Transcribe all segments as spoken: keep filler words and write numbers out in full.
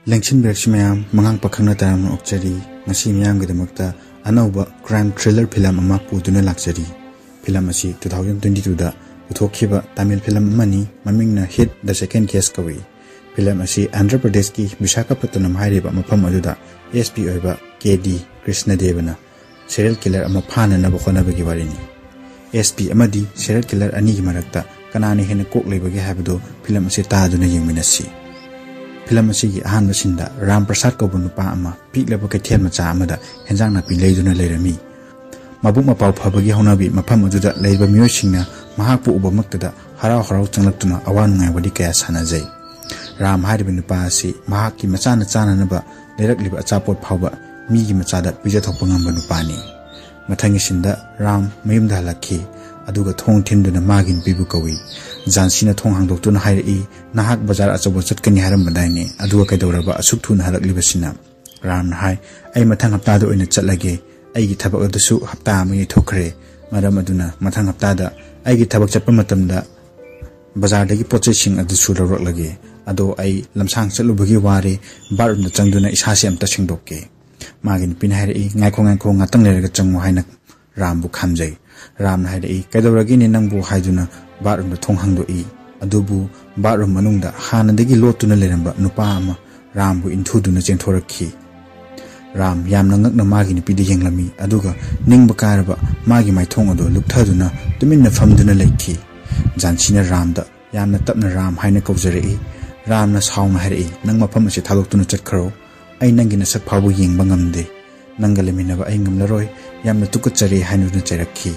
ꯂꯦꯡꯁꯤꯟꯕꯤꯔꯛꯁꯤ ꯃꯌꯥꯝ, ꯃꯉꯥꯡ ꯄꯥꯈꯪꯅ ꯇꯔꯥꯝꯅ ꯑꯣꯛꯆꯔꯤ꯫ ꯉꯁꯤ ꯃꯤꯌꯥꯝꯒꯤꯗꯃꯛꯇ ꯑꯅꯧꯕ crime thriller ꯐꯤꯂꯝ ꯑꯃ ꯄꯨꯗꯨꯅ ꯂꯥꯛꯆꯔꯤ꯫ ꯐꯤꯂꯝ ꯑꯁꯤ two thousand twenty twoꯗ ꯄꯨꯊꯣꯛꯈꯤꯕ ꯇꯥꯃꯤꯜ ꯐꯤꯂꯝ ꯑꯃꯅꯤ꯫ ꯃꯃꯤꯡꯅ Hit the Second Case ꯀꯧꯏ꯫ ꯐꯤꯂꯝ ꯑꯁꯤ ꯑꯟꯙ꯭ꯔ ꯄ꯭ꯔꯗꯦꯁꯀꯤ ꯕꯤꯁꯥꯈꯥꯄꯠꯇꯅꯝ ꯍꯥꯏꯔꯤꯕ ꯃꯐꯝ ꯑꯗꯨꯗ SP ꯑꯣꯏꯕ ꯀꯦ ꯗꯤ ꯀ꯭ꯔꯤꯁꯅꯗꯦꯕꯅ serial killer ꯑꯃ ꯐꯥꯅꯅꯕ ꯍꯣꯠꯅꯕꯒꯤ ꯋꯥꯔꯤꯅꯤ꯫ SP ꯑꯃꯗꯤ serial killer ꯑꯅꯤꯒꯤ ꯃꯔꯛꯇ ꯀꯅꯥꯅ ꯍꯦꯟꯅ ꯀꯣꯛ ꯂꯩꯕꯒꯦ ꯍꯥꯏꯕꯗꯨ ꯐꯤꯂꯝ ꯑꯁꯤ ꯇꯥꯗꯨꯅ ꯌꯦꯡꯃꯤꯟꯅꯁꯤ꯫ ꯐꯤꯂꯝ ꯑꯁꯤꯒꯤ ꯑꯍꯥꯟꯕ ꯁꯤꯟꯗ ꯔꯥꯝ ꯄ꯭ꯔꯁꯥꯗ ꯀꯧꯕ ꯅꯨꯄꯥ ꯑꯃ ꯄꯤꯛꯂꯕ ꯀꯩꯊꯦꯜ ꯃꯆꯥ ꯑꯃꯗ ꯍꯦꯟꯖꯥꯡ ꯅꯥꯄꯤ ꯂꯩꯗꯨꯅ ꯂꯩꯔꯝꯃꯤ꯫ ꯃꯕꯨꯛ ꯃꯄꯥꯎ ꯐꯕꯒꯤ ꯍꯧꯅꯕꯤ ꯃꯐꯝ ꯑꯗꯨꯗ ꯂꯩꯔꯤꯕ ꯃꯤꯑꯣꯏꯁꯤꯡꯅ ꯃꯍꯥꯛꯄꯨ ꯎꯕꯃꯛꯇꯗ ꯍꯔꯥꯎ ꯍꯔꯥꯎ ꯆꯪꯂꯛꯇꯨꯅ ꯑꯋꯥ ꯅꯨꯡꯉꯥꯏ ꯋꯥꯔꯤ ꯀꯌꯥ ꯁꯥꯟꯅꯖꯩ꯫ ꯔꯥꯝ ꯍꯥꯏꯔꯤꯕ ꯅꯨꯄꯥ ꯑꯁꯤ ꯃꯍꯥꯛꯀꯤ ꯃꯆꯥꯅ ꯆꯥꯅꯅꯕ ꯂꯩꯔꯛꯂꯤꯕ ꯑꯆꯥꯄꯣꯠ ꯐꯥꯎꯕ ꯃꯤꯒꯤ ꯃꯆꯥꯗ ꯄꯤꯖꯊꯣꯛꯄ ꯉꯝꯕ ꯅꯨꯄꯥꯅꯤ꯫ ꯃꯊꯪꯒꯤ ꯁꯤꯟꯗ ꯔꯥꯝ ꯃꯌꯨꯝꯗ ꯍꯜꯂꯛꯈꯤ, ꯑꯗꯨꯒ ꯊꯣꯡ ꯊꯤꯟꯗꯨꯅ ꯃꯥꯒꯤ ꯅꯨꯄꯤꯕꯨ ꯀꯧꯏ꯫ ꯖꯥꯟꯁꯤꯅ ꯊꯣꯡ ꯍꯥꯡꯗꯣꯛꯇꯨꯅ ꯍꯥꯏꯔꯛꯏ, "ꯅꯍꯥꯛ ꯕꯖꯥꯔ ꯑꯆꯧꯕ ꯆꯠꯀꯅꯤ ꯍꯥꯏꯔꯝꯕꯗꯥꯏꯅꯦ, ꯑꯗꯨꯒ ꯀꯩꯗꯧꯔꯕ ꯑꯁꯨꯛ ꯊꯨꯅ ꯍꯜꯂꯛꯂꯤꯕꯁꯤꯅ?" ꯔꯥꯝꯅ ꯍꯥꯏ, "ꯑꯩ ꯃꯊꯪ ꯍꯞꯇꯥꯗ ꯑꯣꯏꯅ ꯆꯠꯂꯒꯦ꯫ ꯑꯩꯒꯤ ꯊꯕꯛ ꯑꯗꯨꯁꯨ ꯍꯞꯇꯥ ꯑꯃ ꯌꯩꯊꯣꯛꯈ꯭ꯔꯦ꯫ ꯃꯔꯝ ꯑꯗꯨꯅ ꯃꯊꯪ ꯍꯞꯇꯥꯗ ꯑꯩꯒꯤ ꯊꯕꯛ ꯆꯠꯄ ꯃꯇꯝꯗ ꯕꯖꯥꯔꯗꯒꯤ ꯄꯣꯠ ꯆꯩꯁꯤꯡ ꯑꯗꯨꯁꯨ ꯂꯧꯔꯛꯂꯒꯦ꯫ ꯑꯗꯣ ꯑꯩ ꯂꯝꯁꯥꯡ ꯆꯠꯂꯨꯕꯒꯤ ꯋꯥꯔꯦ, ꯕꯥꯠꯔꯨꯝꯗ ꯆꯪꯗꯨꯅ ꯏꯁꯥꯁꯦ ꯑꯝꯇ ꯁꯦꯡꯗꯣꯛꯀꯦ꯫" ꯃꯥꯒꯤ ꯅꯨꯄꯤꯅ ꯍꯥꯏꯔꯛꯏ, "ꯉꯥꯏꯈꯣ, ꯉꯥꯏꯈꯣ, ꯉꯥꯛꯇꯪ ꯂꯩꯔꯒ ꯆꯪꯉꯨ" ꯍꯥꯏꯅ ꯔꯥꯝꯕꯨ ꯈꯥꯝꯖꯩ꯫ ꯔꯥꯝꯅ ꯍꯥꯏꯔꯛꯏ, "ꯀꯩꯗꯧꯔꯒꯦꯅꯦ ꯅꯪꯕꯨ?" ꯍꯥꯏꯗꯨꯅ ꯕꯥꯠꯔꯨꯝꯗ ꯊꯣꯡ ꯍꯥꯡꯗꯣꯛꯏ꯫ ꯑꯗꯨꯕꯨ ꯕꯥꯠꯔꯨꯝ ꯃꯅꯨꯡꯗ ꯍꯥꯟꯅꯗꯒꯤ ꯂꯣꯠꯇꯨꯅ ꯂꯩꯔꯝꯕ ꯅꯨꯄꯥ ꯑꯃ ꯔꯥꯝꯕꯨ ꯏꯟꯊꯨꯗꯨꯅ ꯆꯦꯟꯊꯣꯔꯛꯈꯤ꯫ ꯔꯥꯝ ꯌꯥꯝꯅ ꯉꯛꯅ ꯃꯥꯒꯤ ꯅꯨꯄꯤꯗ ꯌꯦꯡꯂꯝꯃꯤ, ꯑꯗꯨꯒ ꯅꯤꯡꯕ ꯀꯥꯏꯔꯕ ꯃꯥꯒꯤ ꯃꯥꯏꯊꯣꯡ ꯑꯗꯨ ꯂꯨꯞꯊꯗꯨꯅ ꯇꯨꯃꯤꯟꯅ ꯐꯝꯗꯨꯅ ꯂꯩꯈꯤ꯫ ꯖꯥꯟꯁꯤꯅ ꯔꯥꯝꯗ ꯌꯥꯝꯅ ꯇꯞꯅ "ꯔꯥꯝ" ꯍꯥꯏꯅ ꯀꯧꯖꯔꯛꯏ꯫ ꯔꯥꯝꯅ ꯁꯥꯎꯅ ꯍꯥꯏꯔꯛꯏ, "ꯅꯪ ꯃꯐꯝ ꯑꯁꯤ ꯊꯥꯗꯣꯛꯇꯨꯅ ꯆꯠꯈ꯭ꯔꯣ꯫ ꯑꯩ ꯅꯪꯒꯤ ꯅꯁꯛ ꯐꯥꯎꯕ ꯌꯦꯡꯕ ꯉꯝꯗꯦ꯫ ꯅꯪꯒ ꯂꯩꯃꯤꯟꯅꯕ ꯑꯩ ꯉꯝꯂꯔꯣꯏ꯫ ꯌꯥꯝꯅ ꯇꯨꯀꯠꯆꯔꯦ" ꯍꯥꯏꯗꯨꯅ ꯆꯩꯔꯛꯈꯤ꯫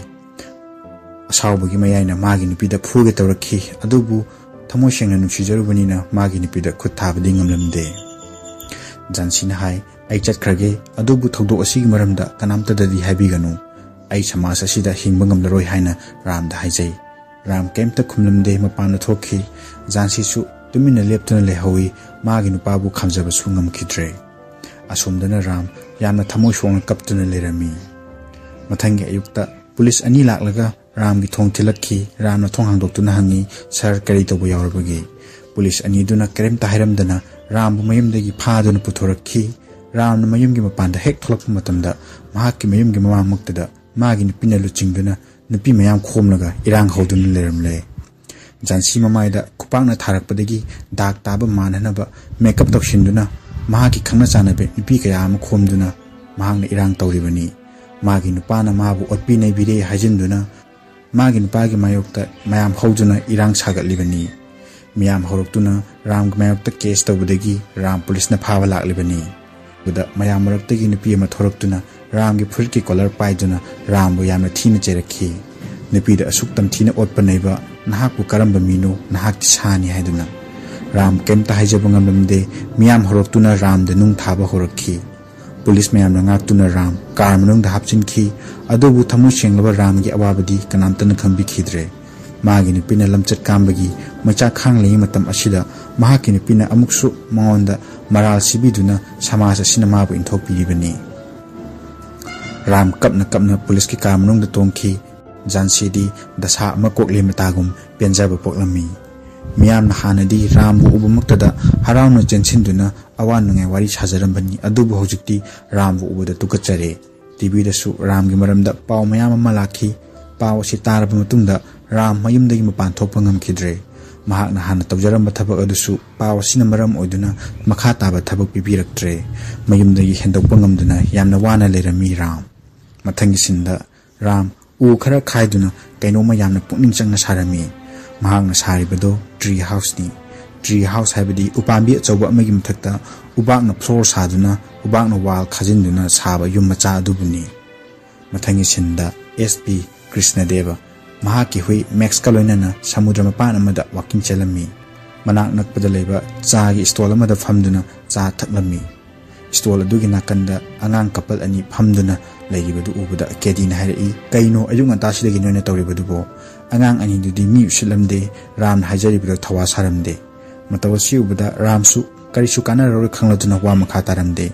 ꯑꯁꯥꯎꯕꯒꯤ ꯃꯌꯥꯏꯅ ꯃꯥꯒꯤ ꯅꯨꯄꯤꯗ ꯐꯨꯒꯦ ꯇꯧꯔꯛꯈꯤ, ꯑꯗꯨꯕꯨ ꯊꯃꯣꯏ ꯁꯦꯡꯅ ꯅꯨꯡꯁꯤꯖꯔꯨꯕꯅꯤꯅ ꯃꯥꯒꯤ ꯅꯨꯄꯤꯗ ꯈꯨꯠ ꯊꯥꯕꯗꯤ ꯉꯝꯂꯝꯗꯦ꯫ ꯖꯥꯟꯁꯤꯅ ꯍꯥꯏ, "ꯑꯩ ꯆꯠꯈ꯭ꯔꯒꯦ, ꯑꯗꯨꯕꯨ ꯊꯧꯗꯣꯛ ꯑꯁꯤꯒꯤ ꯃꯔꯝꯗ ꯀꯅꯥꯝꯇꯗꯗꯤ ꯍꯥꯏꯕꯤꯒꯅꯨ꯫ ꯑꯩ ꯁꯃꯥꯖ ꯑꯁꯤꯗ ꯍꯤꯡꯕ ꯉꯝꯂꯔꯣꯏ" ꯍꯥꯏꯅ ꯔꯥꯝꯗ ꯍꯥꯏꯖꯩ꯫ ꯔꯥꯝ ꯀꯩꯝꯇ ꯈꯨꯝꯂꯝꯗꯦ, ꯃꯄꯥꯟꯗ ꯊꯣꯛꯈꯤ꯫ ꯖꯥꯟꯁꯤꯁꯨ ꯇꯨꯃꯤꯟꯅ ꯂꯦꯞꯇꯨꯅ ꯂꯩꯍꯧꯏ, ꯃꯥꯒꯤ ꯅꯨꯄꯥꯕꯨ ꯈꯥꯝꯖꯕꯁꯨ ꯉꯝꯈꯤꯗ꯭ꯔꯦ꯫ ꯑꯁꯣꯝꯗꯅ ꯔꯥꯝ ꯌꯥꯝꯅ ꯊꯃꯣꯏ ꯁꯣꯛꯅ ꯀꯞꯇꯨꯅ ꯂꯩꯔꯝꯃꯤ꯫ ꯃꯊꯪꯒꯤ ꯑꯌꯨꯛꯇ ꯄꯨꯂꯤꯁ ꯑꯅꯤ ꯂꯥꯛꯂꯒ ꯔꯥꯝꯒꯤ ꯊꯣꯡ ꯊꯤꯜꯂꯛꯈꯤ꯫ ꯔꯥꯝꯅ ꯊꯣꯡ ꯍꯥꯡꯗꯣꯛꯇꯨꯅ ꯍꯪꯉꯤ, "ꯁꯥꯔ, ꯀꯔꯤ ꯇꯧꯕ ꯌꯥꯎꯔꯕꯒꯦ?" ꯄꯨꯂꯤꯁ ꯑꯅꯤꯗꯨꯅ ꯀꯔꯤꯝꯇ ꯍꯥꯏꯔꯝꯗꯅ ꯔꯥꯝꯕꯨ ꯃꯌꯨꯝꯗꯒꯤ ꯐꯥꯗꯨꯅ ꯄꯨꯊꯣꯔꯛꯈꯤ꯫ ꯔꯥꯝꯅ ꯃꯌꯨꯝꯒꯤ ꯃꯄꯥꯟꯗ ꯍꯦꯛ ꯊꯣꯛꯂꯛꯄ ꯃꯇꯝꯗ, ꯃꯍꯥꯛꯀꯤ ꯃꯌꯨꯝꯒꯤ ꯃꯃꯥꯡꯃꯛꯇꯗ ꯃꯥꯒꯤ ꯅꯨꯄꯤꯅ ꯂꯨꯆꯤꯡꯗꯨꯅ ꯅꯨꯄꯤ ꯃꯌꯥꯝ ꯈꯣꯝꯂꯒ ꯏꯔꯥꯡ ꯍꯧꯗꯨꯅ ꯂꯩꯔꯝꯂꯦ꯫ ꯖꯥꯟꯁꯤ ꯃꯃꯥꯏꯗ ꯈꯨꯄꯥꯛꯅ ꯊꯥꯔꯛꯄꯗꯒꯤ ꯗꯥꯛ ꯇꯥꯕ ꯃꯥꯟꯅꯅꯕ ꯃꯦꯀꯞ ꯇꯧꯁꯤꯟꯗꯨꯅ, ꯃꯍꯥꯛꯀꯤ ꯈꯪꯅ ꯆꯥꯟꯅꯕ ꯅꯨꯄꯤ ꯀꯌꯥ ꯑꯃ ꯈꯣꯝꯗꯨꯅ ꯃꯍꯥꯛꯅ ꯏꯔꯥꯡ ꯇꯧꯔꯤꯕꯅꯤ꯫ ꯃꯥꯒꯤ ꯅꯨꯄꯥꯅ ꯃꯥꯕꯨ ꯑꯣꯠꯄꯤ ꯅꯩꯕꯤꯔꯦ ꯍꯥꯏꯖꯤꯟꯗꯨꯅ, ꯃꯥꯒꯤ ꯅꯨꯄꯥꯒꯤ ꯃꯥꯌꯣꯛꯇ ꯃꯌꯥꯝ ꯍꯧꯗꯨꯅ ꯏꯔꯥꯡ ꯁꯥꯒꯠꯂꯤꯕꯅꯤ꯫ ꯃꯤꯌꯥꯝ ꯍꯧꯔꯛꯇꯨꯅ ꯔꯥꯝꯒꯤ ꯃꯥꯌꯣꯛꯇ ꯀꯦꯁ ꯇꯧꯕꯗꯒꯤ ꯔꯥꯝ ꯄꯨꯂꯤꯁꯅ ꯐꯥꯕ ꯂꯥꯛꯂꯤꯕꯅꯤ꯫ ꯑꯗꯨꯗ ꯃꯌꯥꯝ ꯃꯔꯛꯇꯒꯤ ꯅꯨꯄꯤ ꯑꯃ ꯊꯣꯔꯛꯇꯨꯅ ꯔꯥꯝꯒꯤ ꯐꯨꯔꯤꯠꯀꯤ ꯀꯣꯂꯔ ꯄꯥꯏꯗꯨꯅ ꯔꯥꯝꯕꯨ ꯌꯥꯝꯅ ꯊꯤꯅ ꯆꯩꯔꯛꯈꯤ꯫ ꯅꯨꯄꯤꯗ ꯑꯁꯨꯛ ꯇꯝꯊꯤꯅ ꯑꯣꯠꯄ ꯅꯩꯕ ꯅꯍꯥꯛꯄꯨ ꯀꯔꯝꯕ ꯃꯤꯅꯣ? ꯅꯍꯥꯛꯇꯤ ꯁꯥꯅꯤ ꯍꯥꯏꯗꯨꯅ꯫ ꯔꯥꯝ ꯀꯩꯝꯇ ꯍꯥꯏꯖꯕ ꯉꯝꯂꯝꯗꯦ꯫ ꯃꯤꯌꯥꯝ ꯍꯧꯔꯛꯇꯨꯅ ꯔꯥꯝꯗ ꯅꯨꯡ ꯊꯥꯕ ꯍꯧꯔꯛꯈꯤ꯫ ꯄꯨꯂꯤꯁ ꯃꯌꯥꯝꯅ ꯉꯥꯛꯇꯨꯅ ꯔꯥꯝ ꯀꯥꯔ ꯃꯅꯨꯡꯗ ꯍꯥꯞꯆꯤꯟꯈꯤ꯫ ꯑꯗꯨꯕꯨ ꯊꯃꯣꯏ ꯁꯦꯡꯂꯕ ꯔꯥꯝꯒꯤ ꯑꯋꯥꯕꯗꯤ ꯀꯅꯥꯝꯇꯅ ꯈꯪꯕꯤꯈꯤꯗ꯭ꯔꯦ꯫ ꯃꯥꯒꯤ ꯅꯨꯄꯤꯅ ꯂꯝꯆꯠ ꯀꯥꯝꯕꯒꯤ ꯃꯩꯆꯥꯛ ꯈꯥꯡꯂꯤꯉꯩ ꯃꯇꯝ ꯑꯁꯤꯗ ꯃꯍꯥꯛꯀꯤ ꯅꯨꯄꯤꯅ ꯑꯃꯨꯛꯁꯨ ꯃꯉꯣꯟꯗ ꯃꯔꯥꯜ ꯁꯤꯕꯤꯗꯨꯅ ꯁꯃꯥꯖ ꯑꯁꯤꯅ ꯃꯥꯕꯨ ꯏꯟꯊꯣꯛꯄꯤꯔꯤꯕꯅꯤ꯫ ꯔꯥꯝ ꯀꯞꯅ ꯀꯞꯅ ꯄꯨꯂꯤꯁꯀꯤ ꯀꯥꯔ ꯃꯅꯨꯡꯗ ꯇꯣꯡꯈꯤ꯫ ꯖꯥꯟꯁꯤꯗꯤ ꯗꯁꯥ ꯑꯃ ꯀꯣꯛꯂꯦ ꯃꯇꯥꯒꯨꯝ ꯄꯦꯟꯖꯕ ꯄꯣꯛꯂꯝꯃꯤ꯫ ꯃꯤꯌꯥꯝꯅ ꯍꯥꯟꯅꯗꯤ ꯔꯥꯝꯕꯨ ꯎꯕꯃꯛꯇꯗ ꯍꯔꯥꯎꯅ ꯆꯦꯟꯁꯤꯟꯗꯨꯅ ꯑꯋꯥ ꯅꯨꯡꯉꯥꯏ ꯋꯥꯔꯤ ꯁꯥꯖꯔꯝꯕꯅꯤ, ꯑꯗꯨꯕꯨ ꯍꯧꯖꯤꯛꯇꯤ ꯔꯥꯝꯕꯨ ꯎꯕꯗ ꯇꯨꯀꯠꯆꯔꯦ꯫ ꯇꯤꯚꯤꯗꯁꯨ ꯔꯥꯝꯒꯤ ꯃꯔꯝꯗ ꯄꯥꯎ ꯃꯌꯥꯝ ꯑꯃ ꯂꯥꯛꯈꯤ꯫ ꯄꯥꯎ ꯑꯁꯤ ꯇꯥꯔꯕ ꯃꯇꯨꯡꯗ ꯔꯥꯝ ꯃꯌꯨꯝꯗꯒꯤ ꯃꯄꯥꯟ ꯊꯣꯛꯄ ꯉꯝꯈꯤꯗ꯭ꯔꯦ꯫ ꯃꯍꯥꯛꯅ ꯍꯥꯟꯅ ꯇꯧꯖꯔꯝꯕ ꯊꯕꯛ ꯑꯗꯨꯁꯨ ꯄꯥꯎ ꯑꯁꯤꯅ ꯃꯔꯝ ꯑꯣꯏꯗꯨꯅ ꯃꯈꯥ ꯇꯥꯕ ꯊꯕꯛ ꯄꯤꯕꯤꯔꯛꯇ꯭ꯔꯦ꯫ ꯃꯌꯨꯝꯗꯒꯤ ꯍꯦꯟꯗꯣꯛꯄ ꯉꯝꯗꯅ ꯌꯥꯝꯅ ꯋꯥꯅ ꯂꯩꯔꯝꯃꯤ ꯔꯥꯝ꯫ ꯃꯊꯪꯒꯤ ꯁꯤꯟꯗ ꯔꯥꯝ ꯎ ꯈꯔ ꯈꯥꯏꯗꯨꯅ ꯀꯩꯅꯣꯝꯃ ꯌꯥꯝꯅ ꯄꯨꯛꯅꯤꯡ ꯆꯪꯅ ꯁꯥꯔꯝꯃꯤ꯫ ꯃꯍꯥꯛꯅ ꯁꯥꯔꯤꯕꯗꯣ ꯇ꯭ꯔꯤ ꯍꯥꯎꯁꯅꯤ꯫ ꯇ꯭ꯔꯤ ꯍꯥꯎꯁ ꯍꯥꯏꯕꯗꯤ ꯎꯄꯥꯝꯕꯤ ꯑꯆꯧꯕ ꯑꯃꯒꯤ ꯃꯊꯛꯇ ꯎꯕꯥꯛꯅ ꯐ꯭ꯂꯣꯔ ꯁꯥꯗꯨꯅ, ꯎꯕꯥꯛꯅ ꯋꯥꯜ ꯈꯥꯖꯤꯟꯗꯨꯅ ꯁꯥꯕ ꯌꯨꯝ ꯃꯆꯥ ꯑꯗꯨꯕꯨꯅꯤ꯫ ꯃꯊꯪꯒꯤ ꯁꯤꯟꯗ ꯑꯦꯁ ꯄꯤ ꯀ꯭ꯔꯤꯁꯅꯗꯦꯕ ꯃꯍꯥꯛꯀꯤ ꯍꯨꯏ ꯃꯦꯛꯁꯀ ꯂꯣꯏꯅꯅ ꯁꯃꯨꯗ꯭ꯔ ꯃꯄꯥꯟ ꯑꯃꯗ ꯋꯥꯀꯤꯡ ꯆꯦꯜꯂꯝꯃꯤ꯫ ꯃꯅꯥꯛ ꯅꯛꯄꯗ ꯂꯩꯕ ꯆꯥꯒꯤ ꯁ꯭ꯇꯣꯜ ꯑꯃꯗ ꯐꯝꯗꯨꯅ ꯆꯥ ꯊꯛꯂꯝꯃꯤ꯫ ꯁ꯭ꯇꯣꯜ ꯑꯗꯨꯒꯤ ꯅꯥꯀꯟꯗ ꯑꯉꯥꯡ ꯀꯄꯜ ꯑꯅꯤ ꯐꯝꯗꯨꯅ ꯂꯩꯔꯤꯕꯗꯨ ꯎꯕꯗ ꯀꯦꯗꯤꯅ ꯍꯥꯏꯔꯛꯏ, "ꯀꯩꯅꯣ ꯑꯌꯨꯛ ꯉꯟꯇꯥꯁꯤꯗꯒꯤ ꯅꯣꯏꯅ ꯇꯧꯔꯤꯕꯗꯨꯕꯣ? ꯑꯉꯥꯡ ꯑꯅꯤꯗꯨꯗꯤ ꯃꯤ ꯎꯁꯤꯠꯂꯝꯗꯦ, ꯔꯥꯝꯅ ꯍꯥꯏꯖꯔꯤꯕꯗꯣ ꯊꯧꯋꯥ ꯁꯥꯔꯝꯗꯦ"꯫ ꯃꯇꯧ ꯑꯁꯤ ꯎꯕꯗ ꯔꯥꯝꯁꯨ ꯀꯔꯤꯁꯨ ꯀꯥꯟꯅꯔꯔꯣꯏ ꯈꯪꯂꯗꯨꯅ ꯋꯥ ꯃꯈꯥ ꯇꯥꯔꯝꯗꯦ꯫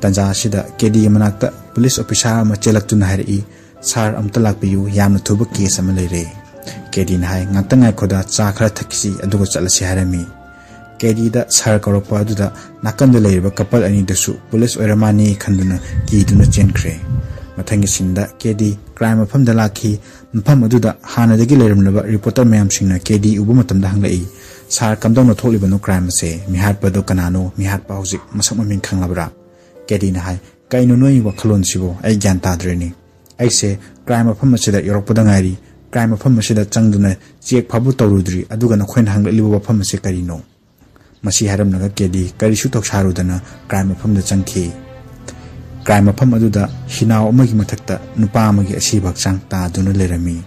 ꯇꯟꯖꯥ ꯑꯁꯤꯗ ꯀꯦꯗꯤꯒꯤ ꯃꯅꯥꯛꯇ ꯄꯨꯂꯤꯁ ꯑꯣꯐꯤꯁꯥꯔ ꯑꯃ ꯆꯦꯜꯂꯛꯇꯨꯅ ꯍꯥꯏꯔꯛꯏ, "ꯁꯥꯔ, ꯑꯃꯨꯛꯇ ꯂꯥꯛꯄꯤꯌꯨ, ꯌꯥꯝꯅ ꯊꯨꯕ ꯀꯦꯁ ꯑꯃ ꯂꯩꯔꯦ"꯫ ꯀꯦꯗꯤꯅ ꯍꯥꯏ, "ꯉꯥꯛꯇ ꯉꯥꯏꯈꯣꯗ, ꯆꯥ ꯈꯔ ꯊꯛꯈꯤꯁꯤ, ꯑꯗꯨꯒ ꯆꯠꯂꯁꯤ" ꯍꯥꯏꯔꯝꯃꯤ꯫ ꯀꯦꯗꯤꯗ ꯁꯥꯔ ꯀꯧꯔꯛꯄ ꯑꯗꯨꯗ ꯅꯥꯀꯟꯗ ꯂꯩꯔꯤꯕ ꯀꯄꯜ ꯑꯅꯤꯗꯨꯁꯨ ꯄꯨꯂꯤꯁ ꯑꯣꯏꯔ ꯃꯥꯜꯂꯦ ꯈꯟꯗꯨꯅ ꯀꯤꯗꯨꯅ ꯆꯦꯟꯈ꯭ꯔꯦ꯫ ꯃꯊꯪꯒꯤ ꯁꯤꯟꯗ ꯀꯦꯗꯤ ꯀ꯭ꯔꯥꯏꯝ ꯃꯐꯝꯗ ꯂꯥꯛꯈꯤ꯫ ꯃꯐꯝ ꯑꯗꯨꯗ ꯍꯥꯟꯅꯗꯒꯤ ꯂꯩꯔꯝꯂꯕ ꯔꯤꯄꯣꯔꯇꯔ ꯃꯌꯥꯝꯁꯤꯡꯅ ꯀꯦꯗꯤ ꯎꯕ ꯃꯇꯝꯗ ꯍꯪꯂꯛꯏ, "ꯁꯥꯔ, ꯀꯝꯗꯧꯅ ꯊꯣꯛꯂꯤꯕꯅꯣ ꯀ꯭ꯔꯥꯏꯝ ꯑꯁꯦ? ꯃꯤꯍꯥꯠꯄ ꯑꯗꯨ ꯀꯅꯥꯅꯣ? ꯃꯤꯍꯥꯠꯄ ꯍꯧꯖꯤꯛ ꯃꯁꯛ ꯃꯃꯤꯡ ꯈꯪꯂꯕ꯭ꯔꯥ?" ꯀꯦꯗꯤꯅ ꯍꯥꯏ, "ꯀꯩꯅꯣ ꯅꯣꯏꯒꯤ ꯋꯥꯈꯜꯂꯣꯟꯁꯤꯕꯨ? ꯑꯩ ꯒ꯭ꯌꯥꯟ ꯇꯥꯗ꯭ꯔꯦꯅꯦ꯫ ꯑꯩꯁꯦ ꯀ꯭ꯔꯥꯏꯝ ꯃꯐꯝ ꯑꯁꯤꯗ ꯌꯧꯔꯛꯄꯗ ꯉꯥꯏꯔꯤ꯫ ꯀ꯭ꯔꯥꯏꯝ ꯃꯐꯝ ꯑꯁꯤꯗ ꯆꯪꯗꯨꯅ ꯆꯦꯛ ꯐꯥꯎꯕ ꯇꯧꯔꯨꯗ꯭ꯔꯤ, ꯑꯗꯨꯒ ꯅꯈꯣꯏꯅ ꯍꯪꯂꯛꯂꯤꯕ ꯋꯥꯐꯝ ꯑꯁꯤ ꯀꯔꯤꯅꯣ?" ꯃꯁꯤ ꯍꯥꯏꯔꯝꯂꯒ ꯀꯦꯗꯤ ꯀꯔꯤꯁꯨ ꯇꯧꯁꯥꯔꯨꯗꯅ ꯀ꯭ꯔꯥꯏꯝ ꯃꯐꯝꯗ ꯆꯪꯈꯤ꯫ ꯀ꯭ꯔꯥꯏꯝ ꯃꯐꯝ ꯑꯗꯨꯗ ꯍꯤꯅꯥꯎ ꯑꯃꯒꯤ ꯃꯊꯛꯇ ꯅꯨꯄꯥ ꯑꯃꯒꯤ ꯑꯁꯤꯕ ꯍꯛꯆꯥꯡ ꯇꯥꯗꯨꯅ ꯂꯩꯔꯝꯃꯤ꯫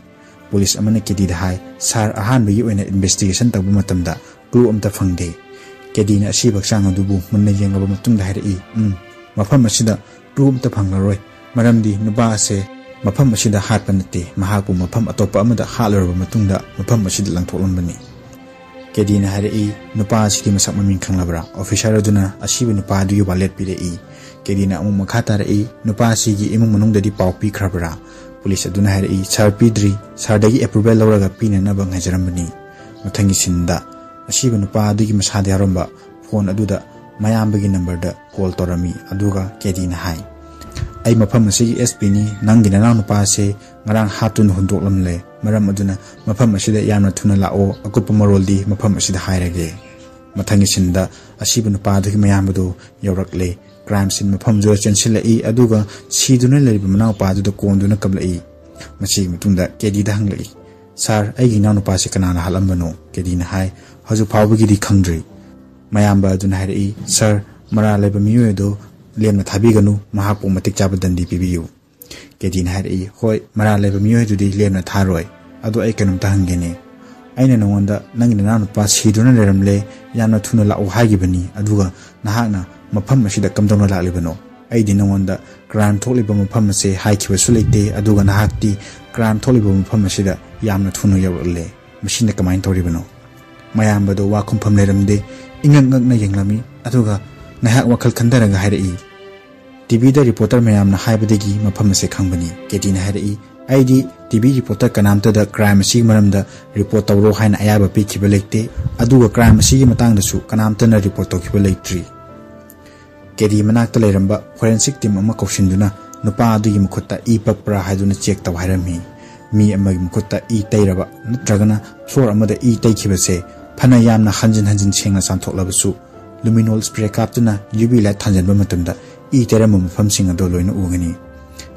ꯄꯨꯂꯤꯁ ꯑꯃꯅ ꯀꯦꯗꯤꯗ ꯍꯥꯏ, "ꯁꯥꯔ, ꯑꯍꯥꯟꯕꯒꯤ ꯑꯣꯏꯅ ꯏꯟꯚꯦꯁꯇꯤꯒꯦꯁꯟ ꯇꯧꯕ ꯃꯇꯝꯗ ꯀ꯭ꯂꯨ ꯑꯝꯇ ꯐꯪꯗꯦ꯫" ꯀꯦꯗꯤꯅ ꯑꯁꯤꯕ ꯍꯛꯆꯥꯡ ꯑꯗꯨꯕꯨ ꯃꯨꯟꯅ ꯌꯦꯡꯂꯕ ꯃꯇꯨꯡꯗ ꯍꯥꯏꯔꯛꯏ, "ꯎꯝ, ꯃꯐꯝ ꯑꯁꯤꯗ ꯀ꯭ꯂꯨ ꯑꯝꯇ ꯐꯪꯂꯔꯣꯏ, ꯃꯔꯝꯗꯤ ꯅꯨꯄꯥ ꯑꯁꯦ ꯃꯐꯝ ꯑꯁꯤꯗ ꯍꯥꯠꯄ ꯅꯠꯇꯦ, ꯃꯍꯥꯛꯄꯨ ꯃꯐꯝ ꯑꯇꯣꯞꯄ ꯑꯃꯗ ꯍꯥꯠꯂꯨꯔꯕ ꯃꯇꯨꯡꯗ ꯃꯐꯝ ꯑꯁꯤꯗ ꯂꯪꯊꯣꯛꯂꯝꯕꯅꯤ꯫" ꯀꯦꯗꯤꯅ ꯍꯥꯏꯔꯛꯏ, "ꯅꯨꯄꯥ ꯑꯁꯤꯒꯤ ꯃꯁꯛ ꯃꯃꯤꯡ ꯈꯪꯂꯕ꯭ꯔꯥ?" ꯑꯣꯐꯤꯁꯥꯔ ꯑꯗꯨꯅ ꯑꯁꯤꯕ ꯅꯨꯄꯥ ꯑꯗꯨꯒꯤ ꯋꯥꯂꯦꯠ ꯄꯤꯔꯛꯏ꯫ ꯀꯦꯗꯤꯅ ꯑꯃꯨꯛ ꯃꯈꯥ ꯇꯥꯔꯛꯏ, "ꯅꯨꯄꯥ ꯑꯁꯤꯒꯤ ꯏꯃꯨꯡ ꯃꯅꯨꯡꯗꯗꯤ ꯄꯥꯎ ꯄꯤꯈ꯭ꯔꯕ꯭ꯔꯥ?" ꯄꯨꯂꯤꯁ ꯑꯗꯨꯅ ꯍꯥꯏꯔꯛꯏ, "ꯁꯥꯔ, ꯄꯤꯗ꯭ꯔꯤ, ꯁꯥꯔꯗꯒꯤ ꯑꯦꯄ꯭ꯔꯨꯚꯦꯜ ꯂꯧꯔꯒ ꯄꯤꯅꯅꯕ ꯉꯥꯏꯖꯔꯝꯕꯅꯤ꯫" ꯃꯊꯪꯒꯤ ꯁꯤꯟꯗ ꯑꯁꯤꯕ ꯅꯨꯄꯥ ꯑꯗꯨꯒꯤ ꯃꯁꯥꯗ ꯌꯥꯎꯔꯝꯕ ꯐꯣꯟ ꯑꯗꯨꯗ ꯃꯌꯥꯝꯕꯒꯤ ꯅꯝꯕꯔꯗ ꯀꯣꯜ ꯇꯧꯔꯝꯃꯤ, ꯑꯗꯨꯒ ꯀꯦꯗꯤꯅ ꯍꯥꯏ, "ꯑꯩ ꯃꯐꯝ ꯑꯁꯤꯒꯤ ꯑꯦꯁ ꯄꯤꯅꯤ, ꯅꯪꯒꯤ ꯅꯅꯥꯎꯅꯨꯄꯥ ꯑꯁꯦ ꯉꯔꯥꯡ ꯍꯥꯠꯇꯨꯅ ꯍꯨꯟꯗꯣꯛꯂꯝꯂꯦ, ꯃꯔꯝ ꯑꯗꯨꯅ ꯃꯐꯝ ꯑꯁꯤꯗ ꯌꯥꯝꯅ ꯊꯨꯅ ꯂꯥꯛꯑꯣ, ꯑꯀꯨꯞꯄ ꯃꯔꯣꯜꯗꯤ ꯃꯐꯝ ꯑꯁꯤꯗ ꯍꯥꯏꯔꯒꯦ꯫" ꯃꯊꯪꯒꯤ ꯁꯤꯟꯗ ꯑꯁꯤꯕ ꯅꯨꯄꯥ ꯑꯗꯨꯒꯤ ꯃꯌꯥꯝꯕꯗꯨ ꯌꯧꯔꯛꯂꯦ꯫ ꯀ꯭ꯔꯥꯏꯝ ꯁꯤꯟ ꯃꯐꯝꯗꯨꯗ ꯆꯦꯟꯁꯤꯜꯂꯛꯏ, ꯑꯗꯨꯒ ꯁꯤꯗꯨꯅ ꯂꯩꯔꯤꯕ ꯃꯅꯥꯎꯄꯥ ꯑꯗꯨꯗ ꯀꯣꯟꯗꯨꯅ ꯀꯞꯂꯛꯏ꯫ ꯃꯁꯤꯒꯤ ꯃꯇꯨꯡꯗ ꯀꯦꯗꯤꯗ ꯍꯪꯂꯛꯏ, "ꯁꯥꯔ, ꯑꯩꯒꯤ ꯏꯅꯥꯎꯅꯨꯄꯥꯁꯤ ꯀꯅꯥꯅ ꯍꯥꯠꯂꯝꯕꯅꯣ?" ꯀꯦꯗꯤꯅ ꯍꯥꯏ, "ꯍꯧꯖꯤꯛ ꯐꯥꯎꯕꯒꯤꯗꯤ ꯈꯪꯗ꯭ꯔꯤ꯫" ꯃꯌꯥꯝꯕ ꯑꯗꯨꯅ ꯍꯥꯏꯔꯛꯏ, "ꯁꯥꯔ, ꯃꯔꯥꯜ ꯂꯩꯕ ꯃꯤꯑꯣꯏ ꯑꯗꯨ ꯂꯦꯝꯅ ꯊꯥꯕꯤꯒꯅꯨ, ꯃꯍꯥꯛꯄꯨ ꯃꯇꯤꯛ ꯆꯥꯕ ꯗꯟꯗꯤ ꯄꯤꯕꯤꯌꯨ꯫" ꯀꯦꯗꯤꯅ ꯍꯥꯏꯔꯛꯏ, "ꯍꯣꯏ, ꯃꯔꯥꯜ ꯂꯩꯕ ꯃꯤꯑꯣꯏꯗꯨꯗꯤ ꯂꯦꯝꯅ ꯊꯥꯔꯣꯏ꯫ ꯑꯗꯣ ꯑꯩ ꯀꯩꯅꯣꯝꯇ ꯍꯪꯒꯦꯅꯦ꯫ ꯑꯩꯅ ꯅꯉꯣꯟꯗ ꯅꯪꯒꯤ ꯅꯅꯥꯎꯅꯨꯄꯥ ꯁꯤꯗꯨꯅ ꯂꯩꯔꯝꯂꯦ, ꯌꯥꯝꯅ ꯊꯨꯅ ꯂꯥꯛꯎ ꯍꯥꯏꯈꯤꯕꯅꯤ, ꯑꯗꯨꯒ ꯅꯍꯥꯛꯅ ꯃꯐꯝ ꯑꯁꯤꯗ ꯀꯝꯗꯧꯅ ꯂꯥꯛꯂꯤꯕꯅꯣ? ꯑꯩꯗꯤ ꯅꯉꯣꯟꯗ ꯀ꯭ꯔꯥꯏꯝ ꯊꯣꯛꯂꯤꯕ ꯃꯐꯝ ꯑꯁꯦ ꯍꯥꯏꯈꯤꯕꯁꯨ ꯂꯩꯇꯦ, ꯑꯗꯨꯒ ꯅꯍꯥꯛꯇꯤ ꯀ꯭ꯔꯥꯏꯝ ꯊꯣꯛꯂꯤꯕ ꯃꯐꯝ ꯑꯁꯤꯗ ꯌꯥꯝꯅ ꯊꯨꯅ ꯌꯧꯔꯛꯂꯦ꯫ ꯃꯁꯤꯅ ꯀꯃꯥꯏꯅ ꯇꯧꯔꯤꯕꯅꯣ?" ꯃꯌꯥꯝꯕꯗꯣ ꯋꯥ ꯈꯨꯝꯐꯝ ꯂꯩꯔꯝꯗꯦ, ꯏꯉꯛ ꯉꯛꯅ ꯌꯦꯡꯂꯝꯃꯤ, ꯑꯗꯨꯒ ꯉꯥꯏꯍꯥꯛ ꯋꯥꯈꯜ ꯈꯟꯊꯔꯒ ꯍꯥꯏꯔꯛꯏ, "ꯇꯤꯚꯤꯗ ꯔꯤꯄꯣꯔꯇꯔ ꯃꯌꯥꯝꯅ ꯍꯥꯏꯕꯗꯒꯤ ꯃꯐꯝ ꯑꯁꯦ ꯈꯪꯕꯅꯤ꯫" ꯀꯦꯗꯤꯅ ꯍꯥꯏꯔꯛꯏ, ꯑꯩꯗꯤ ꯇꯤ ꯚꯤ ꯔꯤꯄꯣꯔꯇꯔ ꯀꯅꯥꯝꯇꯗ ꯀ꯭ꯔꯥꯏꯝ ꯑꯁꯤꯒꯤ ꯃꯔꯝꯗ ꯔꯤꯄꯣꯔꯠ ꯇꯧꯔꯣ ꯍꯥꯏꯅ ꯑꯌꯥꯕ ꯄꯤꯈꯤꯕ ꯂꯩꯇꯦ, ꯑꯗꯨꯒ ꯀ꯭ꯔꯥꯏꯝ ꯑꯁꯤꯒꯤ ꯃꯇꯥꯡꯗꯁꯨ ꯀꯅꯥꯝꯇꯅ ꯔꯤꯄꯣꯔꯠ ꯇꯧꯈꯤꯕ ꯂꯩꯇ꯭ꯔꯤ꯫ ꯀꯦꯗꯤ ꯃꯅꯥꯛꯇ ꯂꯩꯔꯝꯕ ꯐꯣꯔꯦꯟꯁꯤꯛ ꯇꯤꯝ ꯑꯃ ꯀꯧꯁꯤꯟꯗꯨꯅ ꯅꯨꯄꯥ ꯑꯗꯨꯒꯤ ꯃꯈꯨꯠꯇ ꯏ ꯄꯛꯄ꯭ꯔꯥ ꯍꯥꯏꯗꯨꯅ ꯆꯦꯛ ꯇꯧ ꯍꯥꯏꯔꯝꯃꯤ꯫ ꯃꯤ ꯑꯃꯒꯤ ꯃꯈꯨꯠꯇ ꯏ ꯇꯩꯔꯕ ꯅꯠꯇ꯭ꯔꯒꯅ ꯐ꯭ꯂꯣꯔ ꯑꯃꯗ ꯏ ꯇꯩꯈꯤꯕꯁꯦ ꯐꯅ ꯌꯥꯝꯅ ꯍꯟꯖꯤꯟ ꯍꯟꯖꯤꯟ ꯁꯦꯡꯅ ꯆꯥꯝꯊꯣꯛꯂꯕꯁꯨ, ꯂꯨꯃꯤꯅꯣꯜ ꯁ꯭ꯄ꯭ꯔꯦ ꯀꯥꯞꯇꯨꯅ ꯌꯨ ꯚꯤ ꯂꯥꯏꯠ ꯊꯥꯟꯖꯟꯕ ꯃꯇꯝꯗ ꯏ ꯇꯩꯔꯝꯕ ꯃꯐꯝꯁꯤꯡ ꯑꯗꯣ ꯂꯣꯏꯅ ꯎꯒꯅꯤ꯫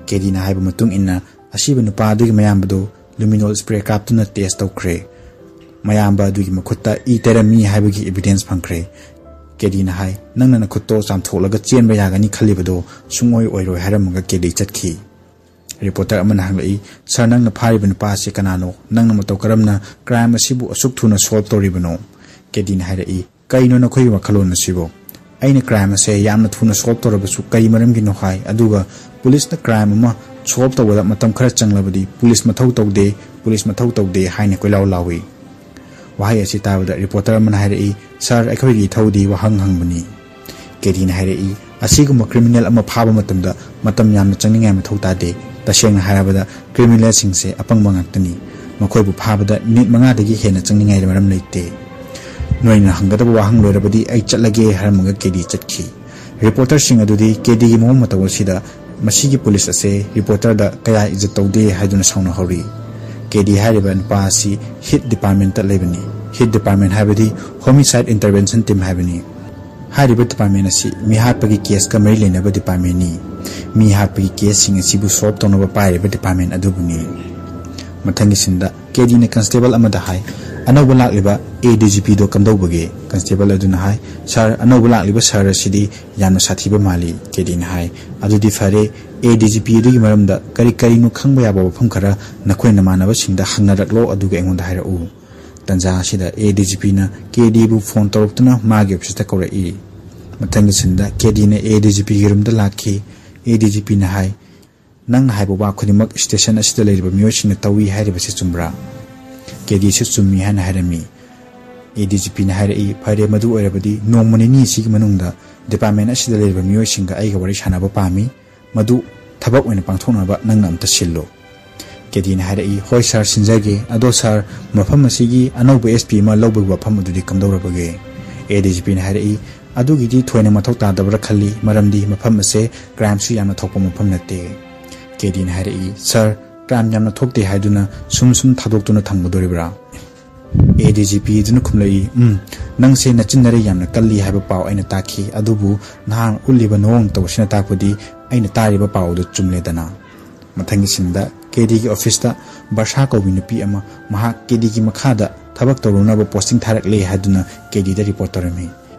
ꯀꯦꯗꯤꯅ ꯍꯥꯏꯕ ꯃꯇꯨꯡ ꯏꯟꯅ, ꯑꯁꯤꯕ ꯅꯨꯄꯥ ꯑꯗꯨꯒꯤ ꯃꯌꯥꯝꯕꯗꯨ ꯂꯨꯃꯤꯅꯣꯜ ꯁ꯭ꯄ꯭ꯔꯦ ꯀꯥꯞꯇꯨꯅ ꯇꯦꯁ ꯇꯧꯈ꯭ꯔꯦ꯫ ꯃꯌꯥꯝꯕ ꯑꯗꯨꯒꯤ ꯃꯈꯨꯠꯇ ꯏ ꯇꯩꯔꯝꯃꯤ ꯍꯥꯏꯕꯒꯤ ꯑꯦꯚꯤꯗꯦꯟꯁ ꯐꯪꯈ꯭ꯔꯦ꯫ ꯀꯦꯗꯤꯅ ꯍꯥꯏ, "ꯅꯪꯅ ꯅꯈꯨꯠꯇꯣ ꯆꯥꯝꯊꯣꯛꯂꯒ ꯆꯦꯟꯕ ꯌꯥꯒꯅꯤ ꯈꯜꯂꯤꯕꯗꯣ ꯁꯨꯡꯑꯣꯏ ꯑꯣꯏꯔꯣꯏ" ꯍꯥꯏꯔꯝꯃꯒ ꯀꯦꯗꯤ ꯆꯠꯈꯤ꯫ ꯔꯤꯄꯣꯔꯇꯔ ꯑꯃꯅ ꯍꯪꯂꯛꯏ, "ꯁꯥꯔ, ꯅꯪꯅ ꯐꯥꯔꯤꯕ ꯅꯨꯄꯥ ꯑꯁꯤ ꯀꯅꯥꯅꯣ? ꯅꯪꯅ ꯃꯇꯧ ꯀꯔꯝꯅ ꯀ꯭ꯔꯥꯏꯝ ꯑꯁꯤꯕꯨ ꯑꯁꯨꯛ ꯊꯨꯅ ꯁꯣꯜꯕ ꯇꯧꯔꯤꯕꯅꯣ?" ꯀꯦꯗꯤꯅ ꯍꯥꯏꯔꯛꯏ, "ꯀꯩꯅꯣ ꯅꯈꯣꯏꯒꯤ ꯋꯥꯈꯜꯂꯣꯟ ꯑꯁꯤꯕꯣ? ꯑꯩꯅ ꯀ꯭ꯔꯥꯏꯝ ꯑꯁꯦ ꯌꯥꯝꯅ ꯊꯨꯅ ꯁꯣꯜꯕ ꯇꯧꯔꯕꯁꯨ ꯀꯔꯤ ꯃꯔꯝꯒꯤꯅꯣ ꯍꯥꯏ, ꯑꯗꯨꯒ ꯄꯨꯂꯤꯁꯅ ꯀ꯭ꯔꯥꯏꯝ ꯑꯃ ꯁꯣꯜꯕ ꯇꯧꯕꯗ ꯃꯇꯝ ꯈꯔ ꯆꯪꯂꯕꯗꯤ ꯄꯨꯂꯤꯁ ꯃꯊꯧ ꯇꯧꯗꯦ, ꯄꯨꯂꯤꯁ ꯃꯊꯧ ꯇꯧꯗꯦ ꯍꯥꯏꯅ ꯀꯣꯏꯂꯥꯎ ꯂꯥꯎꯏ꯫" ꯋꯥꯍꯩ ꯑꯁꯤ ꯇꯥꯕꯗ ꯔꯤꯄꯣꯔꯇꯔ ꯑꯃꯅ ꯍꯥꯏꯔꯛꯏ, "ꯁꯥꯔ, ꯑꯩꯈꯣꯏꯒꯤ ꯏꯊꯧꯗꯤ ꯋꯥꯍꯪ ꯍꯪꯕꯅꯤ꯫" ꯀꯦꯗꯤꯅ ꯍꯥꯏꯔꯛꯏ, "ꯑꯁꯤꯒꯨꯝꯕ ꯀ꯭ꯔꯤꯃꯤꯅꯦꯜ ꯑꯃ ꯐꯥꯕ ꯃꯇꯝꯗ ꯃꯇꯝ ꯌꯥꯝꯅ ꯆꯪꯅꯤꯡꯉꯥꯏ ꯃꯊꯧ ꯇꯥꯗꯦ꯫ ꯇꯁꯦꯡꯅ ꯍꯥꯏꯔꯕꯗ ꯀ꯭ꯔꯤꯃꯤꯅꯦꯜꯁꯤꯡꯁꯦ ꯑꯄꯪꯕ ꯉꯥꯛꯇꯅꯤ꯫ ꯃꯈꯣꯏꯕꯨ ꯐꯥꯕꯗ ꯃꯤꯅꯤꯠ ꯃꯉꯥꯗꯒꯤ ꯍꯦꯟꯅ ꯆꯪꯅꯤꯡꯉꯥꯏ ꯃꯔꯝ ꯂꯩꯇꯦ꯫ ꯅꯣꯏꯅ ꯍꯪꯒꯗꯕ ꯋꯥꯍꯪ ꯂꯣꯏꯔꯕꯗꯤ ꯑꯩ ꯆꯠꯂꯒꯦ" ꯍꯥꯏꯔꯝꯃꯒ ꯀꯦꯗꯤ ꯆꯠꯈꯤ꯫ ꯔꯤꯄꯣꯔꯇꯔꯁꯤꯡ ꯑꯗꯨꯗꯤ ꯀꯦꯗꯤꯒꯤ ꯃꯑꯣꯡ ꯃꯇꯧ ꯑꯁꯤꯗ ꯃꯁꯤꯒꯤ ꯄꯨꯂꯤꯁ ꯑꯁꯦ ꯔꯤꯄꯣꯔꯇꯔꯗ ꯀꯌꯥ ꯏꯖꯠ ꯇꯧꯗꯦ ꯍꯥꯏꯗꯨꯅ ꯁꯥꯎꯅꯍꯧꯔꯤ꯫ ꯀꯦꯗꯤ ꯍꯥꯏꯔꯤꯕ ꯅꯨꯄꯥ ꯑꯁꯤ ꯍꯤꯠ ꯗꯤꯄꯥꯔꯠꯃꯦꯟꯇ ꯂꯩꯕꯅꯤ꯫ ꯍꯤꯠ ꯗꯤꯄꯥꯔꯠꯃꯦꯟ ꯍꯥꯏꯕꯗꯤ ꯍꯣꯃꯤꯁꯥꯏꯗ ꯏꯟꯇꯔꯚꯦꯟꯁꯟ ꯇꯤꯝ ꯍꯥꯏꯕꯅꯤ꯫ ꯍꯥꯏꯔꯤꯕ ꯗꯤꯄꯥꯔꯠꯃꯦꯟ ꯑꯁꯤ ꯃꯤ ꯍꯥꯠꯄꯒꯤ ꯀꯦꯁꯀ ꯃꯔꯤ ꯂꯩꯅꯕ ꯗꯤꯄꯥꯔꯠꯃꯦꯟꯅꯤ꯫ ꯃꯤ ꯍꯥꯠꯄꯒꯤ ꯀꯦꯁꯁꯤꯡ ꯑꯁꯤꯕꯨ ꯁꯣꯜꯕ ꯇꯧꯅꯕ ꯄꯥꯏꯔꯤꯕ ꯗꯤꯄꯥꯔꯠꯃꯦꯟ ꯑꯗꯨꯕꯨꯅꯤ꯫ ꯃꯊꯪꯒꯤ ꯁꯤꯟꯗ ꯀꯦꯗꯤꯅ ꯀꯟꯁꯇꯦꯕꯜ ꯑꯃꯗ ꯍꯥꯏ, "ꯑꯅꯧꯕ ꯂꯥꯛꯂꯤꯕ ꯑꯦ ꯗꯤ ꯖꯤ ꯄꯤꯗꯣ ꯀꯝꯗꯧꯕꯒꯦ?" ꯀꯟꯁꯇꯦꯕꯜ ꯑꯗꯨꯅ ꯍꯥꯏ, "ꯁꯥꯔ, ꯑꯅꯧꯕ ꯂꯥꯛꯂꯤꯕ ꯁꯥꯔ ꯑꯁꯤꯗꯤ ꯌꯥꯝꯅ ꯁꯥꯊꯤꯕ ꯃꯥꯜꯂꯤ꯫" ꯀꯦꯗꯤꯅ ꯍꯥꯏ, "ꯑꯗꯨꯗꯤ ꯐꯔꯦ, ꯑꯦ ꯗꯤ ꯖꯤ ꯄꯤ ꯑꯗꯨꯒꯤ ꯃꯔꯝꯗ ꯀꯔꯤ ꯀꯔꯤꯅꯣ ꯈꯪꯕ ꯌꯥꯕ ꯋꯥꯐꯝ ꯈꯔ ꯅꯈꯣꯏ ꯅꯃꯥꯟꯅꯕꯁꯤꯡꯗ ꯍꯪꯅꯔꯛꯂꯣ, ꯑꯗꯨꯒ ꯑꯩꯉꯣꯟꯗ ꯍꯥꯏꯔꯛꯎ꯫" ꯇꯟꯖꯥ ꯑꯁꯤꯗ ꯑꯦ ꯗꯤ ꯖꯤ ꯄꯤꯅ ꯀꯦꯗꯤꯕꯨ ꯐꯣꯟ ꯇꯧꯔꯛꯇꯨꯅ ꯃꯥꯒꯤ ꯑꯣꯐꯤꯁꯇ ꯀꯧꯔꯛꯏ꯫ ꯃꯊꯪꯒꯤ ꯁꯤꯟꯗ ꯀꯦꯗꯤꯅ ꯑꯦ ꯗꯤ ꯖꯤ ꯄꯤꯒꯤ ꯔꯨꯝꯗ ꯂꯥꯛꯈꯤ꯫ ꯑꯦ ꯗꯤ ꯖꯤ ꯄꯤꯅ ꯍꯥꯏ, "ꯅꯪꯅ ꯍꯥꯏꯕ ꯋꯥ ꯈꯨꯗꯤꯡꯃꯛ ꯁ꯭ꯇꯦꯁꯟ ꯑꯁꯤꯗ ꯂꯩꯔꯤꯕ ꯃꯤꯑꯣꯏꯁꯤꯡꯅ ꯇꯧꯏ ꯍꯥꯏꯔꯤꯕꯁꯤ ꯆꯨꯝꯕ꯭ꯔꯥ?" ꯀꯦꯗꯤꯁꯨ ꯆꯨꯝꯃꯤ ꯍꯥꯏꯅ ꯍꯥꯏꯔꯝꯃꯤ꯫ ꯑꯦ ꯗꯤ ꯖꯤ ꯄꯤꯅ ꯍꯥꯏꯔꯛꯏ, "ꯐꯔꯦ, ꯃꯗꯨ ꯑꯣꯏꯔꯕꯗꯤ ꯅꯣꯡꯃ ꯅꯤꯅꯤ ꯑꯁꯤꯒꯤ ꯃꯅꯨꯡꯗ ꯗꯤꯄꯥꯔꯠꯃꯦꯟ ꯑꯁꯤꯗ ꯂꯩꯔꯤꯕ ꯃꯤꯑꯣꯏꯁꯤꯡꯒ ꯑꯩꯒ ꯋꯥꯔꯤ ꯁꯥꯟꯅꯕ ꯄꯥꯝꯃꯤ꯫ ꯃꯗꯨ ꯊꯕꯛ ꯑꯣꯏꯅ ꯄꯥꯡꯊꯣꯛꯅꯕ ꯅꯪꯅ ꯑꯝꯇ ꯁꯤꯜꯂꯨ꯫" ꯀꯦꯗꯤꯅ ꯍꯥꯏꯔꯛꯏ, "ꯍꯣꯏ ꯁꯥꯔ, ꯁꯤꯟꯖꯒꯦ꯫ ꯑꯗꯣ ꯁꯥꯔ, ꯃꯐꯝ ꯑꯁꯤꯒꯤ ꯑꯅꯧꯕ ꯑꯦꯁ ꯄꯤ ꯑꯃ ꯂꯧꯕꯒꯤ ꯋꯥꯐꯝ ꯑꯗꯨꯗꯤ ꯀꯝꯗꯧꯔꯕꯒꯦ?" ꯑꯦ ꯗꯤ ꯖꯤ ꯄꯤꯅ ꯍꯥꯏꯔꯛꯏ, "ꯑꯗꯨꯒꯤꯗꯤ ꯊꯣꯏꯅ ꯃꯊꯧ ꯇꯥꯗꯕ꯭ꯔꯥ ꯈꯜꯂꯤ, ꯃꯔꯝꯗꯤ ꯃꯐꯝ ꯑꯁꯦ ꯀ꯭ꯔꯥꯏꯝꯁꯨ ꯌꯥꯝꯅ ꯊꯣꯛꯄ ꯃꯐꯝ ꯅꯠꯇꯦ꯫" ꯀꯦꯗꯤꯅ ꯍꯥꯏꯔꯛꯏ, "ꯁꯥꯔ, ꯀ꯭ꯔꯥꯏꯝ ꯌꯥꯝꯅ ꯊꯣꯛꯇꯦ ꯍꯥꯏꯗꯨꯅ ꯁꯨꯝ ꯁꯨꯝ ꯊꯥꯗꯣꯛꯇꯨꯅ ꯊꯝꯒꯗꯣꯔꯤꯕ꯭ꯔꯥ?" ꯑꯦ ꯗꯤ ꯖꯤ ꯄꯤ ꯑꯗꯨꯅ ꯈꯨꯝꯂꯛꯏ, "ꯎꯝ, ꯅꯪꯁꯦ ꯅꯆꯤꯟ ꯅꯔꯩ ꯌꯥꯝꯅ ꯀꯜꯂꯤ ꯍꯥꯏꯕ ꯄꯥꯎ ꯑꯩꯅ ꯇꯥꯈꯤ, ꯑꯗꯨꯕꯨ ꯅꯍꯥꯛꯅ ꯎꯠꯂꯤꯕ ꯅꯑꯣꯡ ꯇꯧꯕꯁꯤꯅ ꯇꯥꯛꯄꯗꯤ ꯑꯩꯅ ꯇꯥꯔꯤꯕ ꯄꯥꯎ ꯑꯗꯨ ꯆꯨꯝꯂꯦꯗꯅ꯫" ꯃꯊꯪꯒꯤ ꯁꯤꯟꯗ ꯀꯦꯗꯤꯒꯤ ꯑꯣꯐꯤꯁꯇ ꯕꯔꯁꯥ ꯀꯧꯕꯤ ꯅꯨꯄꯤ ꯑꯃ ꯃꯍꯥꯛ ꯀꯦꯗꯤꯒꯤ ꯃꯈꯥꯗ ꯊꯕꯛ ꯇꯧꯔꯨꯅꯕ ꯄꯣꯁꯇꯤꯡ ꯊꯥꯔꯛꯂꯦ ꯍꯥꯏꯗꯨꯅ ꯀꯦꯗꯤꯗ ꯔꯤꯄꯣꯔꯠ ꯇꯧꯔꯝꯃꯤ꯫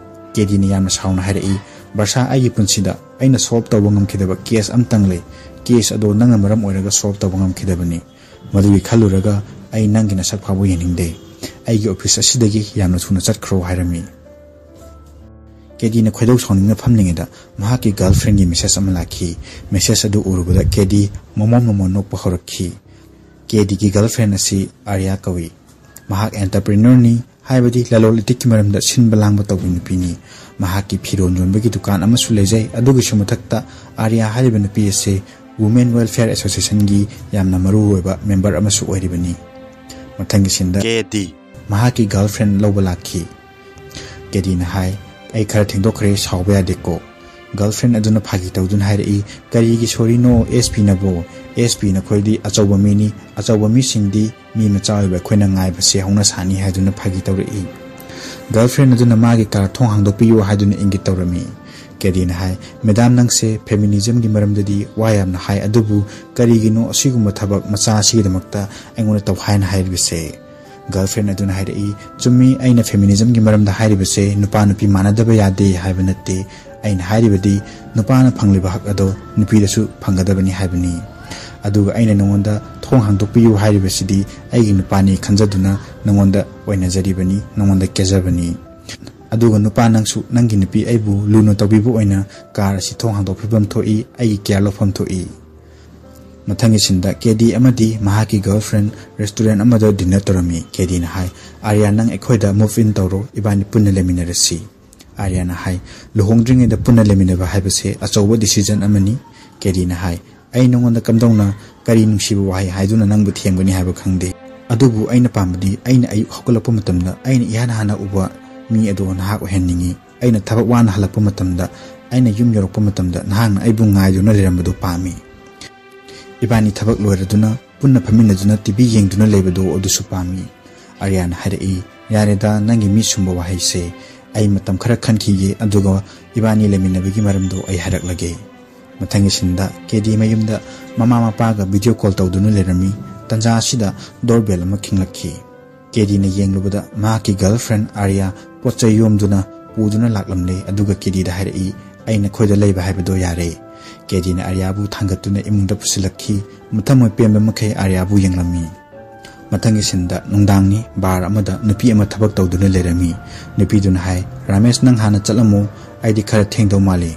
ꯀꯦꯗꯤꯅ ꯌꯥꯝꯅ ꯁꯥꯎꯅ ꯍꯥꯏꯔꯛꯏ, "ꯕꯔꯁꯥ, ꯑꯩꯒꯤ ꯄꯨꯟꯁꯤꯗ ꯑꯩꯅ ꯁꯣꯜꯕ ꯇꯧꯕ ꯉꯝꯈꯤꯗꯕ ꯀꯦꯁ ꯑꯃꯇꯪ ꯂꯩ꯫ ꯀꯦꯁ ꯑꯗꯣ ꯅꯪꯅ ꯃꯔꯝ ꯑꯣꯏꯔꯒ ꯁꯣꯜꯕ ꯇꯧꯕ ꯉꯝꯈꯤꯗꯕꯅꯤ꯫ ꯃꯗꯨꯒꯤ ꯈꯜꯂꯨꯔꯒ ꯑꯩ ꯅꯪꯒꯤ ꯅꯁꯛ ꯐꯥꯎꯕ ꯌꯦꯡꯅꯤꯡꯗꯦ꯫ ꯑꯩꯒꯤ ꯑꯣꯐꯤꯁ ꯑꯁꯤꯗꯒꯤ ꯌꯥꯝꯅ ꯊꯨꯅ ꯆꯠꯈ꯭ꯔꯣ" ꯍꯥꯏꯔꯝꯃꯤ꯫ ꯀꯦꯗꯤꯅ ꯈꯣꯏꯗꯧ ꯁꯥꯎꯅꯤꯡꯅ ꯐꯝꯂꯤꯉꯩꯗ ꯃꯍꯥꯛꯀꯤ ꯒꯔꯜꯐ꯭ꯔꯦꯟꯒꯤ ꯃꯦꯁꯦꯖ ꯑꯃ ꯂꯥꯛꯈꯤ꯫ ꯃꯦꯁꯦꯖ ꯑꯗꯨ ꯎꯔꯨꯕꯗ ꯀꯦꯗꯤ ꯃꯃꯣꯟ ꯃꯃꯣꯟ ꯅꯣꯛꯄ ꯍꯧꯔꯛꯈꯤ꯫ ꯀꯦꯗꯤꯒꯤ ꯒꯔꯜꯐ꯭ꯔꯦꯟ ꯑꯁꯤ ꯑꯥꯔꯌꯥ ꯀꯧꯏ꯫ ꯃꯍꯥꯛ ꯑꯦꯟꯇꯔꯄ꯭ꯔꯤꯅꯔꯅꯤ, ꯍꯥꯏꯕꯗꯤ ꯂꯂꯣꯟ ꯏꯇꯤꯛꯀꯤ ꯃꯔꯝꯗ ꯁꯤꯟꯕ ꯂꯥꯡꯕ ꯇꯧꯕ ꯅꯨꯄꯤꯅꯤ꯫ ꯃꯍꯥꯛꯀꯤ ꯐꯤꯔꯣꯜ ꯌꯣꯟꯕꯒꯤ ꯗꯨꯀꯥꯟ ꯑꯃꯁꯨ ꯂꯩꯖꯩ꯫ ꯑꯗꯨꯒꯤꯁꯨ ꯃꯊꯛꯇ ꯑꯥꯔꯌꯥ ꯍꯥꯏꯔꯤꯕ ꯅꯨꯄꯤ ꯑꯁꯤ ꯋꯨꯃꯦꯟ ꯋꯦꯜꯐꯤꯌꯔ ꯑꯦꯁꯣꯁꯤꯌꯦꯁꯟꯒꯤ ꯌꯥꯝꯅ ꯃꯔꯨ ꯑꯣꯏꯕ ꯃꯦꯝꯕꯔ ꯑꯃꯁꯨ ꯑꯣꯏꯔꯤꯕꯅꯤ꯫ ꯃꯊꯪꯒꯤ ꯁꯤꯟꯗ ꯀꯦꯗꯤ ꯃꯍꯥꯛꯀꯤ ꯒꯔꯜꯐ꯭ꯔꯦꯟ ꯂꯧꯕ ꯂꯥꯛꯈꯤ꯫ ꯀꯦꯗꯤꯅ ꯍꯥꯏ, "ꯑꯩ ꯈꯔ ꯊꯦꯡꯗꯣꯛꯈ꯭ꯔꯦ, ꯁꯥꯎꯕ ꯌꯥꯗꯦꯀꯣ꯫" ꯒꯔꯜꯐ꯭ꯔꯦꯟ ꯑꯗꯨꯅ ꯐꯥꯒꯤ ꯇꯧꯗꯨꯅ ꯍꯥꯏꯔꯛꯏ, "ꯀꯔꯤꯒꯤ ꯁꯣꯔꯤꯅꯣ ꯑꯦꯁ ꯄꯤꯅꯕꯣ? ꯑꯦꯁ ꯄꯤ ꯅꯈꯣꯏꯗꯤ ꯑꯆꯧꯕ ꯃꯤꯅꯤ, ꯑꯆꯧꯕ ꯃꯤꯁꯤꯡꯗꯤ ꯃꯤ ꯃꯆꯥ ꯑꯣꯏꯕ ꯑꯩꯈꯣꯏꯅ ꯉꯥꯏꯕꯁꯦ ꯍꯧꯅ ꯁꯥꯅꯤ" ꯍꯥꯏꯗꯨꯅ ꯐꯥꯒꯤ ꯇꯧꯔꯛꯏ꯫ ꯒꯔꯜꯐ꯭ꯔꯦꯟ ꯑꯗꯨꯅ ꯃꯥꯒꯤ ꯀꯥꯔ ꯊꯣꯡ ꯍꯥꯡꯗꯣꯛꯄꯤꯌꯨ ꯍꯥꯏꯗꯨꯅ ꯏꯪꯒꯤꯠ ꯇꯧꯔꯝꯃꯤ꯫ ꯀꯦꯗꯤꯅ ꯍꯥꯏ, "ꯃꯦꯗꯥꯝ, ꯅꯪꯁꯦ ꯐꯦꯃꯤꯅꯤꯖꯝꯒꯤ ꯃꯔꯝꯗꯗꯤ ꯋꯥ ꯌꯥꯝꯅ ꯍꯥꯏ, ꯑꯗꯨꯕꯨ ꯀꯔꯤꯒꯤꯅꯣ ꯑꯁꯤꯒꯨꯝꯕ ꯊꯕꯛ ꯃꯆꯥ ꯑꯁꯤꯒꯤꯗꯃꯛꯇ ꯑꯩꯉꯣꯟꯗ ꯇꯧ ꯍꯥꯏꯅ ꯍꯥꯏꯔꯤꯕꯁꯦ?" ꯒꯔꯜꯐ꯭ꯔꯦꯟ ꯑꯗꯨꯅ ꯍꯥꯏꯔꯛꯏ, "ꯆꯨꯝꯃꯤ, ꯑꯩꯅ ꯐꯦꯃꯤꯅꯤꯖꯝꯒꯤ ꯃꯔꯝꯗ ꯍꯥꯏꯔꯤꯕꯁꯦ ꯅꯨꯄꯥ ꯅꯨꯄꯤ ꯃꯥꯟꯅꯗꯕ ꯌꯥꯗꯦ ꯍꯥꯏꯕ ꯅꯠꯇꯦ꯫ ꯑꯩꯅ ꯍꯥꯏꯔꯤꯕꯗꯤ ꯅꯨꯄꯥꯅ ꯐꯪꯂꯤꯕ ꯍꯛ ꯑꯗꯣ ꯅꯨꯄꯤꯗꯁꯨ ꯐꯪꯒꯗꯕꯅꯤ ꯍꯥꯏꯕꯅꯤ꯫ ꯑꯗꯨꯒ ꯑꯩꯅ ꯅꯉꯣꯟꯗ ꯊꯣꯡ ꯍꯥꯡꯗꯣꯛꯄꯤꯌꯨ ꯍꯥꯏꯔꯤꯕꯁꯤꯗꯤ ꯑꯩꯒꯤ ꯅꯨꯄꯥꯅꯤ ꯈꯟꯖꯗꯨꯅ ꯅꯉꯣꯟꯗ ꯑꯣꯏꯅꯖꯔꯤꯕꯅꯤ, ꯅꯉꯣꯟꯗ ꯀꯦꯖꯕꯅꯤ꯫ ꯑꯗꯨꯒ ꯅꯨꯄꯥ, ꯅꯪꯁꯨ ꯅꯪꯒꯤ ꯅꯨꯄꯤ ꯑꯩꯕꯨ ꯂꯨꯅ ꯇꯧꯕꯤꯕ ꯑꯣꯏꯅ ꯀꯥꯔ ꯑꯁꯤ ꯊꯣꯡ ꯍꯥꯡꯗꯣꯛꯄꯤꯐꯝ ꯊꯣꯛꯏ, ꯑꯩꯒꯤ ꯀꯤꯌꯥꯔ ꯂꯧꯐꯝ ꯊꯣꯛꯏ꯫" ꯃꯊꯪꯒꯤ ꯁꯤꯟꯗ ꯀꯦꯗꯤ ꯑꯃꯗꯤ ꯃꯍꯥꯛꯀꯤ ꯒꯔꯜꯐ꯭ꯔꯦꯟ ꯔꯦꯁꯇꯨꯔꯦꯟ ꯑꯃꯗ ꯗꯤꯟꯅꯔ ꯇꯧꯔꯝꯃꯤ꯫ ꯀꯦꯗꯤꯅ ꯍꯥꯏ, "ꯑꯥꯔꯌꯥ, ꯅꯪ ꯑꯩꯈꯣꯏꯗ ꯃꯨꯚ ꯏꯟ ꯇꯧꯔꯣ, ꯏꯕꯥꯅꯤ ꯄꯨꯟꯅ ꯂꯩꯃꯤꯟꯅꯔꯁꯤ꯫" ꯑꯥꯔꯌꯥꯅ ꯍꯥꯏ, "ꯂꯨꯍꯣꯡꯗ꯭ꯔꯤꯉꯩꯗ ꯄꯨꯟꯅ ꯂꯩꯃꯤꯟꯅꯕ ꯍꯥꯏꯕꯁꯦ ꯑꯆꯧꯕ ꯗꯤꯁꯤꯖꯟ ꯑꯃꯅꯤ꯫" ꯀꯦꯗꯤꯅ ꯍꯥꯏ, ꯑꯩ ꯅꯉꯣꯟꯗ ꯀꯝꯗꯧꯅ ꯀꯔꯤ ꯅꯨꯡꯁꯤꯕ ꯋꯥꯍꯩ ꯍꯥꯏꯗꯨꯅ ꯅꯪꯕꯨ ꯊꯦꯝꯒꯅꯤ ꯍꯥꯏꯕ ꯈꯪꯗꯦ꯫ ꯑꯗꯨꯕꯨ ꯑꯩꯅ ꯄꯥꯝꯕꯗꯤ ꯑꯩꯅ ꯑꯌꯨꯛ ꯍꯧꯒꯠꯂꯛꯄ ꯃꯇꯝꯗ ꯑꯩꯅ ꯏꯍꯥꯟ ꯍꯥꯟꯅ ꯎꯕ ꯃꯤ ꯑꯗꯣ ꯅꯍꯥꯛ ꯑꯣꯏꯍꯟꯅꯤꯡꯏ꯫ ꯑꯩꯅ ꯊꯕꯛ ꯋꯥꯅ ꯍꯜꯂꯛꯄ ꯃꯇꯝꯗ, ꯑꯩꯅ ꯌꯨꯝ ꯌꯧꯔꯛꯄ ꯃꯇꯝꯗ ꯅꯍꯥꯛꯅ ꯑꯩꯕꯨ ꯉꯥꯏꯗꯨꯅ ꯂꯩꯔꯝꯕꯗꯨ ꯄꯥꯝꯃꯤ꯫ ꯏꯕꯥꯅꯤ ꯊꯕꯛ ꯂꯣꯏꯔꯗꯨꯅ ꯄꯨꯟꯅ ꯐꯝꯃꯤꯟꯅꯗꯨꯅ ꯇꯤ ꯚꯤ ꯌꯦꯡꯗꯨꯅ ꯂꯩꯕꯗꯨ ꯑꯗꯨꯁꯨ ꯄꯥꯝꯃꯤ꯫ ꯑꯥꯔꯌꯥꯅ ꯍꯥꯏꯔꯛꯏ, "ꯌꯥꯔꯦꯗ, ꯅꯪꯒꯤ ꯃꯤ ꯁꯨꯝꯕ ꯋꯥꯍꯩꯁꯦ꯫ ꯑꯩ ꯃꯇꯝ ꯈꯔ ꯈꯟꯈꯤꯒꯦ, ꯑꯗꯨꯒ ꯏꯕꯥꯅꯤ ꯂꯩꯃꯤꯟꯅꯕꯒꯤ ꯃꯔꯝꯗꯣ ꯑꯩ ꯍꯥꯏꯔꯛꯂꯒꯦ꯫" ꯃꯊꯪꯒꯤ ꯁꯤꯟꯗ ꯀꯦꯗꯤ ꯃꯌꯨꯝꯗ ꯃꯃꯥ ꯃꯄꯥꯒ ꯚꯤꯗꯤꯑꯣ ꯀꯣꯜ ꯇꯧꯗꯨꯅ ꯂꯩꯔꯝꯃꯤ꯫ ꯇꯟꯖꯥ ꯑꯁꯤꯗ ꯗꯣꯔꯕꯦꯜ ꯑꯃ ꯈꯤꯡꯂꯛꯈꯤ꯫ ꯀꯦꯗꯤꯅ ꯌꯦꯡꯂꯨꯕꯗ ꯃꯍꯥꯛꯀꯤ ꯒꯔꯜꯐ꯭ꯔꯦꯟ ꯑꯥꯔꯌꯥ ꯄꯣꯠ ꯆꯩ ꯌꯣꯝꯗꯨꯅ ꯄꯨꯗꯨꯅ ꯂꯥꯛꯂꯝꯂꯦ, ꯑꯗꯨꯒ ꯀꯦꯗꯤꯗ ꯍꯥꯏꯔꯛꯏ, "ꯑꯩ ꯅꯈꯣꯏꯗ ꯂꯩꯕ ꯍꯥꯏꯕꯗꯣ ꯌꯥꯔꯦ꯫" ꯀꯦꯗꯤꯅ ꯑꯥꯔꯌꯥꯕꯨ ꯊꯥꯡꯒꯠꯇꯨꯅ ꯏꯃꯨꯡꯗ ꯄꯨꯁꯤꯜꯂꯛꯈꯤ꯫ ꯃꯊꯃꯣꯏ ꯄꯦꯟꯕ ꯃꯈꯩ ꯑꯥꯔꯌꯥꯕꯨ ꯌꯦꯡꯂꯝꯃꯤ꯫ ꯃꯊꯪꯒꯤ ꯁꯤꯟꯗ ꯅꯨꯡꯗꯥꯡꯅꯤ, ꯕꯥꯔ ꯑꯃꯗ ꯅꯨꯄꯤ ꯑꯃ ꯊꯕꯛ ꯇꯧꯗꯨꯅ ꯂꯩꯔꯝꯃꯤ꯫ ꯅꯨꯄꯤꯗꯨꯅ ꯍꯥꯏ, "ꯔꯥꯃꯦꯁ, ꯅꯪ ꯍꯥꯟꯅ ꯆꯠꯂꯝꯃꯨ, ꯑꯩꯗꯤ ꯈꯔ ꯊꯦꯡꯗꯧ ꯃꯥꯜꯂꯤ꯫"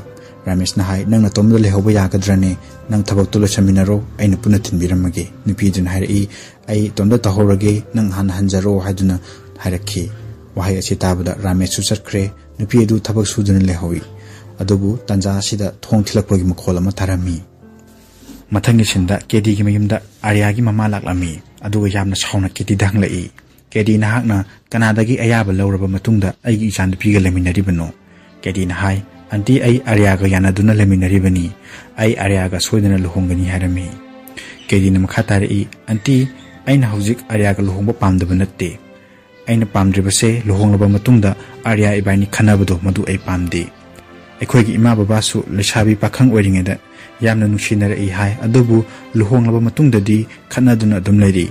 ꯔꯥꯃꯦꯁꯅ ꯍꯥꯏ, "ꯅꯪ ꯅꯇꯣꯝꯗ ꯂꯩꯍꯧꯕ ꯌꯥꯒꯗ꯭ꯔꯅꯦ? ꯅꯪ ꯊꯕꯛꯇꯨ ꯂꯣꯏꯁꯤꯟꯃꯤꯟꯅꯔꯣ, ꯑꯩꯅ ꯄꯨꯟꯅ ꯊꯤꯟꯕꯤꯔꯝꯃꯒꯦ꯫" ꯅꯨꯄꯤꯗꯨꯅ ꯍꯥꯏꯔꯛꯏ, "ꯑꯩ ꯏꯇꯣꯝꯇ ꯇꯧꯍꯧꯔꯒꯦ, ꯅꯪ ꯍꯥꯟꯅ ꯍꯟꯖꯔꯣ" ꯍꯥꯏꯗꯨꯅ ꯍꯥꯏꯔꯛꯈꯤ꯫ ꯋꯥꯍꯩ ꯑꯁꯤ ꯇꯥꯕꯗ ꯔꯥꯃꯦꯁꯁꯨ ꯆꯠꯈ꯭ꯔꯦ꯫ ꯅꯨꯄꯤ ꯑꯗꯨ ꯊꯕꯛ ꯁꯨꯗꯨꯅ ꯂꯩꯍꯧꯏ꯫ ꯑꯗꯨꯕꯨ ꯇꯟꯖꯥ ꯑꯁꯤꯗ ꯊꯣꯡ ꯊꯤꯜꯂꯛꯄꯒꯤ ꯃꯈꯣꯜ ꯑꯃ ꯇꯥꯔꯝꯃꯤ꯫ ꯃꯊꯪꯒꯤ ꯁꯤꯟꯗ ꯀꯦꯗꯤꯒꯤ ꯃꯌꯨꯝꯗ ꯑꯥꯔꯌꯥꯒꯤ ꯃꯃꯥ ꯂꯥꯛꯂꯝꯃꯤ, ꯑꯗꯨꯒ ꯌꯥꯝꯅ ꯁꯥꯎꯅ ꯀꯦꯗꯤꯗ ꯍꯪꯂꯛꯏ, "ꯀꯦꯗꯤ, ꯅꯍꯥꯛꯅ ꯀꯅꯥꯗꯒꯤ ꯑꯌꯥꯕ ꯂꯧꯔꯕ ꯃꯇꯨꯡꯗ ꯑꯩꯒꯤ ꯏꯆꯥꯅꯨꯄꯤꯒ ꯂꯩꯃꯤꯟꯅꯔꯤꯕꯅꯣ?" ꯀꯦꯗꯤꯅ ꯍꯥꯏ, "ꯑꯟꯇꯤ, ꯑꯩ ꯑꯥꯔꯌꯥꯒ ꯌꯥꯅꯗꯨꯅ ꯂꯩꯃꯤꯟꯅꯔꯤꯕꯅꯤ꯫ ꯑꯩ ꯑꯥꯔꯌꯥꯒ ꯁꯣꯏꯗꯅ ꯂꯨꯍꯣꯡꯒꯅꯤ" ꯍꯥꯏꯔꯝꯃꯤ꯫ ꯀꯦꯗꯤꯅ ꯃꯈꯥ ꯇꯥꯔꯛꯏ, "ꯑꯟꯇꯤ, ꯑꯩꯅ ꯍꯧꯖꯤꯛ ꯑꯥꯔꯌꯥꯒ ꯂꯨꯍꯣꯡꯕ ꯄꯥꯝꯗꯕ ꯅꯠꯇꯦ꯫ ꯑꯩꯅ ꯄꯥꯝꯗ꯭ꯔꯤꯕꯁꯦ ꯂꯨꯍꯣꯡꯂꯕ ꯃꯇꯨꯡꯗ ꯑꯥꯔꯌꯥ ꯏꯕꯥꯅꯤ ꯈꯟꯅꯕꯗꯣ ꯃꯗꯨ ꯑꯩ ꯄꯥꯝꯗꯦ꯫ ꯑꯩꯈꯣꯏꯒꯤ ꯏꯃꯥ ꯕꯕꯥꯁꯨ ꯂꯩꯁꯥꯕꯤ ꯄꯥꯈꯪ ꯑꯣꯏꯔꯤꯉꯩꯗ ꯌꯥꯝꯅ ꯅꯨꯡꯁꯤꯅꯔꯛꯏ ꯍꯥꯏ, ꯑꯗꯨꯕꯨ ꯂꯨꯍꯣꯡꯂꯕ ꯃꯇꯨꯡꯗꯗꯤ ꯈꯠꯅꯗꯨꯅ ꯑꯗꯨꯝ ꯂꯩꯔꯤ꯫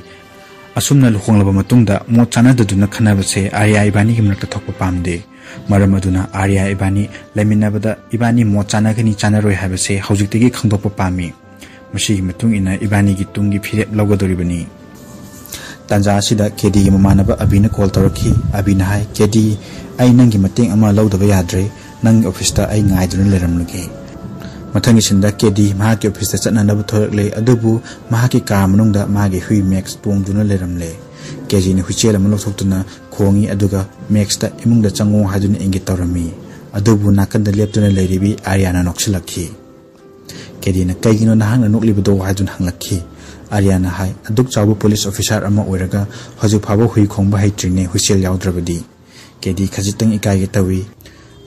ꯑꯁꯨꯝꯅ ꯂꯨꯍꯣꯡꯂꯕ ꯃꯇꯨꯡꯗ ꯃꯣꯠ ꯆꯥꯅꯗꯗꯨꯅ ꯈꯟꯅꯕꯁꯦ ꯑꯥꯔꯌꯥ ꯏꯕꯥꯅꯤꯒꯤ ꯃꯔꯛꯇ ꯊꯣꯛꯄ ꯄꯥꯝꯗꯦ꯫ ꯃꯔꯝ ꯑꯗꯨꯅ ꯑꯥꯔꯌꯥ ꯏꯕꯥꯅꯤ ꯂꯩꯃꯤꯟꯅꯕꯗ ꯏꯕꯥꯅꯤ ꯃꯣꯠ ꯆꯥꯅꯒꯅꯤ ꯆꯥꯅꯔꯣꯏ ꯍꯥꯏꯕꯁꯦ ꯍꯧꯖꯤꯛꯇꯒꯤ ꯈꯪꯗꯣꯛꯄ ꯄꯥꯝꯃꯤ꯫ ꯃꯁꯤꯒꯤ ꯃꯇꯨꯡ ꯏꯟꯅ ꯏꯕꯥꯅꯤꯒꯤ ꯇꯨꯡꯒꯤ ꯐꯤꯔꯦꯞ ꯂꯧꯒꯗꯧꯔꯤꯕꯅꯤ꯫" ꯇꯥꯟꯖꯥ ꯑꯁꯤꯗ ꯀꯦꯗꯤꯒꯤ ꯃꯃꯥꯟꯅꯕ ꯑꯕꯤꯅ ꯀꯣꯜ ꯇꯧꯔꯛꯈꯤ꯫ ꯑꯕꯤꯅ ꯍꯥꯏ, "ꯀꯦꯗꯤ, ꯑꯩ ꯅꯪꯒꯤ ꯃꯇꯦꯡ ꯑꯃ ꯂꯧꯗꯕ ꯌꯥꯗ꯭ꯔꯦ꯫ ꯅꯪꯒꯤ ꯑꯣꯐꯤꯁꯇ ꯑꯩ ꯉꯥꯏꯗꯨꯅ ꯂꯩꯔꯝꯂꯒꯦ꯫" ꯃꯊꯪꯒꯤ ꯁꯤꯟꯗ ꯀꯦꯗꯤ ꯃꯍꯥꯛꯀꯤ ꯑꯣꯐꯤꯁꯇ ꯆꯠꯅꯅꯕ ꯊꯣꯔꯛꯂꯦ, ꯑꯗꯨꯕꯨ ꯃꯍꯥꯛꯀꯤ ꯀꯥ ꯃꯅꯨꯡꯗ ꯃꯥꯒꯤ ꯍꯨꯏ ꯃꯦꯛꯁ ꯇꯣꯡꯗꯨꯅ ꯂꯩꯔꯝꯂꯦ꯫ ꯀꯦꯗꯤꯅ ꯍꯨꯏꯆꯦꯜ ꯑꯃ ꯂꯧꯊꯣꯛꯇꯨꯅ ꯈꯣꯡꯏ, ꯑꯗꯨꯒ ꯃꯦꯛꯁꯇ "ꯏꯃꯨꯡꯗ ꯆꯪꯉꯣ" ꯍꯥꯏꯗꯨꯅ ꯏꯪꯒꯤꯠ ꯇꯧꯔꯝꯃꯤ꯫ ꯑꯗꯨꯕꯨ ꯅꯥꯀꯟꯗ ꯂꯦꯞꯇꯨꯅ ꯂꯩꯔꯤꯕꯤ ꯑꯥꯔꯌꯥꯅ ꯅꯣꯛꯁꯤꯜꯂꯛꯈꯤ꯫ ꯀꯦꯗꯤꯅ "ꯀꯩꯒꯤꯅꯣ ꯅꯍꯥꯛꯅ ꯅꯣꯛꯂꯤꯕꯗꯣ?" ꯍꯥꯏꯗꯨꯅ ꯍꯪꯂꯛꯈꯤ꯫ ꯑꯥꯔꯌꯥꯅ ꯍꯥꯏ, "ꯑꯗꯨꯛ ꯆꯥꯎꯕ ꯄꯨꯂꯤꯁ ꯑꯣꯐꯤꯁꯥꯔ ꯑꯃ ꯑꯣꯏꯔꯒ ꯍꯧꯖꯤꯛ ꯐꯥꯎꯕ ꯍꯨꯏ ꯈꯣꯡꯕ ꯍꯩꯇ꯭ꯔꯤꯅꯦ, ꯍꯨꯏꯁꯦꯜ ꯌꯥꯎꯗ꯭ꯔꯕꯗꯤ"꯫ ꯀꯦꯗꯤ ꯈꯖꯤꯛꯇꯪ ꯏꯀꯥꯏꯒꯦ ꯇꯧꯏ꯫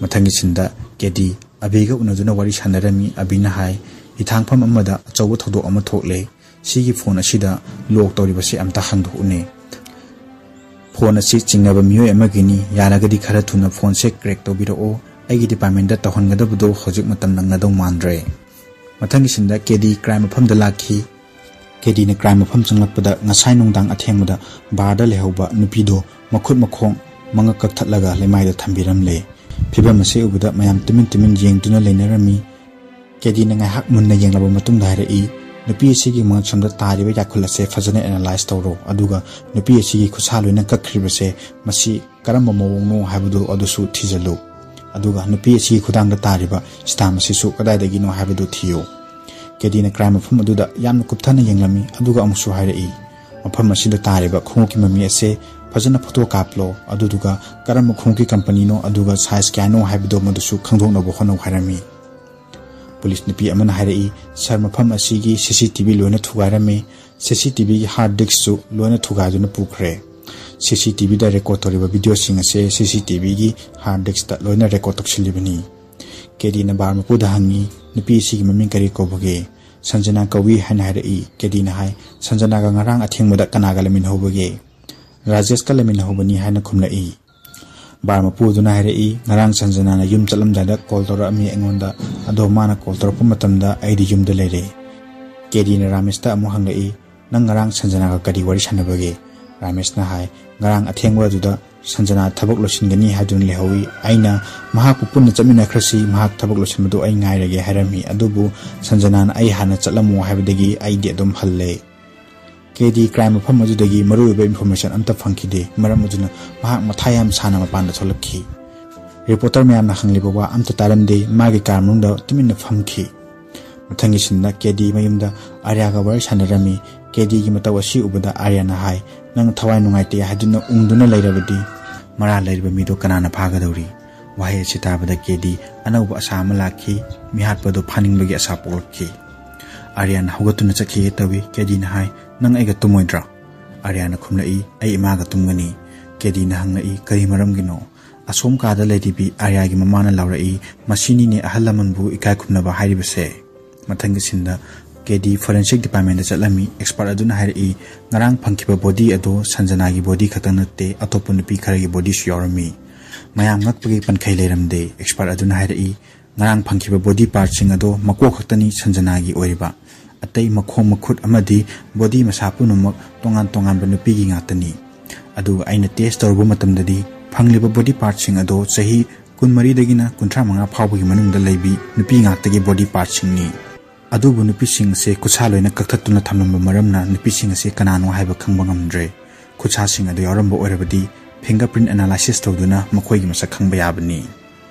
ꯃꯊꯪꯒꯤ ꯁꯤꯟꯗ ꯀꯦꯗꯤ ꯑꯕꯤꯒ ꯎꯅꯗꯨꯅ ꯋꯥꯔꯤ ꯁꯥꯟꯅꯔꯝꯃꯤ꯫ ꯑꯕꯤꯅ ꯍꯥꯏ, "ꯍꯤꯊꯥꯡꯐꯝ ꯑꯃꯗ ꯑꯆꯧꯕ ꯊꯧꯗꯣꯛ ꯑꯃ ꯊꯣꯛꯂꯦ꯫ ꯁꯤꯒꯤ ꯐꯣꯟ ꯑꯁꯤꯗ ꯂꯣꯛ ꯇꯧꯔꯤꯕꯁꯦ ꯑꯝꯇ ꯍꯥꯡꯗꯣꯛꯎꯅꯦ꯫ ꯐꯣꯟ ꯑꯁꯤ ꯆꯤꯡꯅꯕ ꯃꯤꯑꯣꯏ ꯑꯃꯒꯤꯅꯤ꯫ ꯌꯥꯔꯒꯗꯤ ꯈꯔ ꯊꯨꯅ ꯐꯣꯟꯁꯦ ꯀ꯭ꯔꯦꯛ ꯇꯧꯕꯤꯔꯛꯑꯣ꯫ ꯑꯩꯒꯤ ꯗꯤꯄꯥꯔꯠꯃꯦꯟꯗ ꯇꯧꯍꯟꯒꯗꯕꯗꯣ ꯍꯧꯖꯤꯛ ꯃꯇꯝ ꯅꯪꯒꯗꯧ ꯃꯥꯟꯗ꯭ꯔꯦ"꯫ ꯃꯊꯪꯒꯤ ꯁꯤꯟꯗ ꯀꯦꯗꯤ ꯀ꯭ꯔꯥꯏꯝ ꯃꯐꯝꯗ ꯂꯥꯛꯈꯤ꯫ ꯀꯦꯗꯤꯅ ꯀ꯭ꯔꯥꯏꯝ ꯃꯐꯝ ꯆꯪꯂꯛꯄꯗ ꯉꯁꯥꯏ ꯅꯨꯡꯗꯥꯡ ꯑꯊꯦꯡꯕꯗ ꯕꯥꯔꯗ ꯂꯩꯍꯧꯕ ꯅꯨꯄꯤꯗꯣ ꯃꯈꯨꯠ ꯃꯈꯣꯡ ꯃꯉꯛ ꯀꯛꯊꯠꯂꯒ ꯂꯩꯃꯥꯏꯗ ꯊꯝꯕꯤꯔꯝꯂꯦ꯫ ꯐꯤꯕꯝ ꯑꯁꯤ ꯎꯕꯗ ꯃꯌꯥꯝ ꯇꯨꯃꯤꯟ ꯇꯨꯃꯤꯟ ꯌꯦꯡꯗꯨꯅ ꯂꯩꯅꯔꯝꯃꯤ꯫ ꯀꯦꯗꯤꯅ ꯉꯥꯏꯍꯥꯛ ꯃꯨꯟꯅ ꯌꯦꯡꯂꯕ ꯃꯇꯨꯡꯗ ꯍꯥꯏꯔꯛꯏ, "ꯅꯨꯄꯤ ꯑꯁꯤꯒꯤ ꯃꯉꯛꯁꯝꯗ ꯇꯥꯔꯤꯕ ꯌꯥꯈꯨꯜ ꯑꯁꯦ ꯐꯖꯅ ꯑꯦꯅꯥꯂꯥꯏꯖ ꯇꯧꯔꯣ, ꯑꯗꯨꯒ ꯅꯨꯄꯤ ꯑꯁꯤꯒꯤ ꯈꯨꯠꯁꯥ ꯂꯣꯏꯅ ꯀꯛꯈ꯭ꯔꯤꯕꯁꯦ ꯃꯁꯤ ꯀꯔꯝꯕ ꯃꯑꯣꯡꯅꯣ ꯍꯥꯏꯕꯗꯨ ꯑꯗꯨꯁꯨ ꯊꯤꯖꯤꯜꯂꯨ꯫ ꯑꯗꯨꯒ ꯅꯨꯄꯤ ꯑꯁꯤꯒꯤ ꯈꯨꯗꯥꯡꯗ ꯇꯥꯔꯤꯕ ꯁꯤꯇꯥꯝ ꯑꯁꯤꯁꯨ ꯀꯗꯥꯏꯗꯒꯤꯅꯣ ꯍꯥꯏꯕꯗꯨ ꯊꯤꯌꯨ"꯫ ꯀꯦꯗꯤꯅ ꯀ꯭ꯔꯥꯏꯝ ꯃꯐꯝ ꯑꯗꯨꯗ ꯌꯥꯝꯅ ꯀꯨꯞꯊꯅ ꯌꯦꯡꯂꯝꯃꯤ, ꯑꯗꯨꯒ ꯑꯃꯨꯛꯁꯨ ꯍꯥꯏꯔꯛꯏ, "ꯃꯐꯝ ꯑꯁꯤꯗ ꯇꯥꯔꯤꯕ ꯈꯣꯡꯎꯞꯀꯤ ꯃꯃꯤ ꯑꯁꯦ ꯐꯖꯅ ꯐꯣꯇꯣ ꯀꯥꯞꯂꯣ, ꯑꯗꯨꯗꯨꯒ ꯀꯔꯝꯕ ꯈꯣꯡꯎꯞꯀꯤ ꯀꯝꯄꯅꯤꯅꯣ, ꯑꯗꯨꯒ ꯁꯥꯏꯖ ꯀꯌꯥꯅꯣ ꯍꯥꯏꯕꯗꯣ ꯃꯗꯨꯁꯨ ꯈꯪꯗꯣꯛꯅꯕ ꯍꯣꯠꯅꯧ" ꯍꯥꯏꯔꯝꯃꯤ꯫ ꯄꯨꯂꯤꯁ ꯅꯨꯄꯤ ꯑꯃꯅ ꯍꯥꯏꯔꯛꯏ, "ꯁꯥꯔ, ꯃꯐꯝ ꯑꯁꯤꯒꯤ ꯁꯤ ꯁꯤ ꯇꯤ ꯚꯤ ꯂꯣꯏꯅ ꯊꯨꯒꯥꯏꯔꯝꯃꯤ꯫ ꯁꯤ ꯁꯤ ꯇꯤ ꯚꯤꯒꯤ ꯍꯥꯔꯗ ꯗꯤꯁꯛꯁꯨ ꯂꯣꯏꯅ ꯊꯨꯒꯥꯏꯗꯨꯅ ꯄꯨꯈ꯭ꯔꯦ꯫ ꯁꯤ ꯁꯤ ꯇꯤ ꯚꯤꯗ ꯔꯦꯀꯣꯔꯗ ꯇꯧꯔꯤꯕ ꯚꯤꯗꯤꯑꯣꯁꯤꯡ ꯑꯁꯦ ꯁꯤ ꯁꯤ ꯇꯤ ꯚꯤꯒꯤ ꯍꯥꯔꯗ ꯗꯤꯁꯛꯇ ꯂꯣꯏꯅ ꯔꯦꯀꯣꯔꯗ ꯇꯧꯁꯤꯜꯂꯤꯕꯅꯤ"꯫ ꯀꯦꯗꯤꯅ ꯕꯥꯔ ꯃꯄꯨꯗ ꯍꯪꯉꯤ, "ꯅꯨꯄꯤ ꯑꯁꯤꯒꯤ ꯃꯃꯤꯡ ꯀꯔꯤ ꯀꯧꯕꯒꯦ?" "ꯁꯟꯖꯅꯥ ꯀꯧꯏ" ꯍꯥꯏꯅ ꯍꯥꯏꯔꯛꯏ꯫ ꯀꯦꯗꯤꯅ ꯍꯥꯏ, "ꯁꯟꯖꯅꯥꯒ ꯉꯔꯥꯡ ꯑꯊꯦꯡꯕꯗ ꯀꯅꯥꯒ ꯂꯩꯃꯤꯟꯅꯍꯧꯕꯒꯦ?" "ꯔꯥꯖꯦꯁꯀ ꯂꯩꯃꯤꯟꯅꯍꯧꯕꯅꯤ" ꯍꯥꯏꯅ ꯈꯨꯝꯂꯛꯏ꯫ ꯕꯥꯔ ꯃꯄꯨ ꯑꯗꯨꯅ ꯍꯥꯏꯔꯛꯏ, "ꯉꯔꯥꯡ ꯁꯟꯖꯅꯥꯅ ꯌꯨꯝ ꯆꯠꯂꯝꯗꯥꯏꯗ ꯀꯣꯜ ꯇꯧꯔꯛꯑꯝꯃꯤ ꯑꯩꯉꯣꯟꯗ, ꯑꯗꯣ ꯃꯥꯅ ꯀꯣꯜ ꯇꯧꯔꯛꯄ ꯃꯇꯝꯗ ꯑꯩꯗꯤ ꯌꯨꯝꯗ ꯂꯩꯔꯦ"꯫ ꯀꯦꯗꯤꯅ ꯔꯥꯃꯦꯁꯇ ꯑꯃꯨꯛ ꯍꯪꯂꯛꯏ, "ꯅꯪ ꯉꯔꯥꯡ ꯁꯟꯖꯅꯥꯒ ꯀꯔꯤ ꯋꯥꯔꯤ ꯁꯥꯟꯅꯕꯒꯦ?" ꯔꯥꯃꯦꯁꯅ ꯍꯥꯏ, "ꯉꯔꯥꯡ ꯑꯊꯦꯡꯕ ꯑꯗꯨꯗ ꯁꯟꯖꯅꯥ ꯊꯕꯛ ꯂꯣꯏꯁꯤꯟꯒꯅꯤ ꯍꯥꯏꯗꯨꯅ ꯂꯩꯍꯧꯏ꯫ ꯑꯩꯅ ꯃꯍꯥꯛꯄꯨ ꯄꯨꯟꯅ ꯆꯠꯃꯤꯟꯅꯈ꯭ꯔꯁꯤ, ꯃꯍꯥꯛ ꯊꯕꯛ ꯂꯣꯏꯁꯤꯟꯕꯗꯨ ꯑꯩ ꯉꯥꯏꯔꯒꯦ ꯍꯥꯏꯔꯝꯃꯤ꯫ ꯑꯗꯨꯕꯨ ꯁꯟꯖꯅꯥꯅ ꯑꯩ ꯍꯥꯟꯅ ꯆꯠꯂꯝꯃꯣ ꯍꯥꯏꯕꯗꯒꯤ ꯑꯩꯗꯤ ꯑꯗꯨꯝ ꯍꯜꯂꯦ"꯫ ꯀꯦꯗꯤ ꯀ꯭ꯔꯥꯏꯝ ꯃꯐꯝ ꯑꯗꯨꯗꯒꯤ ꯃꯔꯨꯑꯣꯏꯕ ꯏꯟꯐꯣꯔꯃꯦꯁꯟ ꯑꯝꯇ ꯐꯪꯈꯤꯗꯦ꯫ ꯃꯔꯝ ꯑꯗꯨꯅ ꯃꯍꯥꯛ ꯃꯊꯥ ꯌꯥꯝ ꯁꯥꯅ ꯃꯄꯥꯟꯗ ꯊꯣꯛꯂꯛꯈꯤ꯫ ꯔꯤꯄꯣꯔꯇꯔ ꯃꯌꯥꯝꯅ ꯍꯪꯂꯤꯕ ꯋꯥ ꯑꯝꯇ ꯇꯥꯔꯝꯗꯦ꯫ ꯃꯥꯒꯤ ꯀꯥꯔ ꯃꯅꯨꯡꯗ ꯇꯨꯃꯤꯟꯅ ꯐꯝꯈꯤ꯫ ꯃꯊꯪꯒꯤ ꯁꯤꯟꯗ ꯀꯦꯗꯤ ꯃꯌꯨꯝꯗ ꯑꯥꯔꯌꯥꯒ ꯋꯥꯔꯤ ꯁꯥꯟꯅꯔꯝꯃꯤ꯫ ꯀꯦꯗꯤꯒꯤ ꯃꯇꯧ ꯑꯁꯤ ꯎꯕꯗ ꯑꯥꯔꯌꯥꯅ ꯍꯥꯏ, "ꯅꯪ ꯊꯋꯥꯏ ꯅꯨꯡꯉꯥꯏꯇꯦ ꯍꯥꯏꯗꯨꯅ ꯎꯪꯗꯨꯅ ꯂꯩꯔꯕꯗꯤ ꯃꯔꯥꯜ ꯂꯩꯔꯤꯕ ꯃꯤꯗꯣ ꯀꯅꯥꯅ ꯐꯥꯒꯗꯧꯔꯤ?" ꯋꯥꯍꯩ ꯑꯁꯤ ꯇꯥꯕꯗ ꯀꯦꯗꯤ ꯑꯅꯧꯕ ꯑꯁꯥ ꯑꯃ ꯂꯥꯛꯈꯤ꯫ ꯃꯤꯍꯥꯠꯄ ꯑꯗꯨ ꯐꯥꯅꯤꯡꯕꯒꯤ ꯑꯁꯥ ꯄꯣꯛꯂꯛꯈꯤ꯫ ꯑꯥꯔꯌꯥꯟ ꯍꯧꯒꯠꯇꯨꯅ ꯆꯠꯈꯤꯒꯦ ꯇꯧꯏ꯫ ꯀꯦꯗꯤꯅ ꯍꯥꯏ, "ꯅꯪ ꯑꯩꯒ ꯇꯨꯝꯃꯣꯏꯗ꯭ꯔꯥ?" ꯑꯥꯔꯌꯥꯟꯅ ꯈꯨꯝꯂꯛꯏ, "ꯑꯩ ꯏꯃꯥꯒ ꯇꯨꯝꯒꯅꯤ꯫" ꯀꯦꯗꯤꯅ ꯍꯪꯂꯛꯏ, "ꯀꯔꯤ ꯃꯔꯝꯒꯤꯅꯣ?" ꯑꯁꯣꯝ ꯀꯥꯗ ꯂꯩꯔꯤꯕꯤ ꯑꯥꯔꯌꯥꯒꯤ ꯃꯃꯥꯅ ꯂꯥꯎꯔꯛꯏ, "ꯃꯁꯤꯅꯤꯅꯦ ꯑꯍꯜ ꯂꯃꯟꯕꯨ ꯏꯀꯥꯏ ꯈꯨꯝꯅꯕ ꯍꯥꯏꯔꯤꯕꯁꯦ꯫" ꯃꯊꯪꯒꯤ ꯁꯤꯟꯗ ꯀꯦꯗꯤ ꯐꯣꯔꯦꯟꯁꯤꯛ ꯗꯤꯄꯥꯔꯠꯃꯦꯟꯗ ꯆꯠꯂꯝꯃꯤ꯫ ꯑꯦꯛꯁꯄꯥꯔꯠ ꯑꯗꯨꯅ ꯍꯥꯏꯔꯛꯏ, "ꯉꯔꯥꯡ ꯐꯪꯈꯤꯕ ꯕꯣꯗꯤ ꯑꯗꯣ ꯁꯟꯖꯅꯥꯒꯤ ꯕꯣꯗꯤ ꯈꯛꯇ ꯅꯠꯇꯦ, ꯑꯇꯣꯞꯄ ꯅꯨꯄꯤ ꯈꯔꯒꯤ ꯕꯣꯗꯤꯁꯨ ꯌꯥꯎꯔꯝꯃꯤ꯫" ꯃꯌꯥꯝ ꯉꯛꯄꯒꯤ ꯄꯟꯈꯩ ꯂꯩꯔꯝꯗꯦ꯫ ꯑꯦꯛꯁꯄꯥꯔꯠ ꯑꯗꯨꯅ ꯍꯥꯏꯔꯛꯏ, "ꯉꯔꯥꯡ ꯐꯪꯈꯤꯕ ꯕꯣꯗꯤ ꯄꯥꯔꯠꯁꯤꯡ ꯑꯗꯣ ꯃꯀꯣꯛ ꯈꯛꯇꯅꯤ ꯁꯟꯖꯅꯥꯒꯤ ꯑꯣꯏꯔꯤꯕ꯫ ꯑꯇꯩ ꯃꯈꯣꯡ, ꯃꯈꯨꯠ ꯑꯃꯗꯤ ꯕꯣꯗꯤ ꯃꯁꯥ ꯄꯨꯝꯅꯃꯛ ꯇꯣꯉꯥꯟ ꯇꯣꯉꯥꯟꯕ ꯅꯨꯄꯤꯒꯤ ꯉꯥꯛꯇꯅꯤ꯫ ꯑꯗꯨꯒ ꯑꯩꯅ ꯇꯦꯁ ꯇꯧꯔꯨꯕ ꯃꯇꯝꯗꯗꯤ ꯐꯪꯂꯤꯕ ꯕꯣꯗꯤ ꯄꯥꯔꯠꯁꯤꯡ ꯑꯗꯣ ꯆꯍꯤ ꯀꯨꯟꯃꯔꯤꯗꯒꯤꯅ ꯀꯨꯟꯊ꯭ꯔꯥ ꯃꯉꯥ ꯐꯥꯎꯕꯒꯤ ꯃꯅꯨꯡꯗ ꯂꯩꯕꯤ ꯅꯨꯄꯤ ꯉꯥꯛꯇꯒꯤ ꯕꯣꯗꯤ ꯄꯥꯔꯠꯁꯤꯡꯅꯤ꯫ ꯑꯗꯨꯕꯨ ꯅꯨꯄꯤꯁꯤꯡ ꯑꯁꯦ ꯈꯨꯠꯁꯥ ꯂꯣꯏꯅ ꯀꯛꯊꯠꯇꯨꯅ ꯊꯝꯂꯝꯕ ꯃꯔꯝꯅ ꯅꯨꯄꯤꯁꯤꯡ ꯑꯁꯦ ꯀꯅꯥꯅꯣ ꯍꯥꯏꯕ ꯈꯪꯕ ꯉꯝꯗ꯭ꯔꯦ꯫ ꯈꯨꯠꯁꯥꯁꯤꯡ ꯑꯗꯨ ꯌꯥꯎꯔꯝꯕ ꯑꯣꯏꯔꯕꯗꯤ ꯐꯤꯡꯒꯔ ꯄ꯭ꯔꯤꯟ ꯑꯦꯅꯥꯂꯥꯏꯁꯤꯁ ꯇꯧꯗꯨꯅ ꯃꯈꯣꯏꯒꯤ ꯃꯁꯛ ꯈꯪꯕ ꯌꯥꯕꯅꯤ꯫"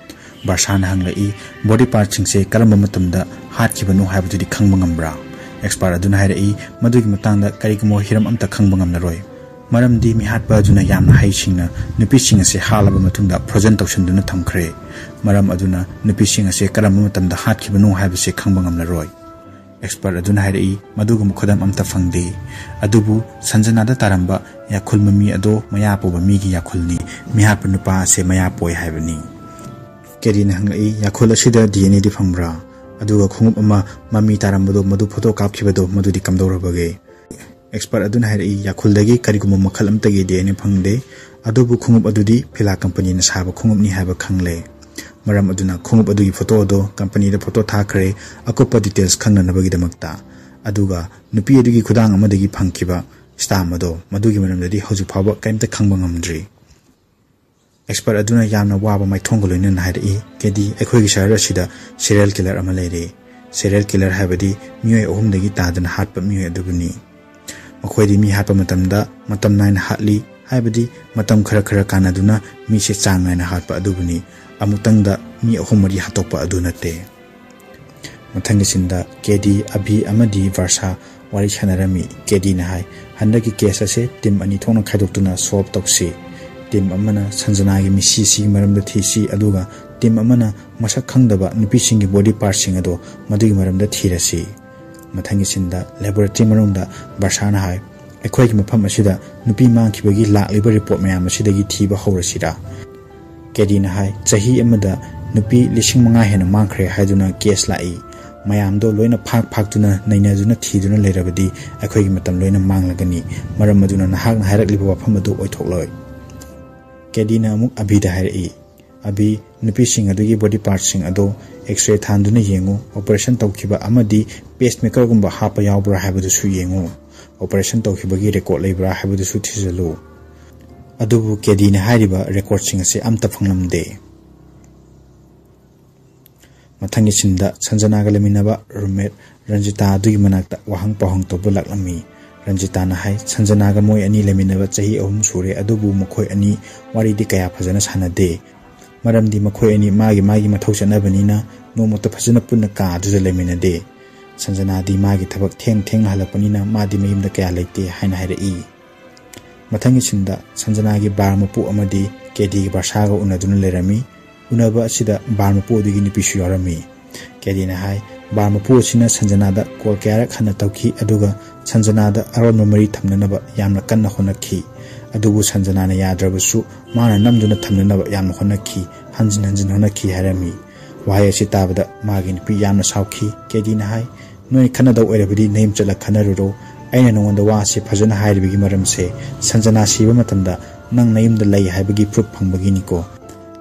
ꯕꯥꯔꯁꯥꯅ ꯍꯪꯂꯛꯏ, "ꯕꯣꯗꯤ ꯄꯥꯔꯠꯁꯤꯡꯁꯦ ꯀꯔꯝꯕ ꯃꯇꯝꯗ ꯍꯥꯠꯈꯤꯕꯅꯣ ꯍꯥꯏꯕꯗꯨꯗꯤ ꯈꯪꯕ ꯉꯝꯕ꯭ꯔꯥ?" ꯑꯦꯛꯁꯄꯥꯔꯠ ꯑꯗꯨꯅ ꯍꯥꯏꯔꯛꯏ, "ꯃꯗꯨꯒꯤ ꯃꯇꯥꯡꯗ ꯀꯔꯤꯒꯨꯝꯕ ꯍꯤꯔꯝ ꯑꯝꯇ ꯈꯪꯕ ꯉꯝꯂꯔꯣꯏ꯫ ꯃꯔꯝꯗꯤ ꯃꯤꯍꯥꯠꯄ ꯑꯗꯨꯅ ꯌꯥꯝꯅ ꯍꯩꯁꯤꯡꯅ ꯅꯨꯄꯤꯁꯤꯡ ꯑꯁꯦ ꯍꯥꯠꯂꯕ ꯃꯇꯨꯡꯗ ꯐ꯭ꯔꯣꯖꯟ ꯇꯧꯁꯤꯟꯗꯨꯅ ꯊꯝꯈ꯭ꯔꯦ꯫ ꯃꯔꯝ ꯑꯗꯨꯅ ꯅꯨꯄꯤꯁꯤꯡ ꯑꯁꯦ ꯀꯔꯝꯕ ꯃꯇꯝꯗ ꯍꯥꯠꯈꯤꯕꯅꯣ ꯍꯥꯏꯕꯁꯤ ꯈꯪꯕ ꯉꯝꯂꯔꯣꯏ꯫" ꯑꯦꯛꯁꯄꯔꯠ ꯑꯗꯨꯅ ꯍꯥꯏꯔꯛꯏ, "ꯃꯗꯨꯒꯨꯝꯕ ꯈꯨꯗꯝ ꯑꯝꯇ ꯐꯪꯗꯦ꯫ ꯑꯗꯨꯕꯨ ꯁꯟꯖꯅꯥꯗ ꯇꯥꯔꯝꯕ ꯌꯥꯈꯨꯜ ꯃꯃꯤ ꯑꯗꯣ ꯃꯌꯥ ꯄꯣꯕ ꯃꯤꯒꯤ ꯌꯥꯈꯨꯜꯅꯤ꯫ ꯃꯤꯍꯥꯠꯄ ꯅꯨꯄꯥ ꯑꯁꯦ ꯃꯌꯥ ꯄꯣꯏ ꯍꯥꯏꯕꯅꯤ꯫" ꯀꯦꯗꯤꯅ ꯍꯪꯂꯛꯏ, "ꯌꯥꯈꯨꯜ ꯑꯁꯤꯗ ꯗꯤ ꯑꯦꯟ ꯑꯦꯗꯤ ꯐꯪꯕ꯭ꯔꯥ? ꯑꯗꯨꯒ ꯈꯣꯡꯎꯞ ꯑꯃ ꯃꯃꯤ ꯇꯥꯔꯝꯕꯗꯣ, ꯃꯗꯨ ꯐꯣꯇꯣ ꯀꯥꯞꯈꯤꯕꯗꯣ, ꯃꯗꯨꯗꯤ ꯀꯝꯗꯧꯔꯕꯒꯦ?" ꯑꯦꯛꯁꯄꯔꯠ ꯑꯗꯨꯅ ꯍꯥꯏꯔꯛꯏ, "ꯌꯥꯈꯨꯜꯗꯒꯤ ꯀꯔꯤꯒꯨꯝꯕ ꯃꯈꯜ ꯑꯃꯠꯇꯒꯤ ꯗꯤ ꯑꯦꯟ ꯑꯦ ꯐꯪꯗꯦ꯫ ꯑꯗꯨꯕꯨ ꯈꯣꯡꯎꯞ ꯑꯗꯨꯗꯤ ꯐꯤꯂꯥ ꯀꯝꯄꯅꯤꯅ ꯁꯥꯕ ꯈꯣꯡꯎꯞꯅꯤ ꯍꯥꯏꯕ ꯈꯪꯂꯦ꯫ ꯃꯔꯝ ꯑꯗꯨꯅ ꯈꯣꯡꯎꯞ ꯑꯗꯨꯒꯤ ꯐꯣꯇꯣ ꯑꯗꯣ ꯀꯝꯄꯅꯤꯗ ꯐꯣꯇꯣ ꯊꯥꯈ꯭ꯔꯦ, ꯑꯀꯨꯞꯄ ꯗꯤꯇꯦꯜꯁ ꯈꯪꯅꯅꯕꯒꯤꯗꯃꯛꯇ꯫ ꯑꯗꯨꯒ ꯅꯨꯄꯤ ꯑꯗꯨꯒꯤ ꯈꯨꯗꯥꯡ ꯑꯃꯗꯒꯤ ꯐꯪꯈꯤꯕ ꯁ꯭ꯇꯥꯝ ꯑꯗꯣ, ꯃꯗꯨꯒꯤ ꯃꯔꯝꯗꯗꯤ ꯍꯧꯖꯤꯛ ꯐꯥꯎꯕ ꯀꯔꯤꯝꯇ ꯈꯪꯕ ꯉꯝꯗ꯭ꯔꯤ꯫" ꯑꯦꯛꯁꯄꯔꯠ ꯑꯗꯨꯅ ꯌꯥꯝꯅ ꯋꯥꯕ ꯃꯥꯏꯊꯣꯡꯒ ꯂꯣꯏꯅꯅ ꯍꯥꯏꯔꯛꯏ, "ꯀꯦꯗꯤ, ꯑꯩꯈꯣꯏꯒꯤ ꯁꯍꯔ ꯑꯁꯤꯗ ꯁꯤꯔꯤꯌꯦꯜ ꯀꯤꯂꯔ ꯑꯃ ꯂꯩꯔꯦ꯫ ꯁꯤꯔꯤꯌꯦꯜ ꯀꯤꯂꯔ ꯍꯥꯏꯕꯗꯤ ꯃꯤꯑꯣꯏ ꯑꯍꯨꯝꯗꯒꯤ ꯇꯥꯗꯅ ꯍꯥꯠꯄ ꯃꯤꯑꯣꯏ ꯑꯗꯨꯕꯨꯅꯤ꯫ ꯃꯈꯣꯏꯗꯤ ꯃꯤ ꯍꯥꯠꯄ ꯃꯇꯝꯗ ꯃꯇꯝ ꯅꯥꯏꯅ ꯍꯥꯠꯂꯤ, ꯍꯥꯏꯕꯗꯤ ꯃꯇꯝ ꯈꯔ ꯈꯔ ꯀꯥꯟꯅꯗꯨꯅ ꯃꯤꯁꯦ ꯆꯥꯡ ꯅꯥꯏꯅ ꯍꯥꯠꯄ ꯑꯗꯨꯕꯨꯅꯤ꯫ ꯑꯃꯨꯛꯇꯪꯗ ꯃꯤ ꯑꯍꯨꯝ ꯃꯔꯤ ꯍꯥꯠꯇꯣꯛꯄ ꯑꯗꯨ ꯅꯠꯇꯦ꯫" ꯃꯊꯪꯒꯤ ꯁꯤꯟꯗ ꯀꯦꯗꯤ, ꯑꯚꯤ ꯑꯃꯗꯤ ꯕꯥꯔꯁꯥ ꯋꯥꯔꯤ ꯁꯥꯟꯅꯔꯝꯃꯤ꯫ ꯀꯦꯗꯤꯅ ꯍꯥꯏ, "ꯍꯟꯗꯛꯀꯤ ꯀꯦꯁ ꯑꯁꯦ ꯇꯤꯝ ꯑꯅꯤ ꯊꯣꯛꯅ ꯈꯥꯏꯗꯣꯛꯇꯨꯅ ꯁꯣꯜꯕ ꯇꯧꯁꯤ꯫ ꯇꯤꯝ ꯑꯃꯅ ꯁꯟꯖꯅꯥꯒꯤ ꯃꯤꯁꯤ ꯑꯁꯤꯒꯤ ꯃꯔꯝꯗ ꯊꯤꯁꯤ, ꯑꯗꯨꯒ ꯇꯤꯝ ꯑꯃꯅ ꯃꯁꯛ ꯈꯪꯗꯕ ꯅꯨꯄꯤꯁꯤꯡꯒꯤ ꯕꯣꯗꯤ ꯄꯥꯔꯠꯁꯤꯡ ꯑꯗꯣ ꯃꯗꯨꯒꯤ ꯃꯔꯝꯗ ꯊꯤꯔꯁꯤ꯫ ꯃꯊꯪꯒꯤ ꯁꯤꯟꯗ ꯂꯦꯕꯣꯔꯦꯇꯔꯤ ꯃꯅꯨꯡꯗ ꯕꯔꯁꯥꯅ ꯍꯥꯏ, "ꯑꯩꯈꯣꯏꯒꯤ ꯃꯐꯝ ꯑꯁꯤꯗ ꯅꯨꯄꯤ ꯃꯥꯡꯈꯤꯕꯒꯤ ꯂꯥꯛꯂꯤꯕ ꯔꯤꯄꯣꯔꯠ ꯃꯌꯥꯝ ꯑꯁꯤꯗꯒꯤ ꯊꯤꯕ ꯍꯧꯔꯁꯤꯔꯥ?" ꯀꯦꯗꯤꯅ ꯍꯥꯏ, "ꯆꯍꯤ ꯑꯃꯗ ꯅꯨꯄꯤ ꯂꯤꯁꯤꯡ ꯃꯉꯥ ꯍꯦꯟꯅ ꯃꯥꯡꯈ꯭ꯔꯦ ꯍꯥꯏꯗꯨꯅ ꯀꯦꯁ ꯂꯥꯛꯏ꯫ ꯃꯌꯥꯝꯗꯣ ꯂꯣꯏꯅ ꯐꯥꯛ ꯐꯥꯛꯇꯨꯅ ꯅꯩꯅꯗꯨꯅ ꯊꯤꯗꯨꯅ ꯂꯩꯔꯕꯗꯤ ꯑꯩꯈꯣꯏꯒꯤ ꯃꯇꯝ ꯂꯣꯏꯅ ꯃꯥꯡꯂꯒꯅꯤ꯫ ꯃꯔꯝ ꯑꯗꯨꯅ ꯅꯍꯥꯛꯅ ꯍꯥꯏꯔꯛꯂꯤꯕ ꯋꯥꯐꯝ ꯑꯗꯨ ꯑꯣꯏꯊꯣꯛꯂꯣꯏ꯫" ꯀꯦꯗꯤꯅ ꯑꯃꯨꯛ ꯑꯕꯤꯗ ꯍꯥꯏꯔꯛꯏ, "ꯑꯕꯤ, ꯅꯨꯄꯤꯁꯤꯡ ꯑꯗꯨꯒꯤ ꯕꯣꯗꯤ ꯄꯥꯔꯠꯁꯤꯡ ꯑꯗꯣ ꯑꯦꯛꯁꯔꯦ ꯊꯥꯟꯗꯨꯅ ꯌꯦꯡꯉꯨ꯫ ꯑꯣꯄꯔꯦꯁꯟ ꯇꯧꯈꯤꯕ ꯑꯃꯗꯤ ꯄꯦꯁꯃꯦꯀꯔꯒꯨꯝꯕ ꯍꯥꯞꯄ ꯌꯥꯎꯕ꯭ꯔꯥ ꯍꯥꯏꯕꯗꯨꯁꯨ ꯌꯦꯡꯉꯨ꯫ ꯑꯣꯄꯔꯦꯁꯟ ꯇꯧꯈꯤꯕꯒꯤ ꯔꯦꯀꯣꯔꯠ ꯂꯩꯕ꯭ꯔꯥ ꯍꯥꯏꯕꯗꯨꯁꯨ ꯊꯤꯖꯤꯜꯂꯨ꯫" ꯑꯗꯨꯕꯨ ꯀꯦꯗꯤꯅ ꯍꯥꯏꯔꯤꯕ ꯔꯦꯀꯣꯔꯠꯁꯤꯡ ꯑꯁꯤ ꯑꯝꯇ ꯐꯪꯂꯝꯗꯦ꯫ ꯃꯊꯪꯒꯤ ꯁꯤꯟꯗ ꯁꯟꯖꯅꯥꯒ ꯂꯩꯃꯤꯟꯅꯕ ꯔꯨꯝꯃꯦꯠ ꯔꯟꯖꯤꯇꯥ ꯑꯗꯨꯒꯤ ꯃꯅꯥꯛꯇ ꯋꯥꯍꯪ ꯄꯥꯎꯍꯪ ꯇꯧꯕ ꯂꯥꯛꯂꯝꯃꯤ꯫ ꯔꯟꯖꯤꯇꯥꯅ ꯍꯥꯏ, "ꯁꯟꯖꯅꯥꯒ ꯃꯣꯏ ꯑꯅꯤ ꯂꯩꯃꯤꯟꯅꯕ ꯆꯍꯤ ꯑꯍꯨꯝ ꯁꯨꯔꯦ, ꯑꯗꯨꯕꯨ ꯃꯈꯣꯏ ꯑꯅꯤ ꯋꯥꯔꯤꯗꯤ ꯀꯌꯥ ꯐꯖꯅ ꯁꯥꯟꯅꯗꯦ꯫ ꯃꯔꯝꯗꯤ ꯃꯈꯣꯏ ꯑꯅꯤ ꯃꯥꯒꯤ ꯃꯥꯒꯤ ꯃꯊꯧ ꯆꯠꯅꯕꯅꯤꯅ ꯅꯣꯡꯃꯇ ꯐꯖꯅ ꯄꯨꯟꯅ ꯀꯥ ꯑꯗꯨꯗ ꯂꯩꯃꯤꯟꯅꯗꯦ꯫ ꯁꯟꯖꯅꯥꯗꯤ ꯃꯥꯒꯤ ꯊꯕꯛ ꯊꯦꯡ ꯊꯦꯡꯅ ꯍꯜꯂꯛꯄꯅꯤꯅ ꯃꯥꯗꯤ ꯃꯌꯨꯝꯗ ꯀꯌꯥ ꯂꯩꯇꯦ" ꯍꯥꯏꯅ ꯍꯥꯏꯔꯛꯏ꯫ ꯃꯊꯪꯒꯤ ꯁꯤꯟꯗ ꯁꯟꯖꯅꯥꯒꯤ ꯕꯥꯔ ꯃꯄꯨ ꯑꯃꯗꯤ ꯀꯦꯗꯤꯒꯤ ꯕꯔꯁꯥꯒ ꯎꯅꯗꯨꯅ ꯂꯩꯔꯝꯃꯤ꯫ ꯎꯅꯕ ꯑꯁꯤꯗ ꯕꯥꯔ ꯃꯄꯨ ꯑꯗꯨꯒꯤ ꯅꯨꯄꯤꯁꯨ ꯌꯥꯎꯔꯝꯃꯤ꯫ ꯀꯦꯗꯤꯅ ꯍꯥꯏ, ꯕꯥꯔ ꯃꯄꯨ ꯑꯁꯤꯅ ꯁꯟꯖꯅꯥꯗ ꯀꯣꯜ ꯀꯌꯥꯔꯛ ꯍꯟꯅ ꯇꯧꯈꯤ, ꯑꯗꯨꯒ ꯁꯟꯖꯅꯥꯗ ꯑꯔꯣꯟꯕ ꯃꯔꯤ ꯊꯝꯅꯅꯕ ꯌꯥꯝꯅ ꯀꯟꯅ ꯍꯣꯠꯅꯈꯤ꯫ ꯑꯗꯨꯕꯨ ꯁꯟꯖꯅꯥꯅ ꯌꯥꯗ꯭ꯔꯕꯁꯨ ꯃꯥꯅ ꯅꯝꯗꯨꯅ ꯊꯝꯅꯅꯕ ꯌꯥꯝꯅ ꯍꯣꯠꯅꯈꯤ, ꯍꯟꯖꯤꯟ ꯍꯟꯖꯤꯟ ꯍꯣꯠꯅꯈꯤ ꯍꯥꯏꯔꯝꯃꯤ꯫ ꯋꯥꯍꯩ ꯑꯁꯤ ꯇꯥꯕꯗ ꯃꯥꯒꯤ ꯅꯨꯄꯤ ꯌꯥꯝꯅ ꯁꯥꯎꯈꯤ꯫ ꯀꯦꯗꯤꯅ ꯍꯥꯏ, "ꯅꯣꯏ ꯈꯠꯅꯗꯧ ꯑꯣꯏꯔꯕꯗꯤ ꯅꯌꯨꯝ ꯆꯠꯂ ꯈꯟꯅꯔꯨꯔꯣ꯫ ꯑꯩꯅ ꯅꯉꯣꯟꯗ ꯋꯥ ꯑꯁꯤ ꯐꯖꯅ ꯍꯥꯏꯔꯤꯕꯒꯤ ꯃꯔꯝꯁꯦ ꯁꯟꯖꯅꯥ ꯁꯤꯕ ꯃꯇꯝꯗ ꯅꯪ ꯅꯌꯨꯝꯗ ꯂꯩ ꯍꯥꯏꯕꯒꯤ ꯄ꯭ꯔꯨꯐ ꯐꯪꯕꯒꯤꯅꯤꯀꯣ꯫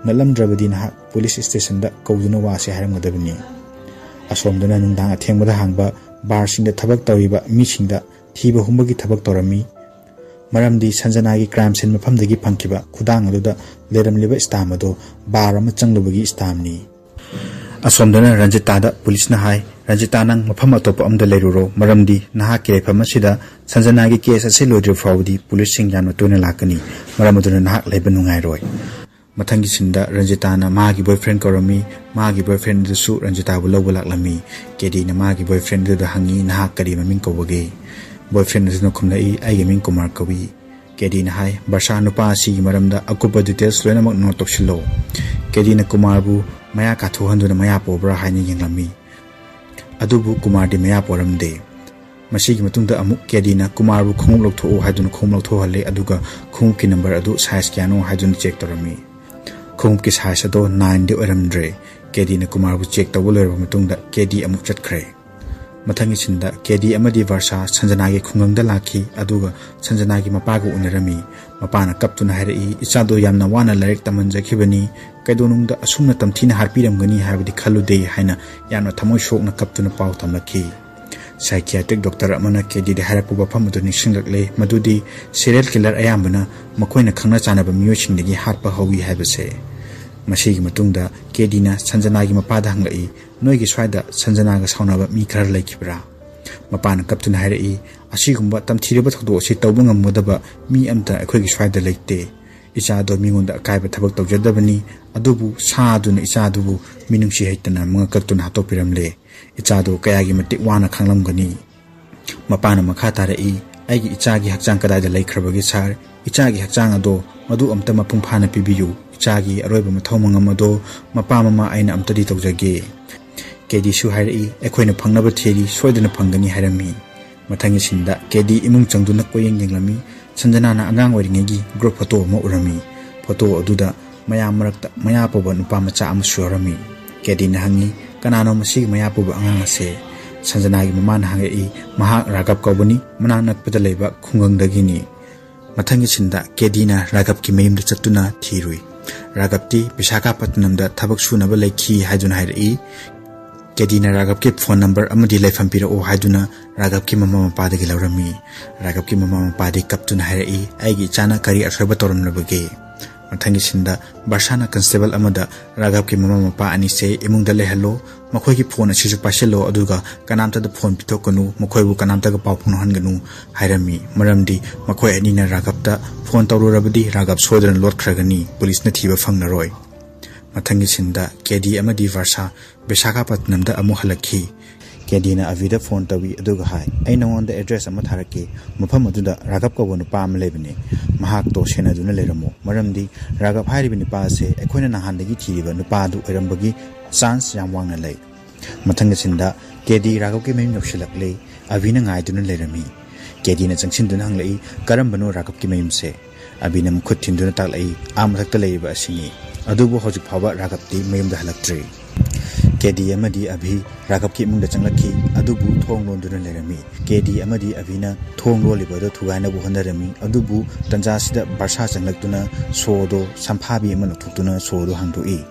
ꯅꯠꯂꯝꯗ꯭ꯔꯕꯗꯤ ꯅꯍꯥꯛ ꯄꯨꯂꯤꯁ ꯁ꯭ꯇꯦꯁꯟꯗ ꯀꯧꯗꯨꯅ ꯋꯥ ꯑꯁꯤ ꯍꯥꯏꯔꯝꯒꯗꯕꯅꯤ꯫" ꯑꯁꯣꯝꯗꯅ ꯅꯨꯡꯗꯥꯡ ꯑꯊꯦꯡꯕꯗ ꯍꯥꯡꯕ ꯕꯥꯔꯁꯤꯡꯗ ꯊꯕꯛ ꯇꯧꯔꯤꯕ ꯃꯤꯁꯤꯡꯗ ꯊꯤꯕ ꯍꯨꯝꯕꯒꯤ ꯊꯕꯛ ꯇꯧꯔꯝꯃꯤ꯫ ꯃꯔꯝꯗꯤ ꯁꯟꯖꯅꯥꯒꯤ ꯀ꯭ꯔꯥꯏꯝ ꯁꯤꯟ ꯃꯐꯝꯗꯒꯤ ꯐꯪꯈꯤꯕ ꯈꯨꯗꯥꯡ ꯑꯗꯨꯗ ꯂꯩꯔꯝꯂꯤꯕ ꯁ꯭ꯇꯥꯝ ꯑꯗꯨ ꯕꯥꯔ ꯑꯃ ꯆꯪꯂꯨꯕꯒꯤ ꯁ꯭ꯇꯥꯝꯅꯤ꯫ ꯑꯁꯣꯝꯗꯅ ꯔꯟꯖꯤꯇꯥꯗ ꯄꯨꯂꯤꯁꯅ ꯍꯥꯏ, "ꯔꯟꯖꯤꯇꯥ, ꯅꯪ ꯃꯐꯝ ꯑꯇꯣꯞꯄ ꯑꯃꯗ ꯂꯩꯔꯨꯔꯣ, ꯃꯔꯝꯗꯤ ꯅꯍꯥꯛꯀꯤ ꯂꯩꯐꯝ ꯑꯁꯤꯗ ꯁꯟꯖꯅꯥꯒꯤ ꯀꯦꯁ ꯑꯁꯤ ꯂꯣꯏꯗ꯭ꯔꯤꯕ ꯐꯥꯎꯕꯗꯤ ꯄꯨꯂꯤꯁꯁꯤꯡ ꯌꯥꯝꯅ ꯇꯣꯏꯅ ꯂꯥꯛꯀꯅꯤ, ꯃꯔꯝ ꯑꯗꯨꯅ ꯅꯍꯥꯛ ꯂꯩꯕ ꯅꯨꯡꯉꯥꯏꯔꯣꯏ꯫" ꯃꯊꯪꯒꯤ ꯁꯤꯟꯗ ꯔꯟꯖꯤꯇꯥꯅ ꯃꯥꯒꯤ ꯕꯣꯏꯐ꯭ꯔꯦꯟ ꯀꯧꯔꯝꯃꯤ꯫ ꯃꯥꯒꯤ ꯕꯣꯏꯐ꯭ꯔꯦꯟ ꯑꯗꯨꯁꯨ ꯔꯟꯖꯤꯇꯥꯕꯨ ꯂꯧꯕ ꯂꯥꯛꯂꯝꯃꯤ꯫ ꯀꯦꯗꯤꯅ ꯃꯥꯒꯤ ꯕꯣꯏꯐ꯭ꯔꯦꯟ ꯑꯗꯨꯗ ꯍꯪꯉꯤ, "ꯅꯍꯥꯛ ꯀꯔꯤ ꯃꯃꯤꯡ ꯀꯧꯕꯒꯦ?" ꯕꯣꯏꯐ꯭ꯔꯦꯟ ꯑꯗꯨꯅ ꯈꯨꯝꯂꯛꯏ, "ꯑꯩꯒꯤ ꯃꯤꯡ ꯀꯨꯃꯥꯔ ꯀꯧꯏ꯫" ꯀꯦꯗꯤꯅ ꯍꯥꯏ, "ꯕꯔꯁꯥ, ꯅꯨꯄꯥ ꯑꯁꯤꯒꯤ ꯃꯔꯝꯗ ꯑꯀꯨꯞꯄ details ꯂꯣꯏꯅꯃꯛ note ꯇꯧꯁꯤꯜꯂꯣ"꯫ ꯀꯦꯗꯤꯅ ꯀꯨꯃꯥꯔꯕꯨ ꯃꯌꯥ ꯀꯥꯊꯣꯛꯍꯟꯗꯨꯅ ꯃꯌꯥ ꯄꯣꯕ꯭ꯔꯥ ꯍꯥꯏꯅ ꯌꯦꯡꯂꯝꯃꯤ꯫ ꯑꯗꯨꯕꯨ ꯀꯨꯃꯥꯔꯗꯤ ꯃꯌꯥ ꯄꯣꯔꯝꯗꯦ꯫ ꯃꯁꯤꯒꯤ ꯃꯇꯨꯡꯗ ꯑꯃꯨꯛ ꯀꯦꯗꯤꯅ ꯀꯨꯃꯥꯔꯕꯨ "ꯈꯣꯡꯎꯞ ꯂꯧꯊꯣꯛꯎ" ꯍꯥꯏꯗꯨꯅ ꯈꯣꯡꯎꯞ ꯂꯧꯊꯣꯛꯍꯜꯂꯦ, ꯑꯗꯨꯒ ꯈꯣꯡꯎꯞꯀꯤ number ꯑꯗꯨ size ꯀꯌꯥꯅꯣ ꯍꯥꯏꯗꯨꯅ check ꯇꯧꯔꯝꯃꯤ꯫ ꯈꯣꯡꯎꯞꯀꯤ size ꯑꯗꯣ nineꯗꯤ ꯑꯣꯏꯔꯝꯗ꯭ꯔꯦ꯫ ꯀꯦꯗꯤꯅ ꯀꯨꯃꯥꯔꯕꯨ check ꯇꯧꯕ ꯂꯣꯏꯔꯕ ꯃꯇꯨꯡꯗ ꯀꯦꯗꯤ ꯑꯃꯨꯛ ꯆꯠꯈ꯭ꯔꯦ꯫ ꯃꯊꯪꯒꯤ sceneꯗ ꯀꯦꯗꯤ ꯑꯃꯗꯤ ꯕꯔꯁꯥ ꯁꯟꯖꯅꯥꯒꯤ ꯈꯨꯡꯒꯪꯗ ꯂꯥꯛꯈꯤ, ꯑꯗꯨꯒ ꯁꯟꯖꯅꯥꯒꯤ ꯃꯄꯥꯒ ꯎꯅꯔꯝꯃꯤ꯫ ꯃꯄꯥꯅ ꯀꯞꯇꯨꯅ ꯍꯥꯏꯔꯛꯏ, "ꯏꯆꯥꯗꯣ ꯌꯥꯝꯅ ꯋꯥꯅ ꯂꯥꯏꯔꯤꯛ ꯇꯝꯍꯟꯖꯈꯤꯕꯅꯤ, ꯀꯩꯗꯧꯅꯨꯡꯗ ꯑꯁꯨꯝꯅ ꯇꯝꯊꯤꯅ ꯍꯥꯠꯄꯤꯔꯝꯒꯅꯤ ꯍꯥꯏꯕꯗꯤ ꯈꯜꯂꯨꯗꯦ" ꯍꯥꯏꯅ ꯌꯥꯝꯅ ꯊꯃꯣꯏ ꯁꯣꯛꯅ ꯀꯞꯇꯨꯅ ꯄꯥꯎ ꯇꯝꯂꯛꯈꯤ꯫ Psychiatric doctor ꯑꯃꯅ ꯀꯦꯗꯤꯗ ꯍꯥꯏꯔꯛꯄ ꯋꯥꯐꯝ ꯑꯗꯨ ꯅꯤꯡꯁꯤꯡꯂꯛꯂꯦ, ꯃꯗꯨꯗꯤ serial killer ꯑꯌꯥꯝꯕꯅ ꯃꯈꯣꯏꯅ ꯈꯪꯅ ꯆꯥꯟꯅꯕ ꯃꯤꯑꯣꯏꯁꯤꯡꯗꯒꯤ ꯍꯥꯠꯄ ꯍꯧꯏ ꯍꯥꯏꯕꯁꯦ꯫ ꯃꯁꯤꯒꯤ ꯃꯇꯨꯡꯗ ꯀꯦꯗꯤꯅ ꯁꯟꯖꯅꯥꯒꯤ ꯃꯄꯥꯗ ꯍꯪꯂꯛꯏ, "ꯅꯣꯏꯒꯤ ꯁ꯭ꯋꯥꯏꯗ ꯁꯟꯖꯅꯥꯒ ꯁꯥꯎꯅꯕ ꯃꯤ ꯈꯔ ꯂꯩꯈꯤꯕ꯭ꯔꯥ?" ꯃꯄꯥꯅ ꯀꯞꯇꯨꯅ ꯍꯥꯏꯔꯛꯏ, "ꯑꯁꯤꯒꯨꯝꯕ ꯇꯝꯊꯤꯔꯕ ꯊꯧꯗꯣꯛ ꯑꯁꯤ ꯇꯧꯕ ꯉꯝꯒꯗꯕ ꯃꯤ ꯑꯃꯇ ꯑꯩꯈꯣꯏꯒꯤ ꯁ꯭ꯋꯥꯏꯗ ꯂꯩꯇꯦ꯫ ꯏꯆꯥꯗꯣ ꯃꯤꯉꯣꯟꯗ ꯑꯀꯥꯏꯕ ꯊꯕꯛ ꯇꯧꯖꯗꯕꯅꯤ, ꯑꯗꯨꯕꯨ ꯁꯥ ꯑꯗꯨꯅ ꯏꯆꯥꯗꯨꯕꯨ ꯃꯤꯅꯨꯡꯁꯤ ꯍꯩꯇꯅ ꯃꯉꯛ ꯀꯛꯇꯨꯅ ꯍꯥꯠꯇꯣꯛꯄꯤꯔꯝꯂꯦ꯫ ꯏꯆꯥꯗꯣ ꯀꯌꯥꯒꯤ ꯃꯇꯤꯛ ꯋꯥꯅ ꯈꯥꯡꯂꯝꯒꯅꯤ"꯫ ꯃꯄꯥꯅ ꯃꯈꯥ ꯇꯥꯔꯛꯏ, "ꯑꯩꯒꯤ ꯏꯆꯥꯒꯤ ꯍꯛꯆꯥꯡ ꯀꯗꯥꯏꯗ ꯂꯩꯈ꯭ꯔꯕꯒꯦ ꯁꯥꯔ? ꯏꯆꯥꯒꯤ ꯍꯛꯆꯥꯡ ꯑꯗꯣ ꯃꯗꯨ ꯑꯝꯇ ꯃꯄꯨꯡ ꯐꯥꯅ ꯄꯤꯕꯤꯌꯨ꯫ ꯏꯆꯥꯒꯤ ꯑꯔꯣꯏꯕ ꯃꯊꯧ ꯃꯉꯝ ꯑꯗꯣ ꯃꯄꯥ ꯃꯃꯥ ꯑꯩꯅ ꯑꯝꯇꯗꯤ ꯇꯧꯖꯒꯦ"꯫ ꯀꯦꯗꯤꯁꯨ ꯍꯥꯏꯔꯛꯏ, "ꯑꯩꯈꯣꯏꯅ ꯐꯪꯅꯕ ꯊꯤꯔꯤ, ꯁꯣꯏꯗꯅ ꯐꯪꯒꯅꯤ" ꯍꯥꯏꯔꯝꯃꯤ꯫ ꯃꯊꯪꯒꯤ sceneꯗ ꯀꯦꯗꯤ ꯏꯃꯨꯡ ꯆꯪꯗꯨꯅ ꯀꯣꯏꯌꯦꯡ ꯌꯦꯡꯂꯝꯃꯤ꯫ ꯁꯟꯖꯅꯥꯅ ꯑꯉꯥꯡ ꯑꯣꯏꯔꯤꯉꯩꯒꯤ group photo ꯑꯃ ꯎꯔꯝꯃꯤ꯫ Photo ꯑꯗꯨꯗ ꯃꯌꯥꯝ ꯃꯔꯛꯇ ꯃꯌꯥ ꯄꯨꯕ ꯅꯨꯄꯥ ꯃꯆꯥ ꯑꯃꯁꯨ ꯌꯥꯎꯔꯝꯃꯤ꯫ ꯀꯦꯗꯤꯅ ꯍꯪꯉꯤ, "ꯀꯅꯥꯅꯣ ꯃꯁꯤꯒꯤ ꯃꯌꯥ ꯄꯨꯕ ꯑꯉꯥꯡ ꯑꯁꯦ?" ꯁꯟꯖꯅꯥꯒꯤ ꯃꯃꯥꯅ ꯍꯪꯉꯛꯏ, "ꯃꯍꯥꯛ ꯔꯥꯒꯕ ꯀꯧꯕꯅꯤ, ꯃꯅꯥꯛ ꯅꯛꯄꯗ ꯂꯩꯕ ꯈꯨꯡꯒꯪꯗꯒꯤꯅꯤ"꯫ ꯃꯊꯪꯒꯤ sceneꯗ ꯀꯦꯗꯤꯅ ꯔꯥꯒꯕꯀꯤ ꯃꯌꯨꯝꯗ ꯆꯠꯇꯨꯅ ꯊꯤꯔꯨꯏ꯫ ꯔꯥꯒꯕꯇꯤ ꯕꯤꯁꯥꯈꯥꯄꯠꯅꯝꯗ ꯊꯕꯛ ꯁꯨꯅꯕ ꯂꯩꯈꯤ ꯍꯥꯏꯗꯨꯅ ꯍꯥꯏꯔꯛꯏ꯫ ꯀꯦꯗꯤꯅ ꯔꯥꯒꯕꯀꯤ phone number ꯑꯃꯗꯤ ꯂꯩꯐꯝ ꯄꯤꯔꯛꯎ ꯍꯥꯏꯗꯨꯅ ꯔꯥꯒꯕꯀꯤ ꯃꯃꯥ ꯃꯄꯥꯗꯒꯤ ꯂꯧꯔꯝꯃꯤ꯫ ꯔꯥꯒꯕꯀꯤ ꯃꯃꯥ ꯃꯄꯥꯗꯤ ꯀꯞꯇꯨꯅ ꯍꯥꯏꯔꯛꯏ, "ꯑꯩꯒꯤ ꯏꯆꯥꯅ ꯀꯔꯤ ꯑꯁꯣꯏꯕ ꯇꯧꯔꯝꯂꯕꯒꯦ?" ꯃꯊꯪꯒꯤ sceneꯗ ꯕꯔꯁꯥꯅ constable ꯑꯃꯗ, "ꯔꯥꯒꯕꯀꯤ ꯃꯃꯥ ꯃꯄꯥ ꯑꯅꯤꯁꯦ ꯏꯃꯨꯡꯗ ꯂꯩꯍꯜꯂꯣ, ꯃꯈꯣꯏꯒꯤ phone ꯑꯁꯤꯁꯨ ꯄꯥꯏꯁꯤꯜꯂꯣ, ꯑꯗꯨꯒ ꯀꯅꯥꯝꯇꯗ phone ꯄꯤꯊꯣꯛꯀꯅꯨ, ꯃꯈꯣꯏꯕꯨ ꯀꯅꯥꯝꯇꯒ ꯄꯥꯎ ꯐꯥꯎꯅꯍꯟꯒꯅꯨ" ꯍꯥꯏꯔꯝꯃꯤ꯫ ꯃꯔꯝꯗꯤ ꯃꯈꯣꯏ ꯑꯅꯤꯅ ꯔꯥꯒꯕꯇ phone ꯇꯧꯔꯨꯔꯕꯗꯤ ꯔꯥꯒꯕ ꯁꯣꯏꯗꯅ ꯂꯣꯠꯈ꯭ꯔꯒꯅꯤ, ꯄꯨꯂꯤꯁꯅ ꯊꯤꯕ ꯐꯪꯂꯔꯣꯏ꯫ ꯃꯊꯪꯒꯤ sceneꯗ ꯀꯦꯗꯤ ꯑꯃꯗꯤ ꯕꯔꯁꯥ ꯕꯤꯁꯥꯈꯥꯄꯠꯅꯝꯗ ꯑꯃꯨꯛ ꯍꯜꯂꯛꯈꯤ꯫ ꯀꯦꯗꯤꯅ ꯑꯚꯤꯗ ꯐꯣꯟ ꯇꯧꯏ ꯑꯗꯨꯒ ꯍꯥꯏ, "ꯑꯩ ꯅꯉꯣꯟꯗ ꯑꯦꯗ꯭ꯔꯦꯁ ꯑꯃ ꯊꯥꯔꯛꯀꯦ, ꯃꯐꯝ ꯑꯗꯨꯗ ꯔꯥꯒꯕ ꯀꯧꯕ ꯅꯨꯄꯥ ꯑꯃ ꯂꯩꯕꯅꯤ, ꯃꯍꯥꯛꯇꯣ ꯁꯦꯟꯅꯗꯨꯅ ꯂꯩꯔꯝꯃꯨ, ꯃꯔꯝꯗꯤ ꯔꯥꯒꯕ ꯍꯥꯏꯔꯤꯕ ꯅꯨꯄꯥ ꯑꯁꯦ ꯑꯩꯈꯣꯏꯅ ꯅꯍꯥꯟꯗꯒꯤ ꯊꯤꯔꯤꯕ ꯅꯨꯄꯥ ꯑꯗꯨ ꯑꯣꯏꯔꯝꯕꯒꯤ ꯆꯥꯟꯁ ꯌꯥꯝ ꯋꯥꯡꯅ ꯂꯩ"꯫ ꯃꯊꯪꯒꯤ ꯁꯤꯟꯗ ꯀꯦꯗꯤ ꯔꯥꯒꯕꯀꯤ ꯃꯌꯨꯝ ꯌꯧꯁꯤꯜꯂꯛꯂꯦ꯫ ꯑꯚꯤꯅ ꯉꯥꯏꯗꯨꯅ ꯂꯩꯔꯝꯃꯤ꯫ ꯀꯦꯗꯤꯅ ꯆꯪꯁꯤꯟꯗꯨꯅ ꯍꯪꯂꯛꯏ, "ꯀꯔꯝꯕꯅꯣ ꯔꯥꯒꯕꯀꯤ ꯃꯌꯨꯝꯁꯦ?" ꯑꯚꯤꯅ ꯃꯈꯨꯠ ꯊꯤꯟꯗꯨꯅ ꯇꯥꯛꯂꯛꯏ, "ꯑꯥ ꯃꯊꯛꯇ ꯂꯩꯔꯤꯕ ꯑꯁꯤꯅꯤ"꯫ ꯑꯗꯨꯕꯨ ꯍꯧꯖꯤꯛ ꯐꯥꯎꯕ ꯔꯥꯒꯕꯇꯤ ꯃꯌꯨꯝꯗ ꯍꯜꯂꯛꯇ꯭ꯔꯤ꯫ ꯀꯦꯗꯤ ꯑꯃꯗꯤ ꯑꯚꯤ ꯔꯥꯒꯕꯀꯤ ꯏꯃꯨꯡꯗ ꯆꯪꯂꯛꯈꯤ, ꯑꯗꯨꯕꯨ ꯊꯣꯡ ꯂꯣꯟꯗꯨꯅ ꯂꯩꯔꯝꯃꯤ꯫ ꯀꯦꯗꯤ ꯑꯃꯗꯤ ꯑꯚꯤꯅ ꯊꯣꯡ ꯂꯣꯜꯂꯤꯕ ꯑꯗꯨ ꯊꯨꯒꯥꯏꯅꯕ ꯍꯣꯠꯅꯔꯝꯃꯤ, ꯑꯗꯨꯕꯨ ꯇꯟꯖꯥ ꯑꯁꯤꯗ ꯕꯥꯔꯁꯥ ꯆꯪꯂꯛꯇꯨꯅ ꯁꯣꯗꯣ ꯁꯝꯐꯥꯕꯤ ꯑꯃ ꯂꯧꯊꯣꯛꯇꯨꯅ ꯁꯣꯗꯣ ꯍꯥꯡꯗꯣꯛꯏ꯫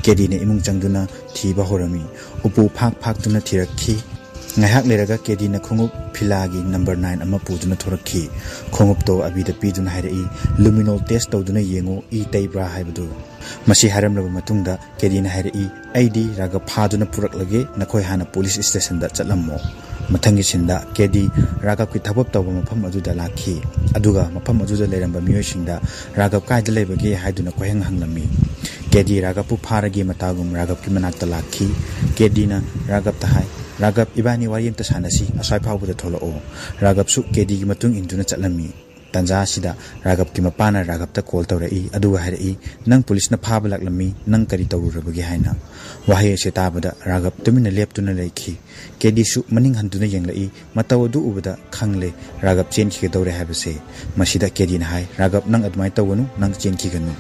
ꯀꯦꯗꯤꯅ ꯏꯃꯨꯡ ꯆꯪꯗꯨꯅ ꯊꯤꯕ ꯍꯧꯔꯝꯃꯤ꯫ ꯎꯄꯨ ꯐꯥꯛ ꯐꯥꯛꯇꯨꯅ ꯊꯤꯔꯛꯈꯤ꯫ ꯉꯥꯏꯍꯥꯛ ꯂꯩꯔꯒ ꯀꯦꯗꯤꯅ ꯈꯣꯡꯎꯞ ꯐꯤꯂꯥꯒꯤ ꯅꯝꯕꯔ ꯅꯥꯏꯟ ꯑꯃ ꯄꯨꯗꯨꯅ ꯊꯣꯔꯛꯈꯤ꯫ ꯈꯣꯡꯎꯞꯇꯣ ꯑꯕꯤꯗ ꯄꯤꯗꯨꯅ ꯍꯥꯏꯔꯛꯏ, "ꯂꯨꯃꯤꯅꯣꯜ ꯇꯦꯁ ꯇꯧꯗꯨꯅ ꯌꯦꯡꯉꯨ, ꯏ ꯇꯩꯕ꯭ꯔꯥ ꯍꯥꯏꯕꯗꯨ"꯫ ꯃꯁꯤ ꯍꯥꯏꯔꯝꯂꯕ ꯃꯇꯨꯡꯗ ꯀꯦꯗꯤꯅ ꯍꯥꯏꯔꯛꯏ, "ꯑꯩꯗꯤ ꯔꯥꯒꯕ ꯐꯥꯗꯨꯅ ꯄꯨꯔꯛꯂꯒꯦ, ꯅꯈꯣꯏ ꯍꯥꯟꯅ ꯄꯨꯂꯤꯁ ꯏꯁꯇꯦꯁꯟꯗ ꯆꯠꯂꯝꯃꯣ"꯫ ꯃꯊꯪꯒꯤ ꯁꯤꯟꯗ ꯀꯦꯗꯤ ꯔꯥꯒꯕꯀꯤ ꯊꯕꯛ ꯇꯧꯕ ꯃꯐꯝ ꯑꯗꯨꯗ ꯂꯥꯛꯈꯤ, ꯑꯗꯨꯒ ꯃꯐꯝ ꯑꯗꯨꯗ ꯂꯩꯔꯝꯕ ꯃꯤꯑꯣꯏꯁꯤꯡꯗ ꯔꯥꯒꯕ ꯀꯥꯏꯗ ꯂꯩꯕꯒꯦ ꯍꯥꯏꯗꯨꯅ ꯀꯣꯏꯍꯪ ꯍꯪꯂꯝꯃꯤ꯫ ꯀꯦꯗꯤ ꯔꯥꯒꯕꯄꯨ ꯐꯥꯔꯒꯦ ꯃꯇꯥꯒꯨꯝ ꯔꯥꯒꯕꯀꯤ ꯃꯅꯥꯛꯇ ꯂꯥꯛꯈꯤ꯫ ꯀꯦꯗꯤꯅ ꯔꯥꯒꯕꯇ ꯍꯥꯏ, "ꯔꯥꯒꯕ, ꯏꯕꯥꯅꯤ ꯋꯥꯔꯤ ꯑꯝꯇ ꯁꯥꯟꯅꯁꯤ, ꯑꯁ꯭ꯋꯥꯏ ꯐꯥꯎꯕꯗ ꯊꯣꯛꯂꯛꯑꯣ"꯫ ꯔꯥꯒꯕꯁꯨ ꯀꯦꯗꯤꯒꯤ ꯃꯇꯨꯡ ꯏꯟꯗꯨꯅ ꯆꯠꯂꯝꯃꯤ꯫ ꯇꯟꯖꯥ ꯑꯁꯤꯗ ꯔꯥꯒꯕꯀꯤ ꯃꯄꯥꯅ ꯔꯥꯒꯕꯇ ꯀꯣꯜ ꯇꯧꯔꯛꯏ, ꯑꯗꯨꯒ ꯍꯥꯏꯔꯛꯏ, "ꯅꯪ ꯄꯨꯂꯤꯁꯅ ꯐꯥꯕ ꯂꯥꯛꯂꯝꯃꯤ, ꯅꯪ ꯀꯔꯤ ꯇꯧꯔꯨꯔꯕꯒꯦ?" ꯍꯥꯏꯅ꯫ ꯋꯥꯍꯩ ꯑꯁꯤ ꯇꯥꯕꯗ ꯔꯥꯒꯕ ꯇꯨꯃꯤꯟꯅ ꯂꯦꯞꯇꯨꯅ ꯂꯩꯈꯤ꯫ ꯀꯦꯗꯤꯁꯨ ꯃꯅꯤꯡ ꯍꯟꯗꯨꯅ ꯌꯦꯡꯂꯛꯏ꯫ ꯃꯇꯧ ꯑꯗꯨ ꯎꯕꯗ ꯈꯪꯂꯦ ꯔꯥꯒꯕ ꯆꯦꯟꯈꯤꯒꯗꯧꯔꯦ ꯍꯥꯏꯕꯁꯦ꯫ ꯃꯁꯤꯗ ꯀꯦꯗꯤꯅ ꯍꯥꯏ, "ꯔꯥꯒꯕ, ꯅꯪ ꯑꯗꯨꯃꯥꯏꯅ ꯇꯧꯒꯅꯨ, ꯅꯪ ꯆꯦꯟꯈꯤꯒꯅꯨ"꯫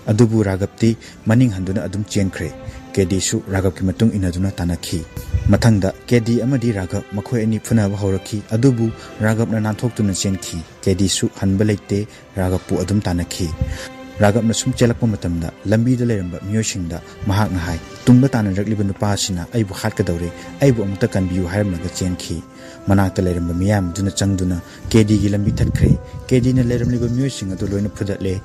ꯑꯗꯨꯕꯨ ꯔꯥꯒꯕꯇꯤ ꯃꯅꯤꯡ ꯍꯟꯗꯨꯅ ꯑꯗꯨꯝ ꯆꯦꯟꯈ꯭ꯔꯦ꯫ ꯀꯦꯗꯤꯁꯨ ꯔꯥꯒꯕꯀꯤ ꯃꯇꯨꯡ ꯏꯟꯅꯗꯨꯅ ꯇꯥꯟꯅꯈꯤ꯫ ꯃꯊꯪꯗ ꯀꯦꯗꯤ ꯑꯃꯗꯤ ꯔꯥꯒꯕ ꯃꯈꯣꯏ ꯑꯅꯤ ꯐꯨꯅꯕ ꯍꯧꯔꯛꯈꯤ, ꯑꯗꯨꯕꯨ ꯔꯥꯒꯕꯅ ꯅꯥꯟꯊꯣꯛꯇꯨꯅ ꯆꯦꯟꯈꯤ꯫ ꯀꯦꯗꯤꯁꯨ ꯍꯟꯕ ꯂꯩꯇꯦ, ꯔꯥꯒꯕꯄꯨ ꯑꯗꯨꯝ ꯇꯥꯟꯅꯈꯤ꯫ ꯔꯥꯒꯕꯅ ꯁꯨꯝ ꯆꯦꯜꯂꯛꯄ ꯃꯇꯝꯗ ꯂꯝꯕꯤꯗ ꯂꯩꯔꯝꯕ ꯃꯤꯑꯣꯏꯁꯤꯡꯗ ꯃꯍꯥꯛꯅ ꯍꯥꯏ, "ꯇꯨꯡꯗ ꯇꯥꯟꯅꯔꯛꯂꯤꯕ ꯅꯨꯄꯥ ꯑꯁꯤꯅ ꯑꯩꯕꯨ ꯍꯥꯠꯀꯗꯧꯔꯦ, ꯑꯩꯕꯨ ꯑꯃꯨꯛꯇ ꯀꯟꯕꯤꯌꯨ" ꯍꯥꯏꯔꯝꯂꯒ ꯆꯦꯟꯈꯤ꯫ ꯃꯅꯥꯛꯇ ꯂꯩꯔꯝꯕ ꯃꯤꯌꯥꯝ ꯑꯗꯨꯅ ꯆꯪꯗꯨꯅ ꯀꯦꯗꯤꯒꯤ ꯂꯝꯕꯤ ꯊꯠꯈ꯭ꯔꯦ꯫ ꯀꯦꯗꯤꯅ ꯂꯩꯔꯝꯂꯤꯕ ꯃꯤꯑꯣꯏꯁꯤꯡ ꯑꯗꯨ ꯂꯣꯏꯅ ꯐꯨꯗꯠꯂꯦ꯫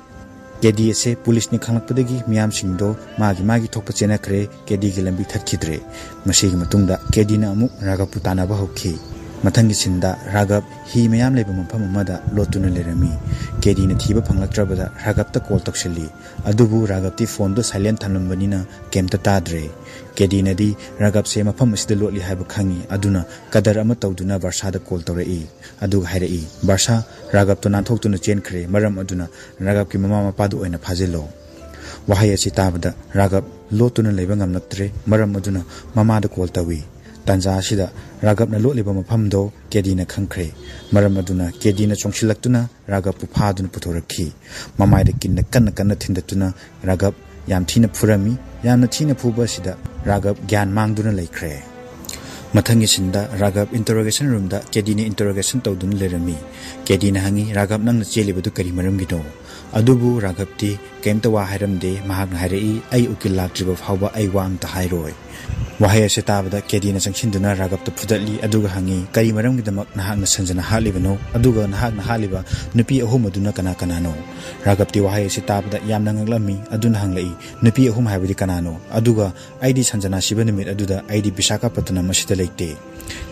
ꯀꯦꯗꯤ ꯑꯁꯦ ꯄꯨꯂꯤꯁꯅꯤ ꯈꯪꯂꯛꯄꯗꯒꯤ ꯃꯤꯌꯥꯝꯁꯤꯡꯗꯣ ꯃꯥꯒꯤ ꯃꯥꯒꯤ ꯊꯣꯛꯄ ꯆꯦꯟꯅꯈ꯭ꯔꯦ, ꯀꯦꯗꯤꯒꯤ ꯂꯝꯕꯤ ꯊꯠꯈꯤꯗ꯭ꯔꯦ꯫ ꯃꯁꯤꯒꯤ ꯃꯇꯨꯡꯗ ꯀꯦꯗꯤꯅ ꯑꯃꯨꯛ ꯔꯥꯒꯕꯄꯨ ꯇꯥꯟꯅꯕ ꯍꯧꯈꯤ꯫ ꯃꯊꯪꯒꯤ ꯁꯤꯟꯗ ꯔꯥꯒꯕ ꯍꯤ ꯃꯌꯥꯝ ꯂꯩꯕ ꯃꯐꯝ ꯑꯃꯗ ꯂꯣꯠꯇꯨꯅ ꯂꯩꯔꯝꯃꯤ꯫ ꯀꯦꯗꯤꯅ ꯊꯤꯕ ꯐꯪꯂꯛꯇ꯭ꯔꯕꯗ ꯔꯥꯒꯕꯇ ꯀꯣꯜ ꯇꯧꯁꯤꯜꯂꯤ꯫ ꯑꯗꯨꯕꯨ ꯔꯥꯒꯕꯇꯤ ꯐꯣꯟꯗꯨ ꯁꯥꯏꯂꯦꯟ ꯊꯝꯂꯝꯕꯅꯤꯅ ꯀꯩꯝꯇ ꯇꯥꯗ꯭ꯔꯦ꯫ ꯀꯦꯗꯤꯅꯗꯤ ꯔꯥꯒꯕꯁꯦ ꯃꯐꯝ ꯑꯁꯤꯗ ꯂꯣꯠꯂꯤ ꯍꯥꯏꯕ ꯈꯪꯉꯤ꯫ ꯑꯗꯨꯅ ꯀꯗꯔ ꯑꯃ ꯇꯧꯗꯨꯅ ꯕꯥꯔꯁꯥꯗ ꯀꯣꯜ ꯇꯧꯔꯛꯏ꯫ ꯑꯗꯨꯒ ꯍꯥꯏꯔꯛꯏ, "ꯕꯥꯔꯁꯥ, ꯔꯥꯒꯕꯇꯣ ꯅꯥꯟꯊꯣꯛꯇꯨꯅ ꯆꯦꯟꯈ꯭ꯔꯦ꯫ ꯃꯔꯝ ꯑꯗꯨꯅ ꯔꯥꯒꯕꯀꯤ ꯃꯃꯥ ꯃꯄꯥꯗꯨ ꯑꯣꯏꯅ ꯐꯥꯖꯤꯜꯂꯣ"꯫ ꯋꯥꯍꯩ ꯑꯁꯤ ꯇꯥꯕꯗ ꯔꯥꯒꯕ ꯂꯣꯠꯇꯨꯅ ꯂꯩꯕ ꯉꯝꯂꯛꯇ꯭ꯔꯦ꯫ ꯃꯔꯝ ꯑꯗꯨꯅ ꯃꯃꯥꯗ ꯀꯣꯜ ꯇꯧꯏ꯫ ꯇꯥꯟꯖꯥ ꯑꯁꯤꯗ ꯔꯥꯒꯕꯅ ꯂꯣꯠꯂꯤꯕ ꯃꯐꯝꯗꯣ ꯀꯦꯗꯤꯅ ꯈꯪꯈ꯭ꯔꯦ꯫ ꯃꯔꯝ ꯑꯗꯨꯅ ꯀꯦꯗꯤꯅ ꯆꯣꯡꯁꯤꯜꯂꯛꯇꯨꯅ ꯔꯥꯒꯕꯄꯨ ꯐꯥꯗꯨꯅ ꯄꯨꯊꯣꯔꯛꯈꯤ꯫ ꯃꯃꯥꯏꯗ ꯀꯤꯟꯅ ꯀꯟꯅ ꯀꯟꯅ ꯊꯤꯟꯗꯠꯇꯨꯅ ꯔꯥꯒꯕ ꯌꯥꯝ ꯊꯤꯅ ꯐꯨꯔꯝꯃꯤ꯫ ꯌꯥꯝꯅ ꯊꯤꯅ ꯐꯨꯕ ꯑꯁꯤꯗ ꯔꯥꯒꯕ ꯒ꯭ꯌꯥꯟ ꯃꯥꯡꯗꯨꯅ ꯂꯩꯈ꯭ꯔꯦ꯫ ꯃꯊꯪꯒꯤ ꯁꯤꯟꯗ ꯔꯥꯒꯕ ꯏꯟꯇꯔꯣꯒꯦꯁꯟ ꯔꯨꯝꯗ ꯀꯦꯗꯤꯅ ꯏꯟꯇꯔꯣꯒꯦꯁꯟ ꯇꯧꯗꯨꯅ ꯂꯩꯔꯝꯃꯤ꯫ ꯀꯦꯗꯤꯅ ꯍꯪꯉꯤ, "ꯔꯥꯒꯕ, ꯅꯪꯅ ꯆꯦꯜꯂꯤꯕꯗꯨ ꯀꯔꯤ ꯃꯔꯝꯒꯤꯅꯣ?" ꯑꯗꯨꯕꯨ ꯔꯥꯒꯕꯇꯤ ꯀꯩꯝꯇ ꯋꯥ ꯍꯥꯏꯔꯝꯗꯦ꯫ ꯃꯍꯥꯛꯅ ꯍꯥꯏꯔꯛꯏ, "ꯑꯩ ꯎꯀꯤꯜ ꯂꯥꯛꯇ꯭ꯔꯤꯕ ꯐꯥꯎꯕ ꯑꯩ ꯋꯥ ꯑꯝꯇ ꯍꯥꯏꯔꯣꯏ"꯫ ꯋꯥꯍꯩ ꯑꯁꯤ ꯇꯥꯕꯗ ꯀꯦꯗꯤꯅ ꯆꯪꯁꯤꯟꯗꯨꯅ ꯔꯥꯒꯕꯇ ꯐꯨꯗꯠꯂꯤ꯫ ꯑꯗꯨꯒ ꯍꯪꯉꯤ, "ꯀꯔꯤ ꯃꯔꯝꯒꯤꯗꯃꯛ ꯅꯍꯥꯛꯅ ꯁꯟꯖꯅꯥ ꯍꯥꯠꯂꯤꯕꯅꯣ? ꯑꯗꯨꯒ ꯅꯍꯥꯛꯅ ꯍꯥꯠꯂꯤꯕ ꯅꯨꯄꯤ ꯑꯍꯨꯝ ꯑꯗꯨꯅ ꯀꯅꯥ ꯀꯅꯥꯅꯣ?" ꯔꯥꯒꯕꯇꯤ ꯋꯥꯍꯩ ꯑꯁꯤ ꯇꯥꯕꯗ ꯌꯥꯝꯅ ꯉꯛꯂꯝꯃꯤ꯫ ꯑꯗꯨꯅ ꯍꯪꯂꯛꯏ, "ꯅꯨꯄꯤ ꯑꯍꯨꯝ ꯍꯥꯏꯕꯗꯤ ꯀꯅꯥꯅꯣ? ꯑꯗꯨꯒ ꯑꯩꯗꯤ ꯁꯟꯖꯅꯥ ꯁꯤꯕ ꯅꯨꯃꯤꯠ ꯑꯗꯨꯗ ꯑꯩꯗꯤ ꯕꯤꯁꯥꯈꯥꯄꯇꯅꯝ ꯑꯁꯤꯗ ꯂꯩꯇꯦ"꯫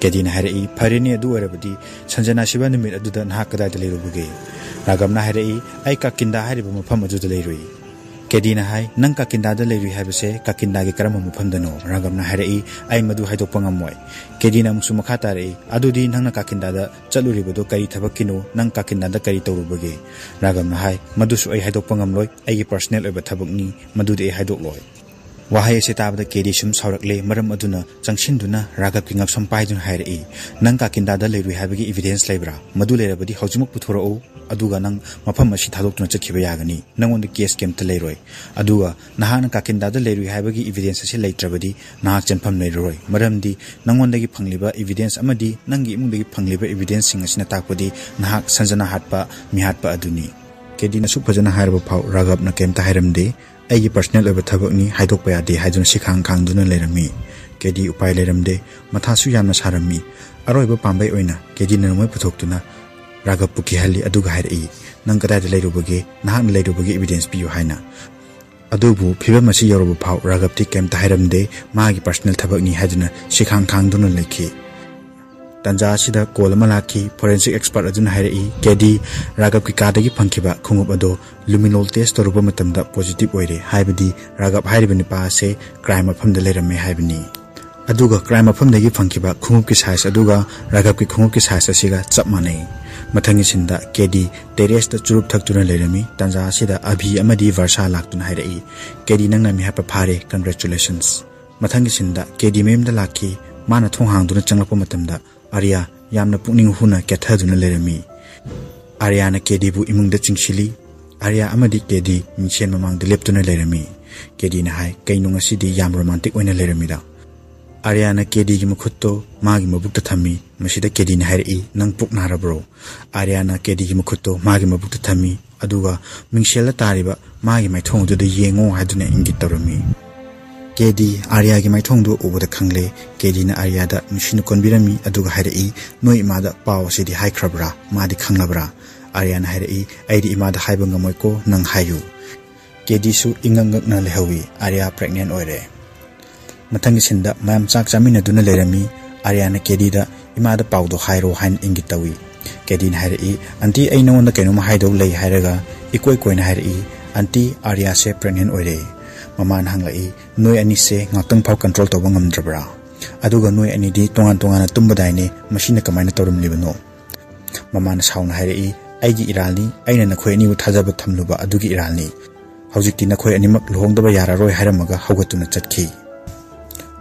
ꯀꯦꯗꯤꯅ ꯍꯥꯏꯔꯛꯏ, "ꯐꯔꯦꯅꯦ, ꯑꯗꯨ ꯑꯣꯏꯔꯕꯗꯤ ꯁꯟꯖꯅꯥ ꯁꯤꯕ ꯅꯨꯃꯤꯠ ꯑꯗꯨꯗ ꯅꯍꯥꯛ ꯀꯗꯥꯏꯗ ꯂꯩꯔꯨꯕꯒꯦ?" ꯔꯥꯒꯕꯅ ꯍꯥꯏꯔꯛꯏ, "ꯑꯩ ꯀꯥꯀꯤꯟꯗꯥ ꯍꯥꯏꯔꯤꯕ ꯃꯐꯝ ꯑꯗꯨꯗ ꯂꯩꯔꯨꯏ"꯫ ꯀꯦꯗꯤꯅ ꯍꯥꯏ, "ꯅꯪ ꯀꯥꯀꯤꯟꯗꯥꯗ ꯂꯩꯔꯨꯏ ꯍꯥꯏꯕꯁꯦ ꯀꯥꯀꯤꯟꯗꯥꯒꯤ ꯀꯔꯝꯕ ꯃꯐꯝꯗꯅꯣ?" ꯔꯥꯒꯕꯅ ꯍꯥꯏꯔꯛꯏ, "ꯑꯩ ꯃꯗꯨ ꯍꯥꯏꯗꯣꯛꯄ ꯉꯝꯃꯣꯏ"꯫ ꯀꯦꯗꯤꯅ ꯑꯃꯨꯛꯁꯨ ꯃꯈꯥ ꯇꯥꯔꯛꯏ, "ꯑꯗꯨꯗꯤ ꯅꯪꯅ ꯀꯥꯀꯤꯟꯗꯥꯗ ꯆꯠꯂꯨꯔꯤꯕꯗꯣ ꯀꯔꯤ ꯊꯕꯛꯀꯤꯅꯣ? ꯅꯪ ꯀꯥꯀꯤꯟꯗꯥꯗ ꯀꯔꯤ ꯇꯧꯔꯨꯕꯒꯦ?" ꯔꯥꯒꯕꯅ ꯍꯥꯏ, "ꯃꯗꯨꯁꯨ ꯑꯩ ꯍꯥꯏꯗꯣꯛꯄ ꯉꯝꯂꯣꯏ, ꯑꯩꯒꯤ ꯄꯔꯁꯅꯦꯜ ꯑꯣꯏꯕ ꯊꯕꯛꯅꯤ, ꯃꯗꯨꯗꯤ ꯑꯩ ꯍꯥꯏꯗꯣꯛꯂꯣꯏ"꯫ ꯋꯥꯍꯩ ꯑꯁꯤ ꯇꯥꯕꯗ ꯀꯦꯗꯤ ꯁꯨꯝ ꯁꯥꯎꯔꯛꯂꯦ꯫ ꯃꯔꯝ ꯑꯗꯨꯅ ꯆꯪꯁꯤꯟꯗꯨꯅ ꯔꯥꯒꯕꯀꯤ ꯉꯛꯁꯝ ꯄꯥꯏꯗꯨꯅ ꯍꯥꯏꯔꯛꯏ, "ꯅꯪ ꯀꯥꯀꯤꯟꯗꯥꯗ ꯂꯩꯔꯨꯏ ꯍꯥꯏꯕꯒꯤ ꯏꯚꯤꯗꯦꯟꯁ ꯂꯩꯕ꯭ꯔꯥ? ꯃꯗꯨ ꯂꯩꯔꯕꯗꯤ ꯍꯧꯖꯤꯛꯃꯛ ꯄꯨꯊꯣꯔꯛꯎ, ꯑꯗꯨꯒ ꯅꯪ ꯃꯐꯝ ꯑꯁꯤ ꯊꯥꯗꯣꯛꯇꯨꯅ ꯆꯠꯈꯤꯕ ꯌꯥꯒꯅꯤ꯫ ꯅꯪꯉꯣꯟꯗ ꯀꯦꯁ ꯀꯩꯝꯇ ꯂꯩꯔꯣꯏ꯫ ꯑꯗꯨꯒ ꯅꯍꯥꯛꯅ ꯀꯥꯀꯤꯟꯗꯥꯗ ꯂꯩꯔꯨꯏ ꯍꯥꯏꯕꯒꯤ ꯏꯚꯤꯗꯦꯟꯁ ꯑꯁꯤ ꯂꯩꯇ꯭ꯔꯕꯗꯤ ꯅꯍꯥꯛ ꯆꯦꯟꯐꯝ ꯂꯩꯔꯔꯣꯏ꯫ ꯃꯔꯝꯗꯤ ꯅꯪꯉꯣꯟꯗꯒꯤ ꯐꯪꯂꯤꯕ ꯏꯚꯤꯗꯦꯟꯁ ꯑꯃꯗꯤ ꯅꯪꯒꯤ ꯏꯃꯨꯡꯗꯒꯤ ꯐꯪꯂꯤꯕ ꯏꯚꯤꯗꯦꯟꯁꯁꯤꯡ ꯑꯁꯤꯅ ꯇꯥꯛꯄꯗꯤ ꯅꯍꯥꯛ ꯁꯟꯖꯅꯥ ꯍꯥꯠꯄ ꯃꯤꯍꯥꯠꯄ ꯑꯗꯨꯅꯤ"꯫ ꯀꯦꯗꯤꯅ ꯑꯁꯨꯛ ꯐꯖꯅ ꯍꯥꯏꯔꯕ ꯐꯥꯎ ꯔꯥꯒꯕꯅ ꯀꯩꯝꯇ ꯍꯥꯏꯔꯝꯗꯦ꯫ "ꯑꯩꯒꯤ ꯄꯔꯁꯅꯦꯜ ꯑꯣꯏꯕ ꯊꯕꯛꯅꯤ, ꯍꯥꯏꯗꯣꯛꯄ ꯌꯥꯗꯦ" ꯍꯥꯏꯗꯨꯅ ꯁꯤꯈꯥꯡ ꯈꯥꯡꯗꯨꯅ ꯂꯩꯔꯝꯃꯤ꯫ ꯀꯦꯗꯤ ꯎꯄꯥꯏ ꯂꯩꯔꯝꯗꯦ꯫ ꯃꯊꯥꯁꯨ ꯌꯥꯝꯅ ꯁꯥꯔꯝꯃꯤ꯫ ꯑꯔꯣꯏꯕ ꯄꯥꯝꯕꯩ ꯑꯣꯏꯅ ꯀꯦꯗꯤꯅ ꯅꯣꯡꯃꯩ ꯄꯨꯊꯣꯛꯇꯨꯅ ꯔꯥꯒꯕꯄꯨ ꯀꯤꯍꯜꯂꯤ꯫ ꯑꯗꯨꯒ ꯍꯥꯏꯔꯛꯏ, "ꯅꯪ ꯀꯗꯥꯏꯗ ꯂꯩꯔꯨꯕꯒꯦ? ꯅꯍꯥꯛꯅ ꯂꯩꯔꯨꯕꯒꯤ ꯏꯚꯤꯗꯦꯟꯁ ꯄꯤꯌꯨ" ꯍꯥꯏꯅ꯫ ꯑꯗꯨꯕꯨ ꯐꯤꯕꯝ ꯑꯁꯤ ꯌꯧꯔꯕ ꯐꯥꯎ ꯔꯥꯒꯕꯇꯤ ꯀꯩꯝꯇ ꯍꯥꯏꯔꯝꯗꯦ꯫ ꯃꯥꯒꯤ ꯄꯔꯁꯅꯦꯜ ꯊꯕꯛꯅꯤ ꯍꯥꯏꯗꯨꯅ ꯁꯤꯈꯥꯡ ꯈꯥꯡꯗꯨꯅ ꯂꯩꯈꯤ꯫ ꯇꯥꯟꯖꯥ ꯑꯁꯤꯗ ꯀꯣꯜ ꯑꯃ ꯂꯥꯛꯈꯤ꯫ ꯐꯣꯔꯦꯟꯁꯤꯛ ꯑꯦꯛꯁꯄꯔꯠ ꯑꯗꯨꯅ ꯍꯥꯏꯔꯛꯏ, "ꯀꯦꯗꯤ, ꯔꯥꯒꯕꯀꯤ ꯀꯥꯗꯒꯤ ꯐꯪꯈꯤꯕ ꯈꯣꯡꯎꯞ ꯑꯗꯣ ꯂꯨꯃꯤꯅꯣꯜ ꯇꯦꯁ ꯇꯧꯔꯨꯕ ꯃꯇꯝꯗ ꯄꯣꯖꯤꯇꯤꯚ ꯑꯣꯏꯔꯦ, ꯍꯥꯏꯕꯗꯤ ꯔꯥꯒꯕ ꯍꯥꯏꯔꯤꯕ ꯅꯨꯄꯥ ꯑꯁꯦ ꯀ꯭ꯔꯥꯏꯝ ꯃꯐꯝꯗ ꯂꯩꯔꯝꯃꯦ ꯍꯥꯏꯕꯅꯤ꯫ ꯑꯗꯨꯒ ꯀ꯭ꯔꯥꯏꯝ ꯃꯐꯝꯗꯒꯤ ꯐꯪꯈꯤꯕ ꯈꯣꯡꯎꯞꯀꯤ ꯁꯥꯏꯖ ꯑꯗꯨꯒ ꯔꯥꯒꯕꯀꯤ ꯈꯣꯡꯎꯞꯀꯤ ꯁꯥꯏꯖ ꯑꯁꯤꯒ ꯆꯞ ꯃꯥꯟꯅꯩ"꯫ ꯃꯊꯪꯒꯤ ꯁꯤꯟꯗ ꯀꯦꯗꯤ ꯇꯦꯔꯦꯁꯇ ꯆꯨꯔꯨꯞ ꯊꯛꯇꯨꯅ ꯂꯩꯔꯝꯃꯤ꯫ ꯇꯥꯟꯖꯥ ꯑꯁꯤꯗ ꯑꯚꯤ ꯑꯃꯗꯤ ꯚꯔꯁꯥ ꯂꯥꯛꯇꯨꯅ ꯍꯥꯏꯔꯛꯏ, "ꯀꯦꯗꯤ, ꯅꯪꯅ ꯃꯤꯍꯥꯠꯄ ꯐꯥꯔꯦ, congratulations"꯫ ꯃꯊꯪꯒꯤ ꯁꯤꯟꯗ ꯀꯦꯗꯤ ꯃꯌꯨꯝꯗ ꯂꯥꯛꯈꯤ꯫ ꯃꯥꯅ ꯊꯣꯡ ꯍꯥꯡꯗꯨꯅ ꯆꯪꯂꯛꯄ ꯃꯇꯝꯗ ꯑꯥꯔꯌꯥ ꯌꯥꯝꯅ ꯄꯨꯛꯅꯤꯡ ꯍꯨꯅ ꯀꯦꯊꯗꯨꯅ ꯂꯩꯔꯝꯃꯤ꯫ ꯑꯥꯔꯌꯥꯅ ꯀꯦꯗꯤꯕꯨ ꯏꯃꯨꯡꯗ ꯆꯤꯡꯁꯤꯜꯂꯤ꯫ ꯑꯥꯔꯌꯥ ꯑꯃꯗꯤ ꯀꯦꯗꯤ ꯃꯤꯡꯁꯦꯜ ꯃꯃꯥꯡꯗ ꯂꯦꯞꯇꯨꯅ ꯂꯩꯔꯝꯃꯤ꯫ ꯀꯦꯗꯤꯅ ꯍꯥꯏ, "ꯀꯩꯅꯣ ꯉꯁꯤꯗꯤ ꯌꯥꯝ ꯔꯣꯃꯥꯟꯇꯤꯛ ꯑꯣꯏꯅ ꯂꯩꯔꯝꯃꯤꯗ"꯫ ꯑꯥꯔꯌꯥꯅ ꯀꯦꯗꯤꯒꯤ ꯃꯈꯨꯠꯇꯣ ꯃꯥꯒꯤ ꯃꯕꯨꯛꯇ ꯊꯝꯃꯤ꯫ ꯃꯁꯤꯗ ꯀꯦꯗꯤꯅ ꯍꯥꯏꯔꯛꯏ, "ꯅꯪ ꯄꯨꯛ ꯅꯥꯔꯕ꯭ꯔꯣ?" ꯑꯥꯔꯌꯥꯅ ꯀꯦꯗꯤꯒꯤ ꯃꯈꯨꯠꯇꯣ ꯃꯥꯒꯤ ꯃꯕꯨꯛꯇ ꯊꯝꯃꯤ, ꯑꯗꯨꯒ ꯃꯤꯡꯁꯦꯜꯗ ꯇꯥꯔꯤꯕ ꯃꯥꯒꯤ ꯃꯥꯏꯊꯣꯡ ꯑꯗꯨꯗ ꯌꯦꯡꯉꯣ ꯍꯥꯏꯗꯨꯅ ꯏꯪꯒꯤꯠ ꯇꯧꯔꯝꯃꯤ꯫ ꯀꯦꯗꯤ ꯑꯥꯔꯌꯥꯒꯤ ꯃꯥꯏꯊꯣꯡꯗꯨ ꯎꯕꯗ ꯈꯪꯂꯦ꯫ ꯀꯦꯗꯤꯅ ꯑꯥꯔꯌꯥꯗ ꯅꯨꯡꯁꯤꯅ ꯀꯣꯟꯕꯤꯔꯝꯃꯤ, ꯑꯗꯨꯒ ꯍꯥꯏꯔꯛꯏ, "ꯅꯣꯏ ꯏꯃꯥꯗ ꯄꯥꯎ ꯑꯁꯤꯗꯤ ꯍꯥꯏꯈ꯭ꯔꯕ꯭ꯔꯥ? ꯃꯥꯗꯤ ꯈꯪꯂꯕ꯭ꯔꯥ?" ꯑꯥꯔꯌꯥꯅ ꯍꯥꯏꯔꯛꯏ, "ꯑꯩꯗꯤ ꯏꯃꯥꯗ ꯍꯥꯏꯕ ꯉꯝꯃꯣꯏꯀꯣ, ꯅꯪ ꯍꯥꯏꯌꯨ"꯫ ꯀꯦꯗꯤꯁꯨ ꯏꯉꯛ ꯉꯛꯅ ꯂꯩꯍꯧꯏ꯫ ꯑꯥꯔꯌꯥ ꯄ꯭ꯔꯦꯒꯅꯦꯟ ꯑꯣꯏꯔꯦ꯫ ꯃꯊꯪꯒꯤ ꯁꯤꯟꯗ ꯃꯌꯥꯝ ꯆꯥꯛ ꯆꯥꯃꯤꯟꯅꯗꯨꯅ ꯂꯩꯔꯝꯃꯤ꯫ ꯑꯥꯔꯌꯥꯅ ꯀꯦꯗꯤꯗ, "ꯏꯃꯥꯗ ꯄꯥꯎꯗꯣ ꯍꯥꯏꯔꯣ" ꯍꯥꯏꯅ ꯏꯪꯒꯤꯠ ꯇꯧꯏ꯫ ꯀꯦꯗꯤꯅ ꯍꯥꯏꯔꯛꯏ, "ꯑꯟꯇꯤ, ꯑꯩ ꯅꯉꯣꯟꯗ ꯀꯩꯅꯣꯝꯃ ꯍꯥꯏꯗꯧ ꯂꯩ" ꯍꯥꯏꯔꯒ ꯏꯀꯣꯏ ꯀꯣꯏꯅ ꯍꯥꯏꯔꯛꯏ, "ꯑꯟꯇꯤ, ꯑꯥꯔꯌꯥꯁꯦ ꯄ꯭ꯔꯦꯒꯅꯦꯟ ꯑꯣꯏꯔꯦ"꯫ ꯃꯃꯥꯅ ꯍꯪꯂꯛꯏ, "ꯅꯣꯏ ꯑꯅꯤꯁꯦ ꯉꯥꯛꯇꯪ ꯐꯥꯎ ꯀꯟꯇ꯭ꯔꯣꯜ ꯇꯧꯕ ꯉꯝꯗ꯭ꯔꯕ꯭ꯔꯥ? ꯑꯗꯨꯒ ꯅꯣꯏ ꯑꯅꯤꯗꯤ ꯇꯣꯉꯥꯟ ꯇꯣꯉꯥꯟꯅ ꯇꯨꯝꯕꯗꯥꯏꯅꯦ, ꯃꯁꯤꯅ ꯀꯃꯥꯏꯅ ꯇꯧꯔꯝꯂꯤꯕꯅꯣ?" ꯃꯃꯥꯅ ꯁꯥꯎꯅ ꯍꯥꯏꯔꯛꯏ, "ꯑꯩꯒꯤ ꯏꯔꯥꯜꯅꯤ, ꯑꯩꯅ ꯅꯈꯣꯏ ꯑꯅꯤꯕꯨ ꯊꯥꯖꯕ ꯊꯝꯂꯨꯕ ꯑꯗꯨꯒꯤ ꯏꯔꯥꯜꯅꯤ꯫ ꯍꯧꯖꯤꯛꯇꯤ ꯅꯈꯣꯏ ꯑꯅꯤꯃꯛ ꯂꯨꯍꯣꯡꯗꯕ ꯌꯥꯔꯔꯣꯏ" ꯍꯥꯏꯔꯝꯃꯒ ꯍꯧꯒꯠꯇꯨꯅ ꯆꯠꯈꯤ꯫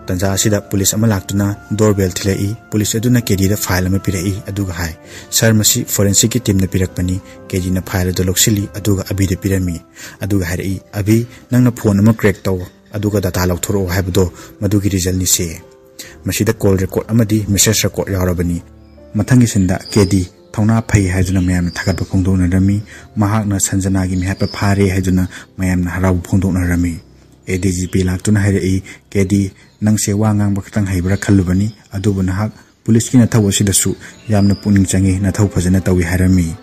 ꯇꯟꯖꯥ ꯑꯁꯤꯗ ꯄꯨꯂꯤꯁ ꯑꯃ ꯂꯥꯛꯇꯨꯅ ꯗꯣꯔꯕꯦꯜ ꯊꯤꯜꯂꯛꯏ꯫ ꯄꯨꯂꯤꯁ ꯑꯗꯨꯅ ꯀꯦꯗꯤꯗ ꯐꯥꯏꯜ ꯑꯃ ꯄꯤꯔꯛꯏ, ꯑꯗꯨꯒ ꯍꯥꯏ, "ꯁꯥꯔ, ꯃꯁꯤ ꯐꯣꯔꯦꯟꯁꯤꯛꯀꯤ ꯇꯤꯝꯅ ꯄꯤꯔꯛꯄꯅꯤ"꯫ ꯀꯦꯗꯤꯅ ꯐꯥꯏꯜ ꯑꯗꯨ ꯂꯧꯁꯤꯜꯂꯤ, ꯑꯗꯨꯒ ꯑꯕꯤꯗ ꯄꯤꯔꯝꯃꯤ, ꯑꯗꯨꯒ ꯍꯥꯏꯔꯛꯏ, "ꯑꯕꯤ, ꯅꯪꯅ ꯐꯣꯟ ꯑꯃ ꯀ꯭ꯔꯦꯛ ꯇꯧ, ꯑꯗꯨꯒ ꯗꯥꯇꯥ ꯂꯧꯊꯣꯔꯛꯑꯣ ꯍꯥꯏꯕꯗꯣ, ꯃꯗꯨꯒꯤ ꯔꯤꯖꯜꯅꯤ ꯁꯦ꯫ ꯃꯁꯤꯗ ꯀꯣꯜ ꯔꯦꯀꯣꯔꯗ ꯑꯃꯗꯤ ꯃꯦꯁꯦꯖ ꯔꯦꯀꯣꯔꯗ ꯌꯥꯎꯔꯕꯅꯤ"꯫ ꯃꯊꯪꯒꯤ ꯁꯤꯟꯗ ꯀꯦꯗꯤ ꯊꯧꯅꯥ ꯐꯩ ꯍꯥꯏꯗꯨꯅ ꯃꯌꯥꯝꯅ ꯊꯥꯒꯠꯄ ꯐꯣꯡꯗꯣꯛꯅꯔꯝꯃꯤ꯫ ꯃꯍꯥꯛꯅ ꯁꯟꯖꯅꯥꯒꯤ ꯃꯤꯍꯥꯠꯄ ꯐꯥꯔꯦ ꯍꯥꯏꯗꯨꯅ ꯃꯌꯥꯝꯅ ꯍꯔꯥꯎꯕ ꯐꯣꯡꯗꯣꯛꯅꯔꯝꯃꯤ꯫ ꯑꯦ ꯗꯤ ꯖꯤ ꯄꯤ ꯂꯥꯛꯇꯨꯅ ꯍꯥꯏꯔꯛꯏ, "ꯀꯦꯗꯤ, ꯅꯪꯁꯦ ꯋꯥ ꯉꯥꯡꯕ ꯈꯛꯇꯪ ꯍꯩꯕ꯭ꯔꯥ ꯈꯜꯂꯨꯕꯅꯤ, ꯑꯗꯨꯕꯨ ꯅꯍꯥꯛ ꯄꯨꯂꯤꯁꯀꯤ ꯅꯊꯧ ꯑꯁꯤꯗꯁꯨ ꯌꯥꯝꯅ ꯄꯨꯛꯅꯤꯡ ꯆꯪꯉꯤ, ꯅꯊꯧ ꯐꯖꯅ ꯇꯧꯏ" ꯍꯥꯏꯔꯝꯃꯤ꯫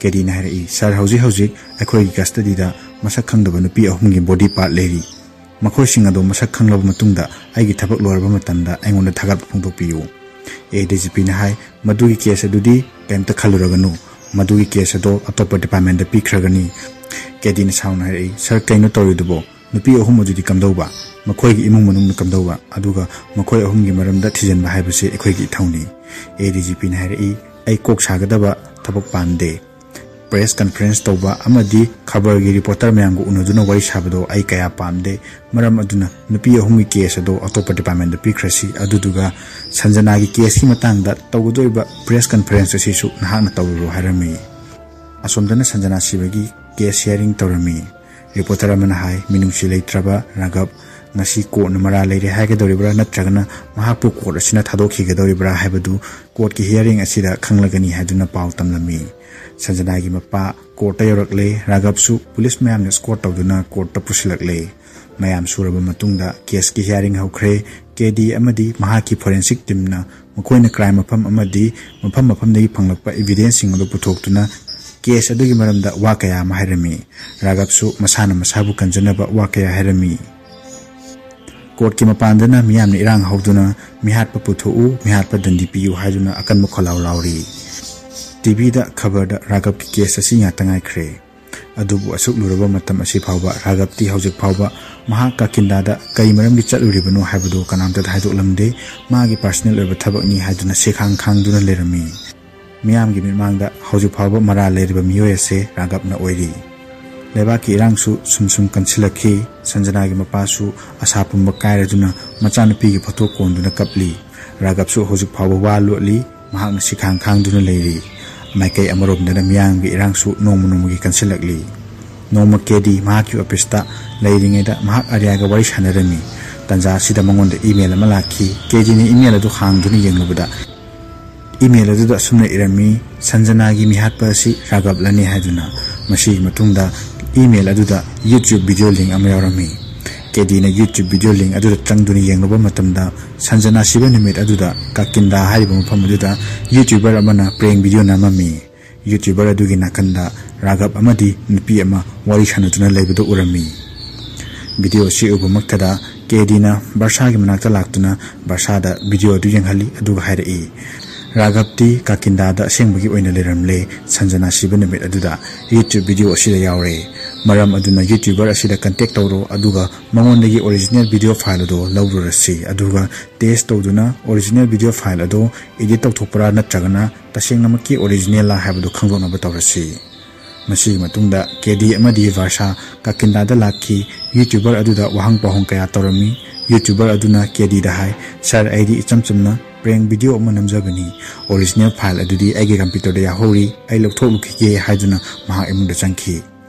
ꯀꯦꯗꯤꯅ ꯍꯥꯏꯔꯛꯏ, "ꯁꯥꯔ, ꯍꯧꯖꯤꯛ ꯍꯧꯖꯤꯛ ꯑꯩꯈꯣꯏꯒꯤ ꯀꯁꯇꯗꯤꯗ ꯃꯁꯛ ꯈꯪꯗꯕ ꯅꯨꯄꯤ ꯑꯍꯨꯝꯒꯤ ꯕꯣꯗꯤ ꯄꯥꯔꯠ ꯂꯩꯔꯤ꯫ ꯃꯈꯣꯏꯁꯤꯡ ꯑꯗꯣ ꯃꯁꯛ ꯈꯪꯂꯕ ꯃꯇꯨꯡꯗ ꯑꯩꯒꯤ ꯊꯕꯛ ꯂꯣꯏꯔꯕ ꯃꯇꯝꯗ ꯑꯩꯉꯣꯟꯗ ꯊꯥꯒꯠꯄ ꯐꯣꯡꯗꯣꯛꯄꯤꯌꯨ"꯫ ꯑꯦ ꯗꯤ ꯖꯤ ꯄꯤꯅ ꯍꯥꯏ, "ꯃꯗꯨꯒꯤ ꯀꯦꯁ ꯑꯗꯨꯗꯤ ꯀꯩꯝꯇ ꯈꯜꯂꯨꯔꯒꯅꯨ, ꯃꯗꯨꯒꯤ ꯀꯦꯁ ꯑꯗꯣ ꯑꯇꯣꯞꯄ ꯗꯤꯄꯥꯔꯠꯃꯦꯟꯗ ꯄꯤꯈ꯭ꯔꯒꯅꯤ"꯫ ꯀꯦꯗꯤꯅ ꯁꯥꯎꯅ ꯍꯥꯏꯔꯛꯏ, "ꯁꯥꯔ, ꯀꯩꯅꯣ ꯇꯧꯔꯤꯗꯨꯕꯣ? ꯅꯨꯄꯤ ꯑꯍꯨꯝ ꯑꯗꯨꯗꯤ ꯀꯝꯗꯧꯕ? ꯃꯈꯣꯏꯒꯤ ꯏꯃꯨꯡ ꯃꯅꯨꯡꯅ ꯀꯝꯗꯧꯕ? ꯑꯗꯨꯒ ꯃꯈꯣꯏ ꯑꯍꯨꯝꯒꯤ ꯃꯔꯝꯗ ꯊꯤꯖꯤꯟꯕ ꯍꯥꯏꯕꯁꯤ ꯑꯩꯈꯣꯏꯒꯤ ꯏꯊꯧꯅꯤ"꯫ ꯑꯦ ꯗꯤ ꯖꯤ ꯄꯤꯅ ꯍꯥꯏꯔꯛꯏ, "ꯑꯩ ꯀꯣꯛ ꯁꯥꯒꯗꯕ ꯊꯕꯛ ꯄꯥꯝꯗꯦ꯫ ꯄ꯭ꯔꯦꯁ ꯀꯟꯐꯔꯦꯟꯁ ꯇꯧꯕ ꯑꯃꯗꯤ ꯈꯕꯔꯒꯤ ꯔꯤꯄꯣꯔꯇꯔ ꯃꯌꯥꯝꯒ ꯎꯅꯗꯨꯅ ꯋꯥꯔꯤ ꯁꯥꯕꯗꯣ ꯑꯩ ꯀꯌꯥ ꯄꯥꯝꯗꯦ꯫ ꯃꯔꯝ ꯑꯗꯨꯅ ꯅꯨꯄꯤ ꯑꯍꯨꯝꯒꯤ ꯀꯦꯁ ꯑꯗꯣ ꯑꯇꯣꯞꯄ ꯗꯤꯄꯥꯔꯠꯃꯦꯟꯗ ꯄꯤꯈ꯭ꯔꯁꯤ, ꯑꯗꯨꯗꯨꯒ ꯁꯟꯖꯅꯥꯒꯤ ꯀꯦꯁꯀꯤ ꯃꯇꯥꯡꯗ ꯇꯧꯒꯗꯧꯔꯤꯕ ꯄ꯭ꯔꯦꯁ ꯀꯟꯐꯔꯦꯟꯁ ꯑꯁꯤꯁꯨ ꯅꯍꯥꯛꯅ ꯇꯧꯔꯨꯔꯣ" ꯍꯥꯏꯔꯝꯃꯤ꯫ ꯑꯁꯣꯝꯗꯅ ꯁꯟꯖꯅꯥ ꯁꯤꯕꯒꯤ ꯀꯦꯁ ꯍꯤꯌꯥꯔꯤꯡ ꯇꯧꯔꯝꯃꯤ꯫ ꯔꯤꯄꯣꯔꯇꯔ ꯑꯃꯅ ꯍꯥꯏ, ꯃꯤꯅꯨꯡꯁꯤ ꯂꯩꯇ꯭ꯔꯕ ꯔꯥꯘꯕ ꯉꯁꯤ ꯀꯣꯔꯠꯅ ꯃꯔꯥꯜ ꯂꯩꯔꯦ ꯍꯥꯏꯒꯗꯧꯔꯤꯕ꯭ꯔꯥ, ꯅꯠꯇ꯭ꯔꯒꯅ ꯃꯍꯥꯛꯄꯨ ꯀꯣꯔꯠ ꯑꯁꯤꯅ ꯊꯥꯗꯣꯛꯈꯤꯒꯗꯧꯔꯤꯕ꯭ꯔꯥ ꯍꯥꯏꯕꯗꯨ ꯀꯣꯔꯠꯀꯤ ꯍꯤꯌꯥꯔꯤꯡ ꯑꯁꯤꯗ ꯈꯪꯂꯒꯅꯤ ꯍꯥꯏꯗꯨꯅ ꯄꯥꯎ ꯇꯝꯂꯝꯃꯤ꯫ ꯁꯟꯖꯅꯥꯒꯤ ꯃꯄꯥ ꯀꯣꯔꯠꯇ ꯌꯧꯔꯛꯂꯦ꯫ ꯔꯥꯘꯕꯁꯨ ꯄꯨꯂꯤꯁ ꯃꯌꯥꯝꯅ ꯁ꯭ꯀꯣꯔꯠ ꯇꯧꯗꯨꯅ ꯀꯣꯔꯠꯇ ꯄꯨꯁꯤꯜꯂꯛꯂꯦ꯫ ꯃꯌꯥꯝ ꯁꯨꯔꯕ ꯃꯇꯨꯡꯗ ꯀꯦꯁꯀꯤ ꯍꯤꯌꯥꯔꯤꯡ ꯍꯧꯈ꯭ꯔꯦ꯫ ꯀꯦꯗꯤ ꯑꯃꯗꯤ ꯃꯍꯥꯛꯀꯤ ꯐꯣꯔꯦꯟꯁꯤꯛ ꯇꯤꯝꯅ ꯃꯈꯣꯏꯅ ꯀ꯭ꯔꯥꯏꯝ ꯃꯐꯝ ꯑꯃꯗꯤ ꯃꯐꯝ ꯃꯐꯝꯗꯒꯤ ꯐꯪꯂꯛꯄ ꯏꯚꯤꯗꯦꯟꯁꯁꯤꯡ ꯑꯗꯨ ꯄꯨꯊꯣꯛꯇꯨꯅ ꯀꯦꯁ ꯑꯗꯨꯒꯤ ꯃꯔꯝꯗ ꯋꯥ ꯀꯌꯥ ꯑꯃ ꯍꯥꯏꯔꯝꯃꯤ꯫ ꯔꯥꯘꯕꯁꯨ ꯃꯁꯥꯅ ꯃꯁꯥꯕꯨ ꯀꯟꯖꯅꯕ ꯋꯥ ꯀꯌꯥ ꯍꯥꯏꯔꯝꯃꯤ꯫ ꯀꯣꯔꯠꯀꯤ ꯃꯄꯥꯟꯗꯅ ꯃꯤꯌꯥꯝꯅ ꯏꯔꯥꯡ ꯍꯧꯗꯨꯅ "ꯃꯤꯍꯥꯠꯄ ꯄꯨꯊꯣꯛꯎ, ꯃꯤꯍꯥꯠꯄ ꯗꯟꯗꯤ ꯄꯤꯌꯨ" ꯍꯥꯏꯗꯨꯅ ꯑꯀꯟꯕ ꯈꯣꯜꯂꯥꯎ ꯂꯥꯎꯔꯤ꯫ ꯇꯤꯚꯤꯗ ꯈꯕꯔꯗ ꯔꯥꯘꯕꯀꯤ ꯀꯦꯁ ꯑꯁꯤ ꯉꯥꯛꯇ ꯉꯥꯏꯈ꯭ꯔꯦ꯫ ꯑꯗꯨꯕꯨ ꯑꯁꯨꯛ ꯂꯨꯔꯕ ꯃꯇꯝ ꯑꯁꯤ ꯐꯥꯎꯕ ꯔꯥꯘꯕꯇꯤ ꯍꯧꯖꯤꯛ ꯐꯥꯎꯕ ꯃꯍꯥꯛ ꯀꯥꯀꯤꯟꯗꯥꯗ ꯀꯩ ꯃꯔꯝꯒꯤ ꯆꯠꯂꯨꯔꯤꯕꯅꯣ ꯍꯥꯏꯕꯗꯨ ꯀꯅꯥꯝꯇꯗ ꯍꯥꯏꯗꯣꯛꯂꯝꯗꯦ꯫ ꯃꯥꯒꯤ ꯄꯥꯔꯁꯅꯦꯜ ꯑꯣꯏꯕ ꯊꯕꯛꯅꯤ ꯍꯥꯏꯗꯨꯅ ꯁꯤꯈꯥꯡ ꯈꯥꯡꯗꯨꯅ ꯂꯩꯔꯝꯃꯤ꯫ ꯃꯤꯌꯥꯝꯒꯤ ꯃꯤꯠꯃꯥꯡꯗ ꯍꯧꯖꯤꯛ ꯐꯥꯎꯕ ꯃꯔꯥꯜ ꯂꯩꯔꯤꯕ ꯃꯤꯑꯣꯏ ꯑꯁꯦ ꯔꯥꯘꯕꯅ ꯑꯣꯏꯔꯤ꯫ ꯂꯩꯕꯥꯛꯀꯤ ꯏꯔꯥꯡꯁꯨ ꯁꯨꯝ ꯁꯨꯝ ꯀꯟꯁꯤꯜꯂꯛꯈꯤ꯫ ꯁꯟꯖꯅꯥꯒꯤ ꯃꯄꯥꯁꯨ ꯑꯁꯥ ꯄꯨꯝꯕ ꯀꯥꯏꯔꯗꯨꯅ ꯃꯆꯥꯅꯨꯄꯤꯒꯤ ꯐꯣꯇꯣ ꯀꯣꯟꯗꯨꯅ ꯀꯞꯂꯤ꯫ ꯔꯥꯘꯕꯁꯨ ꯍꯧꯖꯤꯛ ꯐꯥꯎꯕ ꯋꯥ ꯂꯣꯠꯂꯤ꯫ ꯃꯍꯥꯛꯅ ꯁꯤꯈꯥꯡ ꯈꯥꯡꯗꯨꯅ ꯂꯩꯔꯤ꯫ ꯃꯥꯏꯀꯩ ꯑꯃꯔꯣꯝꯗꯅ ꯃꯤꯌꯥꯝꯒꯤ ꯏꯔꯥꯡꯁꯨ ꯅꯣꯡꯃ ꯅꯣꯡꯃꯒꯤ ꯀꯟꯁꯤꯜꯂꯛꯂꯤ꯫ ꯅꯣꯡꯃ ꯀꯦꯗꯤ ꯃꯍꯥꯛꯀꯤ ꯑꯣꯐꯤꯁꯇ ꯂꯩꯔꯤꯉꯩꯗ ꯃꯍꯥꯛ ꯑꯔꯤꯌꯥꯒ ꯋꯥꯔꯤ ꯁꯥꯟꯅꯔꯝꯃꯤ꯫ ꯇꯥꯟꯖꯥ ꯑꯁꯤꯗ ꯃꯉꯣꯟꯗ ꯏꯃꯦꯜ ꯑꯃ ꯂꯥꯛꯈꯤ꯫ ꯀꯦꯗꯤꯅ ꯏꯃꯦꯜ ꯑꯗꯨ ꯍꯥꯡꯗꯨꯅ ꯌꯦꯡꯂꯨꯕꯗ ꯏꯃꯦꯜ ꯑꯗꯨꯗ ꯑꯁꯨꯝꯅ ꯏꯔꯝꯃꯤ, "ꯁꯟꯖꯅꯥꯒꯤ ꯃꯤꯍꯥꯠꯄ ꯑꯁꯤ ꯔꯥꯘꯕꯂꯅꯤ" ꯍꯥꯏꯗꯨꯅ꯫ ꯃꯁꯤꯒꯤ ꯃꯇꯨꯡꯗ ꯏꯃꯦꯜ ꯑꯗꯨꯗ YouTube ꯚꯤꯗꯤꯑꯣ ꯂꯤꯡ ꯑꯃ ꯌꯥꯎꯔꯝꯃꯤ꯫ ꯀꯦꯗꯤꯅ YouTube ꯚꯤꯗꯤꯑꯣ ꯂꯤꯡ ꯑꯗꯨꯗ ꯆꯪꯗꯨꯅ ꯌꯦꯡꯂꯨꯕ ꯃꯇꯝꯗ, ꯁꯟꯖꯅꯥ ꯁꯤꯕ ꯅꯨꯃꯤꯠ ꯑꯗꯨꯗ ꯀꯥꯀꯤꯟꯗꯥ ꯍꯥꯏꯔꯤꯕ ꯃꯐꯝ ꯑꯗꯨꯗ YouTuber ꯑꯃꯅ prank ꯚꯤꯗꯤꯑꯣ ꯅꯝꯃꯝꯃꯤ꯫ YouTuber ꯑꯗꯨꯒꯤ ꯅꯥꯀꯟꯗ ꯔꯥꯘꯕ ꯑꯃꯗꯤ ꯅꯨꯄꯤ ꯑꯃ ꯋꯥꯔꯤ ꯁꯥꯟꯅꯗꯨꯅ ꯂꯩꯕꯗꯨ ꯎꯔꯝꯃꯤ꯫ ꯚꯤꯗꯤꯑꯣ ꯑꯁꯤ ꯎꯕꯃꯛꯇꯗ ꯀꯦꯗꯤꯅ ꯕꯔꯁꯥꯒꯤ ꯃꯅꯥꯛꯇ ꯂꯥꯛꯇꯨꯅ ꯕꯔꯁꯥꯗ ꯚꯤꯗꯤꯑꯣ ꯑꯗꯨ ꯌꯦꯡꯍꯜꯂꯤ, ꯑꯗꯨꯒ ꯍꯥꯏꯔꯛꯏ, "ꯔꯥꯘꯕꯇꯤ ꯀꯥꯀꯤꯟꯗꯥꯗ ꯑꯁꯦꯡꯕꯒꯤ ꯑꯣꯏꯅ ꯂꯩꯔꯝꯂꯦ꯫ ꯁꯟꯖꯅꯥ ꯁꯤꯕ ꯅꯨꯃꯤꯠ ꯑꯗꯨꯗ YouTube ꯚꯤꯗꯤꯑꯣ ꯑꯁꯤꯗ ꯌꯥꯎꯔꯦ꯫ ꯃꯔꯝ ꯑꯗꯨꯅ YouTuber ꯑꯁꯤꯗ contact ꯇꯧꯔꯣ, ꯑꯗꯨꯒ ꯃꯉꯣꯟꯗꯒꯤ original video file ꯑꯗꯨ ꯂꯧꯔꯨꯔꯁꯤ, ꯑꯗꯨꯒ test ꯇꯧꯗꯨꯅ original video file ꯑꯗꯨ edit ꯇꯧꯊꯣꯛꯄ꯭ꯔꯥ ꯅꯠꯇ꯭ꯔꯒꯅ ꯇꯁꯦꯡꯅꯃꯛꯀꯤ original ꯂꯥ ꯍꯥꯏꯕꯗꯨ ꯈꯪꯗꯣꯛꯅꯕ ꯇꯧꯔꯁꯤ"꯫ ꯃꯁꯤꯒꯤ ꯃꯇꯨꯡꯗ ꯀꯦꯗꯤ ꯑꯃꯗꯤ ꯕꯔꯁꯥ ꯀꯥꯀꯤꯟꯗꯥꯗ ꯂꯥꯛꯈꯤ꯫ YouTuber ꯑꯗꯨꯗ ꯋꯥꯍꯪ ꯄꯥꯎꯍꯪ ꯀꯌꯥ ꯇꯧꯔꯝꯃꯤ꯫ YouTuber ꯑꯗꯨꯅ ꯀꯦꯗꯤꯗ ꯍꯥꯏ, "Sir, ꯑꯩꯗꯤ ꯏꯆꯝ ꯆꯝꯅ prank video ꯑꯃ ꯅꯝꯖꯕꯅꯤ꯫ Original file ꯑꯗꯨꯗꯤ ꯑꯩꯒꯤ computerꯗ ꯌꯥꯎꯍꯧꯔꯤ, ꯑꯩ ꯂꯧꯊꯣꯛꯂꯨꯈꯤꯒꯦ" ꯍꯥꯏꯗꯨꯅ ꯃꯍꯥꯛ ꯏꯃꯨꯡꯗ ꯆꯪꯈꯤ꯫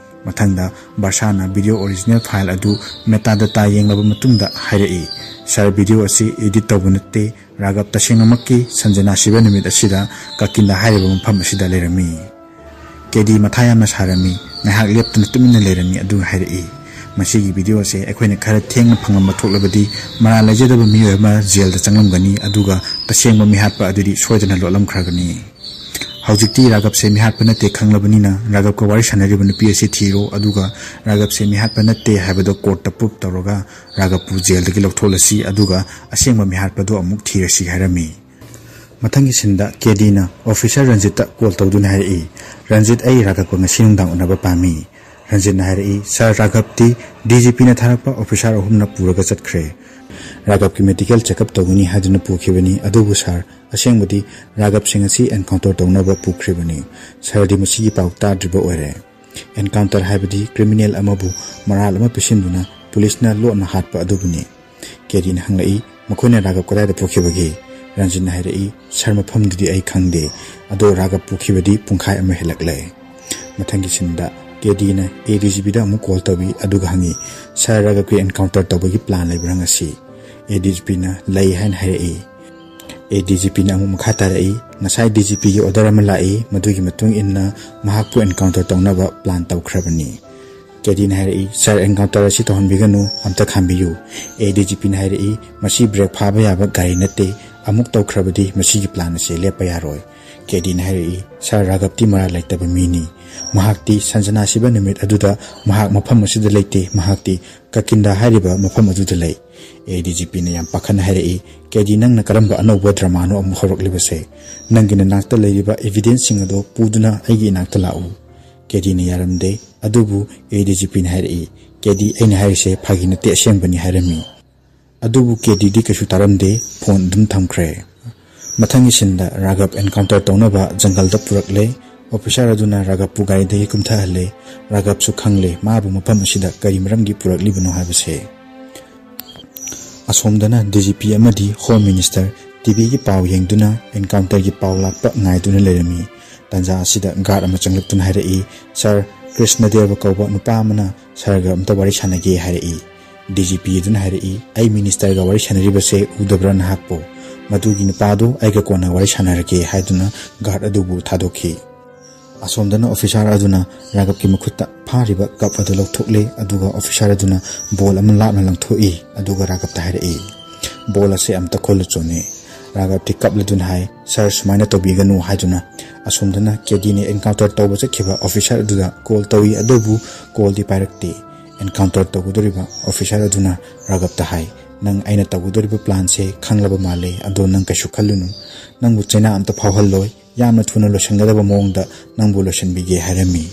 ꯃꯊꯪꯗ ꯕꯔꯁꯥꯅ video original file ꯑꯗꯨ metadata ꯌꯦꯡꯂꯕ ꯃꯇꯨꯡꯗ ꯍꯥꯏꯔꯛꯏ, "Sir, video ꯑꯁꯤ edit ꯇꯧꯕ ꯅꯠꯇꯦ꯫ ꯔꯥꯘꯕ ꯇꯁꯦꯡꯅꯃꯛꯀꯤ ꯁꯟꯖꯅꯥ ꯁꯤꯕ ꯅꯨꯃꯤꯠ ꯑꯁꯤꯗ ꯀꯥꯀꯤꯟꯗꯥ ꯍꯥꯏꯔꯤꯕ ꯃꯐꯝ ꯑꯁꯤꯗ ꯂꯩꯔꯝꯃꯤ"꯫ ꯀꯦꯗꯤ ꯃꯊꯥ ꯌꯥꯝꯅ ꯁꯥꯔꯝꯃꯤ꯫ ꯉꯥꯏꯍꯥꯛ ꯂꯦꯞꯇꯨꯅ ꯇꯨꯃꯤꯟꯅ ꯂꯩꯔꯝꯃꯤ, ꯑꯗꯨꯒ ꯍꯥꯏꯔꯛꯏ, "ꯃꯁꯤꯒꯤ video ꯑꯁꯦ ꯑꯩꯈꯣꯏꯅ ꯈꯔ ꯊꯦꯡꯅ ꯐꯪꯂꯝꯕ ꯊꯣꯛꯂꯕꯗꯤ ꯃꯔꯥꯜ ꯂꯩꯖꯗꯕ ꯃꯤꯑꯣꯏ ꯑꯃ ꯖꯦꯜꯗ ꯆꯪꯂꯝꯒꯅꯤ, ꯑꯗꯨꯒ ꯇꯁꯦꯡꯕ ꯃꯤꯍꯥꯠꯄ ꯑꯗꯨꯗꯤ ꯁꯣꯏꯗꯅ ꯂꯣꯠꯂꯝꯈ꯭ꯔꯒꯅꯤ"꯫ ꯍꯧꯖꯤꯛꯇꯤ ꯔꯥꯘꯕꯁꯦ ꯃꯤꯍꯥꯠꯄ ꯅꯠꯇꯦ ꯈꯪꯂꯕꯅꯤꯅ ꯔꯥꯘꯕꯀ ꯋꯥꯔꯤ ꯁꯥꯟꯅꯔꯤꯕ ꯅꯨꯄꯤ ꯑꯁꯤ ꯊꯤꯔꯣ, ꯑꯗꯨꯒ ꯔꯥꯘꯕꯁꯦ ꯃꯤꯍꯥꯠꯄ ꯅꯠꯇꯦ ꯍꯥꯏꯕꯗꯣ courtꯇ proof ꯇꯧꯔꯒ ꯔꯥꯘꯕꯄꯨ ꯖꯦꯜꯗꯒꯤ ꯂꯧꯊꯣꯛꯂꯁꯤ, ꯑꯗꯨꯒ ꯑꯁꯦꯡꯕ ꯃꯤꯍꯥꯠꯄꯗꯣ ꯑꯃꯨꯛ ꯊꯤꯔꯁꯤ ꯍꯥꯏꯔꯝꯃꯤ꯫ ꯃꯊꯪꯒꯤ ꯁꯤꯟꯗ ꯀꯦꯗꯤꯅ ꯑꯣꯐꯤꯁꯥꯔ ꯔꯟꯖꯤꯠꯇ ꯀꯣꯜ ꯇꯧꯗꯨꯅ ꯍꯥꯏꯔꯛꯏ, "ꯔꯟꯖꯤꯠ, ꯑꯩ ꯔꯥꯘꯕꯀ ꯉꯁꯤ ꯅꯨꯡꯗꯥꯡ ꯎꯅꯕ ꯄꯥꯝꯃꯤ"꯫ ꯔꯟꯖꯤꯠꯅ ꯍꯥꯏꯔꯛꯏ, "ꯁꯥꯔ, ꯔꯥꯘꯕꯇꯤ ꯗꯤ ꯖꯤ ꯄꯤꯅ ꯊꯥꯔꯛꯄ ꯑꯣꯐꯤꯁꯥꯔ ꯑꯍꯨꯝꯅ ꯄꯨꯔꯒ ꯆꯠꯈ꯭ꯔꯦ꯫ ꯔꯥꯘꯕꯀꯤ ꯃꯦꯗꯤꯀꯦꯜ ꯆꯦꯛꯑꯞ ꯇꯧꯒꯅꯤ ꯍꯥꯏꯗꯨꯅ ꯄꯨꯈꯤꯕꯅꯤ, ꯑꯗꯨꯕꯨ ꯁꯥꯔ, ꯑꯁꯦꯡꯕꯗꯤ ꯔꯥꯘꯕꯁꯦ ꯉꯁꯤ ꯑꯦꯟꯀꯥꯎꯟꯇꯔ ꯇꯧꯅꯕ ꯄꯨꯈ꯭ꯔꯤꯕꯅꯤ꯫ ꯁꯥꯔꯗꯤ ꯃꯁꯤꯒꯤ ꯄꯥꯎ ꯇꯥꯗ꯭ꯔꯤꯕ ꯑꯣꯏꯔꯦ"꯫ ꯑꯦꯟꯀꯥꯎꯟꯇꯔ ꯍꯥꯏꯕꯗꯤ ꯀ꯭ꯔꯤꯃꯤꯅꯦꯜ ꯑꯃꯕꯨ ꯃꯔꯥꯜ ꯑꯃ ꯄꯤꯁꯤꯟꯗꯨꯅ ꯄꯨꯂꯤꯁꯅ ꯂꯣꯠꯅ ꯍꯥꯠꯄ ꯑꯗꯨꯕꯨꯅꯤ꯫ ꯀꯦꯗꯤꯅ ꯍꯪꯂꯛꯏ, "ꯃꯈꯣꯏꯅ ꯔꯥꯘꯕ ꯀꯗꯥꯏꯗ ꯄꯨꯈꯤꯕꯒꯦ?" ꯔꯟꯖꯤꯠꯅ ꯍꯥꯏꯔꯛꯏ, "ꯁꯥꯔ, ꯃꯐꯝꯗꯨꯗꯤ ꯑꯩ ꯈꯪꯗꯦ, ꯑꯗꯣ ꯔꯥꯘꯕ ꯄꯨꯈꯤꯕꯗꯤ ꯄꯨꯡꯈꯥꯏ ꯑꯃ ꯍꯦꯜꯂꯛꯂꯦ"꯫ ꯃꯊꯪꯒꯤ ꯁꯤꯟꯗ ꯀꯦꯗꯤꯅ ꯑꯦ ꯗꯤ ꯖꯤ ꯄꯤꯗ ꯑꯃꯨꯛ ꯀꯣꯜ ꯇꯧꯏ, ꯑꯗꯨꯒ ꯍꯪꯉꯤ, "ꯁꯥꯔ, ꯔꯥꯘꯕꯀꯤ ꯑꯦꯟꯀꯥꯎꯟꯇꯔ ꯇꯧꯕꯒꯤ ꯄ꯭ꯂꯥꯟ ꯂꯩꯕ꯭ꯔꯥ ꯉꯁꯤ?" ꯑꯦ ꯗꯤ ꯖꯤ ꯄꯤꯅ ꯂꯩ ꯍꯥꯏꯅ ꯍꯥꯏꯔꯛꯏ꯫ ꯑꯦ ꯗꯤ ꯖꯤ ꯄꯤꯅ ꯑꯃꯨꯛ ꯃꯈꯥ ꯇꯥꯔꯛꯏ, "ꯉꯁꯥꯏ ꯗꯤ ꯖꯤ ꯄꯤꯒꯤ ꯑꯣꯔꯗꯔ ꯑꯃ ꯂꯥꯛꯏ, ꯃꯗꯨꯒꯤ ꯃꯇꯨꯡ ꯏꯟꯅ ꯃꯍꯥꯛꯄꯨ ꯑꯦꯟꯀꯥꯎꯟꯇꯔ ꯇꯧꯅꯕ ꯄ꯭ꯂꯥꯟ ꯇꯧꯈ꯭ꯔꯕꯅꯤ"꯫ ꯀꯦꯗꯤꯅ ꯍꯥꯏꯔꯛꯏ, "ꯁꯥꯔ, ꯑꯦꯟꯀꯥꯎꯟꯇꯔ ꯑꯁꯤ ꯇꯧꯍꯟꯕꯤꯒꯅꯨ, ꯑꯝꯇ ꯈꯥꯝꯕꯤꯌꯨ"꯫ ꯑꯦ ꯗꯤ ꯖꯤ ꯄꯤꯅ ꯍꯥꯏꯔꯛꯏ, "ꯃꯁꯤ ꯕ꯭ꯔꯦꯛ ꯐꯥꯕ ꯌꯥꯕ ꯒꯥꯔꯤ ꯅꯠꯇꯦ, ꯑꯃꯨꯛ ꯇꯧꯈ꯭ꯔꯕꯗꯤ ꯃꯁꯤꯒꯤ ꯄ꯭ꯂꯥꯟ ꯑꯁꯤ ꯂꯦꯞꯄ ꯌꯥꯔꯣꯏ"꯫ ꯀꯦꯗꯤꯅ ꯍꯥꯏꯔꯛꯏ, "ꯁꯥꯔ, ꯔꯥꯒꯕꯇꯤ ꯃꯔꯥꯜ ꯂꯩꯇꯕ ꯃꯤꯅꯤ꯫ ꯃꯍꯥꯛꯇꯤ ꯁꯟꯖꯅꯥ ꯁꯤꯕ ꯅꯨꯃꯤꯠ ꯑꯗꯨꯗ ꯃꯍꯥꯛ ꯃꯐꯝ ꯑꯁꯤꯗ ꯂꯩꯇꯦ꯫ ꯃꯍꯥꯛꯇꯤ ꯀꯀꯤꯟꯗ ꯍꯥꯏꯔꯤꯕ ꯃꯐꯝ ꯑꯗꯨꯗ ꯂꯩ"꯫ ꯑꯦ ꯗꯤ ꯖꯤ ꯄꯤꯅ ꯌꯥꯝ ꯄꯥꯈꯠꯅ ꯍꯥꯏꯔꯛꯏ, "ꯀꯦꯗꯤ, ꯅꯪꯅ ꯀꯔꯝꯕ ꯑꯅꯧꯕ ꯗ꯭ꯔꯃꯥꯅꯣ ꯑꯃꯨꯛ ꯍꯧꯔꯛꯂꯤꯕꯁꯦ? ꯅꯪꯒꯤ ꯅꯅꯥꯛꯇ ꯂꯩꯔꯤꯕ ꯏꯚꯤꯗꯦꯟꯁꯁꯤꯡ ꯑꯗꯣ ꯄꯨꯗꯨꯅ ꯑꯩꯒꯤ ꯏꯅꯥꯛꯇ ꯂꯥꯛꯎ"꯫ ꯀꯦꯗꯤꯅ ꯌꯥꯔꯝꯗꯦ꯫ ꯑꯗꯨꯕꯨ ꯑꯦ ꯗꯤ ꯖꯤ ꯄꯤꯅ ꯍꯥꯏꯔꯛꯏ, "ꯀꯦꯗꯤ, ꯑꯩꯅ ꯍꯥꯏꯔꯤꯁꯦ ꯐꯥꯒꯤ ꯅꯠꯇꯦ, ꯑꯁꯦꯡꯕꯅꯤ" ꯍꯥꯏꯔꯝꯃꯤ꯫ ꯑꯗꯨꯕꯨ ꯀꯦꯗꯤꯗꯤ ꯀꯩꯁꯨ ꯇꯥꯔꯝꯗꯦ, ꯐꯣꯟ ꯑꯗꯨꯝ ꯊꯝꯈ꯭ꯔꯦ꯫ ꯃꯊꯪꯒꯤ ꯁꯤꯟꯗ ꯔꯥꯒꯕ ꯑꯦꯟꯀꯥꯎꯟꯇꯔ ꯇꯧꯅꯕ ꯖꯪꯒꯜꯗ ꯄꯨꯔꯛꯂꯦ꯫ ꯑꯣꯐꯤꯁꯥꯔ ꯑꯗꯨꯅ ꯔꯥꯒꯕꯄꯨ ꯒꯥꯔꯤꯗꯒꯤ ꯀꯨꯝꯊꯍꯜꯂꯦ꯫ ꯔꯥꯒꯕꯁꯨ ꯈꯪꯂꯦ ꯃꯥꯕꯨ ꯃꯐꯝ ꯑꯁꯤꯗ ꯀꯔꯤ ꯃꯔꯝꯒꯤ ꯄꯨꯔꯛꯂꯤꯕꯅꯣ ꯍꯥꯏꯕꯁꯦ꯫ ꯑꯁꯣꯝꯗꯅ ꯗꯤ ꯖꯤ ꯄꯤ ꯑꯃꯗꯤ ꯍꯣꯝ ꯃꯤꯅꯤꯁꯇꯔ ꯇꯤ ꯚꯤꯒꯤ ꯄꯥꯎ ꯌꯦꯡꯗꯨꯅ ꯑꯦꯟꯀꯥꯎꯟꯇꯔꯒꯤ ꯄꯥꯎ ꯂꯥꯛꯄ ꯉꯥꯏꯗꯨꯅ ꯂꯩꯔꯝꯃꯤ꯫ ꯇꯥꯟꯖꯥ ꯑꯁꯤꯗ ꯒꯥꯔꯗ ꯑꯃ ꯆꯪꯂꯛꯇꯨꯅ ꯍꯥꯏꯔꯛꯏ, "ꯁꯥꯔ, ꯀ꯭ꯔꯤꯁꯅꯗꯦꯕ ꯀꯧꯕ ꯅꯨꯄꯥ ꯑꯃꯅ ꯁꯥꯔꯒ ꯑꯝꯇ ꯋꯥꯔꯤ ꯁꯥꯟꯅꯒꯦ" ꯍꯥꯏꯔꯛꯏ꯫ ꯗꯤ ꯖꯤ ꯄꯤ ꯑꯗꯨꯅ ꯍꯥꯏꯔꯛꯏ, "ꯑꯩ ꯃꯤꯅꯤꯁꯇꯔꯒ ꯋꯥꯔꯤ ꯁꯥꯟꯅꯔꯤꯕꯁꯦ ꯎꯗꯕ꯭ꯔꯥ ꯅꯍꯥꯛꯄꯨ? ꯃꯗꯨꯒꯤ ꯅꯨꯄꯥꯗꯨ ꯑꯩꯒ ꯀꯣꯟꯅ ꯋꯥꯔꯤ ꯁꯥꯟꯅꯔꯒꯦ" ꯍꯥꯏꯗꯨꯅ ꯒꯥꯔꯗ ꯑꯗꯨꯕꯨ ꯊꯥꯗꯣꯛꯈꯤ꯫ ꯑꯁꯣꯝꯗꯅ ꯑꯣꯐꯤꯁꯥꯔ ꯑꯗꯨꯅ ꯔꯥꯒꯕꯀꯤ ꯃꯈꯨꯠꯇ ꯐꯥꯔꯤꯕ ꯀꯞ ꯑꯗꯨ ꯂꯧꯊꯣꯛꯂꯦ, ꯑꯗꯨꯒ ꯑꯣꯐꯤꯁꯥꯔ ꯑꯗꯨꯅ ꯕꯣꯜ ꯑꯃ ꯂꯥꯞꯅ ꯂꯪꯊꯣꯛꯏ, ꯑꯗꯨꯒ ꯔꯥꯒꯕꯇ ꯍꯥꯏꯔꯛꯏ, "ꯕꯣꯜ ꯑꯁꯦ ꯑꯝꯇ ꯈꯨꯜꯂꯨ ꯆꯣꯅꯦ"꯫ ꯔꯥꯒꯕꯇꯤ ꯀꯞꯂꯗꯨꯅ ꯍꯥꯏ, "ꯁꯥꯔ, ꯁꯨꯃꯥꯏꯅ ꯇꯧꯕꯤꯒꯅꯨ" ꯍꯥꯏꯗꯨꯅ꯫ ꯑꯁꯣꯝꯗꯅ ꯀꯦꯗꯤꯅ ꯑꯦꯟꯀꯥꯎꯟꯇꯔ ꯇꯧꯕ ꯆꯠꯈꯤꯕ ꯑꯣꯐꯤꯁꯥꯔ ꯑꯗꯨꯗ ꯀꯣꯜ ꯇꯧꯏ, ꯑꯗꯨꯕꯨ ꯀꯣꯜꯗꯤ ꯄꯥꯏꯔꯛꯇꯦ꯫ ꯑꯦꯟꯀꯥꯎꯟꯇꯔ ꯇꯧꯒꯗꯧꯔꯤꯕ ꯑꯣꯐꯤꯁꯥꯔ ꯑꯗꯨꯅ ꯔꯥꯒꯕꯇ ꯍꯥꯏ, "ꯅꯪ ꯑꯩꯅ ꯇꯧꯒꯗꯧꯔꯤꯕ ꯄ꯭ꯂꯥꯟꯁꯦ ꯈꯪꯂꯕ ꯃꯥꯜꯂꯦ, ꯑꯗꯣ ꯅꯪ ꯀꯩꯁꯨ ꯈꯜꯂꯨꯅꯨ꯫ ꯅꯪꯕꯨ ꯆꯩꯅꯥ ꯑꯝꯇ ꯐꯥꯎꯍꯜꯂꯣꯏ꯫ ꯌꯥꯝꯅ ꯊꯨꯅ ꯂꯣꯏꯁꯤꯟꯒꯗꯕ ꯃꯑꯣꯡꯗ ꯅꯪꯕꯨ ꯂꯣꯏꯁꯤꯟꯕꯤꯒꯦ" ꯍꯥꯏꯔꯝꯃꯤ꯫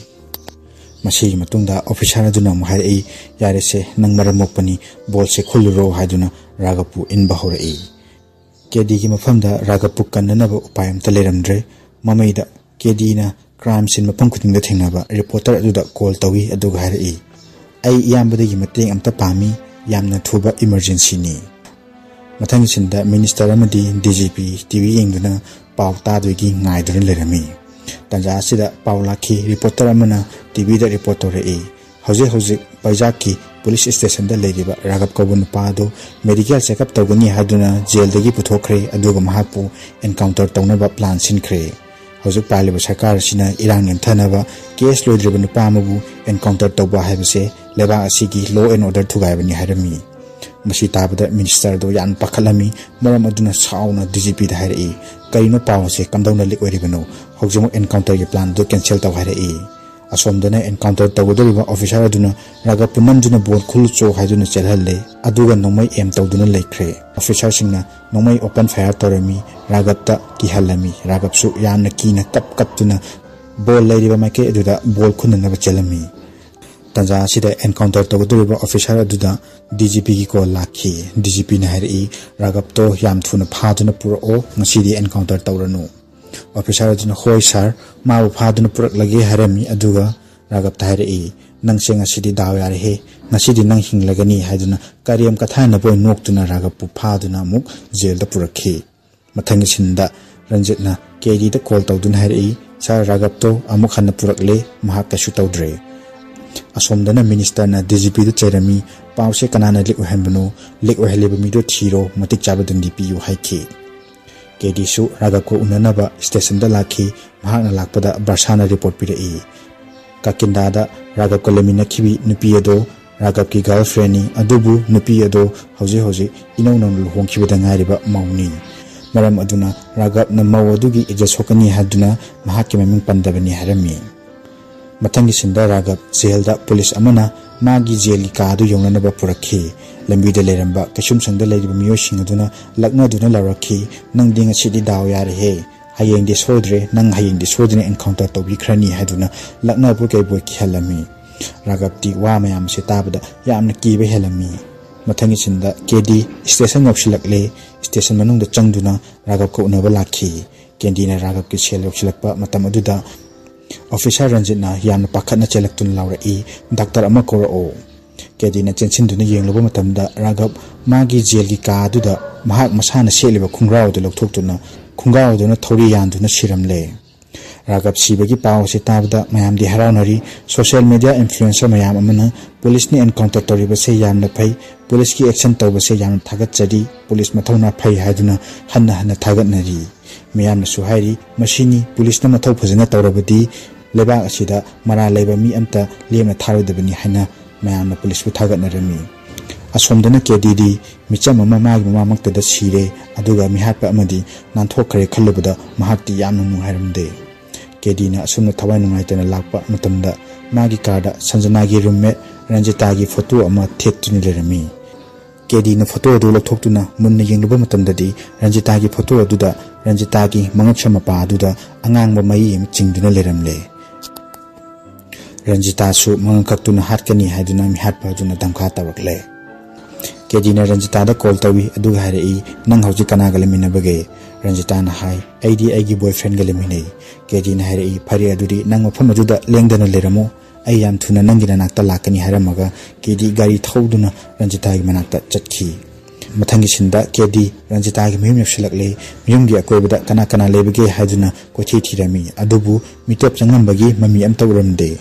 ꯃꯁꯤꯒꯤ ꯃꯇꯨꯡꯗ ꯑꯣꯐꯤꯁꯥꯔ ꯑꯗꯨꯅ ꯑꯃꯨꯛ ꯍꯥꯏꯔꯛꯏ, "ꯌꯥꯔꯦꯁꯦ, ꯅꯪ ꯃꯔꯝ ꯃꯣꯛꯄꯅꯤ, ꯕꯣꯜꯁꯦ ꯈꯨꯜꯂꯨꯔꯣ" ꯍꯥꯏꯗꯨꯅ ꯔꯥꯒꯕꯄꯨ ꯏꯟꯕ ꯍꯧꯔꯛꯏ꯫ ꯀꯦꯗꯤꯒꯤ ꯃꯐꯝꯗ ꯔꯥꯒꯕꯄꯨ ꯀꯟꯅꯅꯕ ꯎꯄꯥꯏ ꯑꯝꯇ ꯂꯩꯔꯝꯗ꯭ꯔꯦ꯫ ꯃꯃꯩꯗ ꯀꯦꯗꯤꯅ ꯀ꯭ꯔꯥꯏꯝ ꯁꯤꯟ ꯃꯐꯝ ꯈꯨꯗꯤꯡꯗ ꯊꯦꯡꯅꯕ ꯔꯤꯄꯣꯔꯇꯔ ꯑꯗꯨꯗ ꯀꯣꯜ ꯇꯧꯏ, ꯑꯗꯨꯒ ꯍꯥꯏꯔꯛꯏ, "ꯑꯩ ꯏꯌꯥꯝꯕꯗꯒꯤ ꯃꯇꯦꯡ ꯑꯝꯇ ꯄꯥꯝꯃꯤ, ꯌꯥꯝꯅ ꯊꯨꯕ ꯏꯃꯔꯖꯦꯟꯁꯤꯅꯤ"꯫ ꯃꯊꯪꯒꯤ ꯁꯤꯟꯗ ꯃꯤꯅꯤꯁꯇꯔ ꯑꯃꯗꯤ D G P T V ꯌꯦꯡꯗꯨꯅ ꯄꯥꯎ ꯇꯥꯗꯣꯏꯒꯤ ꯉꯥꯏꯗꯨꯅ ꯂꯩꯔꯝꯃꯤ꯫ ꯇꯥꯟꯖꯥ ꯑꯁꯤꯗ ꯄꯥꯎ ꯂꯥꯛꯈꯤ, ꯔꯤꯄꯣꯔꯇꯔ ꯑꯃꯅ ꯇꯤ ꯚꯤꯗ ꯔꯤꯄꯣꯔꯠ ꯇꯧꯔꯛꯏ, "ꯍꯧꯖꯤꯛ ꯍꯧꯖꯤꯛ ꯕꯩꯖꯥꯛꯀꯤ ꯄꯨꯂꯤꯁ ꯁ꯭ꯇꯦꯁꯟꯗ ꯂꯩꯔꯤꯕ ꯔꯥꯒꯕ ꯀꯧꯕ ꯅꯨꯄꯥ ꯑꯗꯨ ꯃꯦꯗꯤꯀꯦꯜ ꯆꯦꯛꯑꯞ ꯇꯧꯒꯅꯤ ꯍꯥꯏꯗꯨꯅ ꯖꯦꯜꯗꯒꯤ ꯄꯨꯊꯣꯛꯈ꯭ꯔꯦ, ꯑꯗꯨꯒ ꯃꯍꯥꯛꯄꯨ ꯑꯦꯟꯀꯥꯎꯟꯇꯔ ꯇꯧꯅꯕ ꯄ꯭ꯂꯥꯟ ꯁꯤꯟꯈ꯭ꯔꯦ꯫ ꯍꯧꯖꯤꯛ ꯄꯥꯜꯂꯤꯕ ꯁꯔꯀꯥꯔ ꯑꯁꯤꯅ ꯏꯔꯥꯡ ꯅꯦꯝꯊꯅꯕ ꯀꯦꯁ ꯂꯣꯏꯗ꯭ꯔꯤꯕ ꯅꯨꯄꯥ ꯑꯃꯕꯨ ꯑꯦꯟꯀꯥꯎꯟꯇꯔ ꯇꯧꯕ ꯍꯥꯏꯕꯁꯦ ꯂꯩꯕꯥꯛ ꯑꯁꯤꯒꯤ ꯂꯣ ꯑꯦꯟ ꯑꯣꯔꯗꯔ ꯊꯨꯒꯥꯏꯕꯅꯤ" ꯍꯥꯏꯔꯝꯃꯤ꯫ ꯃꯁꯤ ꯇꯥꯕꯗ ꯃꯤꯅꯤꯁꯇꯔꯗꯣ ꯌꯥꯝꯅ ꯄꯥꯈꯠꯂꯝꯃꯤ꯫ ꯃꯔꯝ ꯑꯗꯨꯅ ꯁꯥꯎꯅ ꯗꯤ ꯖꯤ ꯄꯤꯗ ꯍꯥꯏꯔꯛꯏ, "ꯀꯔꯤꯅꯣ ꯄꯥꯎ ꯑꯁꯦ? ꯀꯝꯗꯧꯅ ꯂꯤꯛ ꯑꯣꯏꯔꯤꯕꯅꯣ? ꯍꯧꯖꯤꯛꯃꯛ ꯑꯦꯟꯀꯥꯎꯟꯇꯔꯒꯤ ꯄ꯭ꯂꯥꯟꯗꯨ ꯀꯦꯟꯁꯦꯜ ꯇꯧ" ꯍꯥꯏꯔꯛꯏ꯫ ꯑꯁꯣꯝꯗꯅ ꯑꯦꯟꯀꯥꯎꯟꯇꯔ ꯇꯧꯒꯗꯧꯔꯤꯕ ꯑꯣꯐꯤꯁꯥꯔ ꯑꯗꯨꯅ ꯔꯥꯒꯕꯄꯨ ꯅꯝꯗꯨꯅ ꯕꯣꯜ ꯈꯨꯜꯂꯨꯆꯣ ꯍꯥꯏꯗꯨꯅ ꯆꯦꯜꯍꯜꯂꯦ꯫ ꯑꯗꯨꯒ ꯅꯣꯡꯃꯩ ꯑꯦꯝ ꯇꯧꯗꯨꯅ ꯂꯩꯈ꯭ꯔꯦ꯫ ꯑꯣꯐꯤꯁꯥꯔꯁꯤꯡꯅ ꯅꯣꯡꯃꯩ ꯑꯣꯄꯟ ꯐꯥꯌꯔ ꯇꯧꯔꯝꯃꯤ꯫ ꯔꯥꯒꯕꯇ ꯀꯤꯍꯜꯂꯝꯃꯤ꯫ ꯔꯥꯒꯕꯁꯨ ꯌꯥꯝꯅ ꯀꯤꯅ ꯀꯞ ꯀꯞꯇꯨꯅ ꯕꯣꯜ ꯂꯩꯔꯤꯕ ꯃꯥꯏꯀꯩ ꯑꯗꯨꯗ ꯕꯣꯜ ꯈꯨꯟꯅꯅꯕ ꯆꯦꯜꯂꯝꯃꯤ꯫ ꯇꯥꯟꯖꯥ ꯑꯁꯤꯗ ꯑꯦꯟꯀꯥꯎꯟꯇꯔ ꯇꯧꯒꯗꯧꯔꯤꯕ ꯑꯣꯐꯤꯁꯥꯔ ꯑꯗꯨꯗ ꯗꯤ ꯖꯤ ꯄꯤꯒꯤ ꯀꯣꯜ ꯂꯥꯛꯈꯤ꯫ ꯗꯤ ꯖꯤ ꯄꯤꯅ ꯍꯥꯏꯔꯛꯏ, "ꯔꯥꯒꯕꯇꯣ ꯌꯥꯝ ꯊꯨꯅ ꯐꯥꯗꯨꯅ ꯄꯨꯔꯛꯑꯣ, ꯉꯁꯤꯗꯤ ꯑꯦꯟꯀꯥꯎꯟꯇꯔ ꯇꯧꯔꯅꯨ"꯫ ꯑꯣꯐꯤꯁꯥꯔ ꯑꯗꯨꯅ, "ꯍꯣꯏ ꯁꯥꯔ, ꯃꯥꯕꯨ ꯐꯥꯗꯨꯅ ꯄꯨꯔꯛꯂꯒꯦ" ꯍꯥꯏꯔꯝꯃꯤ꯫ ꯑꯗꯨꯒ ꯔꯥꯒꯕꯇ ꯍꯥꯏꯔꯛꯏ, "ꯅꯪꯁꯦ ꯉꯁꯤꯗꯤ ꯗꯥꯎ ꯌꯥꯔꯦꯍꯦ, ꯉꯁꯤꯗꯤ ꯅꯪ ꯍꯤꯡꯂꯒꯅꯤ" ꯍꯥꯏꯗꯨꯅ ꯀꯔꯦꯝ ꯀꯊꯥꯏꯅꯕ ꯑꯣꯏꯅ ꯅꯣꯛꯇꯨꯅ ꯔꯥꯒꯕꯄꯨ ꯐꯥꯗꯨꯅ ꯑꯃꯨꯛ ꯖꯦꯜꯗ ꯄꯨꯔꯛꯈꯤ꯫ ꯃꯊꯪꯒꯤ ꯁꯤꯟꯗ ꯔꯟꯖꯤꯠꯅ ꯀꯦ ꯗꯤꯗ ꯀꯣꯜ ꯇꯧꯗꯨꯅ ꯍꯥꯏꯔꯛꯏ, "ꯁꯥꯔ, ꯔꯥꯒꯕꯇꯣ ꯑꯃꯨꯛ ꯍꯟꯅ ꯄꯨꯔꯛꯂꯦ, ꯃꯍꯥꯛ ꯀꯩꯁꯨ ꯇꯧꯗ꯭ꯔꯦ"꯫ ꯑꯁꯣꯝꯗꯅ ꯃꯤꯅꯤꯁꯇꯔꯅ ꯗꯤ ꯖꯤ ꯄꯤꯗ ꯆꯩꯔꯝꯃꯤ, "ꯄꯥꯎꯁꯦ ꯀꯅꯥꯅ ꯂꯤꯛ ꯑꯣꯏꯍꯟꯕꯅꯣ? ꯂꯤꯛ ꯑꯣꯏꯍꯜꯂꯤꯕ ꯃꯤꯗꯣ ꯊꯤꯔꯣ, ꯃꯇꯤꯛ ꯆꯥꯕ ꯗꯟꯗꯤ ꯄꯤꯌꯨ" ꯍꯥꯏꯈꯤ꯫ ꯀꯦ ꯗꯤꯁꯨ ꯔꯥꯒꯕꯀ ꯎꯅꯅꯕ ꯁ꯭ꯇꯦꯁꯟꯗ ꯂꯥꯛꯈꯤ꯫ ꯃꯍꯥꯛꯅ ꯂꯥꯛꯄꯗ ꯕꯔꯁꯥꯅ ꯔꯤꯄꯣꯔꯠ ꯄꯤꯔꯛꯏ, "ꯀꯥꯀꯤꯟꯗꯥꯗ ꯔꯥꯒꯕꯀ ꯂꯩꯃꯤꯟꯅꯈꯤꯕꯤ ꯅꯨꯄꯤ ꯑꯗꯣ ꯔꯥꯒꯕꯀꯤ ꯒꯔꯜꯐ꯭ꯔꯦꯟꯅꯤ, ꯑꯗꯨꯕꯨ ꯅꯨꯄꯤ ꯑꯗꯣ ꯍꯧꯖꯤꯛ ꯍꯧꯖꯤꯛ ꯏꯅꯧ ꯅꯧꯅ ꯂꯨꯍꯣꯡꯈꯤꯕꯗ ꯉꯥꯏꯔꯤꯕ ꯃꯧꯅꯤ꯫ ꯃꯔꯝ ꯑꯗꯨꯅ ꯔꯥꯒꯕꯅ ꯃꯧ ꯑꯗꯨꯒꯤ ꯏꯖꯠ ꯁꯣꯛꯀꯅꯤ ꯍꯥꯏꯗꯨꯅ ꯃꯍꯥꯛꯀꯤ ꯃꯃꯤꯡ ꯄꯟꯗꯕꯅꯤ" ꯍꯥꯏꯔꯝꯃꯤ꯫ ꯃꯊꯪꯒꯤ ꯁꯤꯟꯗ ꯔꯥꯒꯕ ꯖꯦꯜꯗ ꯄꯨꯂꯤꯁ ꯑꯃꯅ ꯃꯥꯒꯤ ꯖꯦꯜꯒꯤ ꯀꯥ ꯑꯗꯨ ꯌꯧꯅꯅꯕ ꯄꯨꯔꯛꯈꯤ꯫ ꯂꯝꯕꯤꯗ ꯂꯩꯔꯝꯕ ꯀꯩꯁꯨꯝꯁꯪꯗ ꯂꯩꯔꯤꯕ ꯃꯤꯑꯣꯏꯁꯤꯡ ꯑꯗꯨꯅ ꯂꯛꯅꯗꯨꯅ ꯂꯥꯎꯔꯛꯈꯤ, "ꯅꯪꯗꯤ ꯉꯁꯤꯗꯤ ꯗꯥꯎ ꯌꯥꯔꯦꯍꯦ, ꯍꯌꯦꯡꯗꯤ ꯁꯣꯏꯗ꯭ꯔꯦ, ꯅꯪ ꯍꯌꯦꯡꯗꯤ ꯁꯣꯏꯗꯅ ꯑꯦꯟꯀꯥꯎꯟꯇꯔ ꯇꯧꯕꯤꯈ꯭ꯔꯅꯤ" ꯍꯥꯏꯗꯨꯅ ꯂꯛꯅꯕꯣꯏ ꯀꯩꯕꯣꯏ ꯀꯤꯍꯜꯂꯝꯃꯤ꯫ ꯔꯥꯒꯕꯇꯤ ꯋꯥ ꯃꯌꯥꯝ ꯑꯁꯤ ꯇꯥꯕꯗ ꯌꯥꯝꯅ ꯀꯤꯕ ꯍꯦꯜꯂꯝꯃꯤ꯫ ꯃꯊꯪꯒꯤ ꯁꯤꯟꯗ ꯀꯦ ꯗꯤ ꯁ꯭ꯇꯦꯁꯟ ꯌꯧꯁꯤꯜꯂꯛꯂꯦ꯫ ꯁ꯭ꯇꯦꯁꯟ ꯃꯅꯨꯡꯗ ꯆꯪꯗꯨꯅ ꯔꯥꯒꯕꯀ ꯎꯅꯕ ꯂꯥꯛꯈꯤ꯫ ꯀꯦ ꯗꯤꯅ ꯔꯥꯒꯕꯀꯤ ꯁꯦꯜ ꯌꯧꯁꯤꯜꯂꯛꯄ ꯃꯇꯝ ꯑꯗꯨꯗ ꯑꯣꯐꯤꯁꯥꯔ ꯔꯟꯖꯤꯠꯅ ꯌꯥꯝꯅ ꯄꯥꯈꯠꯅ ꯆꯦꯜꯂꯛꯇꯨꯅ ꯂꯥꯎꯔꯛꯏ, "ꯗꯥꯛꯇꯔ ꯑꯃ ꯀꯧꯔꯛꯑꯣ"꯫ ꯀꯦ ꯗꯤꯅ ꯆꯦꯟꯁꯤꯟꯗꯨꯅ ꯌꯦꯡꯂꯨꯕ ꯃꯇꯝꯗ ꯔꯥꯒꯕ ꯃꯥꯒꯤ ꯖꯦꯜꯒꯤ ꯀꯥ ꯑꯗꯨꯗ ꯃꯍꯥꯛ ꯃꯁꯥꯅ ꯁꯦꯠꯂꯤꯕ ꯈꯣꯡꯒ꯭ꯔꯥꯎ ꯑꯗꯨ ꯂꯧꯊꯣꯛꯇꯨꯅ ꯈꯣꯡꯒ꯭ꯔꯥꯎ ꯑꯗꯨꯅ ꯊꯧꯔꯤ ꯌꯥꯟꯗꯨꯅ ꯁꯤꯔꯝꯂꯦ꯫ ꯔꯥꯒꯕ ꯁꯤꯕꯒꯤ ꯄꯥꯎ ꯑꯁꯤ ꯇꯥꯕꯗ ꯃꯌꯥꯝꯗꯤ ꯍꯔꯥꯎꯅꯔꯤ꯫ ꯁꯣꯁꯤꯌꯦꯜ ꯃꯤꯗꯤꯌꯥ ꯏꯟꯐ꯭ꯂꯨꯌꯦꯟꯁꯔ ꯃꯌꯥꯝ ꯑꯃꯅ ꯄꯨꯂꯤꯁꯅ ꯑꯦꯟꯀꯥꯎꯟꯇꯔ ꯇꯧꯔꯤꯕꯁꯦ ꯌꯥꯝꯅ ꯐꯩ, ꯄꯨꯂꯤꯁꯀꯤ ꯑꯦꯛꯁꯟ ꯇꯧꯕꯁꯦ ꯌꯥꯝꯅ ꯊꯥꯒꯠꯆꯔꯤ, ꯄꯨꯂꯤꯁ ꯃꯊꯧꯅꯥ ꯐꯩ ꯍꯥꯏꯗꯨꯅ ꯍꯟꯅ ꯍꯟꯅ ꯊꯥꯒꯠꯅꯔꯤ꯫ ꯃꯤꯌꯥꯝꯅꯁꯨ ꯍꯥꯏꯔꯤ, "ꯃꯁꯤꯅꯤ, ꯄꯨꯂꯤꯁꯅ ꯃꯊꯧ ꯐꯖꯅ ꯇꯧꯔꯕꯗꯤ ꯂꯩꯕꯥꯛ ꯑꯁꯤꯗ ꯃꯔꯥꯜ ꯂꯩꯕ ꯃꯤ ꯑꯝꯇ ꯂꯦꯝꯅ ꯊꯥꯔꯣꯏꯗꯕꯅꯤ" ꯍꯥꯏꯅ ꯃꯌꯥꯝꯅ ꯄꯨꯂꯤꯁꯄꯨ ꯊꯥꯒꯠꯅꯔꯝꯃꯤ꯫ ꯑꯁꯣꯝꯗꯅ ꯀꯦꯗꯤꯗꯤ ꯃꯤꯆꯝ ꯑꯃ ꯃꯥꯒꯤ ꯃꯃꯥꯡꯃꯛꯇꯗ ꯁꯤꯔꯦ, ꯑꯗꯨꯒ ꯃꯤꯍꯥꯠꯄ ꯑꯃꯗꯤ ꯅꯥꯟꯊꯣꯛꯈ꯭ꯔꯦ ꯈꯜꯂꯨꯕꯗ ꯃꯍꯥꯛꯇꯤ ꯌꯥꯝꯅ ꯅꯨꯡꯉꯥꯏꯔꯝꯗꯦ꯫ ꯀꯦꯗꯤꯅ ꯑꯁꯨꯝꯅ ꯊꯋꯥꯏ ꯅꯨꯡꯉꯥꯏꯇꯅ ꯂꯥꯛꯄ ꯃꯇꯝꯗ ꯃꯥꯒꯤ ꯀꯥꯔꯗ ꯁꯟꯖꯅꯥꯒꯤ ꯔꯨꯝꯃꯦꯠ ꯔꯟꯖꯤꯇꯥꯒꯤ ꯐꯣꯇꯣ ꯑꯃ ꯊꯦꯠꯇꯨꯅ ꯂꯩꯔꯝꯃꯤ꯫ ꯀꯦꯗꯤꯅ ꯐꯣꯇꯣ ꯑꯗꯨ ꯂꯧꯊꯣꯛꯇꯨꯅ ꯃꯨꯟꯅ ꯌꯦꯡꯂꯨꯕ ꯃꯇꯝꯗꯗꯤ ꯔꯟꯖꯤꯇꯥꯒꯤ ꯐꯣꯇꯣ ꯑꯗꯨꯗ ꯔꯟꯖꯤꯇꯥꯒꯤ ꯃꯉꯛꯁꯝ ꯃꯄꯥ ꯑꯗꯨꯗ ꯑꯉꯥꯡꯕ ꯃꯩ ꯑꯃ ꯆꯤꯡꯗꯨꯅ ꯂꯩꯔꯝꯂꯦ꯫ ꯔꯟꯖꯤꯇꯥꯁꯨ ꯃꯉꯛ ꯀꯛꯇꯨꯅ ꯍꯥꯠꯀꯅꯤ ꯍꯥꯏꯗꯨꯅ ꯃꯤꯍꯥꯠꯄ ꯑꯗꯨꯅ ꯙꯝꯀꯥ ꯇꯧꯔꯛꯂꯦ꯫ ꯀꯦꯗꯤꯅ ꯔꯟꯖꯤꯇꯥꯗ ꯀꯣꯜ ꯇꯧꯏ, ꯑꯗꯨꯒ ꯍꯥꯏꯔꯛꯏ, "ꯅꯪ ꯍꯧꯖꯤꯛ ꯀꯅꯥꯒ ꯂꯩꯃꯤꯟꯅꯕꯒꯦ?" ꯔꯟꯖꯤꯇꯥꯅ ꯍꯥꯏ, "ꯑꯩꯗꯤ ꯑꯩꯒꯤ ꯕꯣꯏꯐ꯭ꯔꯦꯟꯒ ꯂꯩꯃꯤꯟꯅꯩ꯫" ꯀꯦꯗꯤꯅ ꯍꯥꯏꯔꯛꯏ, "ꯐꯔꯦ, ꯑꯗꯨꯗꯤ ꯅꯪ ꯃꯐꯝ ꯑꯗꯨꯗ ꯂꯦꯡꯗꯅ ꯂꯩꯔꯝꯃꯨ, ꯑꯩ ꯌꯥꯝ ꯊꯨꯅ ꯅꯪꯒꯤ ꯅꯅꯥꯛꯇ ꯂꯥꯛꯀꯅꯤ" ꯍꯥꯏꯔꯝꯃꯒ ꯀꯦꯗꯤ ꯒꯥꯔꯤ ꯊꯧꯗꯨꯅ ꯔꯟꯖꯤꯇꯥꯒꯤ ꯃꯅꯥꯛꯇ ꯆꯠꯈꯤ꯫ ꯃꯊꯪꯒꯤ ꯁꯤꯟꯗ ꯀꯦꯗꯤ ꯔꯟꯖꯤꯇꯥꯒꯤ ꯃꯌꯨꯝ ꯌꯧꯁꯤꯜꯂꯛꯂꯦ꯫ ꯃꯌꯨꯝꯒꯤ ꯑꯀꯣꯏꯕꯗ ꯀꯅꯥ ꯀꯅꯥ ꯂꯩꯕꯒꯦ ꯍꯥꯏꯗꯨꯅ ꯀꯣꯏꯊꯤ ꯊꯤꯔꯝꯃꯤ, ꯑꯗꯨꯕꯨ ꯃꯤꯇꯣꯞ ꯆꯪꯂꯝꯕꯒꯤ ꯃꯃꯤ ꯑꯝꯇ ꯎꯔꯝꯗꯦ꯫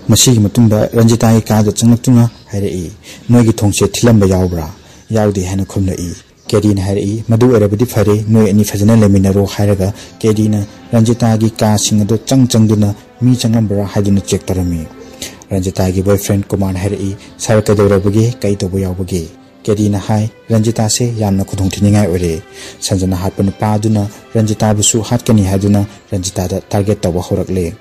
ꯃꯁꯤꯒꯤ ꯃꯇꯨꯡꯗ ꯔꯟꯖꯤꯇꯥꯒꯤ ꯀꯥꯗ ꯆꯪꯂꯛꯇꯨꯅ ꯍꯥꯏꯔꯛꯏ, "ꯅꯣꯏꯒꯤ ꯊꯣꯡꯁꯦ ꯊꯤꯜꯂꯝꯕ ꯌꯥꯎꯕ꯭ꯔꯥ?" "ꯌꯥꯎꯗꯦ" ꯍꯥꯏꯅ ꯈꯨꯝꯂꯛꯏ꯫ ꯀꯦꯗꯤꯅ ꯍꯥꯏꯔꯛꯏ, "ꯃꯗꯨ ꯑꯣꯏꯔꯕꯗꯤ ꯐꯔꯦ, ꯅꯣꯏ ꯑꯅꯤ ꯐꯖꯅ ꯂꯩꯃꯤꯟꯅꯔꯣ" ꯍꯥꯏꯔꯒ ꯀꯦꯗꯤꯅ ꯔꯟꯖꯤꯇꯥꯒꯤ ꯀꯥꯁꯤꯡ ꯑꯗꯨ ꯆꯪ ꯆꯪꯗꯨꯅ ꯃꯤ ꯆꯪꯂꯝꯕ꯭ꯔꯥ ꯍꯥꯏꯗꯨꯅ ꯆꯦꯛ ꯇꯧꯔꯝꯃꯤ꯫ ꯔꯟꯖꯤꯇꯥꯒꯤ ꯕꯣꯏꯐ꯭ꯔꯦꯟ ꯀꯨꯃꯥꯔꯅ ꯍꯥꯏꯔꯛꯏ, "ꯁꯥꯔ, ꯀꯩꯗꯧꯔꯕꯒꯦ? ꯀꯩ ꯇꯧꯕ ꯌꯥꯎꯕꯒꯦ?" ꯀꯦꯗꯤꯅ ꯍꯥꯏ, "ꯔꯟꯖꯤꯇꯥꯁꯦ ꯌꯥꯝꯅ ꯈꯨꯗꯣꯡꯊꯤꯅꯤꯡꯉꯥꯏ ꯑꯣꯏꯔꯦ꯫ ꯁꯟꯖꯅ ꯍꯥꯠꯄ ꯅꯨꯄꯥ ꯑꯗꯨꯅ ꯔꯟꯖꯤꯇꯥꯕꯨꯁꯨ ꯍꯥꯠꯀꯅꯤ ꯍꯥꯏꯗꯨꯅ ꯔꯟꯖꯤꯇꯥꯗ ꯇꯥꯔꯒꯦꯠ ꯇꯧꯕ ꯍꯧꯔꯛꯂꯦ꯫"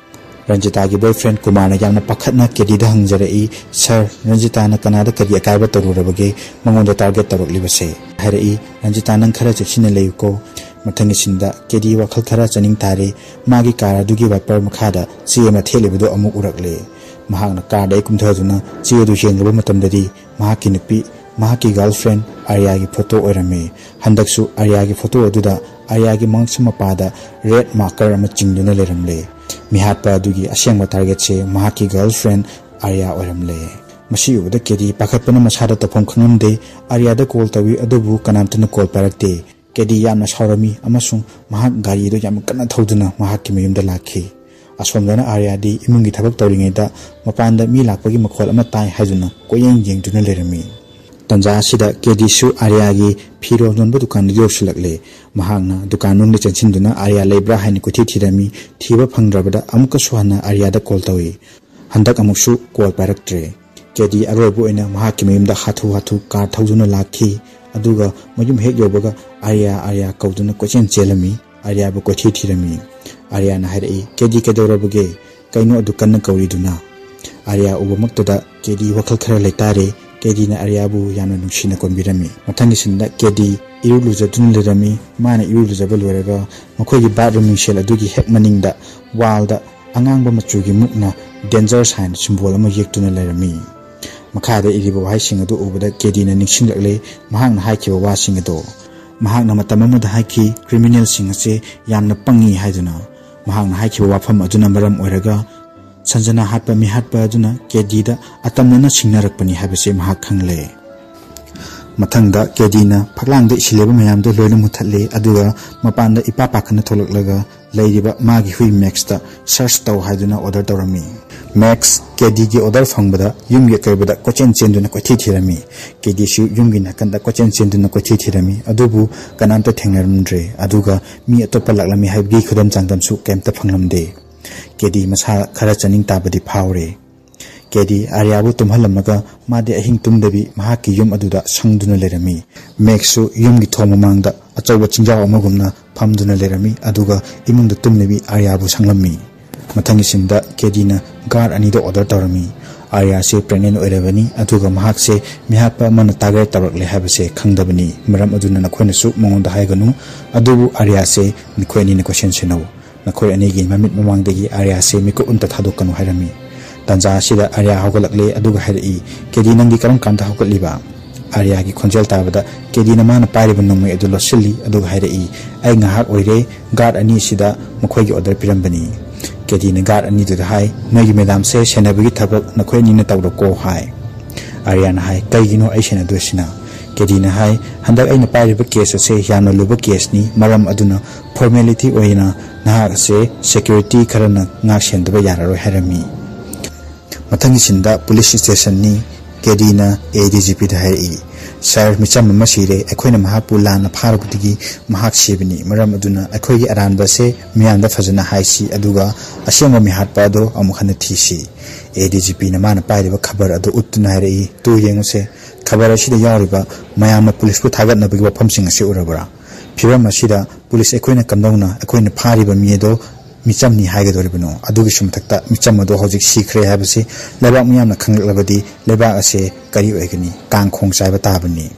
ꯔꯟꯖꯤꯇꯥꯒꯤ ꯕꯣꯏꯐ꯭ꯔꯦꯟ ꯀꯨꯃꯥꯔꯅ ꯌꯥꯝꯅ ꯄꯥꯈꯠꯅ ꯀꯦꯗꯤꯗ ꯍꯪꯖꯔꯛꯏ, "ꯁꯥꯔ, ꯔꯟꯖꯤꯇꯥꯅ ꯀꯅꯥꯗ ꯀꯔꯤ ꯑꯀꯥꯏꯕ ꯇꯧꯔꯨꯔꯕꯒꯦ ꯃꯉꯣꯟꯗ ꯇꯥꯔꯒꯦꯠ ꯇꯧꯔꯛꯂꯤꯕꯁꯦ?" ꯍꯥꯏꯔꯛꯏ, "ꯔꯟꯖꯤꯇꯥ, ꯅꯪ ꯈꯔ ꯆꯦꯛꯁꯤꯟꯅ ꯂꯩꯌꯨꯀꯣ꯫" ꯃꯊꯪꯒꯤ ꯁꯤꯟꯗ ꯀꯦꯗꯤ ꯋꯥꯈꯜ ꯈꯔ ꯆꯥꯅꯤꯡ ꯇꯥꯔꯦ꯫ ꯃꯥꯒꯤ ꯀꯥꯔ ꯑꯗꯨꯒꯤ ꯋꯥꯏꯄꯔ ꯃꯈꯥꯗ ꯆꯦ ꯑꯃ ꯊꯦꯠꯂꯤꯕꯗꯨ ꯑꯃꯨꯛ ꯎꯔꯛꯂꯦ꯫ ꯃꯍꯥꯛꯅ ꯀꯥꯔꯗꯒꯤ ꯀꯨꯝꯊꯗꯨꯅ ꯆꯦ ꯑꯗꯨ ꯌꯦꯡꯂꯨꯕ ꯃꯇꯝꯗꯗꯤ ꯃꯍꯥꯛꯀꯤ ꯅꯨꯄꯤ, ꯃꯍꯥꯛꯀꯤ ꯒꯔꯜꯐ꯭ꯔꯦꯟ ꯑꯥꯔꯤꯌꯥꯒꯤ ꯐꯣꯇꯣ ꯑꯣꯏꯔꯝꯃꯤ꯫ ꯍꯟꯗꯛꯁꯨ ꯑꯥꯔꯤꯌꯥꯒꯤ ꯐꯣꯇꯣ ꯑꯗꯨꯗ ꯑꯥꯔꯤꯌꯥꯒꯤ ꯃꯉꯛꯁꯝ ꯃꯄꯥꯗ ꯔꯦꯗ ꯃꯥꯔꯀꯔ ꯑꯃ ꯆꯤꯡꯗꯨꯅ ꯂꯩꯔꯝꯂꯦ꯫ ꯃꯤꯍꯥꯠꯄ ꯑꯗꯨꯒꯤ ꯑꯁꯦꯡꯕ ꯇꯥꯔꯒꯦꯠꯁꯦ ꯃꯍꯥꯛꯀꯤ ꯒꯔꯜꯐ꯭ꯔꯦꯟ ꯑꯥꯔꯤꯌꯥ ꯑꯣꯏꯔꯝꯂꯦ꯫ ꯃꯁꯤ ꯎꯕꯗ ꯀꯦꯗꯤ ꯄꯥꯈꯠꯄꯅ ꯃꯁꯥꯗ ꯇꯧꯐꯝ ꯈꯪꯂꯝꯗꯦ꯫ ꯑꯥꯔꯤꯌꯥꯗ ꯀꯣꯜ ꯇꯧꯏ, ꯑꯗꯨꯕꯨ ꯀꯅꯥꯝꯇꯅ ꯀꯣꯜ ꯄꯥꯏꯔꯛꯇꯦ꯫ ꯀꯦꯗꯤ ꯌꯥꯝꯅ ꯁꯥꯎꯔꯝꯃꯤ ꯑꯃꯁꯨꯡ ꯃꯍꯥꯛ ꯒꯥꯔꯤ ꯑꯗꯨ ꯌꯥꯝꯅ ꯀꯟꯅ ꯊꯧꯗꯨꯅ ꯃꯍꯥꯛꯀꯤ ꯃꯌꯨꯝꯗ ꯂꯥꯛꯈꯤ꯫ ꯑꯁꯣꯝꯗꯅ ꯑꯥꯔꯤꯌꯥꯗꯤ ꯏꯃꯨꯡꯒꯤ ꯊꯕꯛ ꯇꯧꯔꯤꯉꯩꯗ ꯃꯄꯥꯟꯗ ꯃꯤ ꯂꯥꯛꯄꯒꯤ ꯃꯈꯣꯜ ꯑꯃ ꯇꯥꯏ ꯍꯥꯏꯗꯨꯅ ꯀꯣꯏꯌꯦꯡ ꯌꯦꯡꯗꯨꯅ ꯂꯩꯔꯝꯃꯤ꯫ ꯇꯟꯖꯥ ꯑꯁꯤꯗ ꯀꯦꯗꯤꯁꯨ ꯑꯥꯔꯤꯌꯥꯒꯤ ꯐꯤꯔꯣꯜ ꯌꯣꯟꯕ ꯗꯨꯀꯥꯟꯗꯨ ꯌꯧꯁꯤꯜꯂꯛꯂꯦ꯫ ꯃꯍꯥꯛꯅ ꯗꯨꯀꯥꯟ ꯃꯅꯨꯡꯗ ꯆꯪꯁꯤꯟꯗꯨꯅ ꯑꯥꯔꯤꯌꯥ ꯂꯩꯕ꯭ꯔꯥ ꯍꯥꯏꯅ ꯀꯣꯏꯊꯤ ꯊꯤꯔꯝꯃꯤ꯫ ꯊꯤꯕ ꯐꯪꯗ꯭ꯔꯕꯗ ꯑꯃꯨꯛꯀꯁꯨ ꯍꯟꯅ ꯑꯥꯔꯤꯌꯥꯗ ꯀꯣꯜ ꯇꯧꯏ꯫ ꯍꯟꯗꯛ ꯑꯃꯨꯛꯁꯨ ꯀꯣꯜ ꯄꯥꯏꯔꯛꯇ꯭ꯔꯦ꯫ ꯀꯦꯗꯤ ꯑꯔꯣꯏꯕ ꯑꯣꯏꯅ ꯃꯍꯥꯛꯀꯤ ꯃꯌꯨꯝꯗ ꯍꯥꯊꯨ ꯍꯥꯊꯨ ꯀꯥꯔ ꯊꯧꯗꯨꯅ ꯂꯥꯛꯈꯤ꯫ ꯑꯗꯨꯒ ꯃꯌꯨꯝ ꯍꯦꯛ ꯌꯧꯕꯒ ꯑꯥꯔꯌꯥ, ꯑꯥꯔꯌꯥ ꯀꯧꯗꯨꯅ ꯀꯣꯏꯆꯦꯟ ꯆꯦꯜꯂꯝꯃꯤ꯫ ꯑꯥꯔꯌꯥꯕꯨ ꯀꯣꯏꯊꯤ ꯊꯤꯔꯝꯃꯤ꯫ ꯑꯥꯔꯌꯥꯅ ꯍꯥꯏꯔꯛꯏ, "ꯀꯦꯗꯤ, ꯀꯩꯗꯧꯔꯕꯒꯦ? ꯀꯩꯅꯣ ꯑꯗꯨ ꯀꯟꯅ ꯀꯧꯔꯤꯗꯨꯅ?" ꯑꯥꯔꯌꯥ ꯎꯕꯃꯛꯇꯗ ꯀꯦꯗꯤ ꯋꯥꯈꯜ ꯈꯔ ꯂꯩꯇꯥꯔꯦ꯫ ꯀꯦꯗꯤꯅ ꯑꯥꯔꯌꯥꯕꯨ ꯌꯥꯝꯅ ꯅꯨꯡꯁꯤꯅ ꯀꯣꯟꯕꯤꯔꯝꯃꯤ꯫ ꯃꯊꯪꯒꯤ ꯁꯤꯟꯗ ꯀꯦꯗꯤ ꯏꯔꯨ ꯂꯨꯖꯗꯨꯅ ꯂꯩꯔꯝꯃꯤ꯫ ꯃꯥꯅ ꯏꯔꯨ ꯂꯨꯖꯕ ꯂꯣꯏꯔꯒ ꯃꯈꯣꯏꯒꯤ ꯕꯥꯠꯔꯨꯝ ꯃꯤꯡꯁꯦꯜ ꯑꯗꯨꯒꯤ ꯍꯦꯛ ꯃꯅꯤꯡꯗ ꯋꯥꯜꯗ ꯑꯉꯥꯡꯕ ꯃꯆꯨꯒꯤ ꯃꯨꯛꯅ ꯗꯦꯟꯖꯔ ꯁꯥꯏꯟ ꯁꯤꯝꯕꯣꯜ ꯑꯃ ꯌꯦꯛꯇꯨꯅ ꯂꯩꯔꯝꯃꯤ꯫ ꯃꯈꯥꯗ ꯏꯔꯤꯕ ꯋꯥꯍꯩꯁꯤꯡ ꯑꯗꯨ ꯎꯕꯗ ꯀꯦꯗꯤꯅ ꯅꯤꯡꯁꯤꯡꯂꯛꯂꯦ ꯃꯍꯥꯛꯅ ꯍꯥꯏꯈꯤꯕ ꯋꯥꯁꯤꯡ ꯑꯗꯨ꯫ ꯃꯍꯥꯛꯅ ꯃꯇꯝ ꯑꯃꯗ ꯍꯥꯏꯈꯤ, "ꯀ꯭ꯔꯤꯃꯤꯅꯦꯜꯁꯤꯡ ꯑꯁꯤ ꯌꯥꯝꯅ ꯄꯪꯉꯤ" ꯍꯥꯏꯗꯨꯅ꯫ ꯃꯍꯥꯛꯅ ꯍꯥꯏꯈꯤꯕ ꯋꯥꯐꯝ ꯑꯗꯨꯅ ꯃꯔꯝ ꯑꯣꯏꯔꯒ ꯁꯟꯖꯅꯥ ꯍꯥꯠꯄ ꯃꯤꯍꯥꯠꯄ ꯑꯗꯨꯅ ꯀꯦꯗꯤꯗ ꯑꯇꯝꯅꯅ ꯁꯤꯡꯅꯔꯛꯄꯅꯤ ꯍꯥꯏꯕꯁꯤ ꯃꯍꯥꯛ ꯈꯪꯂꯦ꯫ ꯃꯊꯪꯗ ꯀꯦꯗꯤꯅ ꯐꯛꯂꯥꯡꯗ ꯏꯁꯤꯜꯂꯤꯕ ꯃꯌꯥꯝꯗꯨ ꯂꯣꯏꯅ ꯃꯨꯊꯠꯂꯤ, ꯑꯗꯨꯒ ꯃꯄꯥꯟꯗ ꯏꯄꯥ ꯄꯥꯈꯠꯅ ꯊꯣꯛꯂꯛꯂꯒ ꯂꯩꯔꯤꯕ ꯃꯥꯒꯤ ꯍꯨꯏ ꯃꯦꯛꯁꯇ ꯁꯔꯆ ꯇꯧ ꯍꯥꯏꯗꯨꯅ ꯑꯣꯔꯗꯔ ꯇꯧꯔꯝꯃꯤ꯫ ꯃꯦꯛꯁ ꯀꯦꯗꯤꯒꯤ ꯑꯣꯔꯗꯔ ꯐꯪꯕꯗ ꯌꯨꯝꯒꯤ ꯑꯀꯣꯏꯕꯗ ꯀꯣꯏꯆꯦꯟ ꯆꯦꯟꯗꯨꯅ ꯀꯣꯏꯊꯤ ꯊꯤꯔꯝꯃꯤ꯫ ꯀꯦꯗꯤꯁꯨ ꯌꯨꯝꯒꯤ ꯅꯥꯀꯟꯗ ꯀꯣꯏꯆꯦꯟ ꯆꯦꯟꯗꯨꯅ ꯀꯣꯏꯊꯤ ꯊꯤꯔꯝꯃꯤ, ꯑꯗꯨꯕꯨ ꯀꯅꯥꯝꯇ ꯊꯦꯡꯅꯔꯝꯗ꯭ꯔꯦ꯫ ꯑꯗꯨꯒ ꯃꯤ ꯑꯇꯣꯞꯄ ꯂꯥꯛꯂꯝꯃꯤ ꯍꯥꯏꯕꯒꯤ ꯈꯨꯗꯝ ꯆꯥꯡꯗꯝꯁꯨ ꯀꯩꯝꯇ ꯐꯪꯂꯝꯗꯦ꯫ ꯀꯦꯗꯤ ꯃꯁꯥ ꯈꯔ ꯆꯥꯅꯤꯡ ꯇꯥꯕꯗꯤ ꯐꯥꯎꯔꯦ꯫ ꯀꯦꯗꯤ ꯑꯥꯔꯌꯥꯕꯨ ꯇꯨꯝꯍꯜꯂꯝꯃꯒ ꯃꯥꯗꯤ ꯑꯍꯤꯡ ꯇꯨꯝꯗꯕꯤ ꯃꯍꯥꯛꯀꯤ ꯌꯨꯝ ꯑꯗꯨꯗ ꯁꯪꯗꯨꯅ ꯂꯩꯔꯝꯃꯤ꯫ ꯃꯦꯛꯁꯁꯨ ꯌꯨꯝꯒꯤ ꯊꯣꯡ ꯃꯃꯥꯡꯗ ꯑꯆꯧꯕ ꯆꯤꯡꯖꯥꯎ ꯑꯃꯒꯨꯝꯅ ꯐꯝꯗꯨꯅ ꯂꯩꯔꯝꯃꯤ, ꯑꯗꯨꯒ ꯏꯃꯨꯡꯗ ꯇꯨꯝꯂꯤꯕꯤ ꯑꯥꯔꯌꯥꯕꯨ ꯁꯪꯂꯝꯃꯤ꯫ ꯃꯊꯪꯒꯤ ꯁꯤꯟꯗ ꯀꯦꯗꯤꯅ ꯒꯥꯔꯗ ꯑꯅꯤꯗ ꯑꯣꯔꯗꯔ ꯇꯧꯔꯝꯃꯤ꯫ ꯑꯥꯔꯌꯥꯁꯦ ꯄ꯭ꯔꯦꯒꯅꯦꯟ ꯑꯣꯏꯔꯕꯅꯤ, ꯑꯗꯨꯒ ꯃꯍꯥꯛꯁꯦ ꯃꯤꯍꯥꯠꯄ ꯑꯃꯅ ꯇꯥꯔꯒꯦꯠ ꯇꯧꯔꯛꯂꯦ ꯍꯥꯏꯕꯁꯦ ꯈꯪꯗꯕꯅꯤ꯫ ꯃꯔꯝ ꯑꯗꯨꯅ ꯅꯈꯣꯏꯅꯁꯨ ꯃꯉꯣꯟꯗ ꯍꯥꯏꯒꯅꯨ, ꯑꯗꯨꯕꯨ ꯑꯥꯔꯌꯥꯁꯦ ꯅꯈꯣꯏ ꯑꯅꯤꯅ ꯀꯣꯏꯁꯦꯟ ꯁꯦꯟꯅꯧ꯫ ꯅꯈꯣꯏ ꯑꯅꯤꯒꯤ ꯃꯃꯤꯠ ꯃꯃꯥꯡꯗꯒꯤ ꯑꯥꯔꯌꯥꯁꯦ ꯃꯤꯀꯨꯞ ꯑꯝꯇ ꯊꯥꯗꯣꯛꯀꯅꯨ ꯍꯥꯏꯔꯝꯃꯤ꯫ ꯇꯥꯟꯖꯥ ꯑꯁꯤꯗ ꯑꯥꯔꯌꯥ ꯍꯧꯒꯠꯂꯛꯂꯦ, ꯑꯗꯨꯒ ꯍꯥꯏꯔꯛꯏ, "ꯀꯦꯗꯤ, ꯅꯪꯗꯤ ꯀꯔꯝ ꯀꯥꯟꯗ ꯍꯧꯒꯠꯂꯤꯕ?" ꯑꯥꯔꯌꯥꯒꯤ ꯈꯣꯟꯖꯦꯜ ꯇꯥꯕꯗ ꯀꯦꯗꯤꯅ ꯃꯥꯅ ꯄꯥꯏꯔꯤꯕ ꯅꯣꯡꯃꯩ ꯑꯗꯨ ꯂꯣꯠꯁꯤꯜꯂꯤ, ꯑꯗꯨꯒ ꯍꯥꯏꯔꯛꯏ, "ꯑꯩ ꯉꯥꯏꯍꯥꯛ ꯑꯣꯏꯔꯦ ꯒꯥꯔꯗ ꯑꯅꯤ ꯑꯁꯤꯗ ꯃꯈꯣꯏꯒꯤ ꯑꯣꯔꯗꯔ ꯄꯤꯔꯝꯕꯅꯤ"꯫ ꯀꯦꯗꯤꯅ ꯒꯥꯔꯗ ꯑꯅꯤꯗꯨꯗ ꯍꯥꯏ, "ꯅꯣꯏꯒꯤ ꯃꯦꯗꯥꯝꯁꯦ ꯁꯦꯟꯅꯕꯒꯤ ꯊꯕꯛ ꯅꯈꯣꯏ ꯑꯅꯤꯅ ꯇꯧꯔꯣꯀꯣ" ꯍꯥꯏ꯫ ꯑꯥꯔꯌꯥꯅ ꯍꯥꯏ, "ꯀꯩꯒꯤꯅꯣ ꯑꯩ ꯁꯦꯟꯅꯗꯣꯏꯁꯤꯅ?" ꯀꯦꯗꯤꯅ ꯍꯥꯏ, "ꯍꯟꯗꯛ ꯑꯩꯅ ꯄꯥꯏꯔꯤꯕ ꯀꯦꯁ ꯑꯁꯦ ꯌꯥꯝꯅ ꯂꯨꯕ ꯀꯦꯁꯅꯤ, ꯃꯔꯝ ꯑꯗꯨꯅ ꯐꯣꯔꯃꯦꯂꯤꯇꯤ ꯑꯣꯏꯅ ꯅꯍꯥꯛ ꯑꯁꯦ ꯁꯦꯀ꯭ꯌꯨꯔꯤꯇꯤ ꯈꯔꯅ ꯉꯥꯛ ꯁꯦꯟꯗꯕ ꯌꯥꯔꯔꯣꯏ" ꯍꯥꯏꯔꯝꯃꯤ꯫ ꯃꯊꯪꯒꯤ ꯁꯤꯟꯗ ꯄꯨꯂꯤꯁ ꯁ꯭ꯇꯦꯁꯟꯅꯤ꯫ ꯀꯦꯗꯤꯅ ꯑꯦ ꯗꯤ ꯖꯤ ꯄꯤꯗ ꯍꯥꯏꯔꯛꯏ, "ꯁꯥꯔ, ꯃꯤꯆꯝ ꯑꯃ ꯁꯤꯔꯦ꯫ ꯑꯩꯈꯣꯏꯅ ꯃꯍꯥꯛꯄꯨ ꯂꯥꯟꯅ ꯐꯥꯔꯨꯕꯗꯒꯤ ꯃꯍꯥꯛ ꯁꯤꯕꯅꯤ꯫ ꯃꯔꯝ ꯑꯗꯨꯅ ꯑꯩꯈꯣꯏꯒꯤ ꯑꯔꯥꯟꯕ ꯑꯁꯦ ꯃꯤꯌꯥꯝꯗ ꯐꯖꯅ ꯍꯥꯏꯁꯤ, ꯑꯗꯨꯒ ꯑꯁꯦꯡꯕ ꯃꯤꯍꯥꯠꯄ ꯑꯗꯨ ꯑꯃꯨꯛ ꯍꯟꯅ ꯊꯤꯁꯤ"꯫ ꯑꯦ ꯗꯤ ꯖꯤ ꯄꯤꯅ ꯃꯥꯅ ꯄꯥꯏꯔꯤꯕ ꯈꯕꯔ ꯑꯗꯨ ꯎꯠꯇꯨꯅ ꯍꯥꯏꯔꯛꯏ, "ꯇꯨ ꯌꯦꯡꯉꯨꯁꯦ, ꯈꯕꯔ ꯑꯁꯤꯗ ꯌꯥꯎꯔꯤꯕ ꯃꯌꯥꯝꯅ ꯄꯨꯂꯤꯁꯄꯨ ꯊꯥꯒꯠꯅꯕꯒꯤ ꯋꯥꯐꯝꯁꯤꯡ ꯑꯁꯤ ꯎꯔꯕ꯭ꯔꯥ? ꯐꯤꯕꯝ ꯑꯁꯤꯗ ꯄꯨꯂꯤꯁ ꯑꯩꯈꯣꯏꯅ ꯀꯝꯗꯧꯅ ꯑꯩꯈꯣꯏꯅ ꯐꯥꯔꯤꯕ ꯃꯤ ꯑꯗꯣ ꯃꯤꯆꯝꯅꯤ ꯍꯥꯏꯒꯗꯧꯔꯤꯕꯅꯣ? ꯑꯗꯨꯒꯤꯁꯨ ꯃꯊꯛꯇ ꯃꯤꯆꯝ ꯑꯗꯣ ꯍꯧꯖꯤꯛ ꯁꯤꯈ꯭ꯔꯦ ꯍꯥꯏꯕꯁꯤ ꯂꯩꯕꯥꯛ ꯃꯤꯌꯥꯝꯅ ꯈꯪꯂꯛꯂꯕꯗꯤ ꯂꯩꯕꯥꯛ ꯑꯁꯦ ꯀꯔꯤ ꯑꯣꯏꯒꯅꯤ? ꯀꯥꯡ ꯈꯣꯡ ꯆꯥꯏꯕ ꯇꯥꯕꯅꯤ"꯫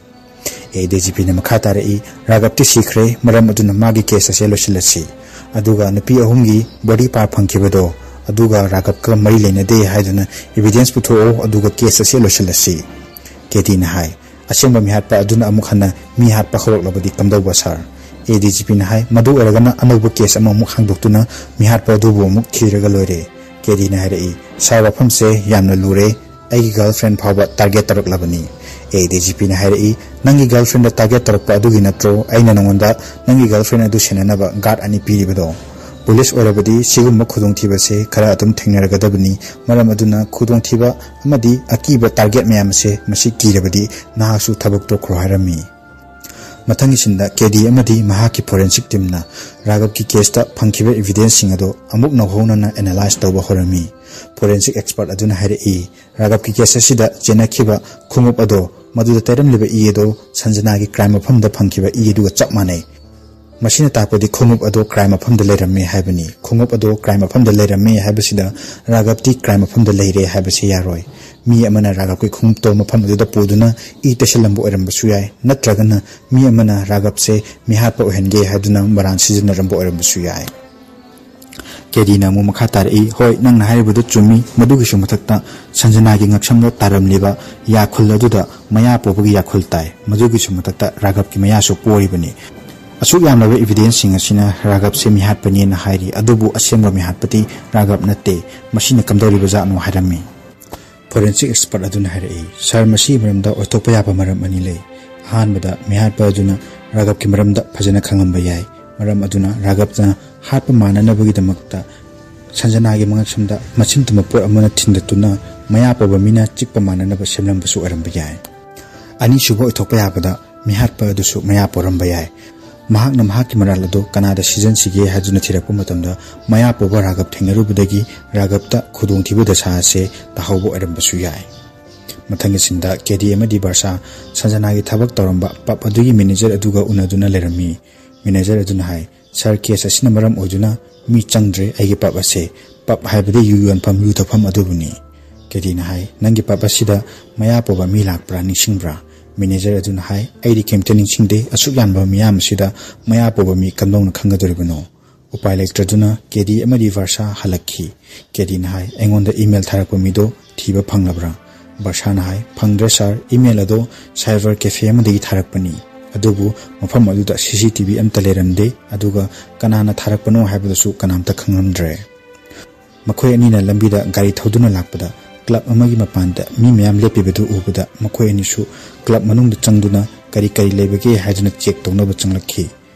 ꯑꯦ ꯗꯤ ꯖꯤ ꯄꯤꯅ ꯃꯈꯥ ꯇꯥꯔꯛꯏ, "ꯔꯥꯒꯕꯇꯤ ꯁꯤꯈ꯭ꯔꯦ, ꯃꯔꯝ ꯑꯗꯨꯅ ꯃꯥꯒꯤ ꯀꯦꯁ ꯑꯁꯦ ꯂꯣꯏꯁꯤꯜꯂꯁꯤ꯫ ꯑꯗꯨꯒ ꯅꯨꯄꯤ ꯑꯍꯨꯝꯒꯤ ꯕꯣꯗꯤ ꯄꯥꯔꯠ ꯐꯪꯈꯤꯕꯗꯣ, ꯑꯗꯨꯒ ꯔꯥꯒꯕꯀ ꯃꯔꯤ ꯂꯩꯅꯗꯦ ꯍꯥꯏꯗꯨꯅ ꯏꯚꯤꯗꯦꯟꯁ ꯄꯨꯊꯣꯛꯑꯣ, ꯑꯗꯨꯒ ꯀꯦꯁ ꯑꯁꯦ ꯂꯣꯏꯁꯤꯜꯂꯁꯤ"꯫ ꯀꯦꯗꯤꯅ ꯍꯥꯏ, "ꯑꯁꯦꯡꯕ ꯃꯤꯍꯥꯠꯄ ꯑꯗꯨꯅ ꯑꯃꯨꯛ ꯍꯟꯅ ꯃꯤ ꯍꯥꯠꯄ ꯍꯧꯔꯛꯂꯕꯗꯤ ꯀꯝꯗꯧꯕ, ꯁꯥꯔ?" ꯑꯦ ꯗꯤ ꯖꯤ ꯄꯤꯅ ꯍꯥꯏ, "ꯃꯗꯨ ꯑꯣꯏꯔꯒꯅ ꯑꯅꯧꯕ ꯀꯦꯁ ꯑꯃꯃꯨꯛ ꯍꯥꯡꯗꯣꯛꯇꯨꯅ ꯃꯤꯍꯥꯠꯄ ꯑꯗꯨꯕꯨ ꯑꯃꯨꯛ ꯊꯤꯔꯒ ꯂꯣꯏꯔꯦ"꯫ ꯀꯦꯗꯤꯅ ꯍꯥꯏꯔꯛꯏ, "ꯁꯥꯔ, ꯋꯥꯐꯝꯁꯦ ꯌꯥꯝꯅ ꯂꯨꯔꯦ꯫ ꯑꯩꯒꯤ ꯒꯔꯜꯐ꯭ꯔꯦꯟ ꯐꯥꯎꯕ ꯇꯥꯔꯒꯦꯠ ꯇꯧꯔꯛꯂꯕꯅꯤ"꯫ ꯑꯦ ꯗꯤ ꯖꯤ ꯄꯤꯅ ꯍꯥꯏꯔꯛꯏ, "ꯅꯪꯒꯤ ꯒꯔꯜꯐ꯭ꯔꯦꯟꯗ ꯇꯥꯔꯒꯦꯠ ꯇꯧꯔꯛꯄ ꯑꯗꯨꯒꯤ ꯅꯠꯇ꯭ꯔꯣ ꯑꯩꯅ ꯅꯉꯣꯟꯗ ꯅꯪꯒꯤ ꯒꯔꯜꯐ꯭ꯔꯦꯟ ꯑꯗꯨ ꯁꯦꯟꯅꯅꯕ ꯒꯥꯔꯗ ꯑꯅꯤ ꯄꯤꯔꯤꯕꯗꯣ? ꯄꯨꯂꯤꯁ ꯑꯣꯏꯔꯕꯗꯤ ꯁꯤꯒꯨꯝꯕ ꯈꯨꯗꯣꯡꯊꯤꯕꯁꯦ ꯈꯔ ꯑꯗꯨꯝ ꯊꯦꯡꯅꯔꯒꯗꯕꯅꯤ꯫ ꯃꯔꯝ ꯑꯗꯨꯅ ꯈꯨꯗꯣꯡꯊꯤꯕ ꯑꯃꯗꯤ ꯑꯀꯤꯕ ꯇꯥꯔꯒꯦꯠ ꯃꯌꯥꯝ ꯑꯁꯦ ꯃꯁꯤ ꯀꯤꯔꯕꯗꯤ ꯅꯍꯥꯛꯁꯨ ꯊꯕꯛ ꯇꯣꯛꯈ꯭ꯔꯣ" ꯍꯥꯏꯔꯝꯃꯤ꯫ ꯃꯊꯪꯒꯤ ꯁꯤꯟꯗ ꯀꯦꯗꯤ ꯑꯃꯗꯤ ꯃꯍꯥꯛꯀꯤ ꯐꯣꯔꯦꯟꯁꯤꯛ ꯇꯤꯝꯅ ꯔꯥꯒꯕꯀꯤ ꯀꯦꯁꯇ ꯐꯪꯈꯤꯕ ꯏꯚꯤꯗꯦꯟꯁꯁꯤꯡ ꯑꯗꯨ ꯑꯃꯨꯛ ꯅꯧꯍꯧꯅꯅ ꯑꯦꯅꯥꯂꯥꯏꯖ ꯇꯧꯕ ꯍꯧꯔꯝꯃꯤ꯫ ꯐꯣꯔꯦꯟꯁꯤꯛ ꯑꯦꯛꯁꯄꯔꯠ ꯑꯗꯨꯅ ꯍꯥꯏꯔꯛꯏ, "ꯔꯥꯒꯕꯀꯤ ꯀꯦꯁ ꯑꯁꯤꯗ ꯆꯦꯟꯅꯈꯤꯕ ꯈꯣꯡꯎꯞ ꯑꯗꯣ, ꯃꯗꯨꯗ ꯇꯩꯔꯝꯂꯤꯕ ꯏ ꯑꯗꯣ ꯁꯟꯖꯅꯥꯒꯤ ꯀ꯭ꯔꯥꯏꯝ ꯃꯐꯝꯗ ꯐꯪꯈꯤꯕ ꯏ ꯑꯗꯨꯒ ꯆꯞ ꯃꯥꯟꯅꯩ꯫ ꯃꯁꯤꯅ ꯇꯥꯛꯄꯗꯤ ꯈꯣꯡꯎꯞ ꯑꯗꯣ ꯀ꯭ꯔꯥꯏꯝ ꯃꯐꯝꯗ ꯂꯩꯔꯝꯃꯦ ꯍꯥꯏꯕꯅꯤ꯫ ꯈꯣꯡꯎꯞ ꯑꯗꯣ ꯀ꯭ꯔꯥꯏꯝ ꯃꯐꯝꯗ ꯂꯩꯔꯝꯃꯦ ꯍꯥꯏꯕꯁꯤꯗ ꯔꯥꯒꯕꯇꯤ ꯀ꯭ꯔꯥꯏꯝ ꯃꯐꯝꯗ ꯂꯩꯔꯦ ꯍꯥꯏꯕꯁꯤ ꯌꯥꯔꯣꯏ꯫ ꯃꯤ ꯑꯃꯅ ꯔꯥꯒꯕꯀꯤ ꯈꯣꯡꯎꯞꯇꯣ ꯃꯐꯝ ꯑꯗꯨꯗ ꯄꯨꯗꯨꯅ ꯏ ꯇꯩꯁꯜꯂꯝꯕ ꯑꯣꯏꯔꯝꯕꯁꯨ ꯌꯥꯏ, ꯅꯠꯇ꯭ꯔꯒꯅ ꯃꯤ ꯑꯃꯅ ꯔꯥꯒꯕꯁꯦ ꯃꯤꯍꯥꯠꯄ ꯑꯣꯏꯍꯟꯒꯦ ꯍꯥꯏꯗꯨꯅ ꯃꯔꯥꯟ ꯁꯤꯖꯤꯟꯅꯔꯝꯕ ꯑꯣꯏꯔꯝꯕꯁꯨ ꯌꯥꯏ"꯫ ꯀꯦꯗꯤꯅ ꯑꯃꯨꯛ ꯃꯈꯥ ꯇꯥꯔꯛꯏ, "ꯍꯣꯏ, ꯅꯪꯅ ꯍꯥꯏꯔꯤꯕꯗꯨ ꯆꯨꯝꯃꯤ꯫ ꯃꯗꯨꯒꯤꯁꯨ ꯃꯊꯛꯇ ꯁꯟꯖꯅꯥꯒꯤ ꯉꯛꯁꯝꯗ ꯇꯥꯔꯝꯂꯤꯕ ꯌꯥꯈꯨꯜ ꯑꯗꯨꯗ ꯃꯌꯥ ꯄꯣꯕꯒꯤ ꯌꯥꯈꯨꯜ ꯇꯥꯏ꯫ ꯃꯗꯨꯒꯤꯁꯨ ꯃꯊꯛꯇ ꯔꯥꯒꯕꯀꯤ ꯃꯌꯥꯁꯨ ꯄꯣꯔꯤꯕꯅꯤ꯫ ꯑꯁꯨꯛ ꯌꯥꯝꯂꯕ ꯏꯚꯤꯗꯦꯟꯁꯁꯤꯡ ꯑꯁꯤꯅ ꯔꯥꯒꯕꯁꯦ ꯃꯤꯍꯥꯠꯄꯅꯦꯅ ꯍꯥꯏꯔꯤ, ꯑꯗꯨꯕꯨ ꯑꯁꯦꯡꯕ ꯃꯤꯍꯥꯠꯄꯗꯤ ꯔꯥꯒꯕ ꯅꯠꯇꯦ꯫ ꯃꯁꯤꯅ ꯀꯝꯗꯧꯔꯤꯕ ꯖꯥꯠꯅꯣ?" ꯍꯥꯏꯔꯝꯃꯤ꯫ ꯐꯣꯔꯦꯟꯁꯤꯛ ꯑꯦꯛꯁꯄꯔꯠ ꯑꯗꯨꯅ ꯍꯥꯏꯔꯛꯏ, "ꯁꯥꯔ, ꯃꯁꯤꯒꯤ ꯃꯔꯝꯗ ꯑꯣꯏꯊꯣꯛꯄ ꯌꯥꯕ ꯃꯔꯝ ꯑꯅꯤ ꯂꯩ꯫ ꯑꯍꯥꯟꯕꯗ, ꯃꯤꯍꯥꯠꯄ ꯑꯗꯨꯅ ꯔꯥꯒꯕꯀꯤ ꯃꯔꯝꯗ ꯐꯖꯅ ꯈꯪꯂꯝꯕ ꯌꯥꯏ꯫ ꯃꯔꯝ ꯑꯗꯨꯅ ꯔꯥꯒꯕꯅ ꯍꯥꯠꯄ ꯃꯥꯟꯅꯅꯕꯒꯤꯗꯃꯛꯇ ꯁꯟꯖꯅꯥꯒꯤ ꯃꯉꯛꯁꯝꯗ ꯃꯆꯤꯟ ꯇꯨꯝꯕ ꯄꯣꯠ ꯑꯃꯅ ꯊꯤꯟꯗꯠꯇꯨꯅ ꯃꯌꯥ ꯄꯣꯕ ꯃꯤꯅ ꯆꯤꯛꯄ ꯃꯥꯟꯅꯅꯕ ꯁꯦꯝꯂꯝꯕꯁꯨ ꯑꯣꯏꯔꯝꯕ ꯌꯥꯏ꯫ ꯑꯅꯤꯁꯨꯕ ꯑꯣꯏꯊꯣꯛꯄ ꯌꯥꯕꯗ ꯃꯤꯍꯥꯠꯄ ꯑꯗꯨꯁꯨ ꯃꯌꯥ ꯄꯣꯔꯝꯕ ꯌꯥꯏ꯫ ꯃꯍꯥꯛꯅ ꯃꯍꯥꯛꯀꯤ ꯃꯔꯥꯜ ꯑꯗꯨ ꯀꯅꯥꯗ ꯁꯤꯖꯤꯟꯁꯤꯒꯦ ꯍꯥꯏꯗꯨꯅ ꯊꯤꯔꯛꯄ ꯃꯇꯝꯗ ꯃꯌꯥ ꯄꯣꯕ ꯔꯥꯒꯕ ꯊꯦꯡꯅꯔꯨꯕꯗꯒꯤ ꯔꯥꯒꯕꯇ ꯈꯨꯗꯣꯡꯊꯤꯕ ꯗꯁꯥ ꯑꯁꯦ ꯇꯥꯍꯧꯕ ꯑꯣꯏꯔꯝꯕꯁꯨ ꯌꯥꯏ꯫ ꯃꯊꯪꯒꯤ ꯁꯤꯟꯗ ꯀꯦꯗꯤ ꯑꯃꯗꯤ ꯕꯥꯔꯁꯥ ꯁꯟꯖꯅꯥꯒꯤ ꯊꯕꯛ ꯇꯧꯔꯝꯕ ꯄꯕ ꯑꯗꯨꯒꯤ ꯃꯦꯅꯦꯖꯔ ꯑꯗꯨꯒ ꯎꯅꯗꯨꯅ ꯂꯩꯔꯝꯃꯤ꯫ ꯃꯦꯅꯦꯖꯔ ꯑꯗꯨꯅ ꯍꯥꯏ, "ꯁꯥꯔ, ꯀꯦꯁ ꯑꯁꯤꯅ ꯃꯔꯝ ꯑꯣꯏꯗꯨꯅ ꯃꯤ ꯆꯪꯗ꯭ꯔꯦ ꯑꯩꯒꯤ ꯄꯕ ꯑꯁꯦ꯫ ꯄꯕ ꯍꯥꯏꯕꯗꯤ ꯌꯨ ꯌꯣꯟꯐꯝ, ꯌꯨ ꯊꯛꯐꯝ ꯑꯗꯨꯕꯨꯅꯤ꯫" ꯀꯦꯗꯤꯅ ꯍꯥꯏ, "ꯅꯪꯒꯤ ꯄꯕ ꯑꯁꯤꯗ ꯃꯌꯥ ꯄꯣꯕ ꯃꯤ ꯂꯥꯛꯄ꯭ꯔꯥ ꯅꯤꯡꯁꯤꯡꯕ꯭ꯔꯥ?" ꯃꯦꯅꯦꯖꯔ ꯑꯗꯨꯅ ꯍꯥꯏ, "ꯑꯩꯗꯤ ꯀꯩꯝꯇ ꯅꯤꯡꯁꯤꯡꯗꯦ꯫ ꯑꯁꯨꯛ ꯌꯥꯝꯕ ꯃꯤꯌꯥꯝ ꯑꯁꯤꯗ ꯃꯌꯥ ꯄꯣꯕ ꯃꯤ ꯀꯝꯗꯧꯅ ꯈꯪꯒꯗꯧꯔꯤꯕꯅꯣ?" ꯎꯄꯥꯏ ꯂꯩꯇ꯭ꯔꯗꯨꯅ ꯀꯦꯗꯤ ꯑꯃꯗꯤ ꯚꯥꯔꯁꯥ ꯍꯜꯂꯛꯈꯤ꯫ ꯀꯦꯗꯤꯅ ꯍꯥꯏ, "ꯑꯩꯉꯣꯟꯗ ꯏꯃꯦꯜ ꯊꯥꯔꯛꯄ ꯃꯤꯗꯣ ꯊꯤꯕ ꯐꯪꯂꯕ꯭ꯔꯥ?" ꯚꯥꯔꯁꯥꯅ ꯍꯥꯏ, "ꯐꯪꯗ꯭ꯔꯦ ꯁꯥꯔ, ꯏꯃꯦꯜ ꯑꯗꯣ ꯁꯥꯏꯕꯔ ꯀꯦꯐꯦ ꯑꯃꯗꯒꯤ ꯊꯥꯔꯛꯄꯅꯤ꯫ ꯑꯗꯨꯕꯨ ꯃꯐꯝ ꯑꯗꯨꯗ ꯁꯤ ꯁꯤ ꯇꯤ ꯚꯤ ꯑꯝꯇ ꯂꯩꯔꯝꯗꯦ, ꯑꯗꯨꯒ ꯀꯅꯥꯅ ꯊꯥꯔꯛꯄꯅꯣ ꯍꯥꯏꯕꯗꯨꯁꯨ ꯀꯅꯥꯝꯇ ꯈꯪꯂꯝꯗ꯭ꯔꯦ꯫" ꯃꯈꯣꯏ ꯑꯅꯤꯅ ꯂꯝꯕꯤꯗ ꯒꯥꯔꯤ ꯊꯧꯗꯨꯅ ꯂꯥꯛꯄꯗ ꯀ꯭ꯂꯕ ꯑꯃꯒꯤ ꯃꯄꯥꯟꯗ ꯃꯤ ꯃꯌꯥꯝ ꯂꯦꯞꯄꯤꯕꯗꯨ ꯎꯕꯗ ꯃꯈꯣꯏ ꯑꯅꯤꯁꯨ ꯀ꯭ꯂꯕ ꯃꯅꯨꯡꯗ ꯆꯪꯗꯨꯅ ꯀꯔꯤ ꯀꯔꯤ ꯂꯩꯕꯒꯦ ꯍꯥꯏꯗꯨꯅ ꯆꯦꯛ ꯇꯧꯅꯕ ꯆꯪꯂꯛꯈꯤ꯫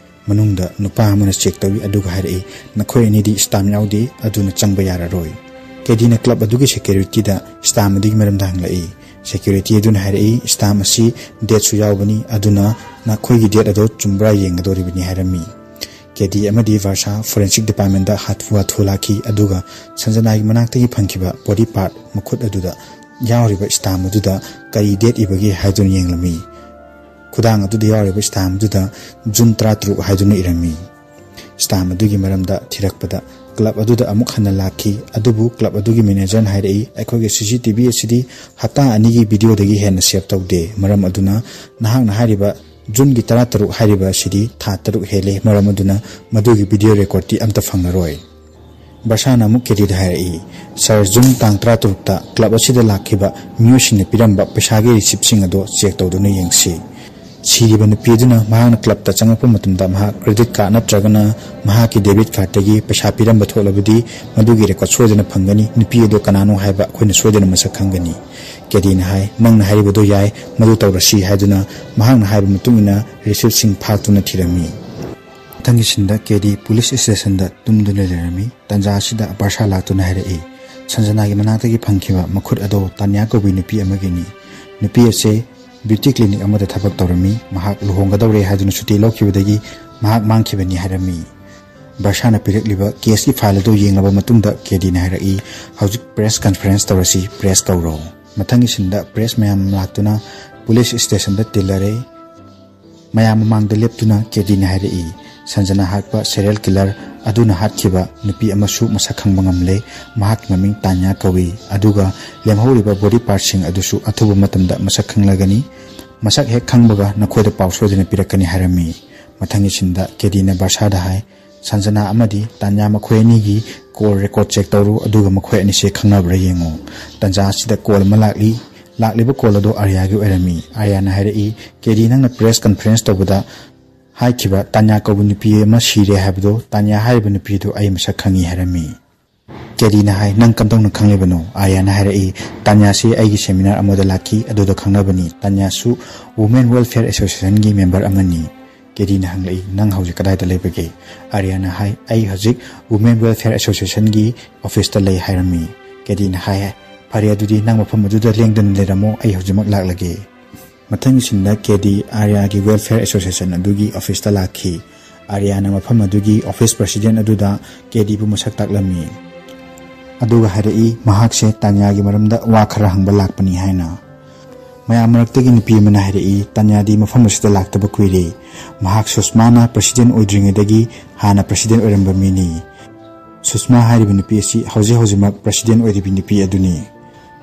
ꯃꯅꯨꯡꯗ ꯅꯨꯄꯥ ꯑꯃꯅ ꯆꯦꯛ ꯇꯧꯏ, ꯑꯗꯨꯒ ꯍꯥꯏꯔꯛꯏ, "ꯅꯈꯣꯏ ꯑꯅꯤꯗꯤ ꯁ꯭ꯇꯥꯝ ꯌꯥꯎꯗꯦ, ꯑꯗꯨꯅ ꯆꯪꯕ ꯌꯥꯔꯔꯣꯏ꯫" ꯀꯦꯗꯤꯅ ꯀ꯭ꯂꯕ ꯑꯗꯨꯒꯤ ꯁꯦꯀ꯭ꯌꯨꯔꯤꯇꯤꯗ ꯁ꯭ꯇꯥꯝ ꯑꯗꯨꯒꯤ ꯃꯔꯝꯗ ꯍꯪꯂꯛꯏ꯫ ꯁꯦꯀ꯭ꯌꯨꯔꯤꯇꯤ ꯑꯗꯨꯅ ꯍꯥꯏꯔꯛꯏ, "ꯁ꯭ꯇꯥꯝ ꯑꯁꯤ ꯗꯦꯠꯁꯨ ꯌꯥꯎꯕꯅꯤ, ꯑꯗꯨꯅ ꯅꯈꯣꯏꯒꯤ ꯗꯦꯠ ꯑꯗꯨ ꯆꯨꯝꯕ꯭ꯔꯥ ꯌꯦꯡꯒꯗꯧꯔꯤꯕꯅꯤ," ꯍꯥꯏꯔꯝꯃꯤ꯫ ꯀꯦꯗꯤ ꯑꯃꯗꯤ ꯚꯥꯔꯁꯥ ꯐꯣꯔꯦꯟꯁꯤꯛ ꯗꯤꯄꯥꯔꯠꯃꯦꯟꯗ ꯍꯥꯊꯨ ꯍꯥꯊꯨ ꯂꯥꯛꯈꯤ, ꯑꯗꯨꯒ ꯁꯟꯖꯅꯥꯒꯤ ꯃꯅꯥꯛꯇꯒꯤ ꯐꯪꯈꯤꯕ ꯕꯣꯗꯤ ꯄꯥꯔꯠ, ꯃꯈꯨꯠ ꯑꯗꯨꯗ ꯌꯥꯎꯔꯤꯕ ꯁ꯭ꯇꯥꯝ ꯑꯗꯨꯗ ꯀꯔꯤ ꯗꯦꯠ ꯏꯕꯒꯦ ꯍꯥꯏꯗꯨꯅ ꯌꯦꯡꯂꯝꯃꯤ꯫ ꯈꯨꯗꯥꯡ ꯑꯗꯨꯗ ꯌꯥꯎꯔꯤꯕ ꯁ꯭ꯇꯥꯝ ꯑꯗꯨꯗ ꯖꯨꯟ ꯇꯔꯥꯇꯔꯨꯛ ꯍꯥꯏꯗꯨꯅ ꯏꯔꯝꯃꯤ꯫ ꯁ꯭ꯇꯥꯝ ꯑꯗꯨꯒꯤ ꯃꯔꯝꯗ ꯊꯤꯔꯛꯄꯗ ꯀ꯭ꯂꯕ ꯑꯗꯨꯗ ꯑꯃꯨꯛ ꯍꯟꯅ ꯂꯥꯛꯈꯤ, ꯑꯗꯨꯕꯨ ꯀ꯭ꯂꯕ ꯑꯗꯨꯒꯤ ꯃꯦꯅꯦꯖꯔꯅ ꯍꯥꯏꯔꯛꯏ, "ꯑꯩꯈꯣꯏꯒꯤ ꯁꯤ ꯁꯤ ꯇꯤ ꯚꯤ ꯑꯁꯤꯗꯤ ꯍꯞꯇꯥ ꯑꯅꯤꯒꯤ ꯚꯤꯗꯤꯑꯣꯗꯒꯤ ꯍꯦꯟꯅ ꯁꯦꯞ ꯇꯧꯗꯦ꯫ ꯃꯔꯝ ꯑꯗꯨꯅ ꯅꯍꯥꯛꯅ ꯍꯥꯏꯔꯤꯕ ꯖꯨꯟꯒꯤ ꯇꯔꯥꯇꯔꯨꯛ ꯍꯥꯏꯔꯤꯕ ꯑꯁꯤꯗꯤ ꯊꯥ ꯇꯔꯨꯛ ꯍꯦꯜꯂꯦ, ꯃꯔꯝ ꯑꯗꯨꯅ ꯃꯗꯨꯒꯤ ꯚꯤꯗꯤꯑꯣ ꯔꯦꯀꯣꯔꯗꯇꯤ ꯑꯝꯇ ꯐꯪꯂꯔꯣꯏ꯫" ꯚꯥꯔꯁꯥꯅ ꯑꯃꯨꯛ ꯀꯦꯗꯤꯗ ꯍꯥꯏꯔꯛꯏ, "ꯁꯥꯔ, ꯖꯨꯟ ꯇꯥꯡ ꯇꯔꯥꯇꯔꯨꯛꯇ ꯀ꯭ꯂꯕ ꯑꯁꯤꯗ ꯂꯥꯛꯈꯤꯕ ꯃꯤꯑꯣꯏꯁꯤꯡꯅ ꯄꯤꯔꯝꯕ ꯄꯩꯁꯥꯒꯤ ꯔꯤꯁꯤꯞꯁꯤꯡ ꯑꯗꯣ ꯆꯦꯛ ꯇꯧꯗꯨꯅ ꯌꯦꯡꯁꯤ꯫" ꯁꯤꯔꯤꯕ ꯅꯨꯄꯤ ꯑꯗꯨꯅ ꯃꯍꯥꯛꯅ ꯀ꯭ꯂꯕꯇ ꯆꯪꯂꯛꯄ ꯃꯇꯝꯗ ꯃꯍꯥꯛ ꯀ꯭ꯔꯦꯗꯤꯠ ꯀꯥꯔꯗ ꯅꯠꯇ꯭ꯔꯒꯅ ꯃꯍꯥꯛꯀꯤ ꯗꯦꯕꯤꯠ ꯀꯥꯔꯗꯇꯒꯤ ꯄꯩꯁꯥ ꯄꯤꯔꯝꯕ ꯊꯣꯛꯂꯕꯗꯤ ꯃꯗꯨꯒꯤ ꯔꯦꯀꯣꯔꯗ ꯁꯣꯏꯗꯅ ꯐꯪꯒꯅꯤ꯫ ꯅꯨꯄꯤ ꯑꯗꯨ ꯀꯅꯥꯅꯣ ꯍꯥꯏꯕ ꯑꯩꯈꯣꯏꯅ ꯁꯣꯏꯗꯅ ꯃꯁꯛ ꯈꯪꯒꯅꯤ꯫ ꯀꯦꯗꯤꯅ ꯍꯥꯏ, "ꯅꯪꯅ ꯍꯥꯏꯔꯤꯕꯗꯨ ꯌꯥꯏ, ꯃꯗꯨ ꯇꯧꯔꯁꯤ" ꯍꯥꯏꯗꯨꯅ ꯃꯍꯥꯛꯅ ꯍꯥꯏꯕ ꯃꯇꯨꯡ ꯏꯟꯅ ꯔꯤꯁꯤꯞꯁꯤꯡ ꯐꯥꯛꯇꯨꯅ ꯊꯤꯔꯝꯃꯤ꯫ ꯃꯊꯪꯒꯤ ꯁꯤꯟꯗ ꯀꯦꯗꯤ ꯄꯨꯂꯤꯁ ꯁ꯭ꯇꯦꯁꯟꯗ ꯇꯨꯝꯗꯨꯅ ꯂꯩꯔꯝꯃꯤ꯫ ꯇꯟꯖꯥ ꯑꯁꯤꯗ ꯕꯔꯁꯥ ꯂꯥꯛꯇꯨꯅ ꯍꯥꯏꯔꯛꯏ, ꯁꯟꯖꯅꯥꯒꯤ ꯃꯅꯥꯛꯇꯒꯤ ꯐꯪꯈꯤꯕ ꯃꯈꯨꯠ ꯑꯗꯣ ꯇꯥꯅꯤꯌꯥ ꯀꯧꯕꯤ ꯅꯨꯄꯤ ꯑꯃꯒꯤꯅꯤ꯫ ꯅꯨꯄꯤ ꯑꯁꯦ ꯕ꯭ꯌꯨꯇꯤ ꯀ꯭ꯂꯤꯅꯤꯛ ꯑꯃꯗ ꯊꯕꯛ ꯇꯧꯔꯝꯃꯤ꯫ ꯃꯍꯥꯛ ꯂꯨꯍꯣꯡꯒꯗꯧꯔꯦ ꯍꯥꯏꯗꯨꯅ ꯁꯨꯇꯤ ꯂꯧꯈꯤꯕꯗꯒꯤ ꯃꯍꯥꯛ ꯃꯥꯡꯈꯤꯕꯅꯤ ꯍꯥꯏꯔꯝꯃꯤ꯫ ꯕꯔꯁꯥꯅ ꯄꯤꯔꯛꯂꯤꯕ ꯀꯦꯁꯀꯤ ꯐꯥꯏꯜ ꯑꯗꯨ ꯌꯦꯡꯂꯕ ꯃꯇꯨꯡꯗ ꯀꯦꯗꯤꯅ ꯍꯥꯏꯔꯛꯏ, "ꯍꯧꯖꯤꯛ ꯄ꯭ꯔꯦꯁ ꯀꯟꯐꯔꯦꯟꯁ ꯇꯧꯔꯁꯤ, ꯄ꯭ꯔꯦꯁ ꯀꯧꯔꯣ"꯫ ꯃꯊꯪꯒꯤ ꯁꯤꯟꯗ ꯄ꯭ꯔꯦꯁ ꯃꯌꯥꯝ ꯂꯥꯛꯇꯨꯅ ꯄꯨꯂꯤꯁ ꯁ꯭ꯇꯦꯁꯟꯗ ꯇꯤꯜꯂꯔꯦ꯫ ꯃꯌꯥꯝ ꯃꯃꯥꯡꯗ ꯂꯦꯞꯇꯨꯅ ꯀꯦꯗꯤꯅ ꯍꯥꯏꯔꯛꯏ, "ꯁꯟꯖꯅꯥ ꯍꯥꯠꯄ ꯁꯦꯔꯤꯌꯦꯜ ꯀꯤꯂꯔ ꯑꯗꯨꯅ ꯍꯥꯠꯈꯤꯕ ꯅꯨꯄꯤ ꯑꯃꯁꯨ ꯃꯁꯛ ꯈꯪꯕ ꯉꯝꯂꯦ꯫ ꯃꯍꯥꯛꯀꯤ ꯃꯃꯤꯡ ꯇꯥꯅꯤꯌꯥ ꯀꯧꯏ꯫ ꯑꯗꯨꯒ ꯂꯦꯝꯍꯧꯔꯤꯕ ꯕꯣꯗꯤ ꯄꯥꯔꯠꯁꯤꯡ ꯑꯗꯨꯁꯨ ꯑꯊꯨꯕ ꯃꯇꯝꯗ ꯃꯁꯛ ꯈꯪꯂꯒꯅꯤ꯫ ꯃꯁꯛ ꯍꯦꯛ ꯈꯪꯕꯒ ꯅꯈꯣꯏꯗ ꯄꯥꯎ ꯁꯣꯏꯗꯅ ꯄꯤꯔꯛꯀꯅꯤ" ꯍꯥꯏꯔꯝꯃꯤ꯫ ꯃꯊꯪꯒꯤ ꯁꯤꯟꯗ ꯀꯦꯗꯤꯅ ꯕꯔꯁꯥꯗ ꯍꯥꯏ, "ꯁꯟꯖꯅꯥ ꯑꯃꯗꯤ ꯇꯥꯅꯤꯌꯥ ꯃꯈꯣꯏ ꯑꯅꯤꯒꯤ ꯀꯣꯜ ꯔꯦꯀꯣꯔꯗ ꯆꯦꯛ ꯇꯧꯔꯨ, ꯑꯗꯨꯒ ꯃꯈꯣꯏ ꯑꯅꯤꯁꯦ ꯈꯪꯅꯕ꯭ꯔꯥ ꯌꯦꯡꯉꯨ"꯫ ꯇꯟꯖꯥ ꯑꯁꯤꯗ ꯀꯣꯜ ꯑꯃ ꯂꯥꯛꯂꯤ꯫ ꯂꯥꯛꯂꯤꯕ ꯀꯣꯜ ꯑꯗꯨ ꯑꯥꯔꯌꯥꯒꯤ ꯑꯣꯏꯔꯝꯃꯤ꯫ ꯑꯥꯔꯌꯥꯅ ꯍꯥꯏꯔꯛꯏ, "ꯀꯦꯗꯤ, ꯅꯪꯅ ꯄ꯭ꯔꯦꯁ ꯀꯟꯐꯔꯦꯟꯁ ꯇꯧꯕꯗ ꯍꯥꯏꯈꯤꯕ ꯇꯥꯅꯤꯌꯥ ꯀꯧꯕ ꯅꯨꯄꯤ ꯑꯃ ꯁꯤꯔꯦ ꯍꯥꯏꯕꯗꯣ, ꯇꯥꯅꯤꯌꯥ ꯍꯥꯏꯔꯤꯕ ꯅꯨꯄꯤꯗꯨ ꯑꯩ ꯃꯁꯛ ꯈꯪꯉꯤ" ꯍꯥꯏꯔꯝꯃꯤ꯫ ꯀꯦꯗꯤꯅ ꯍꯥꯏ, "ꯅꯪ ꯀꯝꯗꯧꯅ ꯈꯪꯂꯤꯕꯅꯣ?" ꯑꯥꯔꯌꯥꯅ ꯍꯥꯏꯔꯛꯏ, "ꯇꯥꯅꯤꯌꯥꯁꯤ ꯑꯩꯒꯤ ꯁꯦꯃꯤꯅꯥꯔ ꯑꯃꯗ ꯂꯥꯛꯈꯤ, ꯑꯗꯨꯗ ꯈꯪꯅꯕꯅꯤ꯫ ꯇꯥꯅꯤꯌꯥꯁꯨ ꯋꯨꯃꯦꯟ ꯋꯦꯜꯐꯤꯌꯔ ꯑꯦꯁꯣꯁꯤꯌꯦꯁꯟꯒꯤ ꯃꯦꯝꯕꯔ ꯑꯃꯅꯤ"꯫ ꯀꯦꯗꯤꯅ ꯍꯪꯂꯛꯏ, "ꯅꯪ ꯍꯧꯖꯤꯛ ꯀꯗꯥꯏꯗ ꯂꯩꯕꯒꯦ?" ꯑꯥꯔꯌꯥꯅ ꯍꯥꯏ, "ꯑꯩ ꯍꯧꯖꯤꯛ ꯋꯨꯃꯦꯟ ꯋꯦꯜꯐꯤꯌꯔ ꯑꯦꯁꯣꯁꯤꯌꯦꯁꯟꯒꯤ ꯑꯣꯐꯤꯁꯇ ꯂꯩ" ꯍꯥꯏꯔꯝꯃꯤ꯫ ꯀꯦꯗꯤꯅ ꯍꯥꯏ, "ꯐꯔꯦ, ꯑꯗꯨꯗꯤ ꯅꯪ ꯃꯐꯝ ꯑꯗꯨꯗ ꯂꯦꯡꯗꯅ ꯂꯩꯔꯝꯃꯣ, ꯑꯩ ꯍꯧꯖꯤꯛꯃꯛ ꯂꯥꯛꯂꯒꯦ"꯫ ꯃꯊꯪꯒꯤ ꯁꯤꯟꯗ ꯀꯦꯗꯤ ꯑꯥꯔꯌꯥꯒꯤ ꯋꯦꯜꯐꯤꯌꯔ ꯑꯦꯁꯣꯁꯤꯌꯦꯁꯟ ꯑꯗꯨꯒꯤ ꯑꯣꯐꯤꯁꯇ ꯂꯥꯛꯈꯤ꯫ ꯑꯥꯔꯌꯥꯅ ꯃꯐꯝ ꯑꯗꯨꯒꯤ ꯑꯣꯐꯤꯁ ꯄ꯭ꯔꯁꯤꯗꯦꯟ ꯑꯗꯨꯗ ꯀꯦꯗꯤꯕꯨ ꯃꯁꯛ ꯇꯥꯛꯂꯝꯃꯤ꯫ ꯑꯗꯨꯒ ꯍꯥꯏꯔꯛꯏ, ꯃꯍꯥꯛꯁꯦ ꯇꯥꯅꯤꯌꯥꯒꯤ ꯃꯔꯝꯗ ꯋꯥ ꯈꯔ ꯍꯪꯕ ꯂꯥꯛꯄꯅꯤ ꯍꯥꯏꯅ꯫ ꯃꯌꯥꯝ ꯃꯔꯛꯇꯒꯤ ꯅꯨꯄꯤ ꯑꯃꯅ ꯍꯥꯏꯔꯛꯏ, "ꯇꯥꯅꯤꯌꯥꯗꯤ ꯃꯐꯝ ꯑꯁꯤꯗ ꯂꯥꯛꯇꯕ ꯀꯨꯏꯔꯦ꯫ ꯃꯍꯥꯛ ꯁꯨꯁꯃꯥꯅ ꯄ꯭ꯔꯁꯤꯗꯦꯟ ꯑꯣꯏꯗ꯭ꯔꯤꯉꯩꯗꯒꯤ ꯍꯥꯟꯅ ꯄ꯭ꯔꯁꯤꯗꯦꯟ ꯑꯣꯏꯔꯝꯕ ꯃꯤꯅꯤ꯫ ꯁꯨꯁꯃꯥ ꯍꯥꯏꯔꯤꯕ ꯅꯨꯄꯤ ꯑꯁꯤ ꯍꯧꯖꯤꯛ ꯍꯧꯖꯤꯛꯃꯛ ꯄ꯭ꯔꯁꯤꯗꯦꯟ ꯑꯣꯏꯔꯤꯕꯤ ꯅꯨꯄꯤ ꯑꯗꯨꯅꯤ"꯫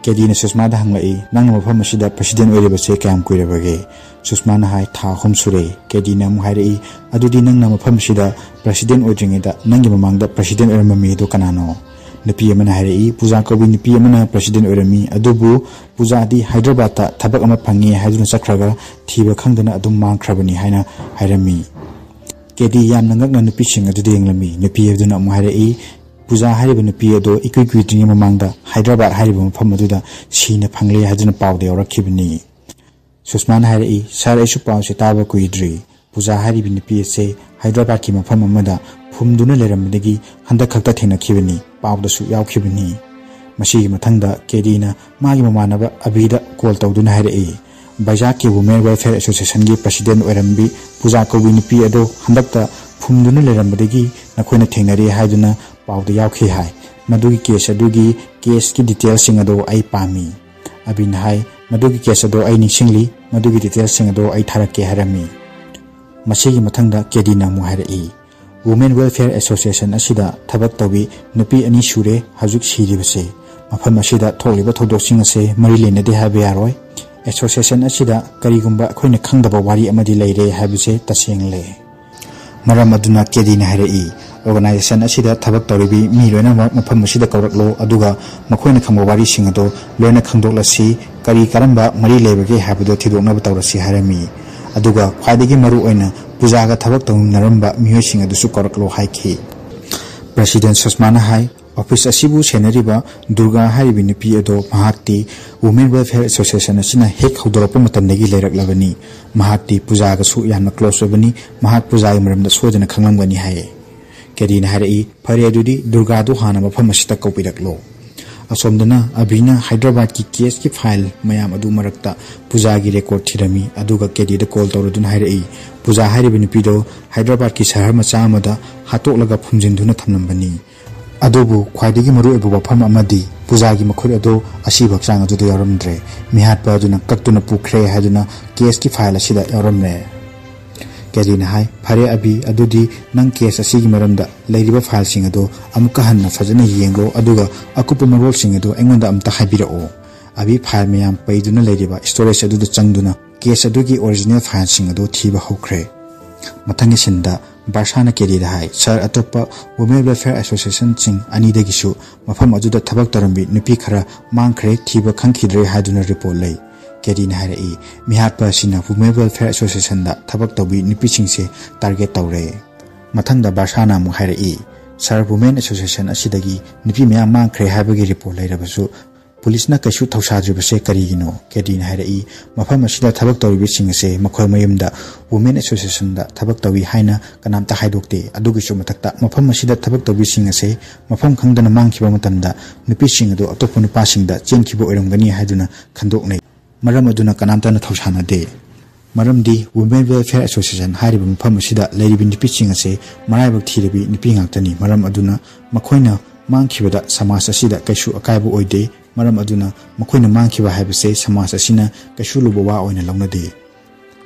ꯀꯦꯗꯤꯅ ꯁꯨꯁꯃꯥꯗ ꯍꯪꯂꯛꯏ, "ꯅꯪꯅ ꯃꯐꯝ ꯑꯁꯤꯗ ꯄ꯭ꯔꯁꯤꯗꯦꯟ ꯑꯣꯏꯔꯤꯕꯁꯦ ꯀꯌꯥꯝ ꯀꯨꯏꯔꯕꯒꯦ?" ꯁꯨꯁꯃꯥꯅ ꯍꯥꯏ, "ꯊꯥ ꯑꯍꯨꯝ ꯁꯨꯔꯦ"꯫ ꯀꯦꯗꯤꯅ ꯑꯃꯨꯛ ꯍꯥꯏꯔꯛꯏ, "ꯑꯗꯨꯗꯤ ꯅꯪꯅ ꯃꯐꯝ ꯑꯁꯤꯗ ꯄ꯭ꯔꯁꯤꯗꯦꯟ ꯑꯣꯏꯗ꯭ꯔꯤꯉꯩꯗ ꯅꯪꯒꯤ ꯃꯃꯥꯡꯗ ꯄ꯭ꯔꯁꯤꯗꯦꯟ ꯑꯣꯏꯔꯝꯕ ꯃꯤꯗꯣ ꯀꯅꯥꯅꯣ?" ꯅꯨꯄꯤ ꯑꯃꯅ ꯍꯥꯏꯔꯛꯏ, "ꯄꯨꯖꯥ ꯀꯧꯕꯤ ꯅꯨꯄꯤ ꯑꯃꯅ ꯄ꯭ꯔꯁꯤꯗꯦꯟ ꯑꯣꯏꯔꯝꯃꯤ, ꯑꯗꯨꯕꯨ ꯄꯨꯖꯥꯗꯤ ꯍꯥꯏꯗ꯭ꯔꯕꯥꯗꯇ ꯊꯕꯛ ꯑꯃ ꯐꯪꯉꯦ ꯍꯥꯏꯗꯨꯅ ꯆꯠꯈ꯭ꯔꯒ ꯊꯤꯕ ꯈꯪꯗꯅ ꯑꯗꯨꯝ ꯃꯥꯡꯈ꯭ꯔꯕꯅꯤ" ꯍꯥꯏꯅ ꯍꯥꯏꯔꯝꯃꯤ꯫ ꯀꯦꯗꯤ ꯌꯥꯝꯅ ꯉꯛꯅ ꯅꯨꯄꯤꯁꯤꯡ ꯑꯗꯨꯗ ꯌꯦꯡꯂꯝꯃꯤ꯫ ꯅꯨꯄꯤ ꯑꯗꯨꯅ ꯑꯃꯨꯛ ꯍꯥꯏꯔꯛꯏ, "ꯄꯨꯖꯥ ꯍꯥꯏꯔꯤꯕ ꯅꯨꯄꯤ ꯑꯗꯣ ꯏꯀꯨꯏ ꯀꯨꯏꯗ꯭ꯔꯤꯉꯩ ꯃꯃꯥꯡꯗ ꯍꯥꯏꯗ꯭ꯔꯕꯥꯗ ꯍꯥꯏꯔꯤꯕ ꯃꯐꯝ ꯑꯗꯨꯗ ꯁꯤꯅ ꯐꯪꯂꯦ ꯍꯥꯏꯗꯨꯅ ꯄꯥꯎꯗ ꯌꯥꯎꯔꯛꯈꯤꯕꯅꯤ"꯫ ꯁꯨꯁꯃꯥꯅ ꯍꯥꯏꯔꯛꯏ, "ꯁꯥꯔ, ꯑꯩꯁꯨ ꯄꯥꯎꯁꯦ ꯇꯥꯕ ꯀꯨꯏꯗ꯭ꯔꯤ"꯫ ꯄꯨꯖꯥ ꯍꯥꯏꯔꯤꯕ ꯅꯨꯄꯤ ꯑꯁꯤ ꯍꯥꯏꯗ꯭ꯔꯕꯥꯗꯀꯤ ꯃꯐꯝ ꯑꯃꯗ ꯐꯨꯝꯗꯨꯅ ꯂꯩꯔꯝꯕꯗꯒꯤ ꯍꯟꯗꯛ ꯈꯛꯇ ꯊꯦꯡꯅꯈꯤꯕꯅꯤ, ꯄꯥꯎꯗꯁꯨ ꯌꯥꯎꯈꯤꯕꯅꯤ꯫ ꯃꯁꯤꯒꯤ ꯃꯊꯪꯗ ꯀꯦꯗꯤꯅ ꯃꯥꯒꯤ ꯃꯃꯥꯟꯅꯕ ꯑꯕꯤꯗ ꯀꯣꯜ ꯇꯧꯗꯨꯅ ꯍꯥꯏꯔꯛꯏ, ꯕꯩꯖꯥꯛꯀꯤ ꯋꯨꯃꯦꯟ ꯋꯦꯜꯐꯤꯌꯔ ꯑꯦꯁꯣꯁꯤꯌꯦꯁꯟꯒꯤ ꯄ꯭ꯔꯁꯤꯗꯦꯟ ꯑꯣꯏꯔꯝꯕꯤ ꯄꯨꯖꯥ ꯀꯧꯕꯤ ꯅꯨꯄꯤ ꯑꯗꯣ ꯍꯟꯗꯛꯇ ꯐꯨꯝꯗꯨꯅ ꯂꯩꯔꯝꯕꯗꯒꯤ ꯅꯈꯣꯏꯅ ꯊꯦꯡꯅꯔꯦ ꯍꯥꯏꯗꯨꯅ ꯄꯥꯎꯗ ꯌꯥꯎꯈꯤ ꯍꯥꯏ꯫ ꯃꯗꯨꯒꯤ ꯀꯦꯁ ꯑꯗꯨꯒꯤ ꯀꯦꯁꯀꯤ ꯗꯤꯇꯦꯜꯁꯤꯡ ꯑꯗꯣ ꯑꯩ ꯄꯥꯝꯃꯤ꯫ ꯑꯕꯤꯅ ꯍꯥꯏ, ꯃꯗꯨꯒꯤ ꯀꯦꯁ ꯑꯗꯣ ꯑꯩ ꯅꯤꯡꯁꯤꯡꯂꯤ, ꯃꯗꯨꯒꯤ ꯗꯤꯇꯦꯜꯁꯤꯡ ꯑꯗꯣ ꯑꯩ ꯊꯥꯔꯛꯀꯦ ꯍꯥꯏꯔꯝꯃꯤ꯫ ꯃꯁꯤꯒꯤ ꯃꯊꯪꯗ ꯀꯦꯗꯤꯅ ꯑꯃꯨꯛ ꯍꯥꯏꯔꯛꯏ, ꯋꯨꯃꯦꯟ ꯋꯦꯜꯐꯤꯌꯔ ꯑꯦꯁꯣꯁꯤꯌꯦꯁꯟ ꯑꯁꯤꯗ ꯊꯕꯛ ꯇꯧꯕꯤ ꯅꯨꯄꯤ ꯑꯅꯤ ꯁꯨꯔꯦ ꯍꯧꯖꯤꯛ ꯁꯤꯔꯤꯕꯁꯦ꯫ ꯃꯐꯝ ꯑꯁꯤꯗ ꯊꯣꯛꯂꯤꯕ ꯊꯧꯗꯣꯛꯁꯤꯡ ꯑꯁꯦ ꯃꯔꯤ ꯂꯩꯅꯗꯦ ꯍꯥꯏꯕ ꯌꯥꯔꯣꯏ꯫ ꯑꯦꯁꯣꯁꯤꯌꯦꯁꯟ ꯑꯁꯤꯗ ꯀꯔꯤꯒꯨꯝꯕ ꯑꯩꯈꯣꯏꯅ ꯈꯪꯗꯕ ꯋꯥꯔꯤ ꯑꯃꯗꯤ ꯂꯩꯔꯦ ꯍꯥꯏꯕꯁꯦ ꯇꯁꯦꯡꯂꯦ꯫ ꯃꯔꯝ ꯑꯗꯨꯅ ꯀꯦꯗꯤꯅ ꯍꯥꯏꯔꯛꯏ, ꯑꯣꯔꯒꯅꯥꯏꯖꯦꯁꯟ ꯑꯁꯤꯗ ꯊꯕꯛ ꯇꯧꯔꯤꯕꯤ ꯃꯤ ꯂꯣꯏꯅꯃꯛ ꯃꯐꯝ ꯑꯁꯤꯗ ꯀꯧꯔꯛꯂꯣ, ꯑꯗꯨꯒ ꯃꯈꯣꯏꯅ ꯈꯪꯕ ꯋꯥꯔꯤꯁꯤꯡ ꯑꯗꯨ ꯂꯣꯏꯅ ꯈꯪꯗꯣꯛꯂꯁꯤ, ꯀꯔꯤ ꯀꯔꯝꯕ ꯃꯔꯤ ꯂꯩꯕꯒꯦ ꯍꯥꯏꯕꯗꯨ ꯊꯤꯗꯣꯛꯅꯕ ꯇꯧꯔꯁꯤ ꯍꯥꯏꯔꯝꯃꯤ꯫ ꯑꯗꯨꯒ ꯈ꯭ꯋꯥꯏꯗꯒꯤ ꯃꯔꯨ ꯑꯣꯏꯅ ꯄꯨꯖꯥꯒ ꯊꯕꯛ ꯇꯧꯃꯤꯟꯅꯔꯝꯕ ꯃꯤꯑꯣꯏꯁꯤꯡ ꯑꯗꯨꯁꯨ ꯀꯧꯔꯛꯂꯣ ꯍꯥꯏꯈꯤ꯫ ꯄ꯭ꯔꯁꯤꯗꯦꯟ ꯁꯨꯁꯃꯥꯅ ꯍꯥꯏ, ꯑꯣꯐꯤꯁ ꯑꯁꯤꯕꯨ ꯁꯦꯟꯅꯔꯤꯕ ꯗꯨꯔꯒꯥ ꯍꯥꯏꯔꯤꯕꯤ ꯅꯨꯄꯤ ꯑꯗꯣ ꯃꯍꯥꯛꯇꯤ ꯋꯨꯃꯦꯟ ꯋꯦꯜꯐꯤꯌꯔ ꯑꯦꯁꯣꯁꯤꯌꯦꯁꯟ ꯑꯁꯤꯅ ꯍꯦꯛ ꯍꯧꯗꯣꯔꯛꯄ ꯃꯇꯝꯗꯒꯤ ꯂꯩꯔꯛꯂꯕꯅꯤ꯫ ꯃꯍꯥꯛꯇꯤ ꯄꯨꯖꯥꯒꯁꯨ ꯌꯥꯝꯅ ꯀ꯭ꯂꯣꯁ ꯑꯣꯏꯕꯅꯤ꯫ ꯃꯍꯥꯛ ꯄꯨꯖꯥꯒꯤ ꯃꯔꯝꯗ ꯁꯣꯏꯗꯅ ꯈꯪꯂꯝꯒꯅꯤ ꯍꯥꯏꯌꯦ꯫ ꯀꯦꯗꯤꯅ ꯍꯥꯏꯔꯛꯏ, ꯐꯔꯦ, ꯑꯗꯨꯗꯤ ꯗꯨꯔꯒꯥꯗꯨ ꯍꯥꯟꯅ ꯃꯐꯝ ꯑꯁꯤꯗ ꯀꯧꯕꯤꯔꯛꯂꯣ꯫ ꯑꯁꯣꯝꯗꯅ ꯑꯕꯤꯅ ꯍꯥꯏꯗ꯭ꯔꯕꯥꯗꯀꯤ ꯀꯦꯁꯀꯤ ꯐꯥꯏꯜ ꯃꯌꯥꯝ ꯑꯗꯨ ꯃꯔꯛꯇ ꯄꯨꯖꯥꯒꯤ ꯔꯦꯀꯣꯔꯗ ꯊꯤꯔꯝꯃꯤ, ꯑꯗꯨꯒ ꯀꯦꯗꯤꯗ ꯀꯣꯜ ꯇꯧꯔꯗꯨꯅ ꯍꯥꯏꯔꯛꯏ, ꯄꯨꯖꯥ ꯍꯥꯏꯔꯤꯕ ꯅꯨꯄꯤꯗꯣ ꯍꯥꯏꯗ꯭ꯔꯕꯥꯗꯀꯤ ꯁꯍꯔ ꯃꯆꯥ ꯑꯃꯗ ꯍꯥꯠꯇꯣꯛꯂꯒ ꯐꯨꯝꯖꯤꯟꯗꯨꯅ ꯊꯝꯂꯝꯕꯅꯤ꯫ ꯑꯗꯨꯕꯨ ꯈ꯭ꯋꯥꯏꯗꯒꯤ ꯃꯔꯨꯑꯣꯏꯕ ꯋꯥꯐꯝ ꯑꯃꯗꯤ ꯄꯨꯖꯥꯒꯤ ꯃꯈꯨꯠ ꯑꯗꯨ ꯑꯁꯤꯕ ꯍꯛꯆꯥꯡ ꯑꯗꯨꯗ ꯌꯥꯎꯔꯝꯗ꯭ꯔꯦ꯫ ꯃꯤꯍꯥꯠꯄ ꯑꯗꯨꯅ ꯀꯛꯇꯨꯅ ꯄꯨꯈ꯭ꯔꯦ ꯍꯥꯏꯗꯨꯅ ꯀꯦꯁꯀꯤ ꯐꯥꯏꯜ ꯑꯁꯤꯗ ꯌꯥꯎꯔꯝꯂꯦ꯫ ꯀꯦꯗꯤꯅ ꯍꯥꯏ, ꯐꯔꯦ ꯑꯕꯤ, ꯑꯗꯨꯗꯤ ꯅꯪ ꯀꯦꯁ ꯑꯁꯤꯒꯤ ꯃꯔꯝꯗ ꯂꯩꯔꯤꯕ ꯐꯥꯏꯜꯁꯤꯡ ꯑꯗꯨ ꯑꯃꯨꯛꯀ ꯍꯟꯅ ꯐꯖꯅ ꯌꯦꯡꯂꯣ, ꯑꯗꯨꯒ ꯑꯀꯨꯞꯄ ꯃꯔꯣꯜꯁꯤꯡ ꯑꯗꯨ ꯑꯩꯉꯣꯟꯗ ꯑꯝꯇ ꯍꯥꯏꯕꯤꯔꯛꯑꯣ꯫ ꯑꯕꯤ ꯐꯥꯏꯜ ꯃꯌꯥꯝ ꯄꯩꯗꯨꯅ ꯂꯩꯔꯤꯕ ꯁ꯭ꯇꯣꯔꯦꯖ ꯑꯗꯨꯗ ꯆꯪꯗꯨꯅ ꯀꯦꯁ ꯑꯗꯨꯒꯤ ꯑꯣꯔꯤꯖꯤꯅꯦꯜ ꯐꯥꯏꯜꯁꯤꯡ ꯑꯗꯨ ꯊꯤꯕ ꯍꯧꯈ꯭ꯔꯦ꯫ ꯃꯊꯪꯒꯤ ꯁꯤꯟꯗ ꯕꯥꯔꯁꯥꯅ ꯀꯦꯗꯤꯗ ꯍꯥꯏ, ꯁꯥꯔ, ꯑꯇꯣꯞꯄ ꯋꯨꯃꯦꯟ ꯋꯦꯜꯐꯤꯌꯔ ꯑꯦꯁꯣꯁꯤꯌꯦꯁꯟꯁꯤꯡ ꯑꯅꯤꯗꯒꯤꯁꯨ ꯃꯐꯝ ꯑꯗꯨꯗ ꯊꯕꯛ ꯇꯧꯔꯝꯕꯤ ꯅꯨꯄꯤ ꯈꯔ ꯃꯥꯡꯈ꯭ꯔꯦ, ꯊꯤꯕ ꯈꯪꯈꯤꯗ꯭ꯔꯦ ꯍꯥꯏꯗꯨꯅ ꯔꯤꯄꯣꯔꯠ ꯂꯩ꯫ ꯀꯦꯗꯤꯅ ꯍꯥꯏꯔꯛꯏ, ꯃꯤꯍꯥꯠꯄ ꯑꯁꯤꯅ ꯋꯨꯃꯦꯟ ꯋꯦꯜꯐꯤꯌꯔ ꯑꯦꯁꯣꯁꯤꯌꯦꯁꯟꯗ ꯊꯕꯛ ꯇꯧꯕꯤ ꯅꯨꯄꯤꯁꯤꯡꯁꯦ ꯇꯥꯔꯒꯦꯠ ꯇꯧꯔꯦ꯫ ꯃꯊꯪꯗ ꯕꯥꯔꯁꯥꯅ ꯑꯃꯨꯛ ꯍꯥꯏꯔꯛꯏ, ꯁꯥꯔ, ꯋꯨꯃꯦꯟ ꯑꯦꯁꯣꯁꯤꯌꯦꯁꯟ ꯑꯁꯤꯗꯒꯤ ꯅꯨꯄꯤ ꯃꯌꯥꯝ ꯃꯥꯡꯈ꯭ꯔꯦ ꯍꯥꯏꯕꯒꯤ ꯔꯤꯄꯣꯔꯠ ꯂꯩꯔꯕꯁꯨ, ꯄꯨꯂꯤꯁꯅ ꯀꯩꯁꯨ ꯊꯧꯁꯥꯗ꯭ꯔꯤꯕꯁꯦ ꯀꯔꯤꯒꯤꯅꯣ? ꯀꯦꯗꯤꯅ ꯍꯥꯏꯔꯛꯏ, ꯃꯐꯝ ꯑꯁꯤꯗ ꯊꯕꯛ ꯇꯧꯔꯤꯕꯁꯤꯡ ꯑꯁꯦ ꯃꯈꯣꯏ ꯃꯌꯨꯝꯗ Women Associationꯗ ꯊꯕꯛ ꯇꯧꯏ ꯍꯥꯏꯅ ꯀꯅꯥꯝꯇ ꯍꯥꯏꯗꯣꯛꯇꯦ꯫ ꯑꯗꯨꯒꯤꯁꯨ ꯃꯊꯛꯇ ꯃꯐꯝ ꯑꯁꯤꯗ ꯊꯕꯛ ꯇꯧꯕꯤꯁꯤꯡ ꯑꯁꯦ ꯃꯐꯝ ꯈꯪꯗꯅ ꯃꯥꯡꯈꯤꯕ ꯃꯇꯝꯗ ꯅꯨꯄꯤꯁꯤꯡ ꯑꯗꯨ ꯑꯇꯣꯞꯄ ꯅꯨꯄꯥꯁꯤꯡꯗ ꯆꯦꯟꯈꯤꯕ ꯑꯣꯏꯔꯝꯒꯅꯤ ꯍꯥꯏꯗꯨꯅ ꯈꯟꯗꯣꯛꯅꯩ꯫ ꯃꯔꯝ ꯑꯗꯨꯅ ꯀꯅꯥꯝꯇꯅ ꯊꯧꯁꯥꯅꯗꯦ꯫ ꯃꯔꯝꯗꯤ Women Welfare Association ꯍꯥꯏꯔꯤꯕ ꯃꯐꯝ ꯑꯁꯤꯗ ꯂꯩꯔꯤꯕ ꯅꯨꯄꯤꯁꯤꯡ ꯑꯁꯦ ꯃꯔꯥꯏꯕꯛ ꯊꯤꯔꯕꯤ ꯅꯨꯄꯤ ꯉꯥꯛꯇꯅꯤ꯫ ꯃꯔꯝ ꯑꯗꯨꯅ ꯃꯈꯣꯏꯅ ꯃꯥꯡꯈꯤꯕꯗ ꯁꯃꯥꯖ ꯑꯁꯤꯗ ꯀꯩꯁꯨ ꯑꯀꯥꯏꯕ ꯑꯣꯏꯗꯦ꯫ ꯃꯔꯝ ꯑꯗꯨꯅ ꯃꯈꯣꯏꯅ ꯃꯥꯡꯈꯤꯕ ꯍꯥꯏꯕꯁꯦ ꯁꯃꯥꯖ ꯑꯁꯤꯅ ꯀꯩꯁꯨ ꯂꯨꯕ ꯋꯥ ꯑꯣꯏꯅ ꯂꯧꯅꯗꯦ꯫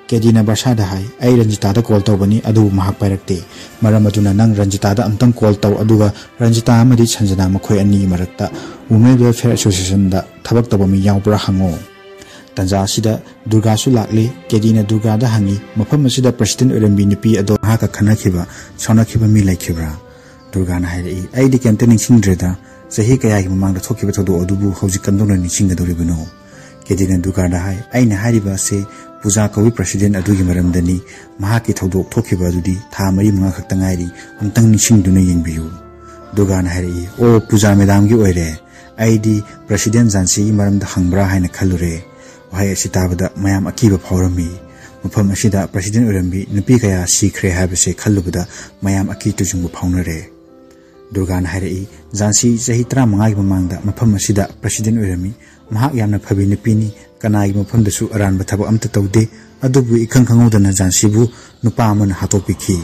ꯀꯦꯗꯤꯅ ꯕꯔꯁꯥꯗ ꯍꯥꯏ, "ꯑꯩ ꯔꯟꯖꯤꯇꯥꯗ ꯀꯣꯜ ꯇꯧꯕꯅꯤ, ꯑꯗꯨꯕꯨ ꯃꯍꯥꯛ ꯄꯥꯏꯔꯛꯇꯦ꯫ ꯃꯔꯝ ꯑꯗꯨꯅ ꯅꯪ ꯔꯟꯖꯤꯇꯥꯗ ꯑꯝꯇꯪ ꯀꯣꯜ ꯇꯧ, ꯑꯗꯨꯒ ꯔꯟꯖꯤꯇꯥ ꯑꯃꯗꯤ ꯁꯟꯖꯅꯥ ꯃꯈꯣꯏ ꯑꯅꯤ ꯃꯔꯛꯇ Women Welfare Associationꯗ ꯊꯕꯛ ꯇꯧꯕ ꯃꯤ ꯌꯥꯎꯕ꯭ꯔꯥ ꯍꯪꯉꯣ꯫" ꯇꯟꯖꯥ ꯑꯁꯤꯗ ꯗꯨꯔꯒꯥꯁꯨ ꯂꯥꯛꯂꯦ꯫ ꯀꯦꯗꯤꯅ ꯗꯨꯔꯒꯥꯗ ꯍꯪꯉꯤ, "ꯃꯐꯝ ꯑꯁꯤꯗ president ꯑꯣꯏꯔꯝꯕꯤ ꯅꯨꯄꯤ ꯑꯗꯣ ꯃꯍꯥꯛꯀ ꯈꯟꯅꯈꯤꯕ, ꯁꯥꯎꯅꯈꯤꯕ ꯃꯤ ꯂꯩꯈꯤꯕ꯭ꯔꯥ?" ꯗꯨꯔꯒꯥꯅ ꯍꯥꯏꯔꯛꯏ, "ꯑꯩꯗꯤ ꯀꯩꯝꯇ ꯅꯤꯡꯁꯤꯡꯗ꯭ꯔꯦꯗ꯫ ꯆꯍꯤ ꯀꯌꯥꯒꯤ ꯃꯃꯥꯡꯗ ꯊꯣꯛꯈꯤꯕ ꯊꯧꯗꯣꯛ ꯑꯗꯨꯕꯨ ꯍꯧꯖꯤꯛ ꯀꯝꯗꯧꯅ ꯅꯤꯡꯁꯤꯡꯒꯗꯧꯔꯤꯕꯅꯣ?" ꯀꯦꯗꯤꯅ ꯗꯨꯔꯒꯥꯗ ꯍꯥꯏ, "ꯑꯩꯅ ꯍꯥꯏꯔꯤꯕ ꯑꯁꯤ ꯄꯨꯖꯥ ꯀꯧꯏ president ꯑꯗꯨꯒꯤ ꯃꯔꯝꯗꯅꯤ꯫ ꯃꯍꯥꯛꯀꯤ ꯊꯧꯗꯣꯛ ꯊꯣꯛꯈꯤꯕ ꯑꯗꯨꯗꯤ ꯊꯥ ꯃꯔꯤ ꯃꯉꯥ ꯈꯛꯇ ꯉꯥꯏꯔꯤ꯫ ꯑꯝꯇꯪ ꯅꯤꯡꯁꯤꯡꯗꯨꯅ ꯌꯦꯡꯕꯤꯌꯨ꯫" ꯗꯨꯔꯒꯥꯅ ꯍꯥꯏꯔꯛꯏ, "ꯑꯣ, ꯄꯨꯖꯥ madamꯒꯤ ꯑꯣꯏꯔꯦ꯫ ꯑꯩꯗꯤ president ꯖꯥꯟꯁꯤꯒꯤ ꯃꯔꯝꯗ ꯍꯪꯕ꯭ꯔꯥ ꯍꯥꯏꯅ ꯈꯜꯂꯨꯔꯦ꯫" ꯋꯥꯍꯩ ꯑꯁꯤ ꯇꯥꯕꯗ ꯃꯌꯥꯝ ꯑꯀꯤꯕ ꯐꯥꯎꯔꯝꯃꯤ꯫ ꯃꯐꯝ ꯑꯁꯤꯗ president ꯑꯣꯏꯔꯝꯕꯤ ꯅꯨꯄꯤ ꯀꯌꯥ ꯁꯤꯈ꯭ꯔꯦ ꯍꯥꯏꯕꯁꯦ ꯈꯜꯂꯨꯕꯗ ꯃꯌꯥꯝ ꯑꯀꯤ ꯇꯨꯖꯨꯡꯕ ꯐꯥꯎꯅꯔꯦ꯫ ꯗꯨꯔꯒꯥꯅ ꯍꯥꯏꯔꯛꯏ, "ꯖꯥꯟꯁꯤ ꯆꯍꯤ ꯇꯔꯥꯃꯉꯥꯒꯤ ꯃꯃꯥꯡꯗ ꯃꯐꯝ ꯑꯁꯤꯗ president ꯑꯣꯏꯔꯝꯃꯤ꯫ ꯃꯍꯥꯛ ꯌꯥꯝꯅ ꯐꯕꯤ ꯅꯨꯄꯤꯅꯤ, ꯀꯅꯥꯒꯤ ꯃꯐꯝꯗꯁꯨ ꯑꯔꯥꯟꯕ ꯊꯕꯛ ꯑꯝꯇ ꯇꯧꯗꯦ꯫ ꯑꯗꯨꯕꯨ ꯏꯈꯪ ꯈꯪꯍꯧꯗꯅ ꯖꯥꯟꯁꯤꯕꯨ ꯅꯨꯄꯥ ꯑꯃꯅ ꯍꯥꯠꯇꯣꯛꯄꯤꯈꯤ꯫"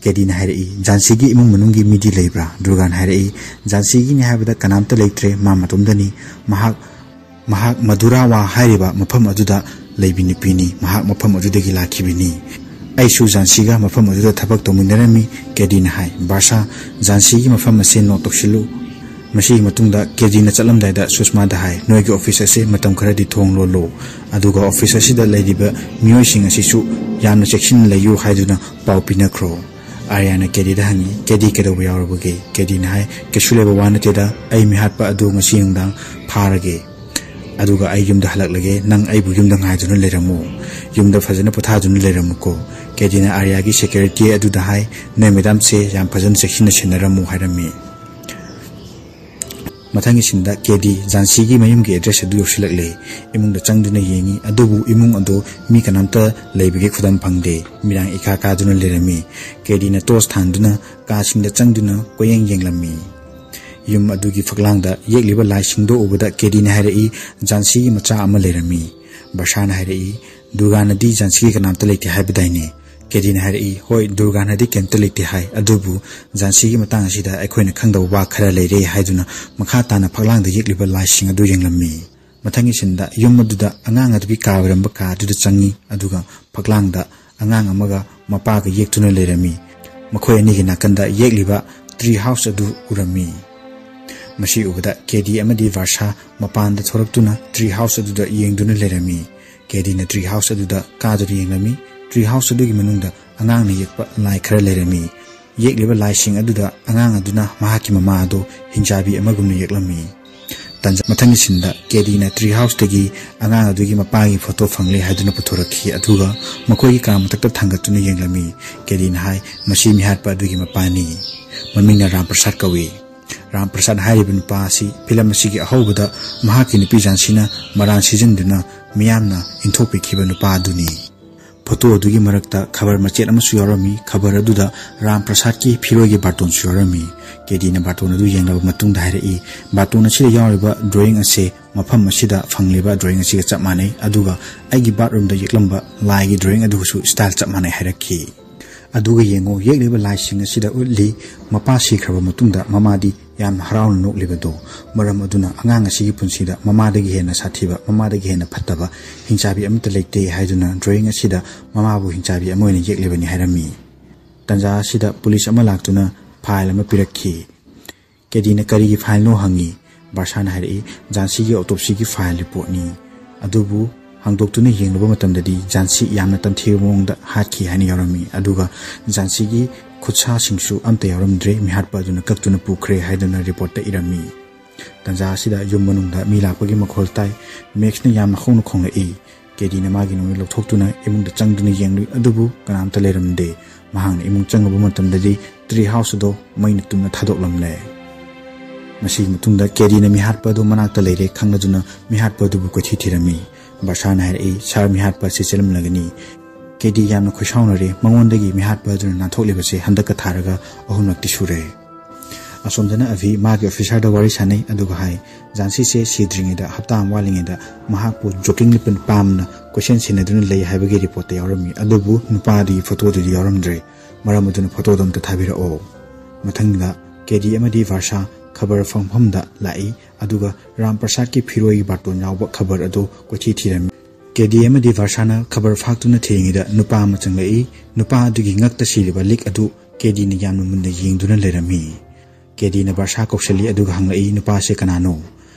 ꯀꯦꯗꯤꯅ ꯍꯥꯏꯔꯛꯏ, "ꯖꯥꯟꯁꯤꯒꯤ ꯏꯃꯨꯡ ꯃꯅꯨꯡꯒꯤ ꯃꯤꯗꯤ ꯂꯩꯕ꯭ꯔꯥ?" ꯗꯨꯔꯒꯥꯅ ꯍꯥꯏꯔꯛꯏ, "ꯖꯥꯟꯁꯤꯒꯤꯅꯤ ꯍꯥꯏꯕꯗ ꯀꯅꯥꯝꯇ ꯂꯩꯇ꯭ꯔꯦ, ꯃꯥ ꯃꯇꯣꯝꯗꯅꯤ꯫ ꯃꯍꯥꯛ, ꯃꯍꯥꯛ ꯃꯗꯨꯔꯥꯋꯥ ꯍꯥꯏꯔꯤꯕ ꯃꯐꯝ ꯑꯗꯨꯗ ꯂꯩꯕꯤ ꯅꯨꯄꯤꯅꯤ꯫ ꯃꯍꯥꯛ ꯃꯐꯝ ꯑꯗꯨꯗꯒꯤ ꯂꯥꯛꯈꯤꯕꯅꯤ꯫ ꯑꯩꯁꯨ ꯖꯥꯟꯁꯤꯒ ꯃꯐꯝ ꯑꯗꯨꯗ ꯊꯕꯛ ꯇꯧꯃꯤꯟꯅꯔꯝꯃꯤ꯫" ꯀꯦꯗꯤꯅ ꯍꯥꯏ, "ꯕꯥꯔꯁꯥ, ꯖꯥꯟꯁꯤꯒꯤ ꯃꯐꯝ ꯑꯁꯤ ꯅꯣꯠ ꯇꯧꯁꯤꯜꯂꯨ꯫" ꯃꯁꯤꯒꯤ ꯃꯇꯨꯡꯗ ꯀꯦꯗꯤꯅ ꯆꯠꯂꯝꯗꯥꯏꯗ ꯁꯨꯁꯃꯥꯗ ꯍꯥꯏ, "ꯅꯣꯏꯒꯤ office ꯑꯁꯤ ꯃꯇꯝ ꯈꯔꯗꯤ ꯊꯣꯡ ꯂꯣꯜꯂꯨ, ꯑꯗꯨꯒ office ꯑꯁꯤꯗ ꯂꯩꯔꯤꯕ ꯃꯤꯑꯣꯏꯁꯤꯡ ꯑꯁꯤꯁꯨ ꯌꯥꯝꯅ ꯆꯦꯛꯁꯤꯟꯅ ꯂꯩꯌꯨ ꯍꯥꯏꯗꯨꯅ ꯄꯥꯎ ꯄꯤꯅꯈ꯭ꯔꯣ꯫" ꯑꯥꯔꯌꯥꯅ ꯀꯦꯗꯤꯗ ꯍꯪꯉꯤ, "ꯀꯦꯗꯤ, ꯀꯩꯗꯧꯕ ꯌꯥꯎꯔꯕꯒꯦ?" ꯀꯦꯗꯤꯅ ꯍꯥꯏ, "ꯀꯩꯁꯨ ꯂꯩꯕ ꯋꯥ ꯅꯠꯇꯦꯗ, ꯑꯩ ꯃꯤꯍꯥꯠꯄ ꯑꯗꯨ ꯉꯁꯤ ꯅꯨꯡꯗꯥꯡ ꯐꯥꯔꯒꯦ꯫ ꯑꯗꯨꯒ ꯑꯩ ꯌꯨꯝꯗ ꯍꯜꯂꯛꯂꯒꯦ, ꯅꯪ ꯑꯩꯕꯨ ꯌꯨꯝꯗ ꯉꯥꯏꯗꯨꯅ ꯂꯩꯔꯝꯃꯨ꯫ ꯌꯨꯝꯗ ꯐꯖꯅ ꯄꯣꯊꯥꯗꯨꯅ ꯂꯩꯔꯝꯃꯨꯀꯣ꯫" ꯀꯦꯗꯤꯅ ꯑꯥꯔꯌꯥꯒꯤ security ꯑꯗꯨꯗ ꯍꯥꯏ, "ꯅꯣꯏ madamꯁꯦ ꯌꯥꯝ ꯐꯖꯅ ꯆꯦꯛꯁꯤꯟꯅ ꯁꯦꯟꯅꯔꯝꯃꯨ" ꯍꯥꯏꯔꯝꯃꯤ꯫ ꯃꯊꯪꯒꯤ ꯁꯤꯟꯗ ꯀꯦꯗꯤ ꯖꯥꯟꯁꯤꯒꯤ ꯃꯌꯨꯝꯒꯤ ꯑꯦꯗ꯭ꯔꯦꯁ ꯑꯗꯨ ꯌꯧꯁꯤꯜꯂꯛꯂꯦ꯫ ꯏꯃꯨꯡꯗ ꯆꯪꯗꯨꯅ ꯌꯦꯡꯉꯤ, ꯑꯗꯨꯕꯨ ꯏꯃꯨꯡ ꯑꯗꯨ ꯃꯤ ꯀꯅꯥꯝꯇ ꯂꯩꯕꯒꯤ ꯈꯨꯗꯝ ꯐꯪꯗꯦ꯫ ꯃꯤꯔꯥꯡ ꯏꯀꯥ ꯀꯥꯗꯨꯅ ꯂꯩꯔꯝꯃꯤ꯫ ꯀꯦꯗꯤꯅ ꯇꯣꯔꯆ ꯊꯥꯟꯗꯨꯅ ꯀꯥꯁꯤꯡꯗ ꯆꯪꯗꯨꯅ ꯀꯣꯏꯌꯦꯡ ꯌꯦꯡꯂꯝꯃꯤ꯫ ꯌꯨꯝ ꯑꯗꯨꯒꯤ ꯐꯛꯂꯥꯡꯗ ꯌꯦꯛꯂꯤꯕ ꯂꯥꯏꯁꯤꯡꯗꯣ ꯎꯕꯗ ꯀꯦꯗꯤꯅ ꯍꯥꯏꯔꯛꯏ, "ꯖꯥꯟꯁꯤꯒꯤ ꯃꯆꯥ ꯑꯃ ꯂꯩꯔꯝꯃꯤ꯫" ꯕꯔꯁꯥꯅ ꯍꯥꯏꯔꯛꯏ, "ꯗꯨꯔꯒꯥꯅꯗꯤ ꯖꯥꯟꯁꯤꯒꯤ ꯀꯅꯥꯝꯇ ꯂꯩꯇꯦ ꯍꯥꯏꯕꯗꯥꯏꯅꯦ?" ꯀꯦꯗꯤꯅ ꯍꯥꯏꯔꯛꯏ, "ꯍꯣꯏ, ꯗꯨꯔꯒꯥꯅꯗꯤ ꯀꯩꯝꯇ ꯂꯩꯇꯦ ꯍꯥꯏ, ꯑꯗꯨꯕꯨ ꯖꯥꯟꯁꯤꯒꯤ ꯃꯇꯥꯡ ꯑꯁꯤꯗ ꯑꯩꯈꯣꯏꯅ ꯈꯪꯗꯕ ꯋꯥ ꯈꯔ ꯂꯩꯔꯦ" ꯍꯥꯏꯗꯨꯅ ꯃꯈꯥ ꯇꯥꯅ ꯐꯛꯂꯥꯡꯗ ꯌꯦꯛꯂꯤꯕ ꯂꯥꯏꯁꯤꯡ ꯑꯗꯨ ꯌꯦꯡꯂꯝꯃꯤ꯫ ꯃꯊꯪꯒꯤ ꯁꯤꯟꯗ ꯌꯨꯝ ꯑꯗꯨꯗ ꯑꯉꯥꯡ ꯑꯗꯨꯒꯤ ꯀꯥ ꯑꯣꯏꯔꯝꯕ ꯀꯥ ꯑꯗꯨꯗ ꯆꯪꯉꯤ, ꯑꯗꯨꯒ ꯐꯛꯂꯥꯡꯗ ꯑꯉꯥꯡ ꯑꯃꯒ ꯃꯄꯥꯒ ꯌꯦꯛꯇꯨꯅ ꯂꯩꯔꯝꯃꯤ꯫ ꯃꯈꯣꯏ ꯑꯅꯤꯒꯤ ꯅꯥꯀꯟꯗ ꯌꯦꯛꯂꯤꯕ ꯇ꯭ꯔꯤ ꯍꯥꯎꯁ ꯑꯗꯨ ꯎꯔꯝꯃꯤ꯫ ꯃꯁꯤ ꯎꯕꯗ ꯀꯦꯗꯤ ꯑꯃꯗꯤ ꯕꯔꯁꯥ ꯃꯄꯥꯟꯗ ꯊꯣꯔꯛꯇꯨꯅ ꯇ꯭ꯔꯤ ꯍꯥꯎꯁ ꯑꯗꯨꯗ ꯌꯦꯡꯗꯨꯅ ꯂꯩꯔꯝꯃꯤ꯫ ꯀꯦꯗꯤꯅ ꯇ꯭ꯔꯤ ꯍꯥꯎꯁ ꯑꯗꯨꯗ ꯀꯥꯗꯨꯅ ꯌꯦꯡꯂꯝꯃꯤ꯫ ꯇ꯭ꯔꯤ ꯍꯥꯎꯁ ꯑꯗꯨꯒꯤ ꯃꯅꯨꯡꯗ ꯑꯉꯥꯡꯅ ꯌꯦꯛꯄ ꯂꯥꯏ ꯈꯔ ꯂꯩꯔꯝꯃꯤ꯫ ꯌꯦꯛꯂꯤꯕ ꯂꯥꯏꯁꯤꯡ ꯑꯗꯨꯗ ꯑꯉꯥꯡ ꯑꯗꯨꯅ ꯃꯍꯥꯛꯀꯤ ꯃꯃꯥ ꯑꯗꯨ ꯍꯤꯡꯆꯥꯕꯤ ꯑꯃꯒꯨꯝꯅ ꯌꯦꯛꯂꯝꯃꯤ꯫ ꯇꯟꯖꯥ ꯃꯊꯪꯒꯤ ꯁꯤꯟꯗ ꯀꯦꯗꯤꯅ ꯇ꯭ꯔꯤ ꯍꯥꯎꯁꯇꯒꯤ ꯑꯉꯥꯡ ꯑꯗꯨꯒꯤ ꯃꯄꯥꯒꯤ ꯐꯣꯇꯣ ꯐꯪꯂꯦ ꯍꯥꯏꯗꯨꯅ ꯄꯨꯊꯣꯔꯛꯈꯤ, ꯑꯗꯨꯒ ꯃꯈꯣꯏꯒꯤ ꯀꯥ ꯃꯊꯛꯇ ꯊꯥꯡꯒꯠꯇꯨꯅ ꯌꯦꯡꯂꯝꯃꯤ꯫ ꯀꯦꯗꯤꯅ ꯍꯥꯏ, "ꯃꯁꯤ ꯃꯤꯍꯥꯠꯄ ꯑꯗꯨꯒꯤ ꯃꯄꯥꯅꯤ꯫ ꯃꯃꯤꯡꯅ ꯔꯥꯝ ꯄ꯭ꯔꯁꯥꯗ ꯀꯧꯏ꯫" ꯔꯥꯝ ꯄ꯭ꯔꯁꯥꯗ ꯍꯥꯏꯔꯤꯕ ꯅꯨꯄꯥ ꯑꯁꯤ ꯐꯤꯂꯝ ꯑꯁꯤꯒꯤ ꯑꯍꯧꯕꯗ ꯃꯍꯥꯛꯀꯤ ꯅꯨꯄꯤ ꯖꯥꯟꯁꯤꯅ ꯃꯔꯥꯟ ꯁꯤꯖꯤꯟꯗꯨꯅ ꯃꯤꯌꯥꯝꯅ ꯏꯟꯊꯣꯛꯄꯤꯈꯤꯕ ꯅꯨꯄꯥ ꯑꯗꯨꯅꯤ꯫ ꯐꯣꯇꯣ ꯑꯗꯨꯒꯤ ꯃꯔꯛꯇ ꯈꯕꯔ ꯃꯆꯦꯠ ꯑꯃꯁꯨ ꯌꯥꯎꯔꯝꯃꯤ꯫ ꯈꯕꯔ ꯑꯗꯨꯗ ꯔꯥꯝ ꯄ꯭ꯔꯁꯥꯗꯀꯤ ꯐꯤꯔꯣꯏꯒꯤ ꯕꯥꯔꯇꯣꯟꯁꯨ ꯌꯥꯎꯔꯝꯃꯤ꯫ ꯀꯦꯗꯤꯅ ꯕꯥꯔꯇꯣꯟ ꯑꯗꯨ ꯌꯦꯡꯂꯕ ꯃꯇꯨꯡꯗ ꯍꯥꯏꯔꯛꯏ, "ꯕꯥꯔꯇꯣꯟ ꯑꯁꯤꯗ ꯌꯥꯎꯔꯤꯕ ꯗ꯭ꯔꯣꯌꯤꯡ ꯑꯁꯦ ꯃꯐꯝ ꯑꯁꯤꯗ ꯐꯪꯂꯤꯕ ꯗ꯭ꯔꯣꯌꯤꯡ ꯑꯁꯤꯒ ꯆꯞ ꯃꯥꯟꯅꯩ, ꯑꯗꯨꯒ ꯑꯩꯒꯤ ꯕꯥꯠꯔꯨꯝꯗ ꯌꯦꯛꯂꯝꯕ ꯂꯥꯏꯒꯤ ꯗ꯭ꯔꯣꯌꯤꯡ ꯑꯗꯨꯒꯁꯨ ꯁ꯭ꯇꯥꯏꯜ ꯆꯞ ꯃꯥꯟꯅꯩ" ꯍꯥꯏꯔꯛꯈꯤ꯫ "ꯑꯗꯨꯒ ꯌꯦꯡꯉꯨ, ꯌꯦꯛꯂꯤꯕ ꯂꯥꯏꯁꯤꯡ ꯑꯁꯤꯗ ꯎꯠꯂꯤ, ꯃꯄꯥ ꯁꯤꯈ꯭ꯔꯕ ꯃꯇꯨꯡꯗ ꯃꯃꯥꯗꯤ ꯌꯥꯝꯅ ꯍꯔꯥꯎꯅ ꯅꯣꯛꯂꯤꯕꯗꯣ꯫ ꯃꯔꯝ ꯑꯗꯨꯅ ꯑꯉꯥꯡ ꯑꯁꯤꯒꯤ ꯄꯨꯟꯁꯤꯗ ꯃꯃꯥꯗꯒꯤ ꯍꯦꯟꯅ ꯁꯥꯊꯤꯕ, ꯃꯃꯥꯗꯒꯤ ꯍꯦꯟꯅ ꯐꯠꯇꯕ ꯍꯤꯡꯆꯥꯕꯤ ꯑꯃꯠꯇ ꯂꯩꯇꯦ" ꯍꯥꯏꯗꯨꯅ ꯗ꯭ꯔꯣꯌꯤꯡ ꯑꯁꯤꯗ ꯃꯃꯥꯕꯨ ꯍꯤꯡꯆꯥꯕꯤ ꯑꯃ ꯑꯣꯏꯅ ꯌꯦꯛꯂꯤꯕꯅꯤ ꯍꯥꯏꯔꯝꯃꯤ꯫ ꯇꯟꯖꯥ ꯑꯁꯤꯗ ꯄꯨꯂꯤꯁ ꯑꯃ ꯂꯥꯛꯇꯨꯅ ꯐꯥꯏꯜ ꯑꯃ ꯄꯤꯔꯛꯈꯤ꯫ ꯀꯦꯗꯤꯅ "ꯀꯔꯤꯒꯤ ꯐꯥꯏꯜꯅꯣ?" ꯍꯪꯉꯤ꯫ ꯕꯥꯔꯁꯥꯅ ꯍꯥꯏꯔꯛꯏ, "ꯖꯥꯟꯁꯤꯒꯤ ꯑꯣꯇꯣꯞꯁꯤꯒꯤ ꯐꯥꯏꯜ ꯔꯤꯄꯣꯔꯠꯅꯤ꯫ ꯑꯗꯨꯕꯨ ꯍꯥꯡꯗꯣꯛꯇꯨꯅ ꯌꯦꯡꯂꯨꯕ ꯃꯇꯝꯗꯗꯤ ꯖꯥꯟꯁꯤ ꯌꯥꯝꯅ ꯇꯝꯊꯤꯕ ꯃꯑꯣꯡꯗ ꯍꯥꯠꯈꯤ" ꯍꯥꯏꯅ ꯌꯥꯎꯔꯝꯃꯤ꯫ ꯑꯗꯨꯒ ꯖꯥꯟꯁꯤꯒꯤ ꯈꯨꯠꯁꯥꯁꯤꯡꯁꯨ ꯑꯝꯇ ꯌꯥꯎꯔꯝꯗ꯭ꯔꯦ, ꯃꯤꯍꯥꯠꯄ ꯑꯗꯨꯅ ꯀꯛꯇꯨꯅ ꯄꯨꯈ꯭ꯔꯦ ꯍꯥꯏꯗꯨꯅ ꯔꯤꯄꯣꯔꯠꯇ ꯏꯔꯝꯃꯤ꯫ ꯇꯟꯖꯥ ꯑꯁꯤꯗ ꯌꯨꯝ ꯃꯅꯨꯡꯗ ꯃꯤ ꯂꯥꯛꯄꯒꯤ ꯃꯈꯣꯜ ꯇꯥꯏ꯫ ꯃꯦꯛꯁꯅ ꯌꯥꯝꯅ ꯍꯧꯅ ꯈꯣꯡꯂꯛꯏ꯫ ꯀꯦꯗꯤꯅ ꯃꯥꯒꯤ ꯅꯣꯡꯃꯩ ꯂꯧꯊꯣꯛꯇꯨꯅ ꯏꯃꯨꯡꯗ ꯆꯪꯗꯨꯅ ꯌꯦꯡꯂꯨꯏ, ꯑꯗꯨꯕꯨ ꯀꯅꯥꯝꯇ ꯂꯩꯔꯝꯗꯦ꯫ ꯃꯍꯥꯛꯅ ꯏꯃꯨꯡ ꯆꯪꯂꯨꯕ ꯃꯇꯝꯗꯗꯤ ꯇ꯭ꯔꯤ ꯍꯥꯎꯁ ꯑꯗꯨ ꯃꯩꯅ ꯇꯨꯝꯅ ꯊꯥꯗꯣꯛꯂꯝꯂꯦ꯫ ꯃꯁꯤꯒꯤ ꯃꯇꯨꯡꯗ ꯀꯦꯗꯤꯅ ꯃꯤꯍꯥꯠꯄ ꯑꯗꯨ ꯃꯅꯥꯛꯇ ꯂꯩꯔꯦ ꯈꯪꯂꯗꯨꯅ ꯃꯤꯍꯥꯠꯄ ꯑꯗꯨꯕꯨ ꯀꯣꯏꯊꯤ ꯊꯤꯔꯝꯃꯤ꯫ ꯕꯥꯔꯁꯥꯅ ꯍꯥꯏꯔꯛꯏ, "ꯁꯥꯔ, ꯃꯤꯍꯥꯠꯄ ꯑꯁꯤ ꯆꯦꯜꯂꯝꯂꯒꯅꯤ"꯫ ꯀꯦꯗꯤ ꯌꯥꯝꯅ ꯈꯣꯏꯁꯥꯎꯅꯔꯦ꯫ ꯃꯉꯣꯟꯗꯒꯤ ꯃꯤꯍꯥꯠꯄ ꯑꯗꯨꯅ ꯅꯥꯟꯊꯣꯛꯂꯤꯕꯁꯦ ꯍꯟꯗꯛꯀ ꯊꯥꯔꯒ ꯑꯍꯨꯝꯂꯛꯇꯤ ꯁꯨꯔꯦ꯫ ꯑꯁꯣꯝꯗꯅ ꯑꯚꯤ ꯃꯥꯒꯤ ꯑꯣꯐꯤꯁꯥꯔꯗ ꯋꯥꯔꯤ ꯁꯥꯟꯅꯩ ꯑꯗꯨꯒ ꯍꯥꯏ, "ꯖꯥꯟꯁꯤꯁꯦ ꯁꯤꯗ꯭ꯔꯤꯉꯩꯗ, ꯍꯞꯇꯥ ꯑꯃ ꯋꯥꯠꯂꯤꯉꯩꯗ ꯃꯍꯥꯛꯄꯨ ꯖꯣꯀꯤꯡ ꯂꯤꯄꯟ ꯄꯥꯝꯅ ꯀꯣꯏꯁꯦꯟ ꯁꯦꯟꯅꯗꯨꯅ ꯂꯩ ꯍꯥꯏꯕꯒꯤ ꯔꯤꯄꯣꯔꯠꯇ ꯌꯥꯎꯔꯝꯃꯤ, ꯑꯗꯨꯕꯨ ꯅꯨꯄꯥ ꯑꯗꯨꯒꯤ ꯐꯣꯇꯣꯗꯨꯗꯤ ꯌꯥꯎꯔꯝꯗ꯭ꯔꯦ꯫ ꯃꯔꯝ ꯑꯗꯨꯅ ꯐꯣꯇꯣꯗꯣ ꯑꯝꯇ ꯊꯥꯕꯤꯔꯛꯑꯣ"꯫ ꯃꯊꯪꯗ ꯀꯦꯗꯤ ꯑꯃꯗꯤ ꯕꯥꯔꯁꯥ ꯈꯕꯔ ꯐꯪꯐꯝꯗ ꯂꯥꯛꯏ, ꯑꯗꯨꯒ ꯔꯥꯝ ꯄ꯭ꯔꯁꯥꯗꯀꯤ ꯐꯤꯔꯣꯏꯒꯤ ꯕꯥꯔꯇꯣꯟ ꯌꯥꯎꯕ ꯈꯕꯔ ꯑꯗꯨ ꯀꯣꯏꯊꯤ ꯊꯤꯔꯝꯃꯤ꯫ ꯀꯦꯗꯤ ꯑꯃꯗꯤ ꯕꯥꯔꯁꯥꯅ ꯈꯕꯔ ꯐꯥꯛꯇꯨꯅ ꯊꯤꯔꯤꯉꯩꯗ ꯅꯨꯄꯥ ꯑꯃ ꯆꯪꯂꯛꯏ꯫ ꯅꯨꯄꯥ ꯑꯗꯨꯒꯤ ꯉꯛꯇ ꯁꯤꯔꯤꯕ ꯂꯤꯛ ꯑꯗꯨ ꯀꯦꯗꯤꯅ ꯌꯥꯝꯅ ꯃꯨꯟꯅ ꯌꯦꯡꯗꯨꯅ ꯂꯩꯔꯝꯃꯤ꯫ ꯀꯦꯗꯤꯅ ꯕꯥꯔꯁꯥ ꯀꯧꯁꯜꯂꯤ ꯑꯗꯨꯒ ꯍꯪꯂꯛꯏ, "ꯅꯨꯄꯥ ꯑꯁꯦ ꯀꯅꯥꯅꯣ?"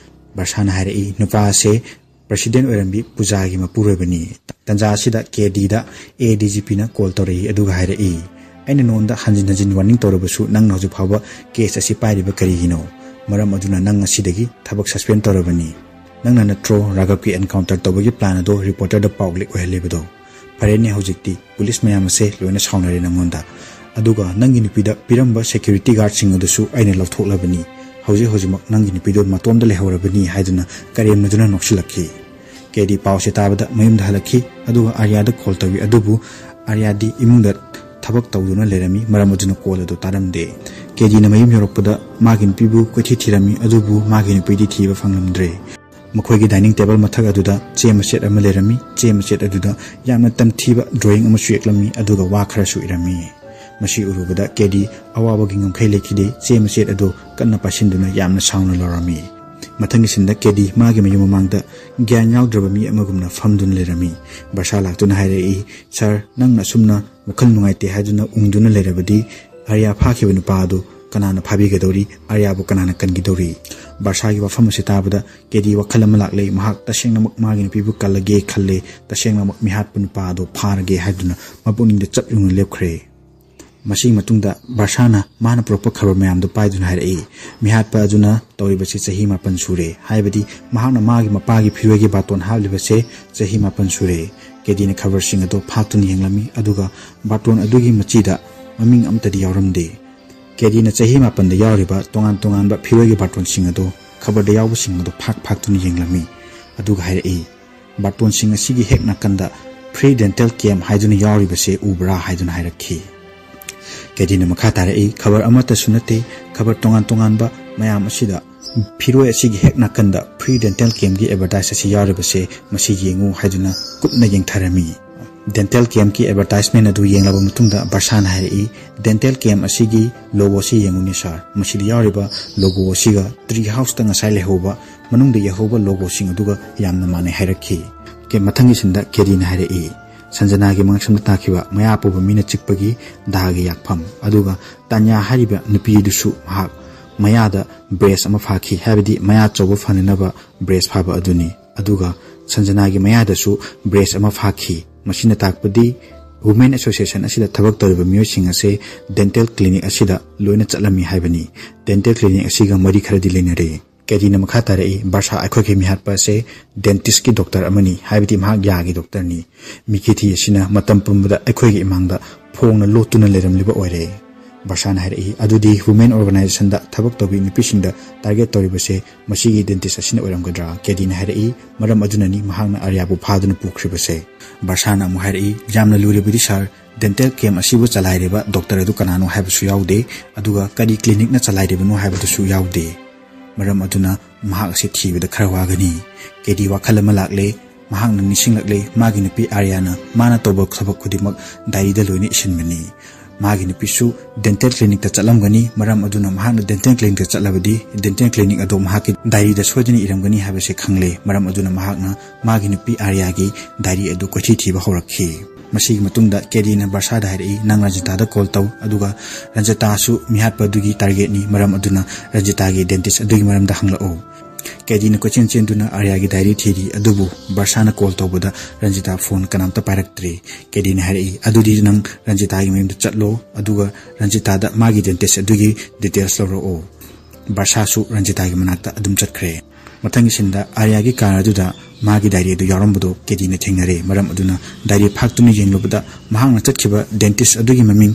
ꯕꯥꯔꯁꯥꯅ ꯍꯥꯏꯔꯛꯏ, "ꯅꯨꯄꯥ ꯑꯁꯦ ꯄ꯭ꯔꯁꯤꯗꯦꯟ ꯑꯣꯏꯔꯝꯕꯤ ꯄꯨꯖꯥꯒꯤ ꯃꯄꯨꯔꯣꯏꯕꯅꯤ"꯫ ꯇꯟꯖꯥ ꯑꯁꯤꯗ ꯀꯦꯗꯤꯗ ꯑꯦ ꯗꯤ ꯖꯤ ꯄꯤꯅ ꯀꯣꯜ ꯇꯧꯔꯛꯏ ꯑꯗꯨꯒ ꯍꯥꯏꯔꯛꯏ, "ꯑꯩꯅ ꯅꯉꯣꯟꯗ ꯍꯟꯖꯤꯟ ꯍꯟꯖꯤꯟ ꯋꯥꯔꯅꯤꯡ ꯇꯧꯔꯕꯁꯨ ꯅꯪꯅ ꯍꯧꯖꯤꯛ ꯐꯥꯎꯕ ꯀꯦꯁ ꯑꯁꯤ ꯄꯥꯏꯔꯤꯕ ꯀꯔꯤꯒꯤꯅꯣ? ꯃꯔꯝ ꯑꯗꯨꯅ ꯅꯪ ꯉꯁꯤꯗꯒꯤ ꯊꯕꯛ ꯁꯁꯄꯦꯟ ꯇꯧꯔꯕꯅꯤ꯫ ꯅꯪꯅ ꯅꯠꯇ꯭ꯔꯣ ꯔꯥꯘꯕꯀꯤ ꯑꯦꯟꯀꯥꯎꯟꯇꯔ ꯇꯧꯕꯒꯤ ꯄ꯭ꯂꯥꯟ ꯑꯗꯣ ꯔꯤꯄꯣꯔꯇꯔꯗ ꯄꯥꯎ ꯂꯤꯛ ꯑꯣꯏꯍꯜꯂꯤꯕꯗꯣ? ꯐꯔꯦꯅꯦ, ꯍꯧꯖꯤꯛꯇꯤ ꯄꯨꯂꯤꯁ ꯃꯌꯥꯝ ꯑꯁꯦ ꯂꯣꯏꯅ ꯁꯥꯎꯅꯔꯦ ꯅꯪꯉꯣꯟꯗ꯫ ꯑꯗꯨꯒ ꯅꯪꯒꯤ ꯅꯨꯄꯤꯗ ꯄꯤꯔꯝꯕ ꯁꯦꯀ꯭ꯌꯨꯔꯤꯇꯤ ꯒꯥꯔꯗꯁꯤꯡ ꯑꯗꯨꯁꯨ ꯑꯩꯅ ꯂꯧꯊꯣꯛꯂꯕꯅꯤ꯫ ꯍꯧꯖꯤꯛ ꯍꯧꯖꯤꯛꯃꯛ ꯅꯪꯒꯤ ꯅꯨꯄꯤꯗꯣ ꯃꯇꯣꯝꯗ ꯂꯩꯍꯧꯔꯕꯅꯤ" ꯍꯥꯏꯗꯨꯅ ꯀꯔꯦꯝꯅꯗꯨꯅ ꯅꯣꯛꯁꯤꯜꯂꯛꯈꯤ꯫ ꯀꯦꯗꯤ ꯄꯥꯎꯁꯦ ꯇꯥꯕꯗ ꯃꯌꯨꯝꯗ ꯍꯜꯂꯛꯈꯤ, ꯑꯗꯨꯒ ꯑꯥꯔꯌꯥꯗ ꯀꯣꯜ ꯇꯧꯏ, ꯑꯗꯨꯕꯨ ꯑꯥꯔꯌꯥꯗꯤ ꯏꯃꯨꯡꯗ ꯊꯕꯛ ꯇꯧꯗꯨꯅ ꯂꯩꯔꯝꯃꯤ, ꯃꯔꯝ ꯑꯗꯨꯅ ꯀꯣꯜ ꯑꯗꯨ ꯇꯥꯔꯝꯗꯦ꯫ ꯀꯦꯗꯤꯅ ꯃꯌꯨꯝ ꯌꯧꯔꯛꯄꯗ ꯃꯥꯒꯤ ꯅꯨꯄꯤꯕꯨ ꯀꯣꯏꯊꯤ ꯊꯤꯔꯝꯃꯤ, ꯑꯗꯨꯕꯨ ꯃꯥꯒꯤ ꯅꯨꯄꯤꯗꯤ ꯊꯤꯕ ꯐꯪꯂꯝꯗ꯭ꯔꯦ꯫ ꯃꯈꯣꯏꯒꯤ ꯗꯥꯏꯅꯤꯡ ꯇꯦꯕꯜ ꯃꯊꯛ ꯑꯗꯨꯗ ꯆꯦ ꯃꯆꯦꯠ ꯑꯃ ꯂꯩꯔꯝꯃꯤ꯫ ꯆꯦ ꯃꯆꯦꯠ ꯑꯗꯨꯗ ꯌꯥꯝꯅ ꯇꯝꯊꯤꯕ ꯗ꯭ꯔꯣꯌꯤꯡ ꯑꯃꯁꯨ ꯌꯦꯛꯂꯝꯃꯤ, ꯑꯗꯨꯒ ꯋꯥ ꯈꯔꯁꯨ ꯏꯔꯝꯃꯤ꯫ ꯃꯁꯤ ꯎꯔꯨꯕꯗ ꯀꯦꯗꯤ ꯑꯋꯥꯕꯒꯤ ꯉꯝꯈꯩ ꯂꯩꯈꯤꯗꯦ꯫ ꯆꯦ ꯃꯆꯦꯠ ꯑꯗꯨ ꯀꯟꯅ ꯄꯥꯏꯁꯤꯟꯗꯨꯅ ꯌꯥꯝꯅ ꯁꯥꯎꯅ ꯂꯥꯎꯔꯝꯃꯤ꯫ ꯃꯊꯪꯒꯤ ꯁꯤꯟꯗ ꯀꯦꯗꯤ ꯃꯥꯒꯤ ꯃꯌꯨꯝ ꯃꯃꯥꯡꯗ ꯒ꯭ꯌꯥꯟ ꯌꯥꯎꯗ꯭ꯔꯕ ꯃꯤ ꯑꯃꯒꯨꯝꯅ ꯐꯝꯗꯨꯅ ꯂꯩꯔꯝꯃꯤ꯫ ꯕꯥꯔꯁꯥ ꯂꯥꯛꯇꯨꯅ ꯍꯥꯏꯔꯛꯏ, "ꯁꯥꯔ, ꯅꯪꯅ ꯑꯁꯨꯝꯅ ꯋꯥꯈꯜ ꯅꯨꯡꯉꯥꯏꯇꯦ ꯍꯥꯏꯗꯨꯅ ꯎꯪꯗꯨꯅ ꯂꯩꯔꯕꯗꯤ ꯑꯥꯔꯌꯥ ꯐꯥꯈꯤꯕ ꯅꯨꯄꯥ ꯑꯗꯨ ꯀꯅꯥꯅ ꯐꯥꯕꯤꯒꯗꯧꯔꯤ? ꯑꯥꯔꯌꯥꯕꯨ ꯀꯅꯥꯅ ꯀꯟꯈꯤꯗꯧꯔꯤ?" ꯕꯥꯔꯁꯥꯒꯤ ꯋꯥꯐꯝ ꯑꯁꯤ ꯇꯥꯕꯗ ꯀꯦꯗꯤ ꯋꯥꯈꯜ ꯑꯃ ꯂꯥꯛꯂꯦ꯫ ꯃꯍꯥꯛ ꯇꯁꯦꯡꯅꯃꯛ ꯃꯥꯒꯤ ꯅꯨꯄꯤꯕꯨ ꯀꯜꯂꯒꯦ ꯈꯜꯂꯦ꯫ ꯇꯁꯦꯡꯅꯃꯛ ꯃꯤꯍꯥꯠꯄ ꯅꯨꯄꯥ ꯑꯗꯨ ꯐꯥꯔꯒꯦ ꯍꯥꯏꯗꯨꯅ ꯃꯄꯨꯛꯅꯤꯡꯗ ꯆꯞ ꯌꯨꯡꯅ ꯂꯦꯞꯈ꯭ꯔꯦ꯫ ꯃꯁꯤꯒꯤ ꯃꯇꯨꯡꯗ ꯕꯥꯔꯁꯥꯅ ꯃꯥꯅ ꯄꯨꯔꯛꯄ ꯈꯕꯔ ꯃꯌꯥꯝꯗꯨ ꯄꯥꯏꯗꯨꯅ ꯍꯥꯏꯔꯛꯏ, "ꯃꯤꯍꯥꯠꯄ ꯑꯗꯨꯅ ꯇꯧꯔꯤꯕꯁꯤ ꯆꯍꯤ ꯃꯥꯄꯟ ꯁꯨꯔꯦ, ꯍꯥꯏꯕꯗꯤ ꯃꯍꯥꯛꯅ ꯃꯥꯒꯤ ꯃꯄꯥꯒꯤ ꯐꯤꯔꯣꯏꯒꯤ ꯕꯥꯇꯣꯟ ꯍꯥꯞꯂꯤꯕꯁꯦ ꯆꯍꯤ ꯃꯥꯄꯟ ꯁꯨꯔꯦ"꯫ ꯀꯦꯗꯤꯅ ꯈꯕꯔꯁꯤꯡ ꯑꯗꯨ ꯐꯥꯛꯇꯨꯅ ꯌꯦꯡꯂꯝꯃꯤ, ꯑꯗꯨꯒ ꯕꯥꯇꯣꯟ ꯑꯗꯨꯒꯤ ꯃꯆꯤꯗ ꯃꯃꯤꯡ ꯑꯃꯠꯇꯗꯤ ꯌꯥꯎꯔꯝꯗꯦ꯫ ꯀꯦꯗꯤꯅ ꯆꯍꯤ ꯃꯥꯄꯟꯗ ꯌꯥꯎꯔꯤꯕ ꯇꯣꯉꯥꯟ ꯇꯣꯉꯥꯟꯕ ꯐꯤꯔꯣꯏꯒꯤ ꯕꯥꯔꯇꯣꯟꯁꯤꯡ ꯑꯗꯨ ꯈꯕꯔꯗ ꯌꯥꯎꯕꯁꯤꯡ ꯑꯗꯨ ꯐꯥꯛ ꯐꯥꯛꯇꯨꯅ ꯌꯦꯡꯂꯝꯃꯤ꯫ ꯑꯗꯨꯒ ꯍꯥꯏꯔꯛꯏ, "ꯕꯥꯔꯇꯣꯟꯁꯤꯡ ꯑꯁꯤꯒꯤ ꯍꯦꯛ ꯅꯥꯀꯟꯗ free dental camp ꯍꯥꯏꯗꯨꯅ ꯌꯥꯎꯔꯤꯕꯁꯦ ꯎꯕ꯭ꯔꯥ?" ꯍꯥꯏꯗꯨꯅ ꯍꯥꯏꯔꯛꯈꯤ꯫ ꯀꯦꯗꯤꯅ ꯃꯈꯥ ꯇꯥꯔꯛꯏ, "ꯈꯕꯔ ꯑꯃꯠꯇꯁꯨ ꯅꯠꯇꯦ, ꯈꯕꯔ ꯇꯣꯉꯥꯟ ꯇꯣꯉꯥꯟꯕ ꯃꯌꯥꯝ ꯑꯁꯤꯗ ꯐꯤꯔꯣꯏ ꯑꯁꯤꯒꯤ ꯍꯦꯛ ꯅꯥꯀꯟꯗ free dental campꯀꯤ advertise ꯑꯁꯤ ꯌꯥꯎꯔꯤꯕꯁꯦ ꯃꯁꯤ ꯌꯦꯡꯉꯨ" ꯍꯥꯏꯗꯨꯅ ꯀꯨꯞꯅ ꯌꯦꯡꯊꯔꯝꯃꯤ꯫ Dental campꯀꯤ advertisement ꯑꯗꯨ ꯌꯦꯡꯂꯕ ꯃꯇꯨꯡꯗ ꯕꯔꯁꯥꯅ ꯍꯥꯏꯔꯛꯏ, "Dental camp ꯑꯁꯤꯒꯤ logo ꯑꯁꯤ ꯌꯦꯡꯉꯨꯅꯦ ꯁꯥꯔ, ꯃꯁꯤꯗ ꯌꯥꯎꯔꯤꯕ logo ꯑꯁꯤꯒ tree houseꯇ ꯉꯁꯥꯏ ꯂꯩꯍꯧꯕ ꯃꯅꯨꯡꯗ ꯌꯦꯛꯍꯧꯕ logoꯁꯤꯡ ꯑꯗꯨꯒ ꯌꯥꯝꯅ ꯃꯥꯟꯅꯩ" ꯍꯥꯏꯔꯛꯈꯤ꯫ ꯀꯦ-, ꯃꯊꯪꯒꯤ ꯁꯤꯟꯗ ꯀꯦꯗꯤꯅ ꯍꯥꯏꯔꯛꯏ, ꯁꯟꯖꯅꯥꯒꯤ ꯃꯉꯛꯁꯝꯗ ꯇꯥꯈꯤꯕ ꯃꯌꯥ ꯄꯨꯕ ꯃꯤꯅ ꯆꯤꯛꯄꯒꯤ ꯗꯥꯒꯤ ꯌꯥꯛꯐꯝ, ꯑꯗꯨꯒ ꯇꯥꯟꯌꯥ ꯍꯥꯏꯔꯤꯕ ꯅꯨꯄꯤ ꯑꯗꯨꯁꯨ ꯃꯍꯥꯛ ꯃꯌꯥꯗ brace ꯑꯃ ꯐꯥꯈꯤ, ꯍꯥꯏꯕꯗꯤ ꯃꯌꯥ ꯆꯧꯕ ꯐꯅꯅꯕ brace ꯐꯥꯕ ꯑꯗꯨꯅꯤ꯫ ꯑꯗꯨꯒ ꯁꯟꯖꯅꯥꯒꯤ ꯃꯌꯥꯗꯁꯨ brace ꯑꯃ ꯐꯥꯈꯤ꯫ ꯃꯁꯤꯅ ꯇꯥꯛꯄꯗꯤ Women Association ꯑꯁꯤꯗ ꯊꯕꯛ ꯇꯧꯔꯤꯕ ꯃꯤꯑꯣꯏꯁꯤꯡ ꯑꯁꯦ dental clinic ꯑꯁꯤꯗ ꯂꯣꯏꯅ ꯆꯠꯂꯝꯃꯤ ꯍꯥꯏꯕꯅꯤ꯫ Dental clinic ꯑꯁꯤꯒ ꯃꯔꯤ ꯈꯔꯗꯤ ꯂꯩꯅꯔꯦ꯫ ꯀꯦꯗꯤꯅ ꯃꯈꯥ ꯇꯥꯔꯛꯏ, "ꯕꯔꯁꯥ ꯑꯩꯈꯣꯏꯒꯤ ꯃꯤꯍꯥꯠꯄ ꯑꯁꯦ dentistꯀꯤ doctor ꯑꯃꯅꯤ, ꯍꯥꯏꯕꯗꯤ ꯃꯍꯥꯛ ꯌꯥꯒꯤ doctorꯅꯤ꯫ ꯃꯤꯈꯤꯊꯤ ꯑꯁꯤꯅ ꯃꯇꯝ ꯄꯨꯝꯕꯗ ꯑꯩꯈꯣꯏꯒꯤ ꯏꯃꯥꯡꯗ ꯐꯣꯡꯅ ꯂꯣꯠꯇꯨꯅ ꯂꯩꯔꯝꯂꯤꯕ ꯑꯣꯏꯔꯦ"꯫ ꯕꯔꯁꯥꯅ ꯍꯥꯏꯔꯛꯏ, "ꯑꯗꯨꯗꯤ Women Organizationꯗ ꯊꯕꯛ ꯇꯧꯕꯤ ꯅꯨꯄꯤꯁꯤꯡꯗ target ꯇꯧꯔꯤꯕꯁꯦ ꯃꯁꯤꯒꯤ dentist ꯑꯁꯤꯅ ꯑꯣꯏꯔꯝꯒꯗ꯭ꯔꯥ?" ꯀꯦꯗꯤꯅ ꯍꯥꯏꯔꯛꯏ, "ꯃꯔꯝ ꯑꯗꯨꯅꯅꯤ ꯃꯍꯥꯛꯅ ꯑꯥꯔꯌꯥꯕꯨ ꯐꯥꯗꯨꯅ ꯄꯨꯈ꯭ꯔꯤꯕꯁꯦ"꯫ ꯕꯔꯁꯥꯅ ꯑꯃꯨꯛ ꯍꯥꯏꯔꯛꯏ, "ꯌꯥꯝꯅ ꯂꯨꯔꯤꯕꯗꯤ ꯁꯥꯔ, dental camp ꯑꯁꯤꯕꯨ ꯆꯂꯥꯏꯔꯤꯕ doctor ꯑꯗꯨ ꯀꯅꯥꯅꯣ ꯍꯥꯏꯕꯁꯨ ꯌꯥꯎꯗꯦ, ꯑꯗꯨꯒ ꯀꯔꯤ clinicꯅ ꯆꯂꯥꯏꯔꯤꯕꯅꯣ ꯍꯥꯏꯕꯗꯨꯁꯨ ꯌꯥꯎꯗꯦ꯫ ꯃꯔꯝ ꯑꯗꯨꯅ ꯃꯍꯥꯛ ꯑꯁꯤ ꯊꯤꯕꯗ ꯈꯔ ꯋꯥꯒꯅꯤ"꯫ ꯀꯦꯗꯤ ꯋꯥꯈꯜ ꯑꯃ ꯂꯥꯛꯂꯦ꯫ ꯃꯍꯥꯛꯅ ꯅꯤꯡꯁꯤꯡꯂꯛꯂꯦ, ꯃꯥꯒꯤ ꯅꯨꯄꯤ ꯑꯥꯔꯌꯥꯅ ꯃꯥꯅ ꯇꯧꯕ ꯊꯕꯛ ꯈꯨꯗꯤꯡꯃꯛ diaryꯗ ꯂꯣꯏꯅ ꯏꯁꯤꯟꯕꯅꯤ꯫ ꯃꯥꯒꯤ ꯅꯨꯄꯤꯁꯨ dental clinicꯇ ꯆꯠꯂꯝꯒꯅꯤ, ꯃꯔꯝ ꯑꯗꯨꯅ ꯃꯍꯥꯛꯅ dental clinicꯇ ꯆꯠꯂꯕꯗꯤ dental clinic ꯑꯗꯨ ꯃꯍꯥꯛꯀꯤ diaryꯗ ꯁꯣꯏꯗꯅ ꯏꯔꯝꯒꯅꯤ ꯍꯥꯏꯕꯁꯤ ꯈꯪꯂꯦ꯫ ꯃꯔꯝ ꯑꯗꯨꯅ ꯃꯍꯥꯛꯅ ꯃꯥꯒꯤ ꯅꯨꯄꯤ ꯑꯥꯔꯌꯥꯒꯤ diary ꯑꯗꯨ ꯀꯣꯏꯊꯤ ꯊꯤꯕ ꯍꯧꯔꯛꯈꯤ꯫ ꯃꯁꯤꯒꯤ ꯃꯇꯨꯡꯗ ꯀꯦꯗꯤꯅ ꯕꯔꯁꯥꯗ ꯍꯥꯏꯔꯛꯏ, "ꯅꯪ ꯔꯟꯖꯤꯇꯥꯗ call ꯇꯧ, ꯑꯗꯨꯒ ꯔꯟꯖꯤꯇꯥꯁꯨ ꯃꯤꯍꯥꯠꯄ ꯑꯗꯨꯒꯤ targetꯅꯤ, ꯃꯔꯝ ꯑꯗꯨꯅ ꯔꯟꯖꯤꯇꯥꯒꯤ dentist ꯑꯗꯨꯒꯤ ꯃꯔꯝꯗ ꯍꯪꯂꯛꯎ"꯫ ꯀꯦꯗꯤꯅ ꯀꯣꯏꯆꯦꯟ ꯆꯦꯟꯗꯨꯅ ꯑꯥꯔꯌꯥꯒꯤ diary ꯊꯤꯔꯤ, ꯑꯗꯨꯕꯨ ꯕꯔꯁꯥꯅ call ꯇꯧꯕꯗ ꯔꯟꯖꯤꯇꯥ phone ꯀꯅꯥꯝꯇ ꯄꯥꯏꯔꯛꯇ꯭ꯔꯦ꯫ ꯀꯦꯗꯤꯅ ꯍꯥꯏꯔꯛꯏ, "ꯑꯗꯨꯗꯤ ꯅꯪ ꯔꯟꯖꯤꯇꯥꯒꯤ ꯃꯌꯨꯝꯗ ꯆꯠꯂꯣ, ꯑꯗꯨꯒ ꯔꯟꯖꯤꯇꯥꯗ ꯃꯥꯒꯤ dentist ꯑꯗꯨꯒꯤ details ꯂꯧꯔꯛꯑꯣ"꯫ ꯕꯔꯁꯥꯁꯨ ꯔꯟꯖꯤꯇꯥꯒꯤ ꯃꯅꯥꯛꯇ ꯑꯗꯨꯝ ꯆꯠꯈ꯭ꯔꯦ꯫ ꯃꯊꯪꯒꯤ ꯁꯤꯟꯗ ꯑꯥꯔꯌꯥꯒꯤ car ꯑꯗꯨꯗ ꯃꯥꯒꯤ diary ꯑꯗꯨ ꯌꯥꯎꯔꯝꯕꯗꯨ ꯀꯦꯗꯤꯅ ꯊꯦꯡꯅꯔꯦ꯫ ꯃꯔꯝ ꯑꯗꯨꯅ diary ꯐꯥꯛꯇꯨꯅ ꯌꯦꯡꯂꯨꯕꯗ ꯃꯍꯥꯛꯅ ꯆꯠꯈꯤꯕ dentist ꯑꯗꯨꯒꯤ ꯃꯃꯤꯡ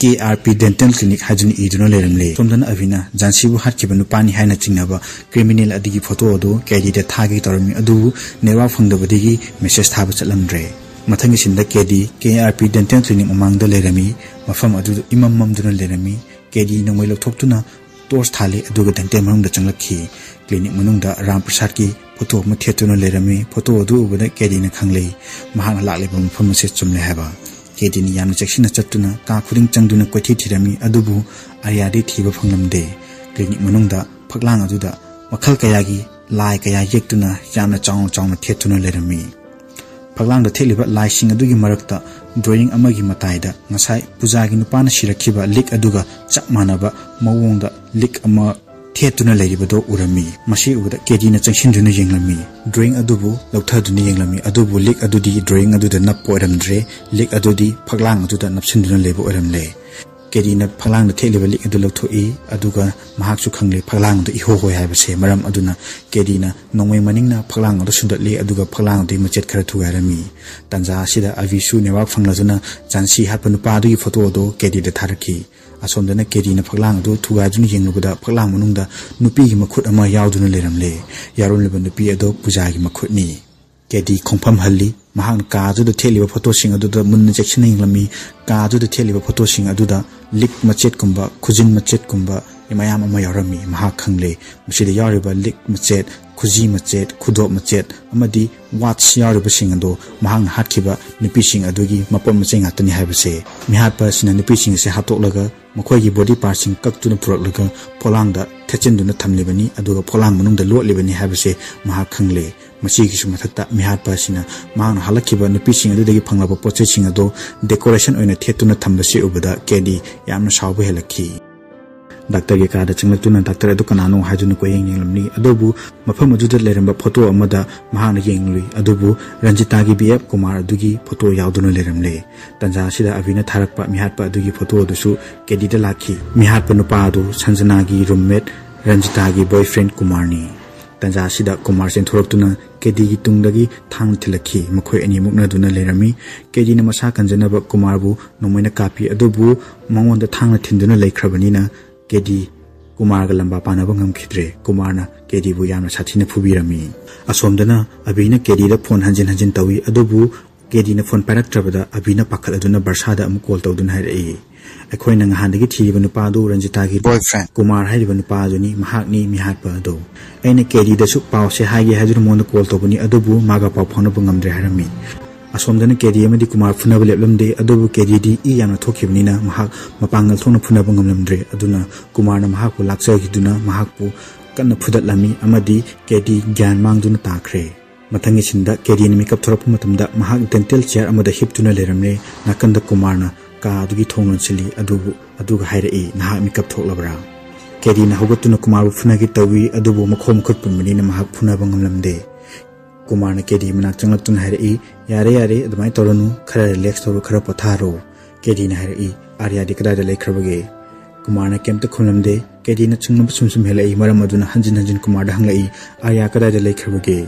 ꯀꯦ ꯑꯥꯔ ꯄꯤ ꯗꯦꯟꯇꯦꯜ ꯀ꯭ꯂꯤꯅꯤꯛ ꯍꯥꯏꯗꯨꯅ ꯏꯗꯨꯅ ꯂꯩꯔꯝꯂꯦ꯫ ꯁꯣꯝꯗꯅ ꯑꯕꯤꯅ ꯖꯥꯟꯁꯤꯕꯨ ꯍꯥꯠꯈꯤꯕ ꯅꯨꯄꯥꯅꯤ ꯍꯥꯏꯅ ꯆꯤꯡꯅꯕ ꯀ꯭ꯔꯤꯃꯤꯅꯦꯜ ꯑꯗꯨꯒꯤ ꯐꯣꯇꯣ ꯑꯗꯨ ꯀꯦꯗꯤꯗ ꯊꯥꯒꯦ ꯇꯧꯔꯝꯃꯤ, ꯑꯗꯨꯕꯨ ꯅꯦꯠꯋꯥꯔꯛ ꯐꯪꯗꯕꯗꯒꯤ ꯃꯦꯁꯦꯖ ꯊꯥꯕ ꯆꯠꯂꯝꯗ꯭ꯔꯦ꯫ ꯃꯊꯪꯒꯤ ꯁꯤꯟꯗ ꯀꯦꯗꯤ ꯀꯦ ꯑꯥꯔ ꯄꯤ ꯗꯦꯟꯇꯦꯜ ꯀ꯭ꯂꯤꯅꯤꯛ ꯃꯃꯥꯡꯗ ꯂꯩꯔꯝꯃꯤ꯫ ꯃꯐꯝ ꯑꯗꯨ ꯏꯃꯝ ꯃꯝꯗꯨꯅ ꯂꯩꯔꯝꯃꯤ꯫ ꯀꯦꯗꯤ ꯅꯣꯡꯃꯩ ꯂꯧꯊꯣꯛꯇꯨꯅ ꯇꯣꯔꯆ ꯊꯥꯜꯂꯤ, ꯑꯗꯨꯒ ꯗꯦꯟꯇꯦꯜ ꯃꯅꯨꯡꯗ ꯆꯪꯂꯛꯈꯤ꯫ ꯀ꯭ꯂꯤꯅꯤꯛ ꯃꯅꯨꯡꯗ ꯔꯥꯝ ꯄ꯭ꯔꯁꯥꯗꯀꯤ ꯐꯣꯇꯣ ꯑꯃ ꯊꯦꯠꯇꯨꯅ ꯂꯩꯔꯝꯃꯤ꯫ ꯐꯣꯇꯣ ꯑꯗꯨ ꯎꯕꯗ ꯀꯦꯗꯤꯅ ꯈꯪꯂꯦ, ꯃꯍꯥꯛꯅ ꯂꯥꯛꯂꯤꯕ ꯃꯐꯝ ꯑꯁꯤ ꯆꯨꯝꯂꯦ ꯍꯥꯏꯕ꯫ ꯀꯦꯗꯤꯅ ꯌꯥꯝꯅ ꯆꯦꯛꯁꯤꯟꯅ ꯆꯠꯇꯨꯅ ꯀꯥ ꯈꯨꯗꯤꯡ ꯆꯪꯗꯨꯅ ꯀꯣꯏꯊꯤ ꯊꯤꯔꯝꯃꯤ, ꯑꯗꯨꯕꯨ ꯑꯔꯤꯌꯥꯗꯤ ꯊꯤꯕ ꯐꯪꯂꯝꯗꯦ꯫ ꯀ꯭ꯂꯤꯅꯤꯛ ꯃꯅꯨꯡꯗ ꯐꯛꯂꯥꯡ ꯑꯗꯨꯗ ꯃꯈꯜ ꯀꯌꯥꯒꯤ ꯂꯥꯏ ꯀꯌꯥ ꯌꯦꯛꯇꯨꯅ ꯌꯥꯝꯅ ꯆꯥꯎꯅ ꯆꯥꯎꯅ ꯊꯦꯠꯇꯨꯅ ꯂꯩꯔꯝꯃꯤ꯫ ꯐꯛꯂꯥꯡꯗ ꯊꯦꯠꯂꯤꯕ ꯂꯥꯏꯁꯤꯡ ꯑꯗꯨꯒꯤ ꯃꯔꯛꯇ ꯗ꯭ꯔꯣꯌꯤꯡ ꯑꯃꯒꯤ ꯃꯇꯥꯏꯗ ꯉꯁꯥꯏ ꯄꯨꯖꯥꯒꯤ ꯅꯨꯄꯥꯅ ꯁꯤꯔꯛꯈꯤꯕ ꯂꯤꯛ ꯑꯗꯨꯒ ꯆꯞ ꯃꯥꯟꯅꯕ ꯃꯑꯣꯡꯗ ꯂꯤꯛ ꯑꯃ ꯊꯦꯠꯇꯨꯅ ꯂꯩꯔꯤꯕꯗꯨ ꯎꯔꯝꯃꯤ꯫ ꯃꯁꯤ ꯎꯕꯗ ꯀꯦꯗꯤꯅ ꯆꯪꯁꯤꯟꯗꯨꯅ ꯌꯦꯡꯂꯝꯃꯤ꯫ ꯗ꯭ꯔꯣꯌꯤꯡ ꯑꯗꯨꯕꯨ ꯂꯧꯊꯗꯨꯅ ꯌꯦꯡꯂꯝꯃꯤ, ꯑꯗꯨꯕꯨ ꯂꯤꯛ ꯑꯗꯨꯗꯤ ꯗ꯭ꯔꯣꯌꯤꯡ ꯑꯗꯨꯗ ꯅꯞꯄ ꯑꯣꯏꯔꯝꯗ꯭ꯔꯦ꯫ ꯂꯤꯛ ꯑꯗꯨꯗꯤ ꯐꯛꯂꯥꯡ ꯑꯗꯨꯗ ꯅꯞꯁꯤꯟꯗꯨꯅ ꯂꯩꯕ ꯑꯣꯏꯔꯝꯂꯦ꯫ ꯀꯦꯗꯤꯅ ꯐꯛꯂꯥꯡꯗ ꯊꯦꯠꯂꯤꯕ ꯂꯤꯛ ꯑꯗꯨ ꯂꯧꯊꯣꯛꯏ, ꯑꯗꯨꯒ ꯃꯍꯥꯛꯁꯨ ꯈꯪꯂꯦ ꯐꯛꯂꯥꯡ ꯑꯗꯨ ꯏꯍꯣ ꯍꯣꯏ ꯍꯥꯏꯕꯁꯦ꯫ ꯃꯔꯝ ꯑꯗꯨꯅ ꯀꯦꯗꯤꯅ ꯅꯣꯡꯃꯩ ꯃꯅꯤꯡꯅ ꯐꯛꯂꯥꯡ ꯑꯗꯨ ꯁꯨꯝꯗꯠꯂꯤ, ꯑꯗꯨꯒ ꯐꯛꯂꯥꯡ ꯑꯗꯨꯒꯤ ꯃꯆꯦꯠ ꯈꯔ ꯊꯨꯒꯥꯏꯔꯝꯃꯤ꯫ ꯇꯥꯟꯖꯥ ꯑꯁꯤꯗ ꯑꯕꯤꯁꯨ ꯅꯦꯠꯋꯥꯔꯛ ꯐꯪꯂꯗꯨꯅ ꯖꯥꯟꯁꯤ ꯍꯥꯠꯄ ꯅꯨꯄꯥ ꯑꯗꯨꯒꯤ ꯐꯣꯇꯣ ꯑꯗꯨ ꯀꯦꯗꯤꯗ ꯊꯥꯔꯛꯈꯤ꯫ ꯑꯁꯣꯝꯗꯅ ꯀꯦꯗꯤꯅ ꯐꯛꯂꯥꯡ ꯑꯗꯨ ꯊꯨꯒꯥꯏꯗꯨꯅ ꯌꯦꯡꯂꯨꯕꯗ ꯐꯛꯂꯥꯡ ꯃꯅꯨꯡꯗ ꯅꯨꯄꯤꯒꯤ ꯃꯈꯨꯠ ꯑꯃ ꯌꯥꯎꯗꯨꯅ ꯂꯩꯔꯝꯂꯦ꯫ ꯌꯥꯎꯔꯝꯂꯤꯕ ꯅꯨꯄꯤ ꯑꯗꯨ ꯄꯨꯖꯥꯒꯤ ꯃꯈꯨꯠꯅꯤ꯫ ꯀꯦꯗꯤ ꯈꯣꯡꯐꯝ ꯍꯜꯂꯤ꯫ ꯃꯍꯥꯛꯅ ꯀꯥ ꯑꯗꯨꯗ ꯊꯦꯠꯂꯤꯕ ꯐꯣꯇꯣꯁꯤꯡ ꯑꯗꯨꯗ ꯃꯨꯟꯅ ꯆꯦꯛꯁꯤꯟꯅ ꯌꯦꯡꯂꯝꯃꯤ꯫ ꯀꯥ ꯑꯗꯨꯗ ꯊꯦꯠꯂꯤꯕ ꯐꯣꯇꯣꯁꯤꯡ ꯑꯗꯨꯗ ꯂꯤꯛ ꯃꯆꯦꯠꯀꯨꯝꯕ, ꯈꯨꯖꯤꯟ ꯃꯆꯦꯠꯀꯨꯝꯕ ꯃꯌꯥꯝ ꯑꯃ ꯌꯥꯎꯔꯝꯃꯤ꯫ ꯃꯍꯥꯛ ꯈꯪꯂꯦ, ꯃꯁꯤꯗ ꯌꯥꯎꯔꯤꯕ ꯂꯤꯛ ꯃꯆꯦꯠ, ꯈꯨꯖꯤ ꯃꯆꯦꯠ, ꯈꯨꯗꯣꯞ ꯃꯆꯦꯠ ꯑꯃꯗꯤ ꯋꯥꯠꯆ ꯌꯥꯎꯔꯤꯕꯁꯤꯡ ꯑꯗꯨ ꯃꯍꯥꯛꯅ ꯍꯥꯠꯈꯤꯕ ꯅꯨꯄꯤꯁꯤꯡ ꯑꯗꯨꯒꯤ ꯃꯄꯣꯠ ꯃꯆꯩ ꯉꯥꯛꯇꯅꯤ ꯍꯥꯏꯕꯁꯦ꯫ ꯃꯤꯍꯥꯠꯄ ꯑꯁꯤꯅ ꯅꯨꯄꯤꯁꯤꯡ ꯑꯁꯤ ꯍꯥꯠꯇꯣꯛꯂꯒ ꯃꯈꯣꯏꯒꯤ ꯕꯣꯗꯤ ꯄꯥꯔꯠꯁꯤꯡ ꯀꯛꯇꯨꯅ ꯄꯨꯔꯛꯂꯒ ꯐꯛꯂꯥꯡꯗ ꯊꯦꯠꯆꯤꯟꯗꯨꯅ ꯊꯝꯂꯤꯕꯅꯤ, ꯑꯗꯨꯒ ꯐꯛꯂꯥꯡ ꯃꯅꯨꯡꯗ ꯂꯣꯠꯂꯤꯕꯅꯤ ꯍꯥꯏꯕꯁꯦ ꯃꯍꯥꯛ ꯈꯪꯂꯦ꯫ ꯃꯁꯤꯒꯤꯁꯨ ꯃꯊꯛꯇ ꯃꯤꯍꯥꯠꯄ ꯑꯁꯤꯅ ꯃꯍꯥꯛꯅ ꯍꯜꯂꯛꯈꯤꯕ ꯅꯨꯄꯤꯁꯤꯡ ꯑꯗꯨꯗꯒꯤ ꯐꯪꯂꯕ ꯄꯣꯠꯆꯩꯁꯤꯡ ꯑꯗꯨ ꯗꯦꯀꯣꯔꯦꯁꯟ ꯑꯣꯏꯅ ꯊꯦꯠꯇꯨꯅ ꯊꯝꯕꯁꯤ ꯎꯕꯗ ꯀꯦꯗꯤ ꯌꯥꯝꯅ ꯁꯥꯎꯕ ꯍꯦꯜꯂꯛꯈꯤ꯫ ꯗꯥꯛꯇꯔꯒꯤ ꯀꯥꯗ ꯆꯪꯂꯛꯇꯨꯅ ꯗꯥꯛꯇꯔ ꯑꯗꯨ ꯀꯅꯥꯅꯣ ꯍꯥꯏꯗꯨꯅ ꯀꯣꯏꯌꯦꯡ ꯌꯦꯡꯂꯝꯂꯤ꯫ ꯑꯗꯨꯕꯨ ꯃꯐꯝ ꯑꯗꯨꯗ ꯂꯩꯔꯝꯕ ꯐꯣꯇꯣ ꯑꯃꯗ ꯃꯍꯥꯛꯅ ꯌꯦꯡꯂꯨꯏ꯫ ꯑꯗꯨꯕꯨ ꯔꯟꯖꯤꯇꯥꯒꯤ ꯕꯤ ꯑꯦꯐ ꯀꯨꯃꯥꯔ ꯑꯗꯨꯒꯤ ꯐꯣꯇꯣ ꯌꯥꯎꯗꯨꯅ ꯂꯩꯔꯝꯂꯦ꯫ ꯇꯟꯖꯥ ꯑꯁꯤꯗ ꯑꯕꯤꯅ ꯊꯥꯔꯛꯄ ꯃꯤꯍꯥꯠꯄ ꯑꯗꯨꯒꯤ ꯐꯣꯇꯣ ꯑꯗꯨꯁꯨ ꯀꯦꯗꯤꯗ ꯂꯥꯛꯈꯤ꯫ ꯃꯤꯍꯥꯠꯄ ꯅꯨꯄꯥ ꯑꯗꯨ ꯁꯟꯖꯅꯥꯒꯤ ꯔꯨꯝꯃꯦꯠ ꯔꯟꯖꯤꯇꯥꯒꯤ ꯕꯣꯏꯐ꯭ꯔꯦꯟ ꯀꯨꯃꯥꯔꯅꯤ꯫ ꯇꯥꯟꯖꯥ ꯑꯁꯤꯗ ꯀꯨꯃꯥꯔ ꯆꯦꯟꯊꯣꯔꯛꯇꯨꯅ ꯀꯦꯗꯤꯒꯤ ꯇꯨꯡꯗꯒꯤ ꯊꯥꯡꯅ ꯊꯤꯜꯂꯛꯈꯤ꯫ ꯃꯈꯣꯏ ꯑꯅꯤ ꯃꯨꯛꯅꯗꯨꯅ ꯂꯩꯔꯝꯃꯤ꯫ ꯀꯦꯗꯤꯅ ꯃꯁꯥ ꯀꯟꯖꯅꯕ ꯀꯨꯃꯥꯔꯕꯨ ꯅꯣꯡꯃꯩꯅ ꯀꯥꯞꯄꯤ, ꯑꯗꯨꯕꯨ ꯃꯉꯣꯟꯗ ꯊꯥꯡꯅ ꯊꯤꯟꯗꯨꯅ ꯂꯩꯈ꯭ꯔꯕꯅꯤꯅ ꯀꯦꯗꯤ ꯀꯨꯃꯥꯔꯒ ꯂꯝꯕꯥ ꯄꯥꯅꯕ ꯉꯝꯈꯤꯗ꯭ꯔꯦ꯫ ꯀꯨꯃꯥꯔꯅ ꯀꯦꯗꯤꯕꯨ ꯌꯥꯝꯅ ꯁꯥꯊꯤꯅ ꯐꯨꯕꯤꯔꯝꯃꯤ꯫ ꯑꯁꯣꯝꯗꯅ ꯑꯕꯤꯅ ꯀꯦꯗꯤꯗ ꯐꯣꯟ ꯍꯟꯖꯤꯟ ꯍꯟꯖꯤꯟ ꯇꯧꯏ, ꯑꯗꯨꯕꯨ ꯀꯦꯗꯤꯅ ꯐꯣꯟ ꯄꯥꯏꯔꯛꯇ꯭ꯔꯕꯗ ꯑꯕꯤꯅ ꯄꯥꯈꯠꯂꯗꯨꯅ ꯕꯔꯁꯥꯗ ꯑꯃꯨꯛ ꯀꯣꯜ ꯇꯧꯗꯨꯅ ꯍꯥꯏꯔꯛꯏ, "ꯑꯩꯈꯣꯏꯅ ꯉꯍꯥꯟꯗꯒꯤ ꯊꯤꯔꯤꯕ ꯅꯨꯄꯥ ꯑꯗꯨ ꯔꯟꯖꯤꯇꯥꯒꯤ boyfriend ꯀꯨꯃꯥꯔ ꯍꯥꯏꯔꯤꯕ ꯅꯨꯄꯥ ꯑꯗꯨꯅꯤ, ꯃꯍꯥꯛꯅꯤ ꯃꯤꯍꯥꯠꯄ ꯑꯗꯨ꯫ ꯑꯩꯅ ꯀꯦꯗꯤꯗꯁꯨ ꯄꯥꯎꯁꯦ ꯍꯥꯏꯒꯦ ꯍꯥꯏꯗꯨꯅ ꯃꯉꯣꯟꯗ ꯀꯣꯜ ꯇꯧꯕꯅꯤ, ꯑꯗꯨꯕꯨ ꯃꯥꯒ ꯄꯥꯎ ꯐꯥꯎꯅꯕ ꯉꯝꯗ꯭ꯔꯦ" ꯍꯥꯏꯔꯝꯃꯤ꯫ ꯑꯁꯣꯝꯗꯅ ꯀꯦꯗꯤ ꯑꯃꯗꯤ ꯀꯨꯃꯥꯔ ꯐꯨꯅꯕ ꯂꯦꯞꯂꯝꯗꯦ, ꯑꯗꯨꯕꯨ ꯀꯦꯗꯤꯗꯤ ꯏ ꯌꯥꯝꯅ ꯊꯣꯛꯈꯤꯕꯅꯤꯅ ꯃꯍꯥꯛ ꯃꯄꯥꯡꯒꯜ ꯊꯣꯛꯅ ꯐꯨꯅꯕ ꯉꯝꯂꯝꯗ꯭ꯔꯦ꯫ ꯑꯗꯨꯅ ꯀꯨꯃꯥꯔꯅ ꯃꯍꯥꯛꯄꯨ ꯂꯥꯛꯆꯈꯤꯗꯨꯅ ꯃꯍꯥꯛꯄꯨ ꯀꯟꯅ ꯐꯨꯗꯠꯂꯝꯃꯤ ꯑꯃꯗꯤ ꯀꯦꯗꯤ ꯒ꯭ꯌꯥꯟ ꯃꯥꯡꯗꯨꯅ ꯇꯥꯈ꯭ꯔꯦ꯫ ꯃꯊꯪꯒꯤ ꯁꯤꯟꯗ ꯀꯦꯗꯤꯅ ꯃꯤꯀꯞ ꯊꯣꯔꯛꯄ ꯃꯇꯝꯗ ꯃꯍꯥꯛ ꯗꯦꯟꯇꯦꯜ ꯆꯤꯌꯥꯔ ꯑꯃꯗ ꯍꯤꯞꯇꯨꯅ ꯂꯩꯔꯝꯂꯦ꯫ ꯅꯥꯀꯟꯗ ꯀꯨꯃꯥꯔꯅ ꯀꯥ ꯑꯗꯨꯒꯤ ꯊꯣꯡ ꯂꯣꯟꯁꯤꯜꯂꯤ, ꯑꯗꯨꯕꯨ ꯑꯗꯨꯒ ꯍꯥꯏꯔꯛꯏ, "ꯅꯍꯥꯛ ꯃꯤꯀꯞ ꯊꯣꯛꯂꯕ꯭ꯔꯥ?" ꯀꯦꯗꯤꯅ ꯍꯧꯒꯠꯇꯨꯅ ꯀꯨꯃꯥꯔꯕꯨ ꯐꯨꯅꯒꯦ ꯇꯧꯏ, ꯑꯗꯨꯕꯨ ꯃꯈꯣꯡ ꯃꯈꯨꯠ ꯄꯨꯝꯕꯅꯤꯅ ꯃꯍꯥꯛ ꯐꯨꯅꯕ ꯉꯝꯂꯝꯗꯦ꯫ ꯀꯨꯃꯥꯔꯅ ꯀꯦꯗꯤ ꯃꯅꯥꯛ ꯆꯪꯂꯛꯇꯨꯅ ꯍꯥꯏꯔꯛꯏ, "ꯌꯥꯔꯦ, ꯌꯥꯔꯦ, ꯑꯗꯨꯃꯥꯏꯅ ꯇꯧꯔꯅꯨ, ꯈꯔ ꯔꯤꯂꯦꯛꯁ ꯇꯧꯔꯣ, ꯈꯔ ꯄꯣꯊꯥꯔꯣ꯫" ꯀꯦꯗꯤꯅ ꯍꯥꯏꯔꯛꯏ, "ꯑꯥꯔꯌꯥꯗꯤ ꯀꯗꯥꯏꯗ ꯂꯩꯈ꯭ꯔꯕꯒꯦ?" ꯀꯨꯃꯥꯔꯅ ꯀꯩꯝꯇ ꯈꯨꯝꯂꯝꯗꯦ꯫ ꯀꯦꯗꯤꯅ ꯆꯤꯡꯅꯕ ꯁꯨꯝ ꯁꯨꯝ ꯍꯦꯜꯂꯛꯏ, ꯃꯔꯝ ꯑꯗꯨꯅ ꯍꯟꯖꯤꯟ ꯍꯟꯖꯤꯟ ꯀꯨꯃꯥꯔꯗ ꯍꯪꯂꯛꯏ, "ꯑꯥꯔꯌꯥ ꯀꯗꯥꯏꯗ ꯂꯩꯈ꯭ꯔꯕꯒꯦ?"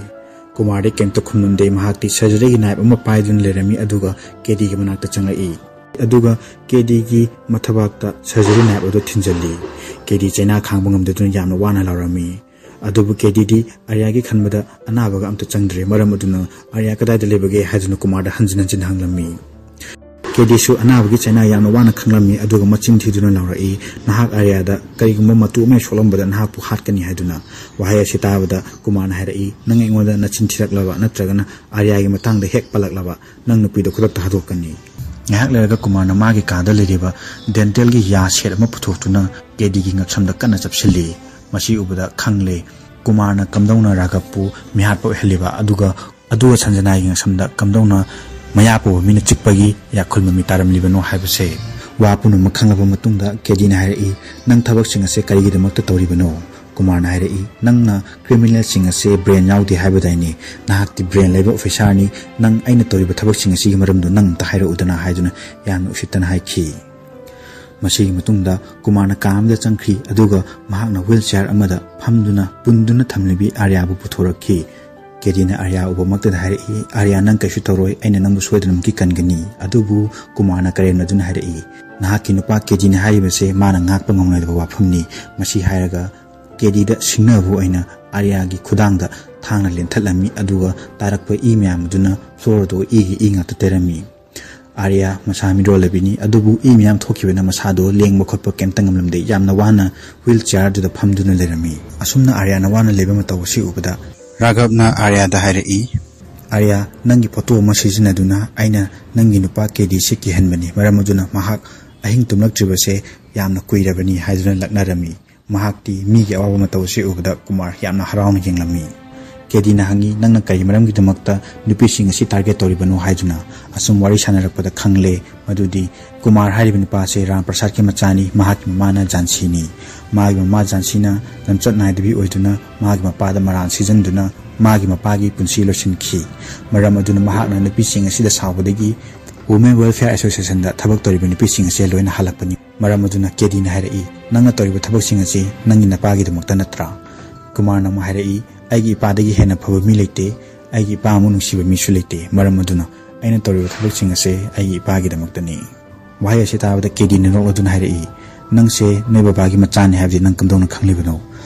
ꯀꯨꯃꯥꯔꯗꯤ ꯀꯩꯝꯇ ꯈꯨꯝꯂꯝꯗꯦ꯫ ꯃꯍꯥꯛꯇꯤ ꯁꯔꯖꯔꯤꯒꯤ ꯅꯥꯏꯞ ꯑꯃ ꯄꯥꯏꯗꯨꯅ ꯂꯩꯔꯝꯃꯤ, ꯑꯗꯨꯒ ꯀꯦꯗꯤꯒꯤ ꯃꯅꯥꯛꯇ ꯆꯪꯂꯛꯏ꯫ ꯑꯗꯨꯒ ꯀꯦꯗꯤꯒꯤ ꯃꯊꯕꯥꯛꯇ ꯁꯔꯖꯔꯤ ꯅꯥꯏꯞ ꯑꯗꯨ ꯊꯤꯟꯖꯤꯜꯂꯤ꯫ ꯀꯦꯗꯤ ꯆꯩꯅꯥ ꯈꯥꯡꯕ ꯉꯝꯗꯗꯨꯅ ꯌꯥꯝꯅ ꯋꯥꯅ ꯂꯥꯎꯔꯝꯃꯤ꯫ ꯑꯗꯨꯕꯨ ꯀꯦꯗꯤꯗꯤ ꯑꯥꯔꯌꯥꯒꯤ ꯈꯟꯕꯗ ꯑꯅꯥꯕꯒ ꯑꯝꯇ ꯆꯪꯗ꯭ꯔꯦ꯫ ꯃꯔꯝ ꯑꯗꯨꯅ "ꯑꯥꯔꯌꯥ ꯀꯗꯥꯏꯗ ꯂꯩꯕꯒꯦ?" ꯍꯥꯏꯗꯨꯅ ꯀꯨꯃꯥꯔꯗ ꯍꯟꯖꯤꯟ ꯍꯟꯖꯤꯟ ꯍꯪꯂꯝꯃꯤ꯫ ꯀꯦꯗꯤꯁꯨ ꯑꯅꯥꯕꯒꯤ ꯆꯩꯅꯥ ꯌꯥꯝꯅ ꯋꯥꯅ ꯈꯪꯂꯝꯃꯤ, ꯑꯗꯨꯒ ꯃꯆꯤꯟ ꯊꯤꯗꯨꯅ ꯂꯥꯎꯔꯛꯏ, "ꯅꯍꯥꯛ ꯑꯥꯔꯌꯥꯗ ꯀꯔꯤꯒꯨꯝꯕ ꯃꯇꯨ ꯑꯃ ꯍꯦꯛ ꯁꯣꯛꯂꯝꯕꯗ ꯅꯍꯥꯛꯄꯨ ꯍꯥꯠꯀꯅꯤ" ꯍꯥꯏꯗꯨꯅ꯫ ꯋꯥꯍꯩ ꯑꯁꯤ ꯇꯥꯕꯗ ꯀꯨꯃꯥꯔꯅ ꯍꯥꯏꯔꯛꯏ, "ꯅꯪ ꯑꯩꯉꯣꯟꯗ ꯅꯆꯤꯟ ꯊꯤꯔꯛꯂꯕ, ꯅꯠꯇ꯭ꯔꯒꯅ ꯑꯥꯔꯌꯥꯒꯤ ꯃꯇꯥꯡꯗ ꯍꯦꯛ ꯄꯜꯂꯛꯂꯕ? ꯅꯪ ꯅꯨꯄꯤꯗꯣ ꯈꯨꯗꯛꯇ ꯍꯥꯠꯇꯣꯛꯀꯅꯤ꯫" ꯉꯥꯏꯍꯥꯛ ꯂꯩꯔꯒ ꯀꯨꯃꯥꯔꯅ ꯃꯥꯒꯤ ꯀꯥꯗ ꯂꯩꯔꯤꯕ ꯗꯦꯟꯇꯦꯜꯒꯤ ꯌꯥ ꯁꯦꯠ ꯑꯃ ꯄꯨꯊꯣꯛꯇꯨꯅ ꯀꯦꯗꯤꯒꯤ ꯉꯛꯁꯝꯗ ꯀꯟꯅ ꯆꯞꯁꯤꯜꯂꯤ꯫ ꯃꯁꯤ ꯎꯕꯗ ꯈꯪꯂꯦ, ꯀꯨꯃꯥꯔꯅ ꯀꯝꯗꯧꯅ ꯔꯥꯘꯕꯄꯨ ꯃꯤꯍꯥꯠꯄ ꯑꯣꯏꯍꯜꯂꯤꯕ, ꯑꯗꯨꯒ, ꯑꯗꯨꯒ ꯁꯟꯖꯅꯥꯒꯤ ꯉꯛꯁꯝꯗ ꯀꯝꯗꯧꯅ ꯃꯌꯥ ꯄꯨꯕ ꯃꯤꯅ ꯆꯤꯛꯄꯒꯤ ꯌꯥꯈꯨꯜ ꯃꯃꯤ ꯇꯥꯔꯝꯂꯤꯕꯅꯣ ꯍꯥꯏꯕꯁꯦ꯫ ꯋꯥ ꯄꯨꯝꯅꯃꯛ ꯈꯪꯂꯕ ꯃꯇꯨꯡꯗ ꯀꯦꯗꯤꯅ ꯍꯥꯏꯔꯛꯏ, "ꯅꯪ ꯊꯕꯛꯁꯤꯡ ꯑꯁꯦ ꯀꯔꯤꯒꯤꯗꯃꯛꯇ ꯇꯧꯔꯤꯕꯅꯣ?" ꯀꯨꯃꯥꯔꯅ ꯍꯥꯏꯔꯛꯏ, "ꯅꯪꯅ ꯀ꯭ꯔꯤꯃꯤꯅꯦꯜꯁꯤꯡ ꯑꯁꯦ ꯕ꯭ꯔꯦꯟ ꯌꯥꯎꯗꯦ ꯍꯥꯏꯕꯗꯥꯏꯅꯦ? ꯅꯍꯥꯛꯇꯤ ꯕ꯭ꯔꯦꯟ ꯂꯩꯕ ꯑꯣꯐꯤꯁꯥꯔꯅꯤ꯫ ꯅꯪ ꯑꯩꯅ ꯇꯧꯔꯤꯕ ꯊꯕꯛꯁꯤꯡ ꯑꯁꯤꯒꯤ ꯃꯔꯝꯗꯣ ꯅꯪ ꯑꯝꯇ ꯍꯥꯏꯔꯛꯎꯗꯅ" ꯍꯥꯏꯗꯨꯅ ꯌꯥꯝꯅ ꯎꯁꯤꯠꯇꯅ ꯍꯥꯏꯈꯤ꯫ ꯃꯁꯤꯒꯤ ꯃꯇꯨꯡꯗ ꯀꯨꯃꯥꯔꯅ ꯀꯥ ꯑꯃꯗ ꯆꯪꯈꯤ, ꯑꯗꯨꯒ ꯃꯍꯥꯛꯅ ꯋꯤꯜ ꯆꯤꯌꯥꯔ ꯑꯃꯗ ꯐꯝꯗꯨꯅ ꯄꯨꯟꯗꯨꯅ ꯊꯝꯂꯤꯕꯤ ꯑꯥꯔꯌꯥꯕꯨ ꯄꯨꯊꯣꯔꯛꯈꯤ꯫ ꯀꯦꯗꯤꯅ ꯑꯥꯔꯌꯥ ꯎꯕꯃꯛꯇꯗ ꯍꯥꯏꯔꯛꯏ, "ꯑꯥꯔꯌꯥ, ꯅꯪ ꯀꯩꯁꯨ ꯇꯧꯔꯣꯏ, ꯑꯩꯅ ꯅꯪꯕꯨ ꯁꯣꯏꯗꯅꯃꯛꯀꯤ ꯀꯟꯒꯅꯤ"꯫ ꯑꯗꯨꯕꯨ ꯀꯨꯃꯥꯔꯅ ꯀꯔꯦꯝꯅꯗꯨꯅ ꯍꯥꯏꯔꯛꯏ, "ꯅꯍꯥꯛꯀꯤ ꯅꯨꯄꯥ ꯀꯦꯗꯤꯅ ꯍꯥꯏꯔꯤꯕꯁꯦ ꯃꯥꯅ ꯉꯥꯛꯄ ꯉꯝꯂꯣꯏꯗꯕ ꯋꯥꯐꯝꯅꯤ"꯫ ꯃꯁꯤ ꯍꯥꯏꯔꯒ ꯀꯦꯗꯤꯗ ꯁꯤꯡꯅꯕ ꯑꯣꯏꯅ ꯑꯥꯔꯌꯥꯒꯤ ꯈꯨꯗꯥꯡꯗ ꯊꯥꯡꯅ ꯂꯦꯟꯊꯠꯂꯝꯃꯤ, ꯑꯗꯨꯒ ꯇꯥꯔꯛꯄ ꯏ ꯃꯌꯥꯝꯗꯨꯅ ꯐ꯭ꯂꯣꯔ ꯑꯗꯨ ꯏꯒꯤ ꯏ ꯉꯥꯛꯇ ꯇꯩꯔꯝꯃꯤ꯫ ꯑꯥꯔꯌꯥ ꯃꯁꯥ ꯃꯤꯔꯣꯜꯂꯕꯤꯅꯤ, ꯑꯗꯨꯕꯨ ꯏ ꯃꯌꯥꯝ ꯊꯣꯛꯈꯤꯕꯅ ꯃꯁꯥꯗꯣ ꯂꯦꯡꯕ ꯈꯣꯠꯄ ꯀꯩꯝꯇ ꯉꯝꯂꯝꯗꯦ꯫ ꯌꯥꯝꯅ ꯋꯥꯅ ꯋꯤꯜ ꯆꯤꯌꯥꯔꯗꯨꯗ ꯐꯝꯗꯨꯅ ꯂꯩꯔꯝꯃꯤ꯫ ꯑꯁꯨꯝꯅ ꯑꯥꯔꯌꯥꯅ ꯋꯥꯅ ꯂꯩꯕ ꯃꯇꯧ ꯑꯁꯤ ꯎꯕꯗ ꯔꯥꯘꯕꯅ ꯑꯥꯔꯌꯥꯗ ꯍꯥꯏꯔꯛꯏ, "ꯑꯥꯔꯌꯥ, ꯅꯪꯒꯤ ꯐꯣꯇꯣ ꯑꯃ ꯁꯤꯖꯤꯟꯅꯗꯨꯅ ꯑꯩꯅ ꯅꯪꯒꯤ ꯅꯨꯄꯥ ꯀꯦꯗꯤꯁꯤ ꯀꯤꯍꯟꯕꯅꯤ, ꯃꯔꯝ ꯑꯗꯨꯅ ꯃꯍꯥꯛ ꯑꯍꯤꯡ ꯇꯨꯝꯂꯛꯇ꯭ꯔꯤꯕꯁꯦ ꯌꯥꯝꯅ ꯀꯨꯏꯔꯕꯅꯤ" ꯍꯥꯏꯗꯨꯅ ꯂꯛꯅꯔꯝꯃꯤ꯫ ꯃꯍꯥꯛꯇꯤ ꯃꯤꯒꯤ ꯑꯋꯥꯕ ꯃꯇꯧ ꯑꯁꯤ ꯎꯕꯗ ꯀꯨꯃꯥꯔ ꯌꯥꯝꯅ ꯍꯔꯥꯎꯅ ꯌꯦꯡꯂꯝꯃꯤ꯫ ꯀꯦꯗꯤꯅ ꯍꯪꯉꯤ, "ꯅꯪꯅ ꯀꯔꯤ ꯃꯔꯝꯒꯤꯗꯃꯛꯇ ꯅꯨꯄꯤꯁꯤꯡ ꯑꯁꯤ ꯇꯥꯔꯒꯦꯠ ꯇꯧꯔꯤꯕꯅꯣ?" ꯍꯥꯏꯗꯨꯅ꯫ ꯑꯁꯨꯝ ꯋꯥꯔꯤ ꯁꯥꯟꯅꯔꯛꯄꯗ ꯈꯪꯂꯦ ꯃꯗꯨꯗꯤ ꯀꯨꯃꯥꯔ ꯍꯥꯏꯔꯤꯕ ꯅꯨꯄꯥ ꯑꯁꯤ ꯔꯥꯝ ꯄ꯭ꯔꯁꯥꯗꯀꯤ ꯃꯆꯥꯅꯤ꯫ ꯃꯍꯥꯛꯀꯤ ꯃꯃꯥꯅ ꯖꯥꯟꯁꯤꯅꯤ꯫ ꯃꯥꯒꯤ ꯃꯃꯥ ꯖꯥꯟꯁꯤꯅ ꯂꯝꯆꯠ ꯅꯥꯏꯗꯕꯤ ꯑꯣꯏꯗꯨꯅ ꯃꯥꯒꯤ ꯃꯄꯥꯗ ꯃꯔꯥꯜ ꯁꯤꯖꯤꯟꯗꯨꯅ ꯃꯥꯒꯤ ꯃꯄꯥꯒꯤ ꯄꯨꯟꯁꯤ ꯂꯣꯏꯁꯤꯟꯈꯤ꯫ ꯃꯔꯝ ꯑꯗꯨꯅ ꯃꯍꯥꯛꯅ ꯅꯨꯄꯤꯁꯤꯡ ꯑꯁꯤꯗ ꯁꯥꯎꯕꯗꯒꯤ Women Welfare Associationꯗ ꯊꯕꯛ ꯇꯧꯔꯤꯕ ꯅꯨꯄꯤꯁꯤꯡ ꯑꯁꯦ ꯂꯣꯏꯅ ꯍꯜꯂꯛꯄꯅꯤ꯫ ꯃꯔꯝ ꯑꯗꯨꯅ ꯀꯦꯗꯤꯅ ꯍꯥꯏꯔꯛꯏ, "ꯅꯪꯅ ꯇꯧꯔꯤꯕ ꯊꯕꯛꯁꯤꯡ ꯑꯁꯤ ꯅꯪꯒꯤ ꯅꯄꯥꯒꯤꯗꯃꯛꯇ ꯅꯠꯇ꯭ꯔꯥ?" ꯀꯨꯃꯥꯔꯅ ꯑꯃꯨꯛ ꯍꯥꯏꯔꯛꯏ, "ꯑꯩꯒꯤ ꯏꯄꯥꯗꯒꯤ ꯍꯦꯟꯅ ꯐꯕ ꯃꯤ ꯂꯩꯇꯦ, ꯑꯩꯒꯤ ꯏꯄꯥ ꯑꯃꯨꯛ ꯅꯨꯡꯁꯤꯕ ꯃꯤꯁꯨ ꯂꯩꯇꯦ, ꯃꯔꯝ ꯑꯗꯨꯅ ꯑꯩꯅ ꯇꯧꯔꯤꯕ ꯊꯕꯛꯁꯤꯡ ꯑꯁꯦ ꯑꯩꯒꯤ ꯏꯄꯥꯒꯤꯗꯃꯛꯇꯅꯤ"꯫ ꯋꯥꯍꯩ ꯑꯁꯤ ꯇꯥꯕꯗ ꯀꯦꯗꯤꯅ ꯅꯣꯛꯂꯗꯨꯅ ꯍꯥꯏꯔꯛꯏ, "ꯅꯪꯁꯦ ꯅꯣꯏ ꯕꯕꯥꯒꯤ ꯃꯆꯥꯅꯤ ꯍꯥꯏꯕꯗꯤ ꯅꯪ ꯀꯝꯗꯧꯅ ꯈꯪꯂꯤꯕꯅꯣ?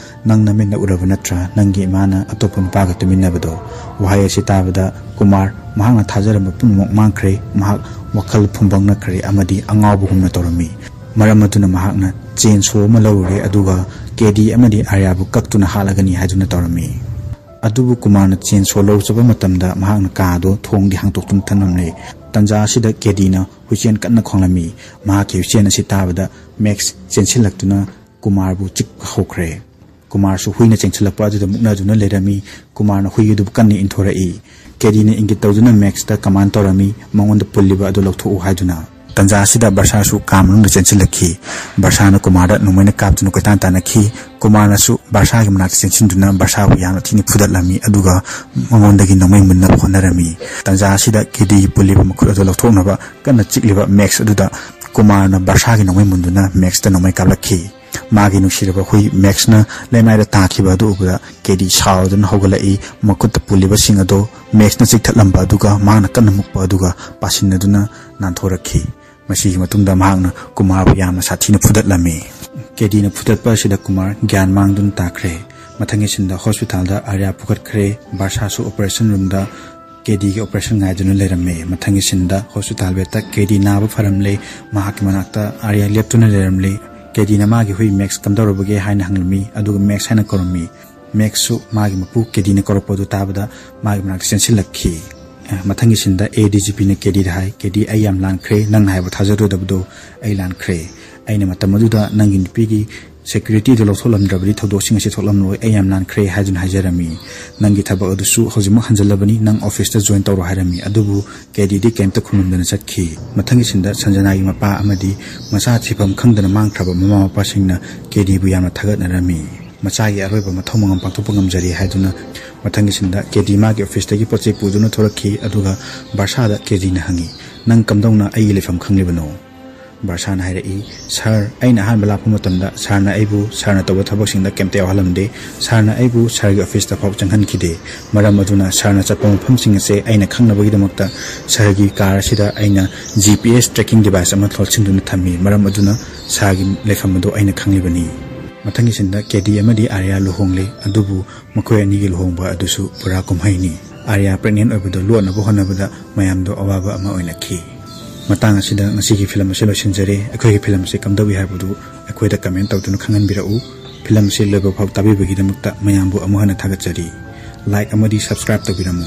ꯅꯪ ꯅꯃꯤꯠꯅ ꯎꯔꯕ ꯅꯠꯇ꯭ꯔꯥ ꯅꯪꯒꯤ ꯏꯃꯥꯅ ꯑꯇꯣꯞꯄ ꯅꯨꯄꯥꯒ ꯇꯨꯃꯤꯟꯅꯕꯗꯣ?" ꯋꯥꯍꯩ ꯑꯁꯤ ꯇꯥꯕꯗ ꯀꯨꯃꯥꯔ ꯃꯍꯥꯛꯅ ꯊꯥꯖꯔꯝꯕ ꯄꯨꯝꯅꯃꯛ ꯃꯥꯡꯈ꯭ꯔꯦ꯫ ꯃꯍꯥꯛ ꯋꯥꯈꯜ ꯐꯨꯝꯕꯪꯅꯈ꯭ꯔꯦ ꯑꯃꯗꯤ ꯑꯉꯥꯎꯕꯒꯨꯝꯅ ꯇꯧꯔꯝꯃꯤ꯫ ꯃꯔꯝ ꯑꯗꯨꯅ ꯃꯍꯥꯛꯅ ꯆꯦꯟ ꯁꯣ ꯑꯃ ꯂꯧꯔꯨꯔꯦ, ꯑꯗꯨꯒ ꯀꯦꯗꯤ ꯑꯃꯗꯤ ꯑꯥꯔꯌꯥꯕꯨ ꯀꯛꯇꯨꯅ ꯍꯥꯠꯂꯒꯅꯤ ꯍꯥꯏꯗꯨꯅ ꯇꯧꯔꯝꯃꯤ꯫ ꯑꯗꯨꯕꯨ ꯀꯨꯃꯥꯔꯅ ꯆꯦꯟ ꯁꯣ ꯂꯧꯖꯕ ꯃꯇꯝꯗ ꯃꯍꯥꯛꯅ ꯀꯥ ꯑꯗꯨ ꯊꯣꯡꯗꯤ ꯍꯥꯡꯗꯣꯛꯇꯨꯅ ꯊꯝꯂꯝꯂꯦ꯫ ꯇꯟꯖꯥ ꯑꯁꯤꯗ ꯀꯦꯗꯤꯅ ꯍꯨꯏꯆꯦꯟ ꯀꯟꯅ ꯈꯣꯡꯂꯝꯃꯤ꯫ ꯃꯍꯥꯛꯀꯤ ꯍꯨꯏꯆꯦꯟ ꯑꯁꯤ ꯇꯥꯕꯗ ꯃꯦꯛꯁ ꯆꯦꯟꯁꯤꯜꯂꯛꯇꯨꯅ ꯀꯨꯃꯥꯔꯕꯨ ꯆꯤꯛꯄ ꯍꯧꯈ꯭ꯔꯦ꯫ ꯀꯨꯃꯥꯔꯁꯨ ꯍꯨꯏꯅ ꯆꯦꯟꯁꯤꯜꯂꯛꯄ ꯑꯗꯨꯗ ꯃꯨꯛꯅꯗꯨꯅ ꯂꯩꯔꯝꯃꯤ꯫ ꯀꯨꯃꯥꯔꯅ ꯍꯨꯏ ꯑꯗꯨꯕꯨ ꯀꯟꯅ ꯏꯟꯊꯣꯔꯛꯏ꯫ ꯀꯦꯗꯤꯅ ꯏꯪꯒꯤꯠ ꯇꯧꯗꯨꯅ ꯃꯦꯛꯁꯇ ꯀꯃꯥꯟ ꯇꯧꯔꯝꯃꯤ, ꯃꯉꯣꯟꯗ ꯄꯨꯜꯂꯤꯕ ꯑꯗꯨ ꯂꯧꯊꯣꯛꯎ ꯍꯥꯏꯗꯨꯅ꯫ ꯇꯟꯖꯥ ꯑꯁꯤꯗ ꯕꯔꯁꯥꯁꯨ ꯀꯥ ꯃꯅꯨꯡꯗ ꯆꯦꯟꯁꯤꯜꯂꯛꯈꯤ꯫ ꯕꯔꯁꯥꯅ ꯀꯨꯃꯥꯔꯗ ꯅꯣꯡꯃꯩꯅ ꯀꯥꯞꯇꯨꯅ ꯀꯣꯏꯇꯥꯟ ꯇꯥꯟꯅꯈꯤ꯫ ꯀꯨꯃꯥꯔꯅꯁꯨ ꯕꯔꯁꯥꯒꯤ ꯃꯅꯥꯛꯇ ꯆꯦꯟꯁꯤꯟꯗꯨꯅ ꯕꯔꯁꯥꯕꯨ ꯌꯥꯝꯅ ꯊꯤꯅ ꯐꯨꯗꯠꯂꯝꯃꯤ, ꯑꯗꯨꯒ ꯃꯉꯣꯟꯗꯒꯤ ꯅꯣꯡꯃꯩ ꯃꯨꯟꯅꯕ ꯍꯣꯠꯅꯔꯝꯃꯤ꯫ ꯇꯟꯖꯥ ꯑꯁꯤꯗ ꯀꯦꯗꯤꯒꯤ ꯄꯨꯜꯂꯤꯕ ꯃꯈꯨꯠ ꯑꯗꯨ ꯂꯧꯊꯣꯛꯅꯕ ꯀꯟꯅ ꯆꯤꯛꯂꯤꯕ ꯃꯦꯛꯁ ꯑꯗꯨꯗ ꯀꯨꯃꯥꯔꯅ ꯕꯥꯔꯁꯥꯒꯤ ꯅꯣꯡꯃꯩ ꯃꯨꯟꯗꯨꯅ ꯃꯦꯛꯁꯇ ꯅꯣꯡꯃꯩ ꯀꯥꯞꯂꯛꯈꯤ꯫ ꯃꯥꯒꯤ ꯅꯨꯡꯁꯤꯔꯕ ꯍꯨꯏ ꯃꯦꯛꯁꯅ ꯂꯩꯃꯥꯏꯗ ꯇꯥꯈꯤꯕ ꯑꯗꯨ ꯎꯕꯗ ꯀꯦꯗꯤ ꯁꯥꯎꯗꯨꯅ ꯍꯧꯒꯠꯂꯛꯏ꯫ ꯃꯈꯨꯠꯇ ꯄꯨꯜꯂꯤꯕꯁꯤꯡ ꯑꯗꯨ ꯃꯦꯛꯁꯅ ꯆꯤꯛꯊꯠꯂꯝꯕ ꯑꯗꯨꯒ ꯃꯍꯥꯛꯅ ꯀꯟꯅ ꯃꯨꯛꯄ ꯑꯗꯨꯒ ꯄꯥꯁꯤꯟꯅꯗꯨꯅ ꯅꯥꯟꯊꯣꯔꯛꯈꯤ꯫ ꯃꯁꯤꯒꯤ ꯃꯇꯨꯡꯗ ꯃꯍꯥꯛꯅ ꯀꯨꯃꯥꯔꯕꯨ ꯌꯥꯝꯅ ꯁꯥꯊꯤꯅ ꯐꯨꯗꯠꯂꯝꯃꯤ꯫ ꯀꯦꯗꯤꯅ ꯐꯨꯗꯠꯄ ꯑꯁꯤꯗ ꯀꯨꯃꯥꯔ ꯒ꯭ꯌꯥꯟ ꯃꯥꯡꯗꯨꯅ ꯇꯥꯈ꯭ꯔꯦ꯫ ꯃꯊꯪꯒꯤ ꯁꯤꯟꯗ ꯍꯣꯁꯄꯤꯇꯥꯜꯗ ꯑꯥꯔꯌꯥ ꯄꯨꯈꯠꯈ꯭ꯔꯦ꯫ ꯕꯥꯔꯁꯥꯁꯨ ꯑꯣꯄꯔꯦꯁꯟ ꯔꯨꯝꯗ ꯀꯦꯗꯤꯒꯤ ꯑꯣꯄꯔꯦꯁꯟ ꯉꯥꯏꯗꯨꯅ ꯂꯩꯔꯝꯃꯤ꯫ ꯃꯊꯪꯒꯤ ꯁꯤꯟꯗ ꯍꯣꯁꯄꯤꯇꯥꯜ ꯕꯦꯗꯇ ꯀꯦꯗꯤ ꯅꯥꯕ ꯐꯔꯝꯂꯦ꯫ ꯃꯍꯥꯛꯀꯤ ꯃꯅꯥꯛꯇ ꯑꯥꯔꯌꯥ ꯂꯦꯞꯇꯨꯅ ꯂꯩꯔꯝꯂꯦ꯫ ꯀꯦꯗꯤꯅ ꯃꯥꯒꯤ ꯍꯨꯏ ꯃꯦꯛꯁ ꯀꯝꯗꯧꯔꯕꯒꯦ ꯍꯥꯏꯅ ꯍꯪꯂꯝꯃꯤ, ꯑꯗꯨꯒ ꯃꯦꯛꯁ ꯍꯥꯏꯅ ꯀꯧꯔꯝꯃꯤ꯫ ꯃꯦꯛꯁꯁꯨ ꯃꯥꯒꯤ ꯃꯄꯨ ꯀꯦꯗꯤꯅ ꯀꯧꯔꯛꯄꯗꯨ ꯇꯥꯕꯗ ꯃꯥꯒꯤ ꯃꯅꯥꯛꯇ ꯆꯦꯟꯁꯤꯜꯂꯛꯈꯤ꯫ ꯑꯦ, ꯃꯊꯪꯒꯤ ꯁꯤꯟꯗ ꯑꯦ ꯗꯤ ꯖꯤ ꯄꯤꯅ ꯀꯦꯗꯤꯗ ꯍꯥꯏ, "ꯀꯦꯗꯤ, ꯑꯩ ꯌꯥꯝ ꯂꯥꯟꯈ꯭ꯔꯦ, ꯅꯪꯅ ꯍꯥꯏꯕ ꯊꯥꯖꯔꯨꯗꯕꯗꯣ ꯑꯩ ꯂꯥꯟꯈ꯭ꯔꯦ꯫ ꯑꯩꯅ ꯃꯇꯝ ꯑꯗꯨꯗ ꯅꯪꯒꯤ ꯅꯨꯄꯤꯒꯤ ꯁꯦꯀ꯭ꯌꯨꯔꯤꯇꯤꯗꯨ ꯂꯧꯊꯣꯛꯂꯝꯗ꯭ꯔꯕꯗꯤ ꯊꯧꯗꯣꯛꯁꯤꯡ ꯑꯁꯤ ꯊꯣꯛꯂꯝꯂꯣꯏ, ꯑꯩ ꯌꯥꯝ ꯂꯥꯟꯈ꯭ꯔꯦ" ꯍꯥꯏꯗꯨꯅ ꯍꯥꯏꯖꯔꯝꯃꯤ꯫ "ꯅꯪꯒꯤ ꯊꯕꯛ ꯑꯗꯨꯁꯨ ꯍꯧꯖꯤꯛꯃꯛ ꯍꯟꯖꯜꯂꯕꯅꯤ, ꯅꯪ ꯑꯣꯐꯤꯁꯇ ꯖꯣꯏꯟ ꯇꯧꯔꯣ" ꯍꯥꯏꯔꯝꯃꯤ꯫ ꯑꯗꯨꯕꯨ ꯀꯦꯗꯤꯗꯤ ꯀꯩꯝꯇ ꯈꯨꯝꯂꯝꯗꯅ ꯆꯠꯈꯤ꯫ ꯃꯊꯪꯒꯤ ꯁꯤꯟꯗ ꯁꯟꯖꯅꯥꯒꯤ ꯃꯄꯥ ꯑꯃꯗꯤ ꯃꯆꯥ ꯊꯤꯐꯝ ꯈꯪꯗꯅ ꯃꯥꯡꯈ꯭ꯔꯕ ꯃꯃꯥ ꯃꯄꯥꯁꯤꯡꯅ ꯀꯦꯗꯤꯕꯨ ꯌꯥꯝꯅ ꯊꯥꯒꯠꯅꯔꯝꯃꯤ꯫ ꯃꯆꯥꯒꯤ ꯑꯔꯣꯏꯕ ꯃꯊꯧ ꯃꯉꯝ ꯄꯥꯡꯊꯣꯛꯄ ꯉꯝꯖꯔꯦ ꯍꯥꯏꯗꯨꯅ ꯃꯊꯪꯒꯤ ꯁꯤꯟꯗ ꯀꯦꯗꯤ ꯃꯥꯒꯤ ꯑꯣꯐꯤꯁꯇꯒꯤ ꯄꯣꯠ ꯆꯩ ꯄꯨꯗꯨꯅ ꯊꯣꯔꯛꯈꯤ, ꯑꯗꯨꯒ ꯕꯥꯔꯁꯥꯗ ꯀꯦꯗꯤꯅ ꯍꯪꯉꯤ, "ꯅꯪ ꯀꯝꯗꯧꯅ ꯑꯩꯒꯤ ꯂꯩꯐꯝ ꯈꯪꯂꯤꯕꯅꯣ?" ꯕꯥꯔꯁꯥꯅ ꯍꯥꯏꯔꯛꯏ, "ꯁꯥꯔ, ꯑꯩꯅ ꯑꯍꯥꯟꯕ ꯂꯥꯛꯄ ꯃꯇꯝꯗ ꯁꯥꯔꯅ ꯑꯩꯕꯨ ꯁꯥꯔꯅ ꯇꯧꯕ ꯊꯕꯛꯁꯤꯡꯗ ꯀꯩꯝꯇ ꯌꯥꯎꯍꯜꯂꯝꯗꯦ꯫ ꯁꯥꯔꯅ ꯑꯩꯕꯨ ꯁꯥꯔꯒꯤ ꯑꯣꯐꯤꯁꯇ ꯐꯥꯎ ꯆꯪꯍꯟꯈꯤꯗꯦ꯫ ꯃꯔꯝ ꯑꯗꯨꯅ ꯁꯥꯔꯅ ꯆꯠꯄ ꯃꯐꯝꯁꯤꯡ ꯑꯁꯦ ꯑꯩꯅ ꯈꯪꯅꯕꯒꯤꯗꯃꯛꯇ ꯁꯥꯔꯒꯤ ꯀꯥꯔ ꯑꯁꯤꯗ ꯑꯩꯅ G P S tracking device ꯑꯃ ꯂꯣꯠꯁꯤꯟꯗꯨꯅ ꯊꯝꯃꯤ꯫ ꯃꯔꯝ ꯑꯗꯨꯅ ꯁꯥꯔꯒꯤ ꯂꯩꯐꯝ ꯑꯗꯨ ꯑꯩꯅ ꯈꯪꯂꯤꯕꯅꯤ"꯫ ꯃꯊꯪꯒꯤ ꯁꯤꯟꯗ ꯀꯦꯗꯤ ꯑꯃꯗꯤ ꯑꯥꯔꯌꯥ ꯂꯨꯍꯣꯡꯂꯦ, ꯑꯗꯨꯕꯨ ꯃꯈꯣꯏ ꯑꯅꯤꯒꯤ ꯂꯨꯍꯣꯡꯕ ꯑꯗꯨꯁꯨ ꯄꯨꯔꯥ ꯀꯨꯝꯍꯩꯅꯤ꯫ ꯑꯥꯔꯌꯥ ꯄ꯭ꯔꯦꯒꯅꯦꯟ ꯑꯣꯏꯕꯗꯨ ꯂꯣꯠꯅꯕ ꯍꯣꯠꯅꯕꯗ ꯃꯌꯥꯝꯗꯣ ꯑꯋꯥꯕ ꯑꯃ ꯑꯣꯏꯅꯈꯤ꯫ ꯃꯇꯥꯡ ꯑꯁꯤꯗ ꯉꯁꯤꯒꯤ ꯐꯤꯂꯝ ꯑꯁꯤ ꯂꯣꯏꯁꯤꯟꯖꯔꯦ꯫ ꯑꯩꯈꯣꯏꯒꯤ ꯐꯤꯂꯝ ꯑꯁꯤ ꯀꯝꯗꯧꯏ ꯍꯥꯏꯕꯗꯨ ꯑꯩꯈꯣꯏꯗ ꯀꯃꯦꯟ ꯇꯧꯗꯨꯅ ꯈꯪꯍꯟꯕꯤꯔꯛꯎ꯫ ꯐꯤꯂꯝ ꯑꯁꯤ ꯂꯣꯏꯕ ꯐꯥꯎ ꯇꯥꯕꯤꯕꯒꯤꯗꯃꯛꯇ ꯃꯌꯥꯝꯕꯨ ꯑꯃꯨꯛ ꯍꯟꯅ ꯊꯥꯒꯠꯆꯔꯤ꯫ ꯂꯥꯏꯛ ꯑꯃꯗꯤ ꯁꯕꯁꯀ꯭ꯔꯥꯏꯕ ꯇꯧꯕꯤꯔꯝꯃꯨ꯫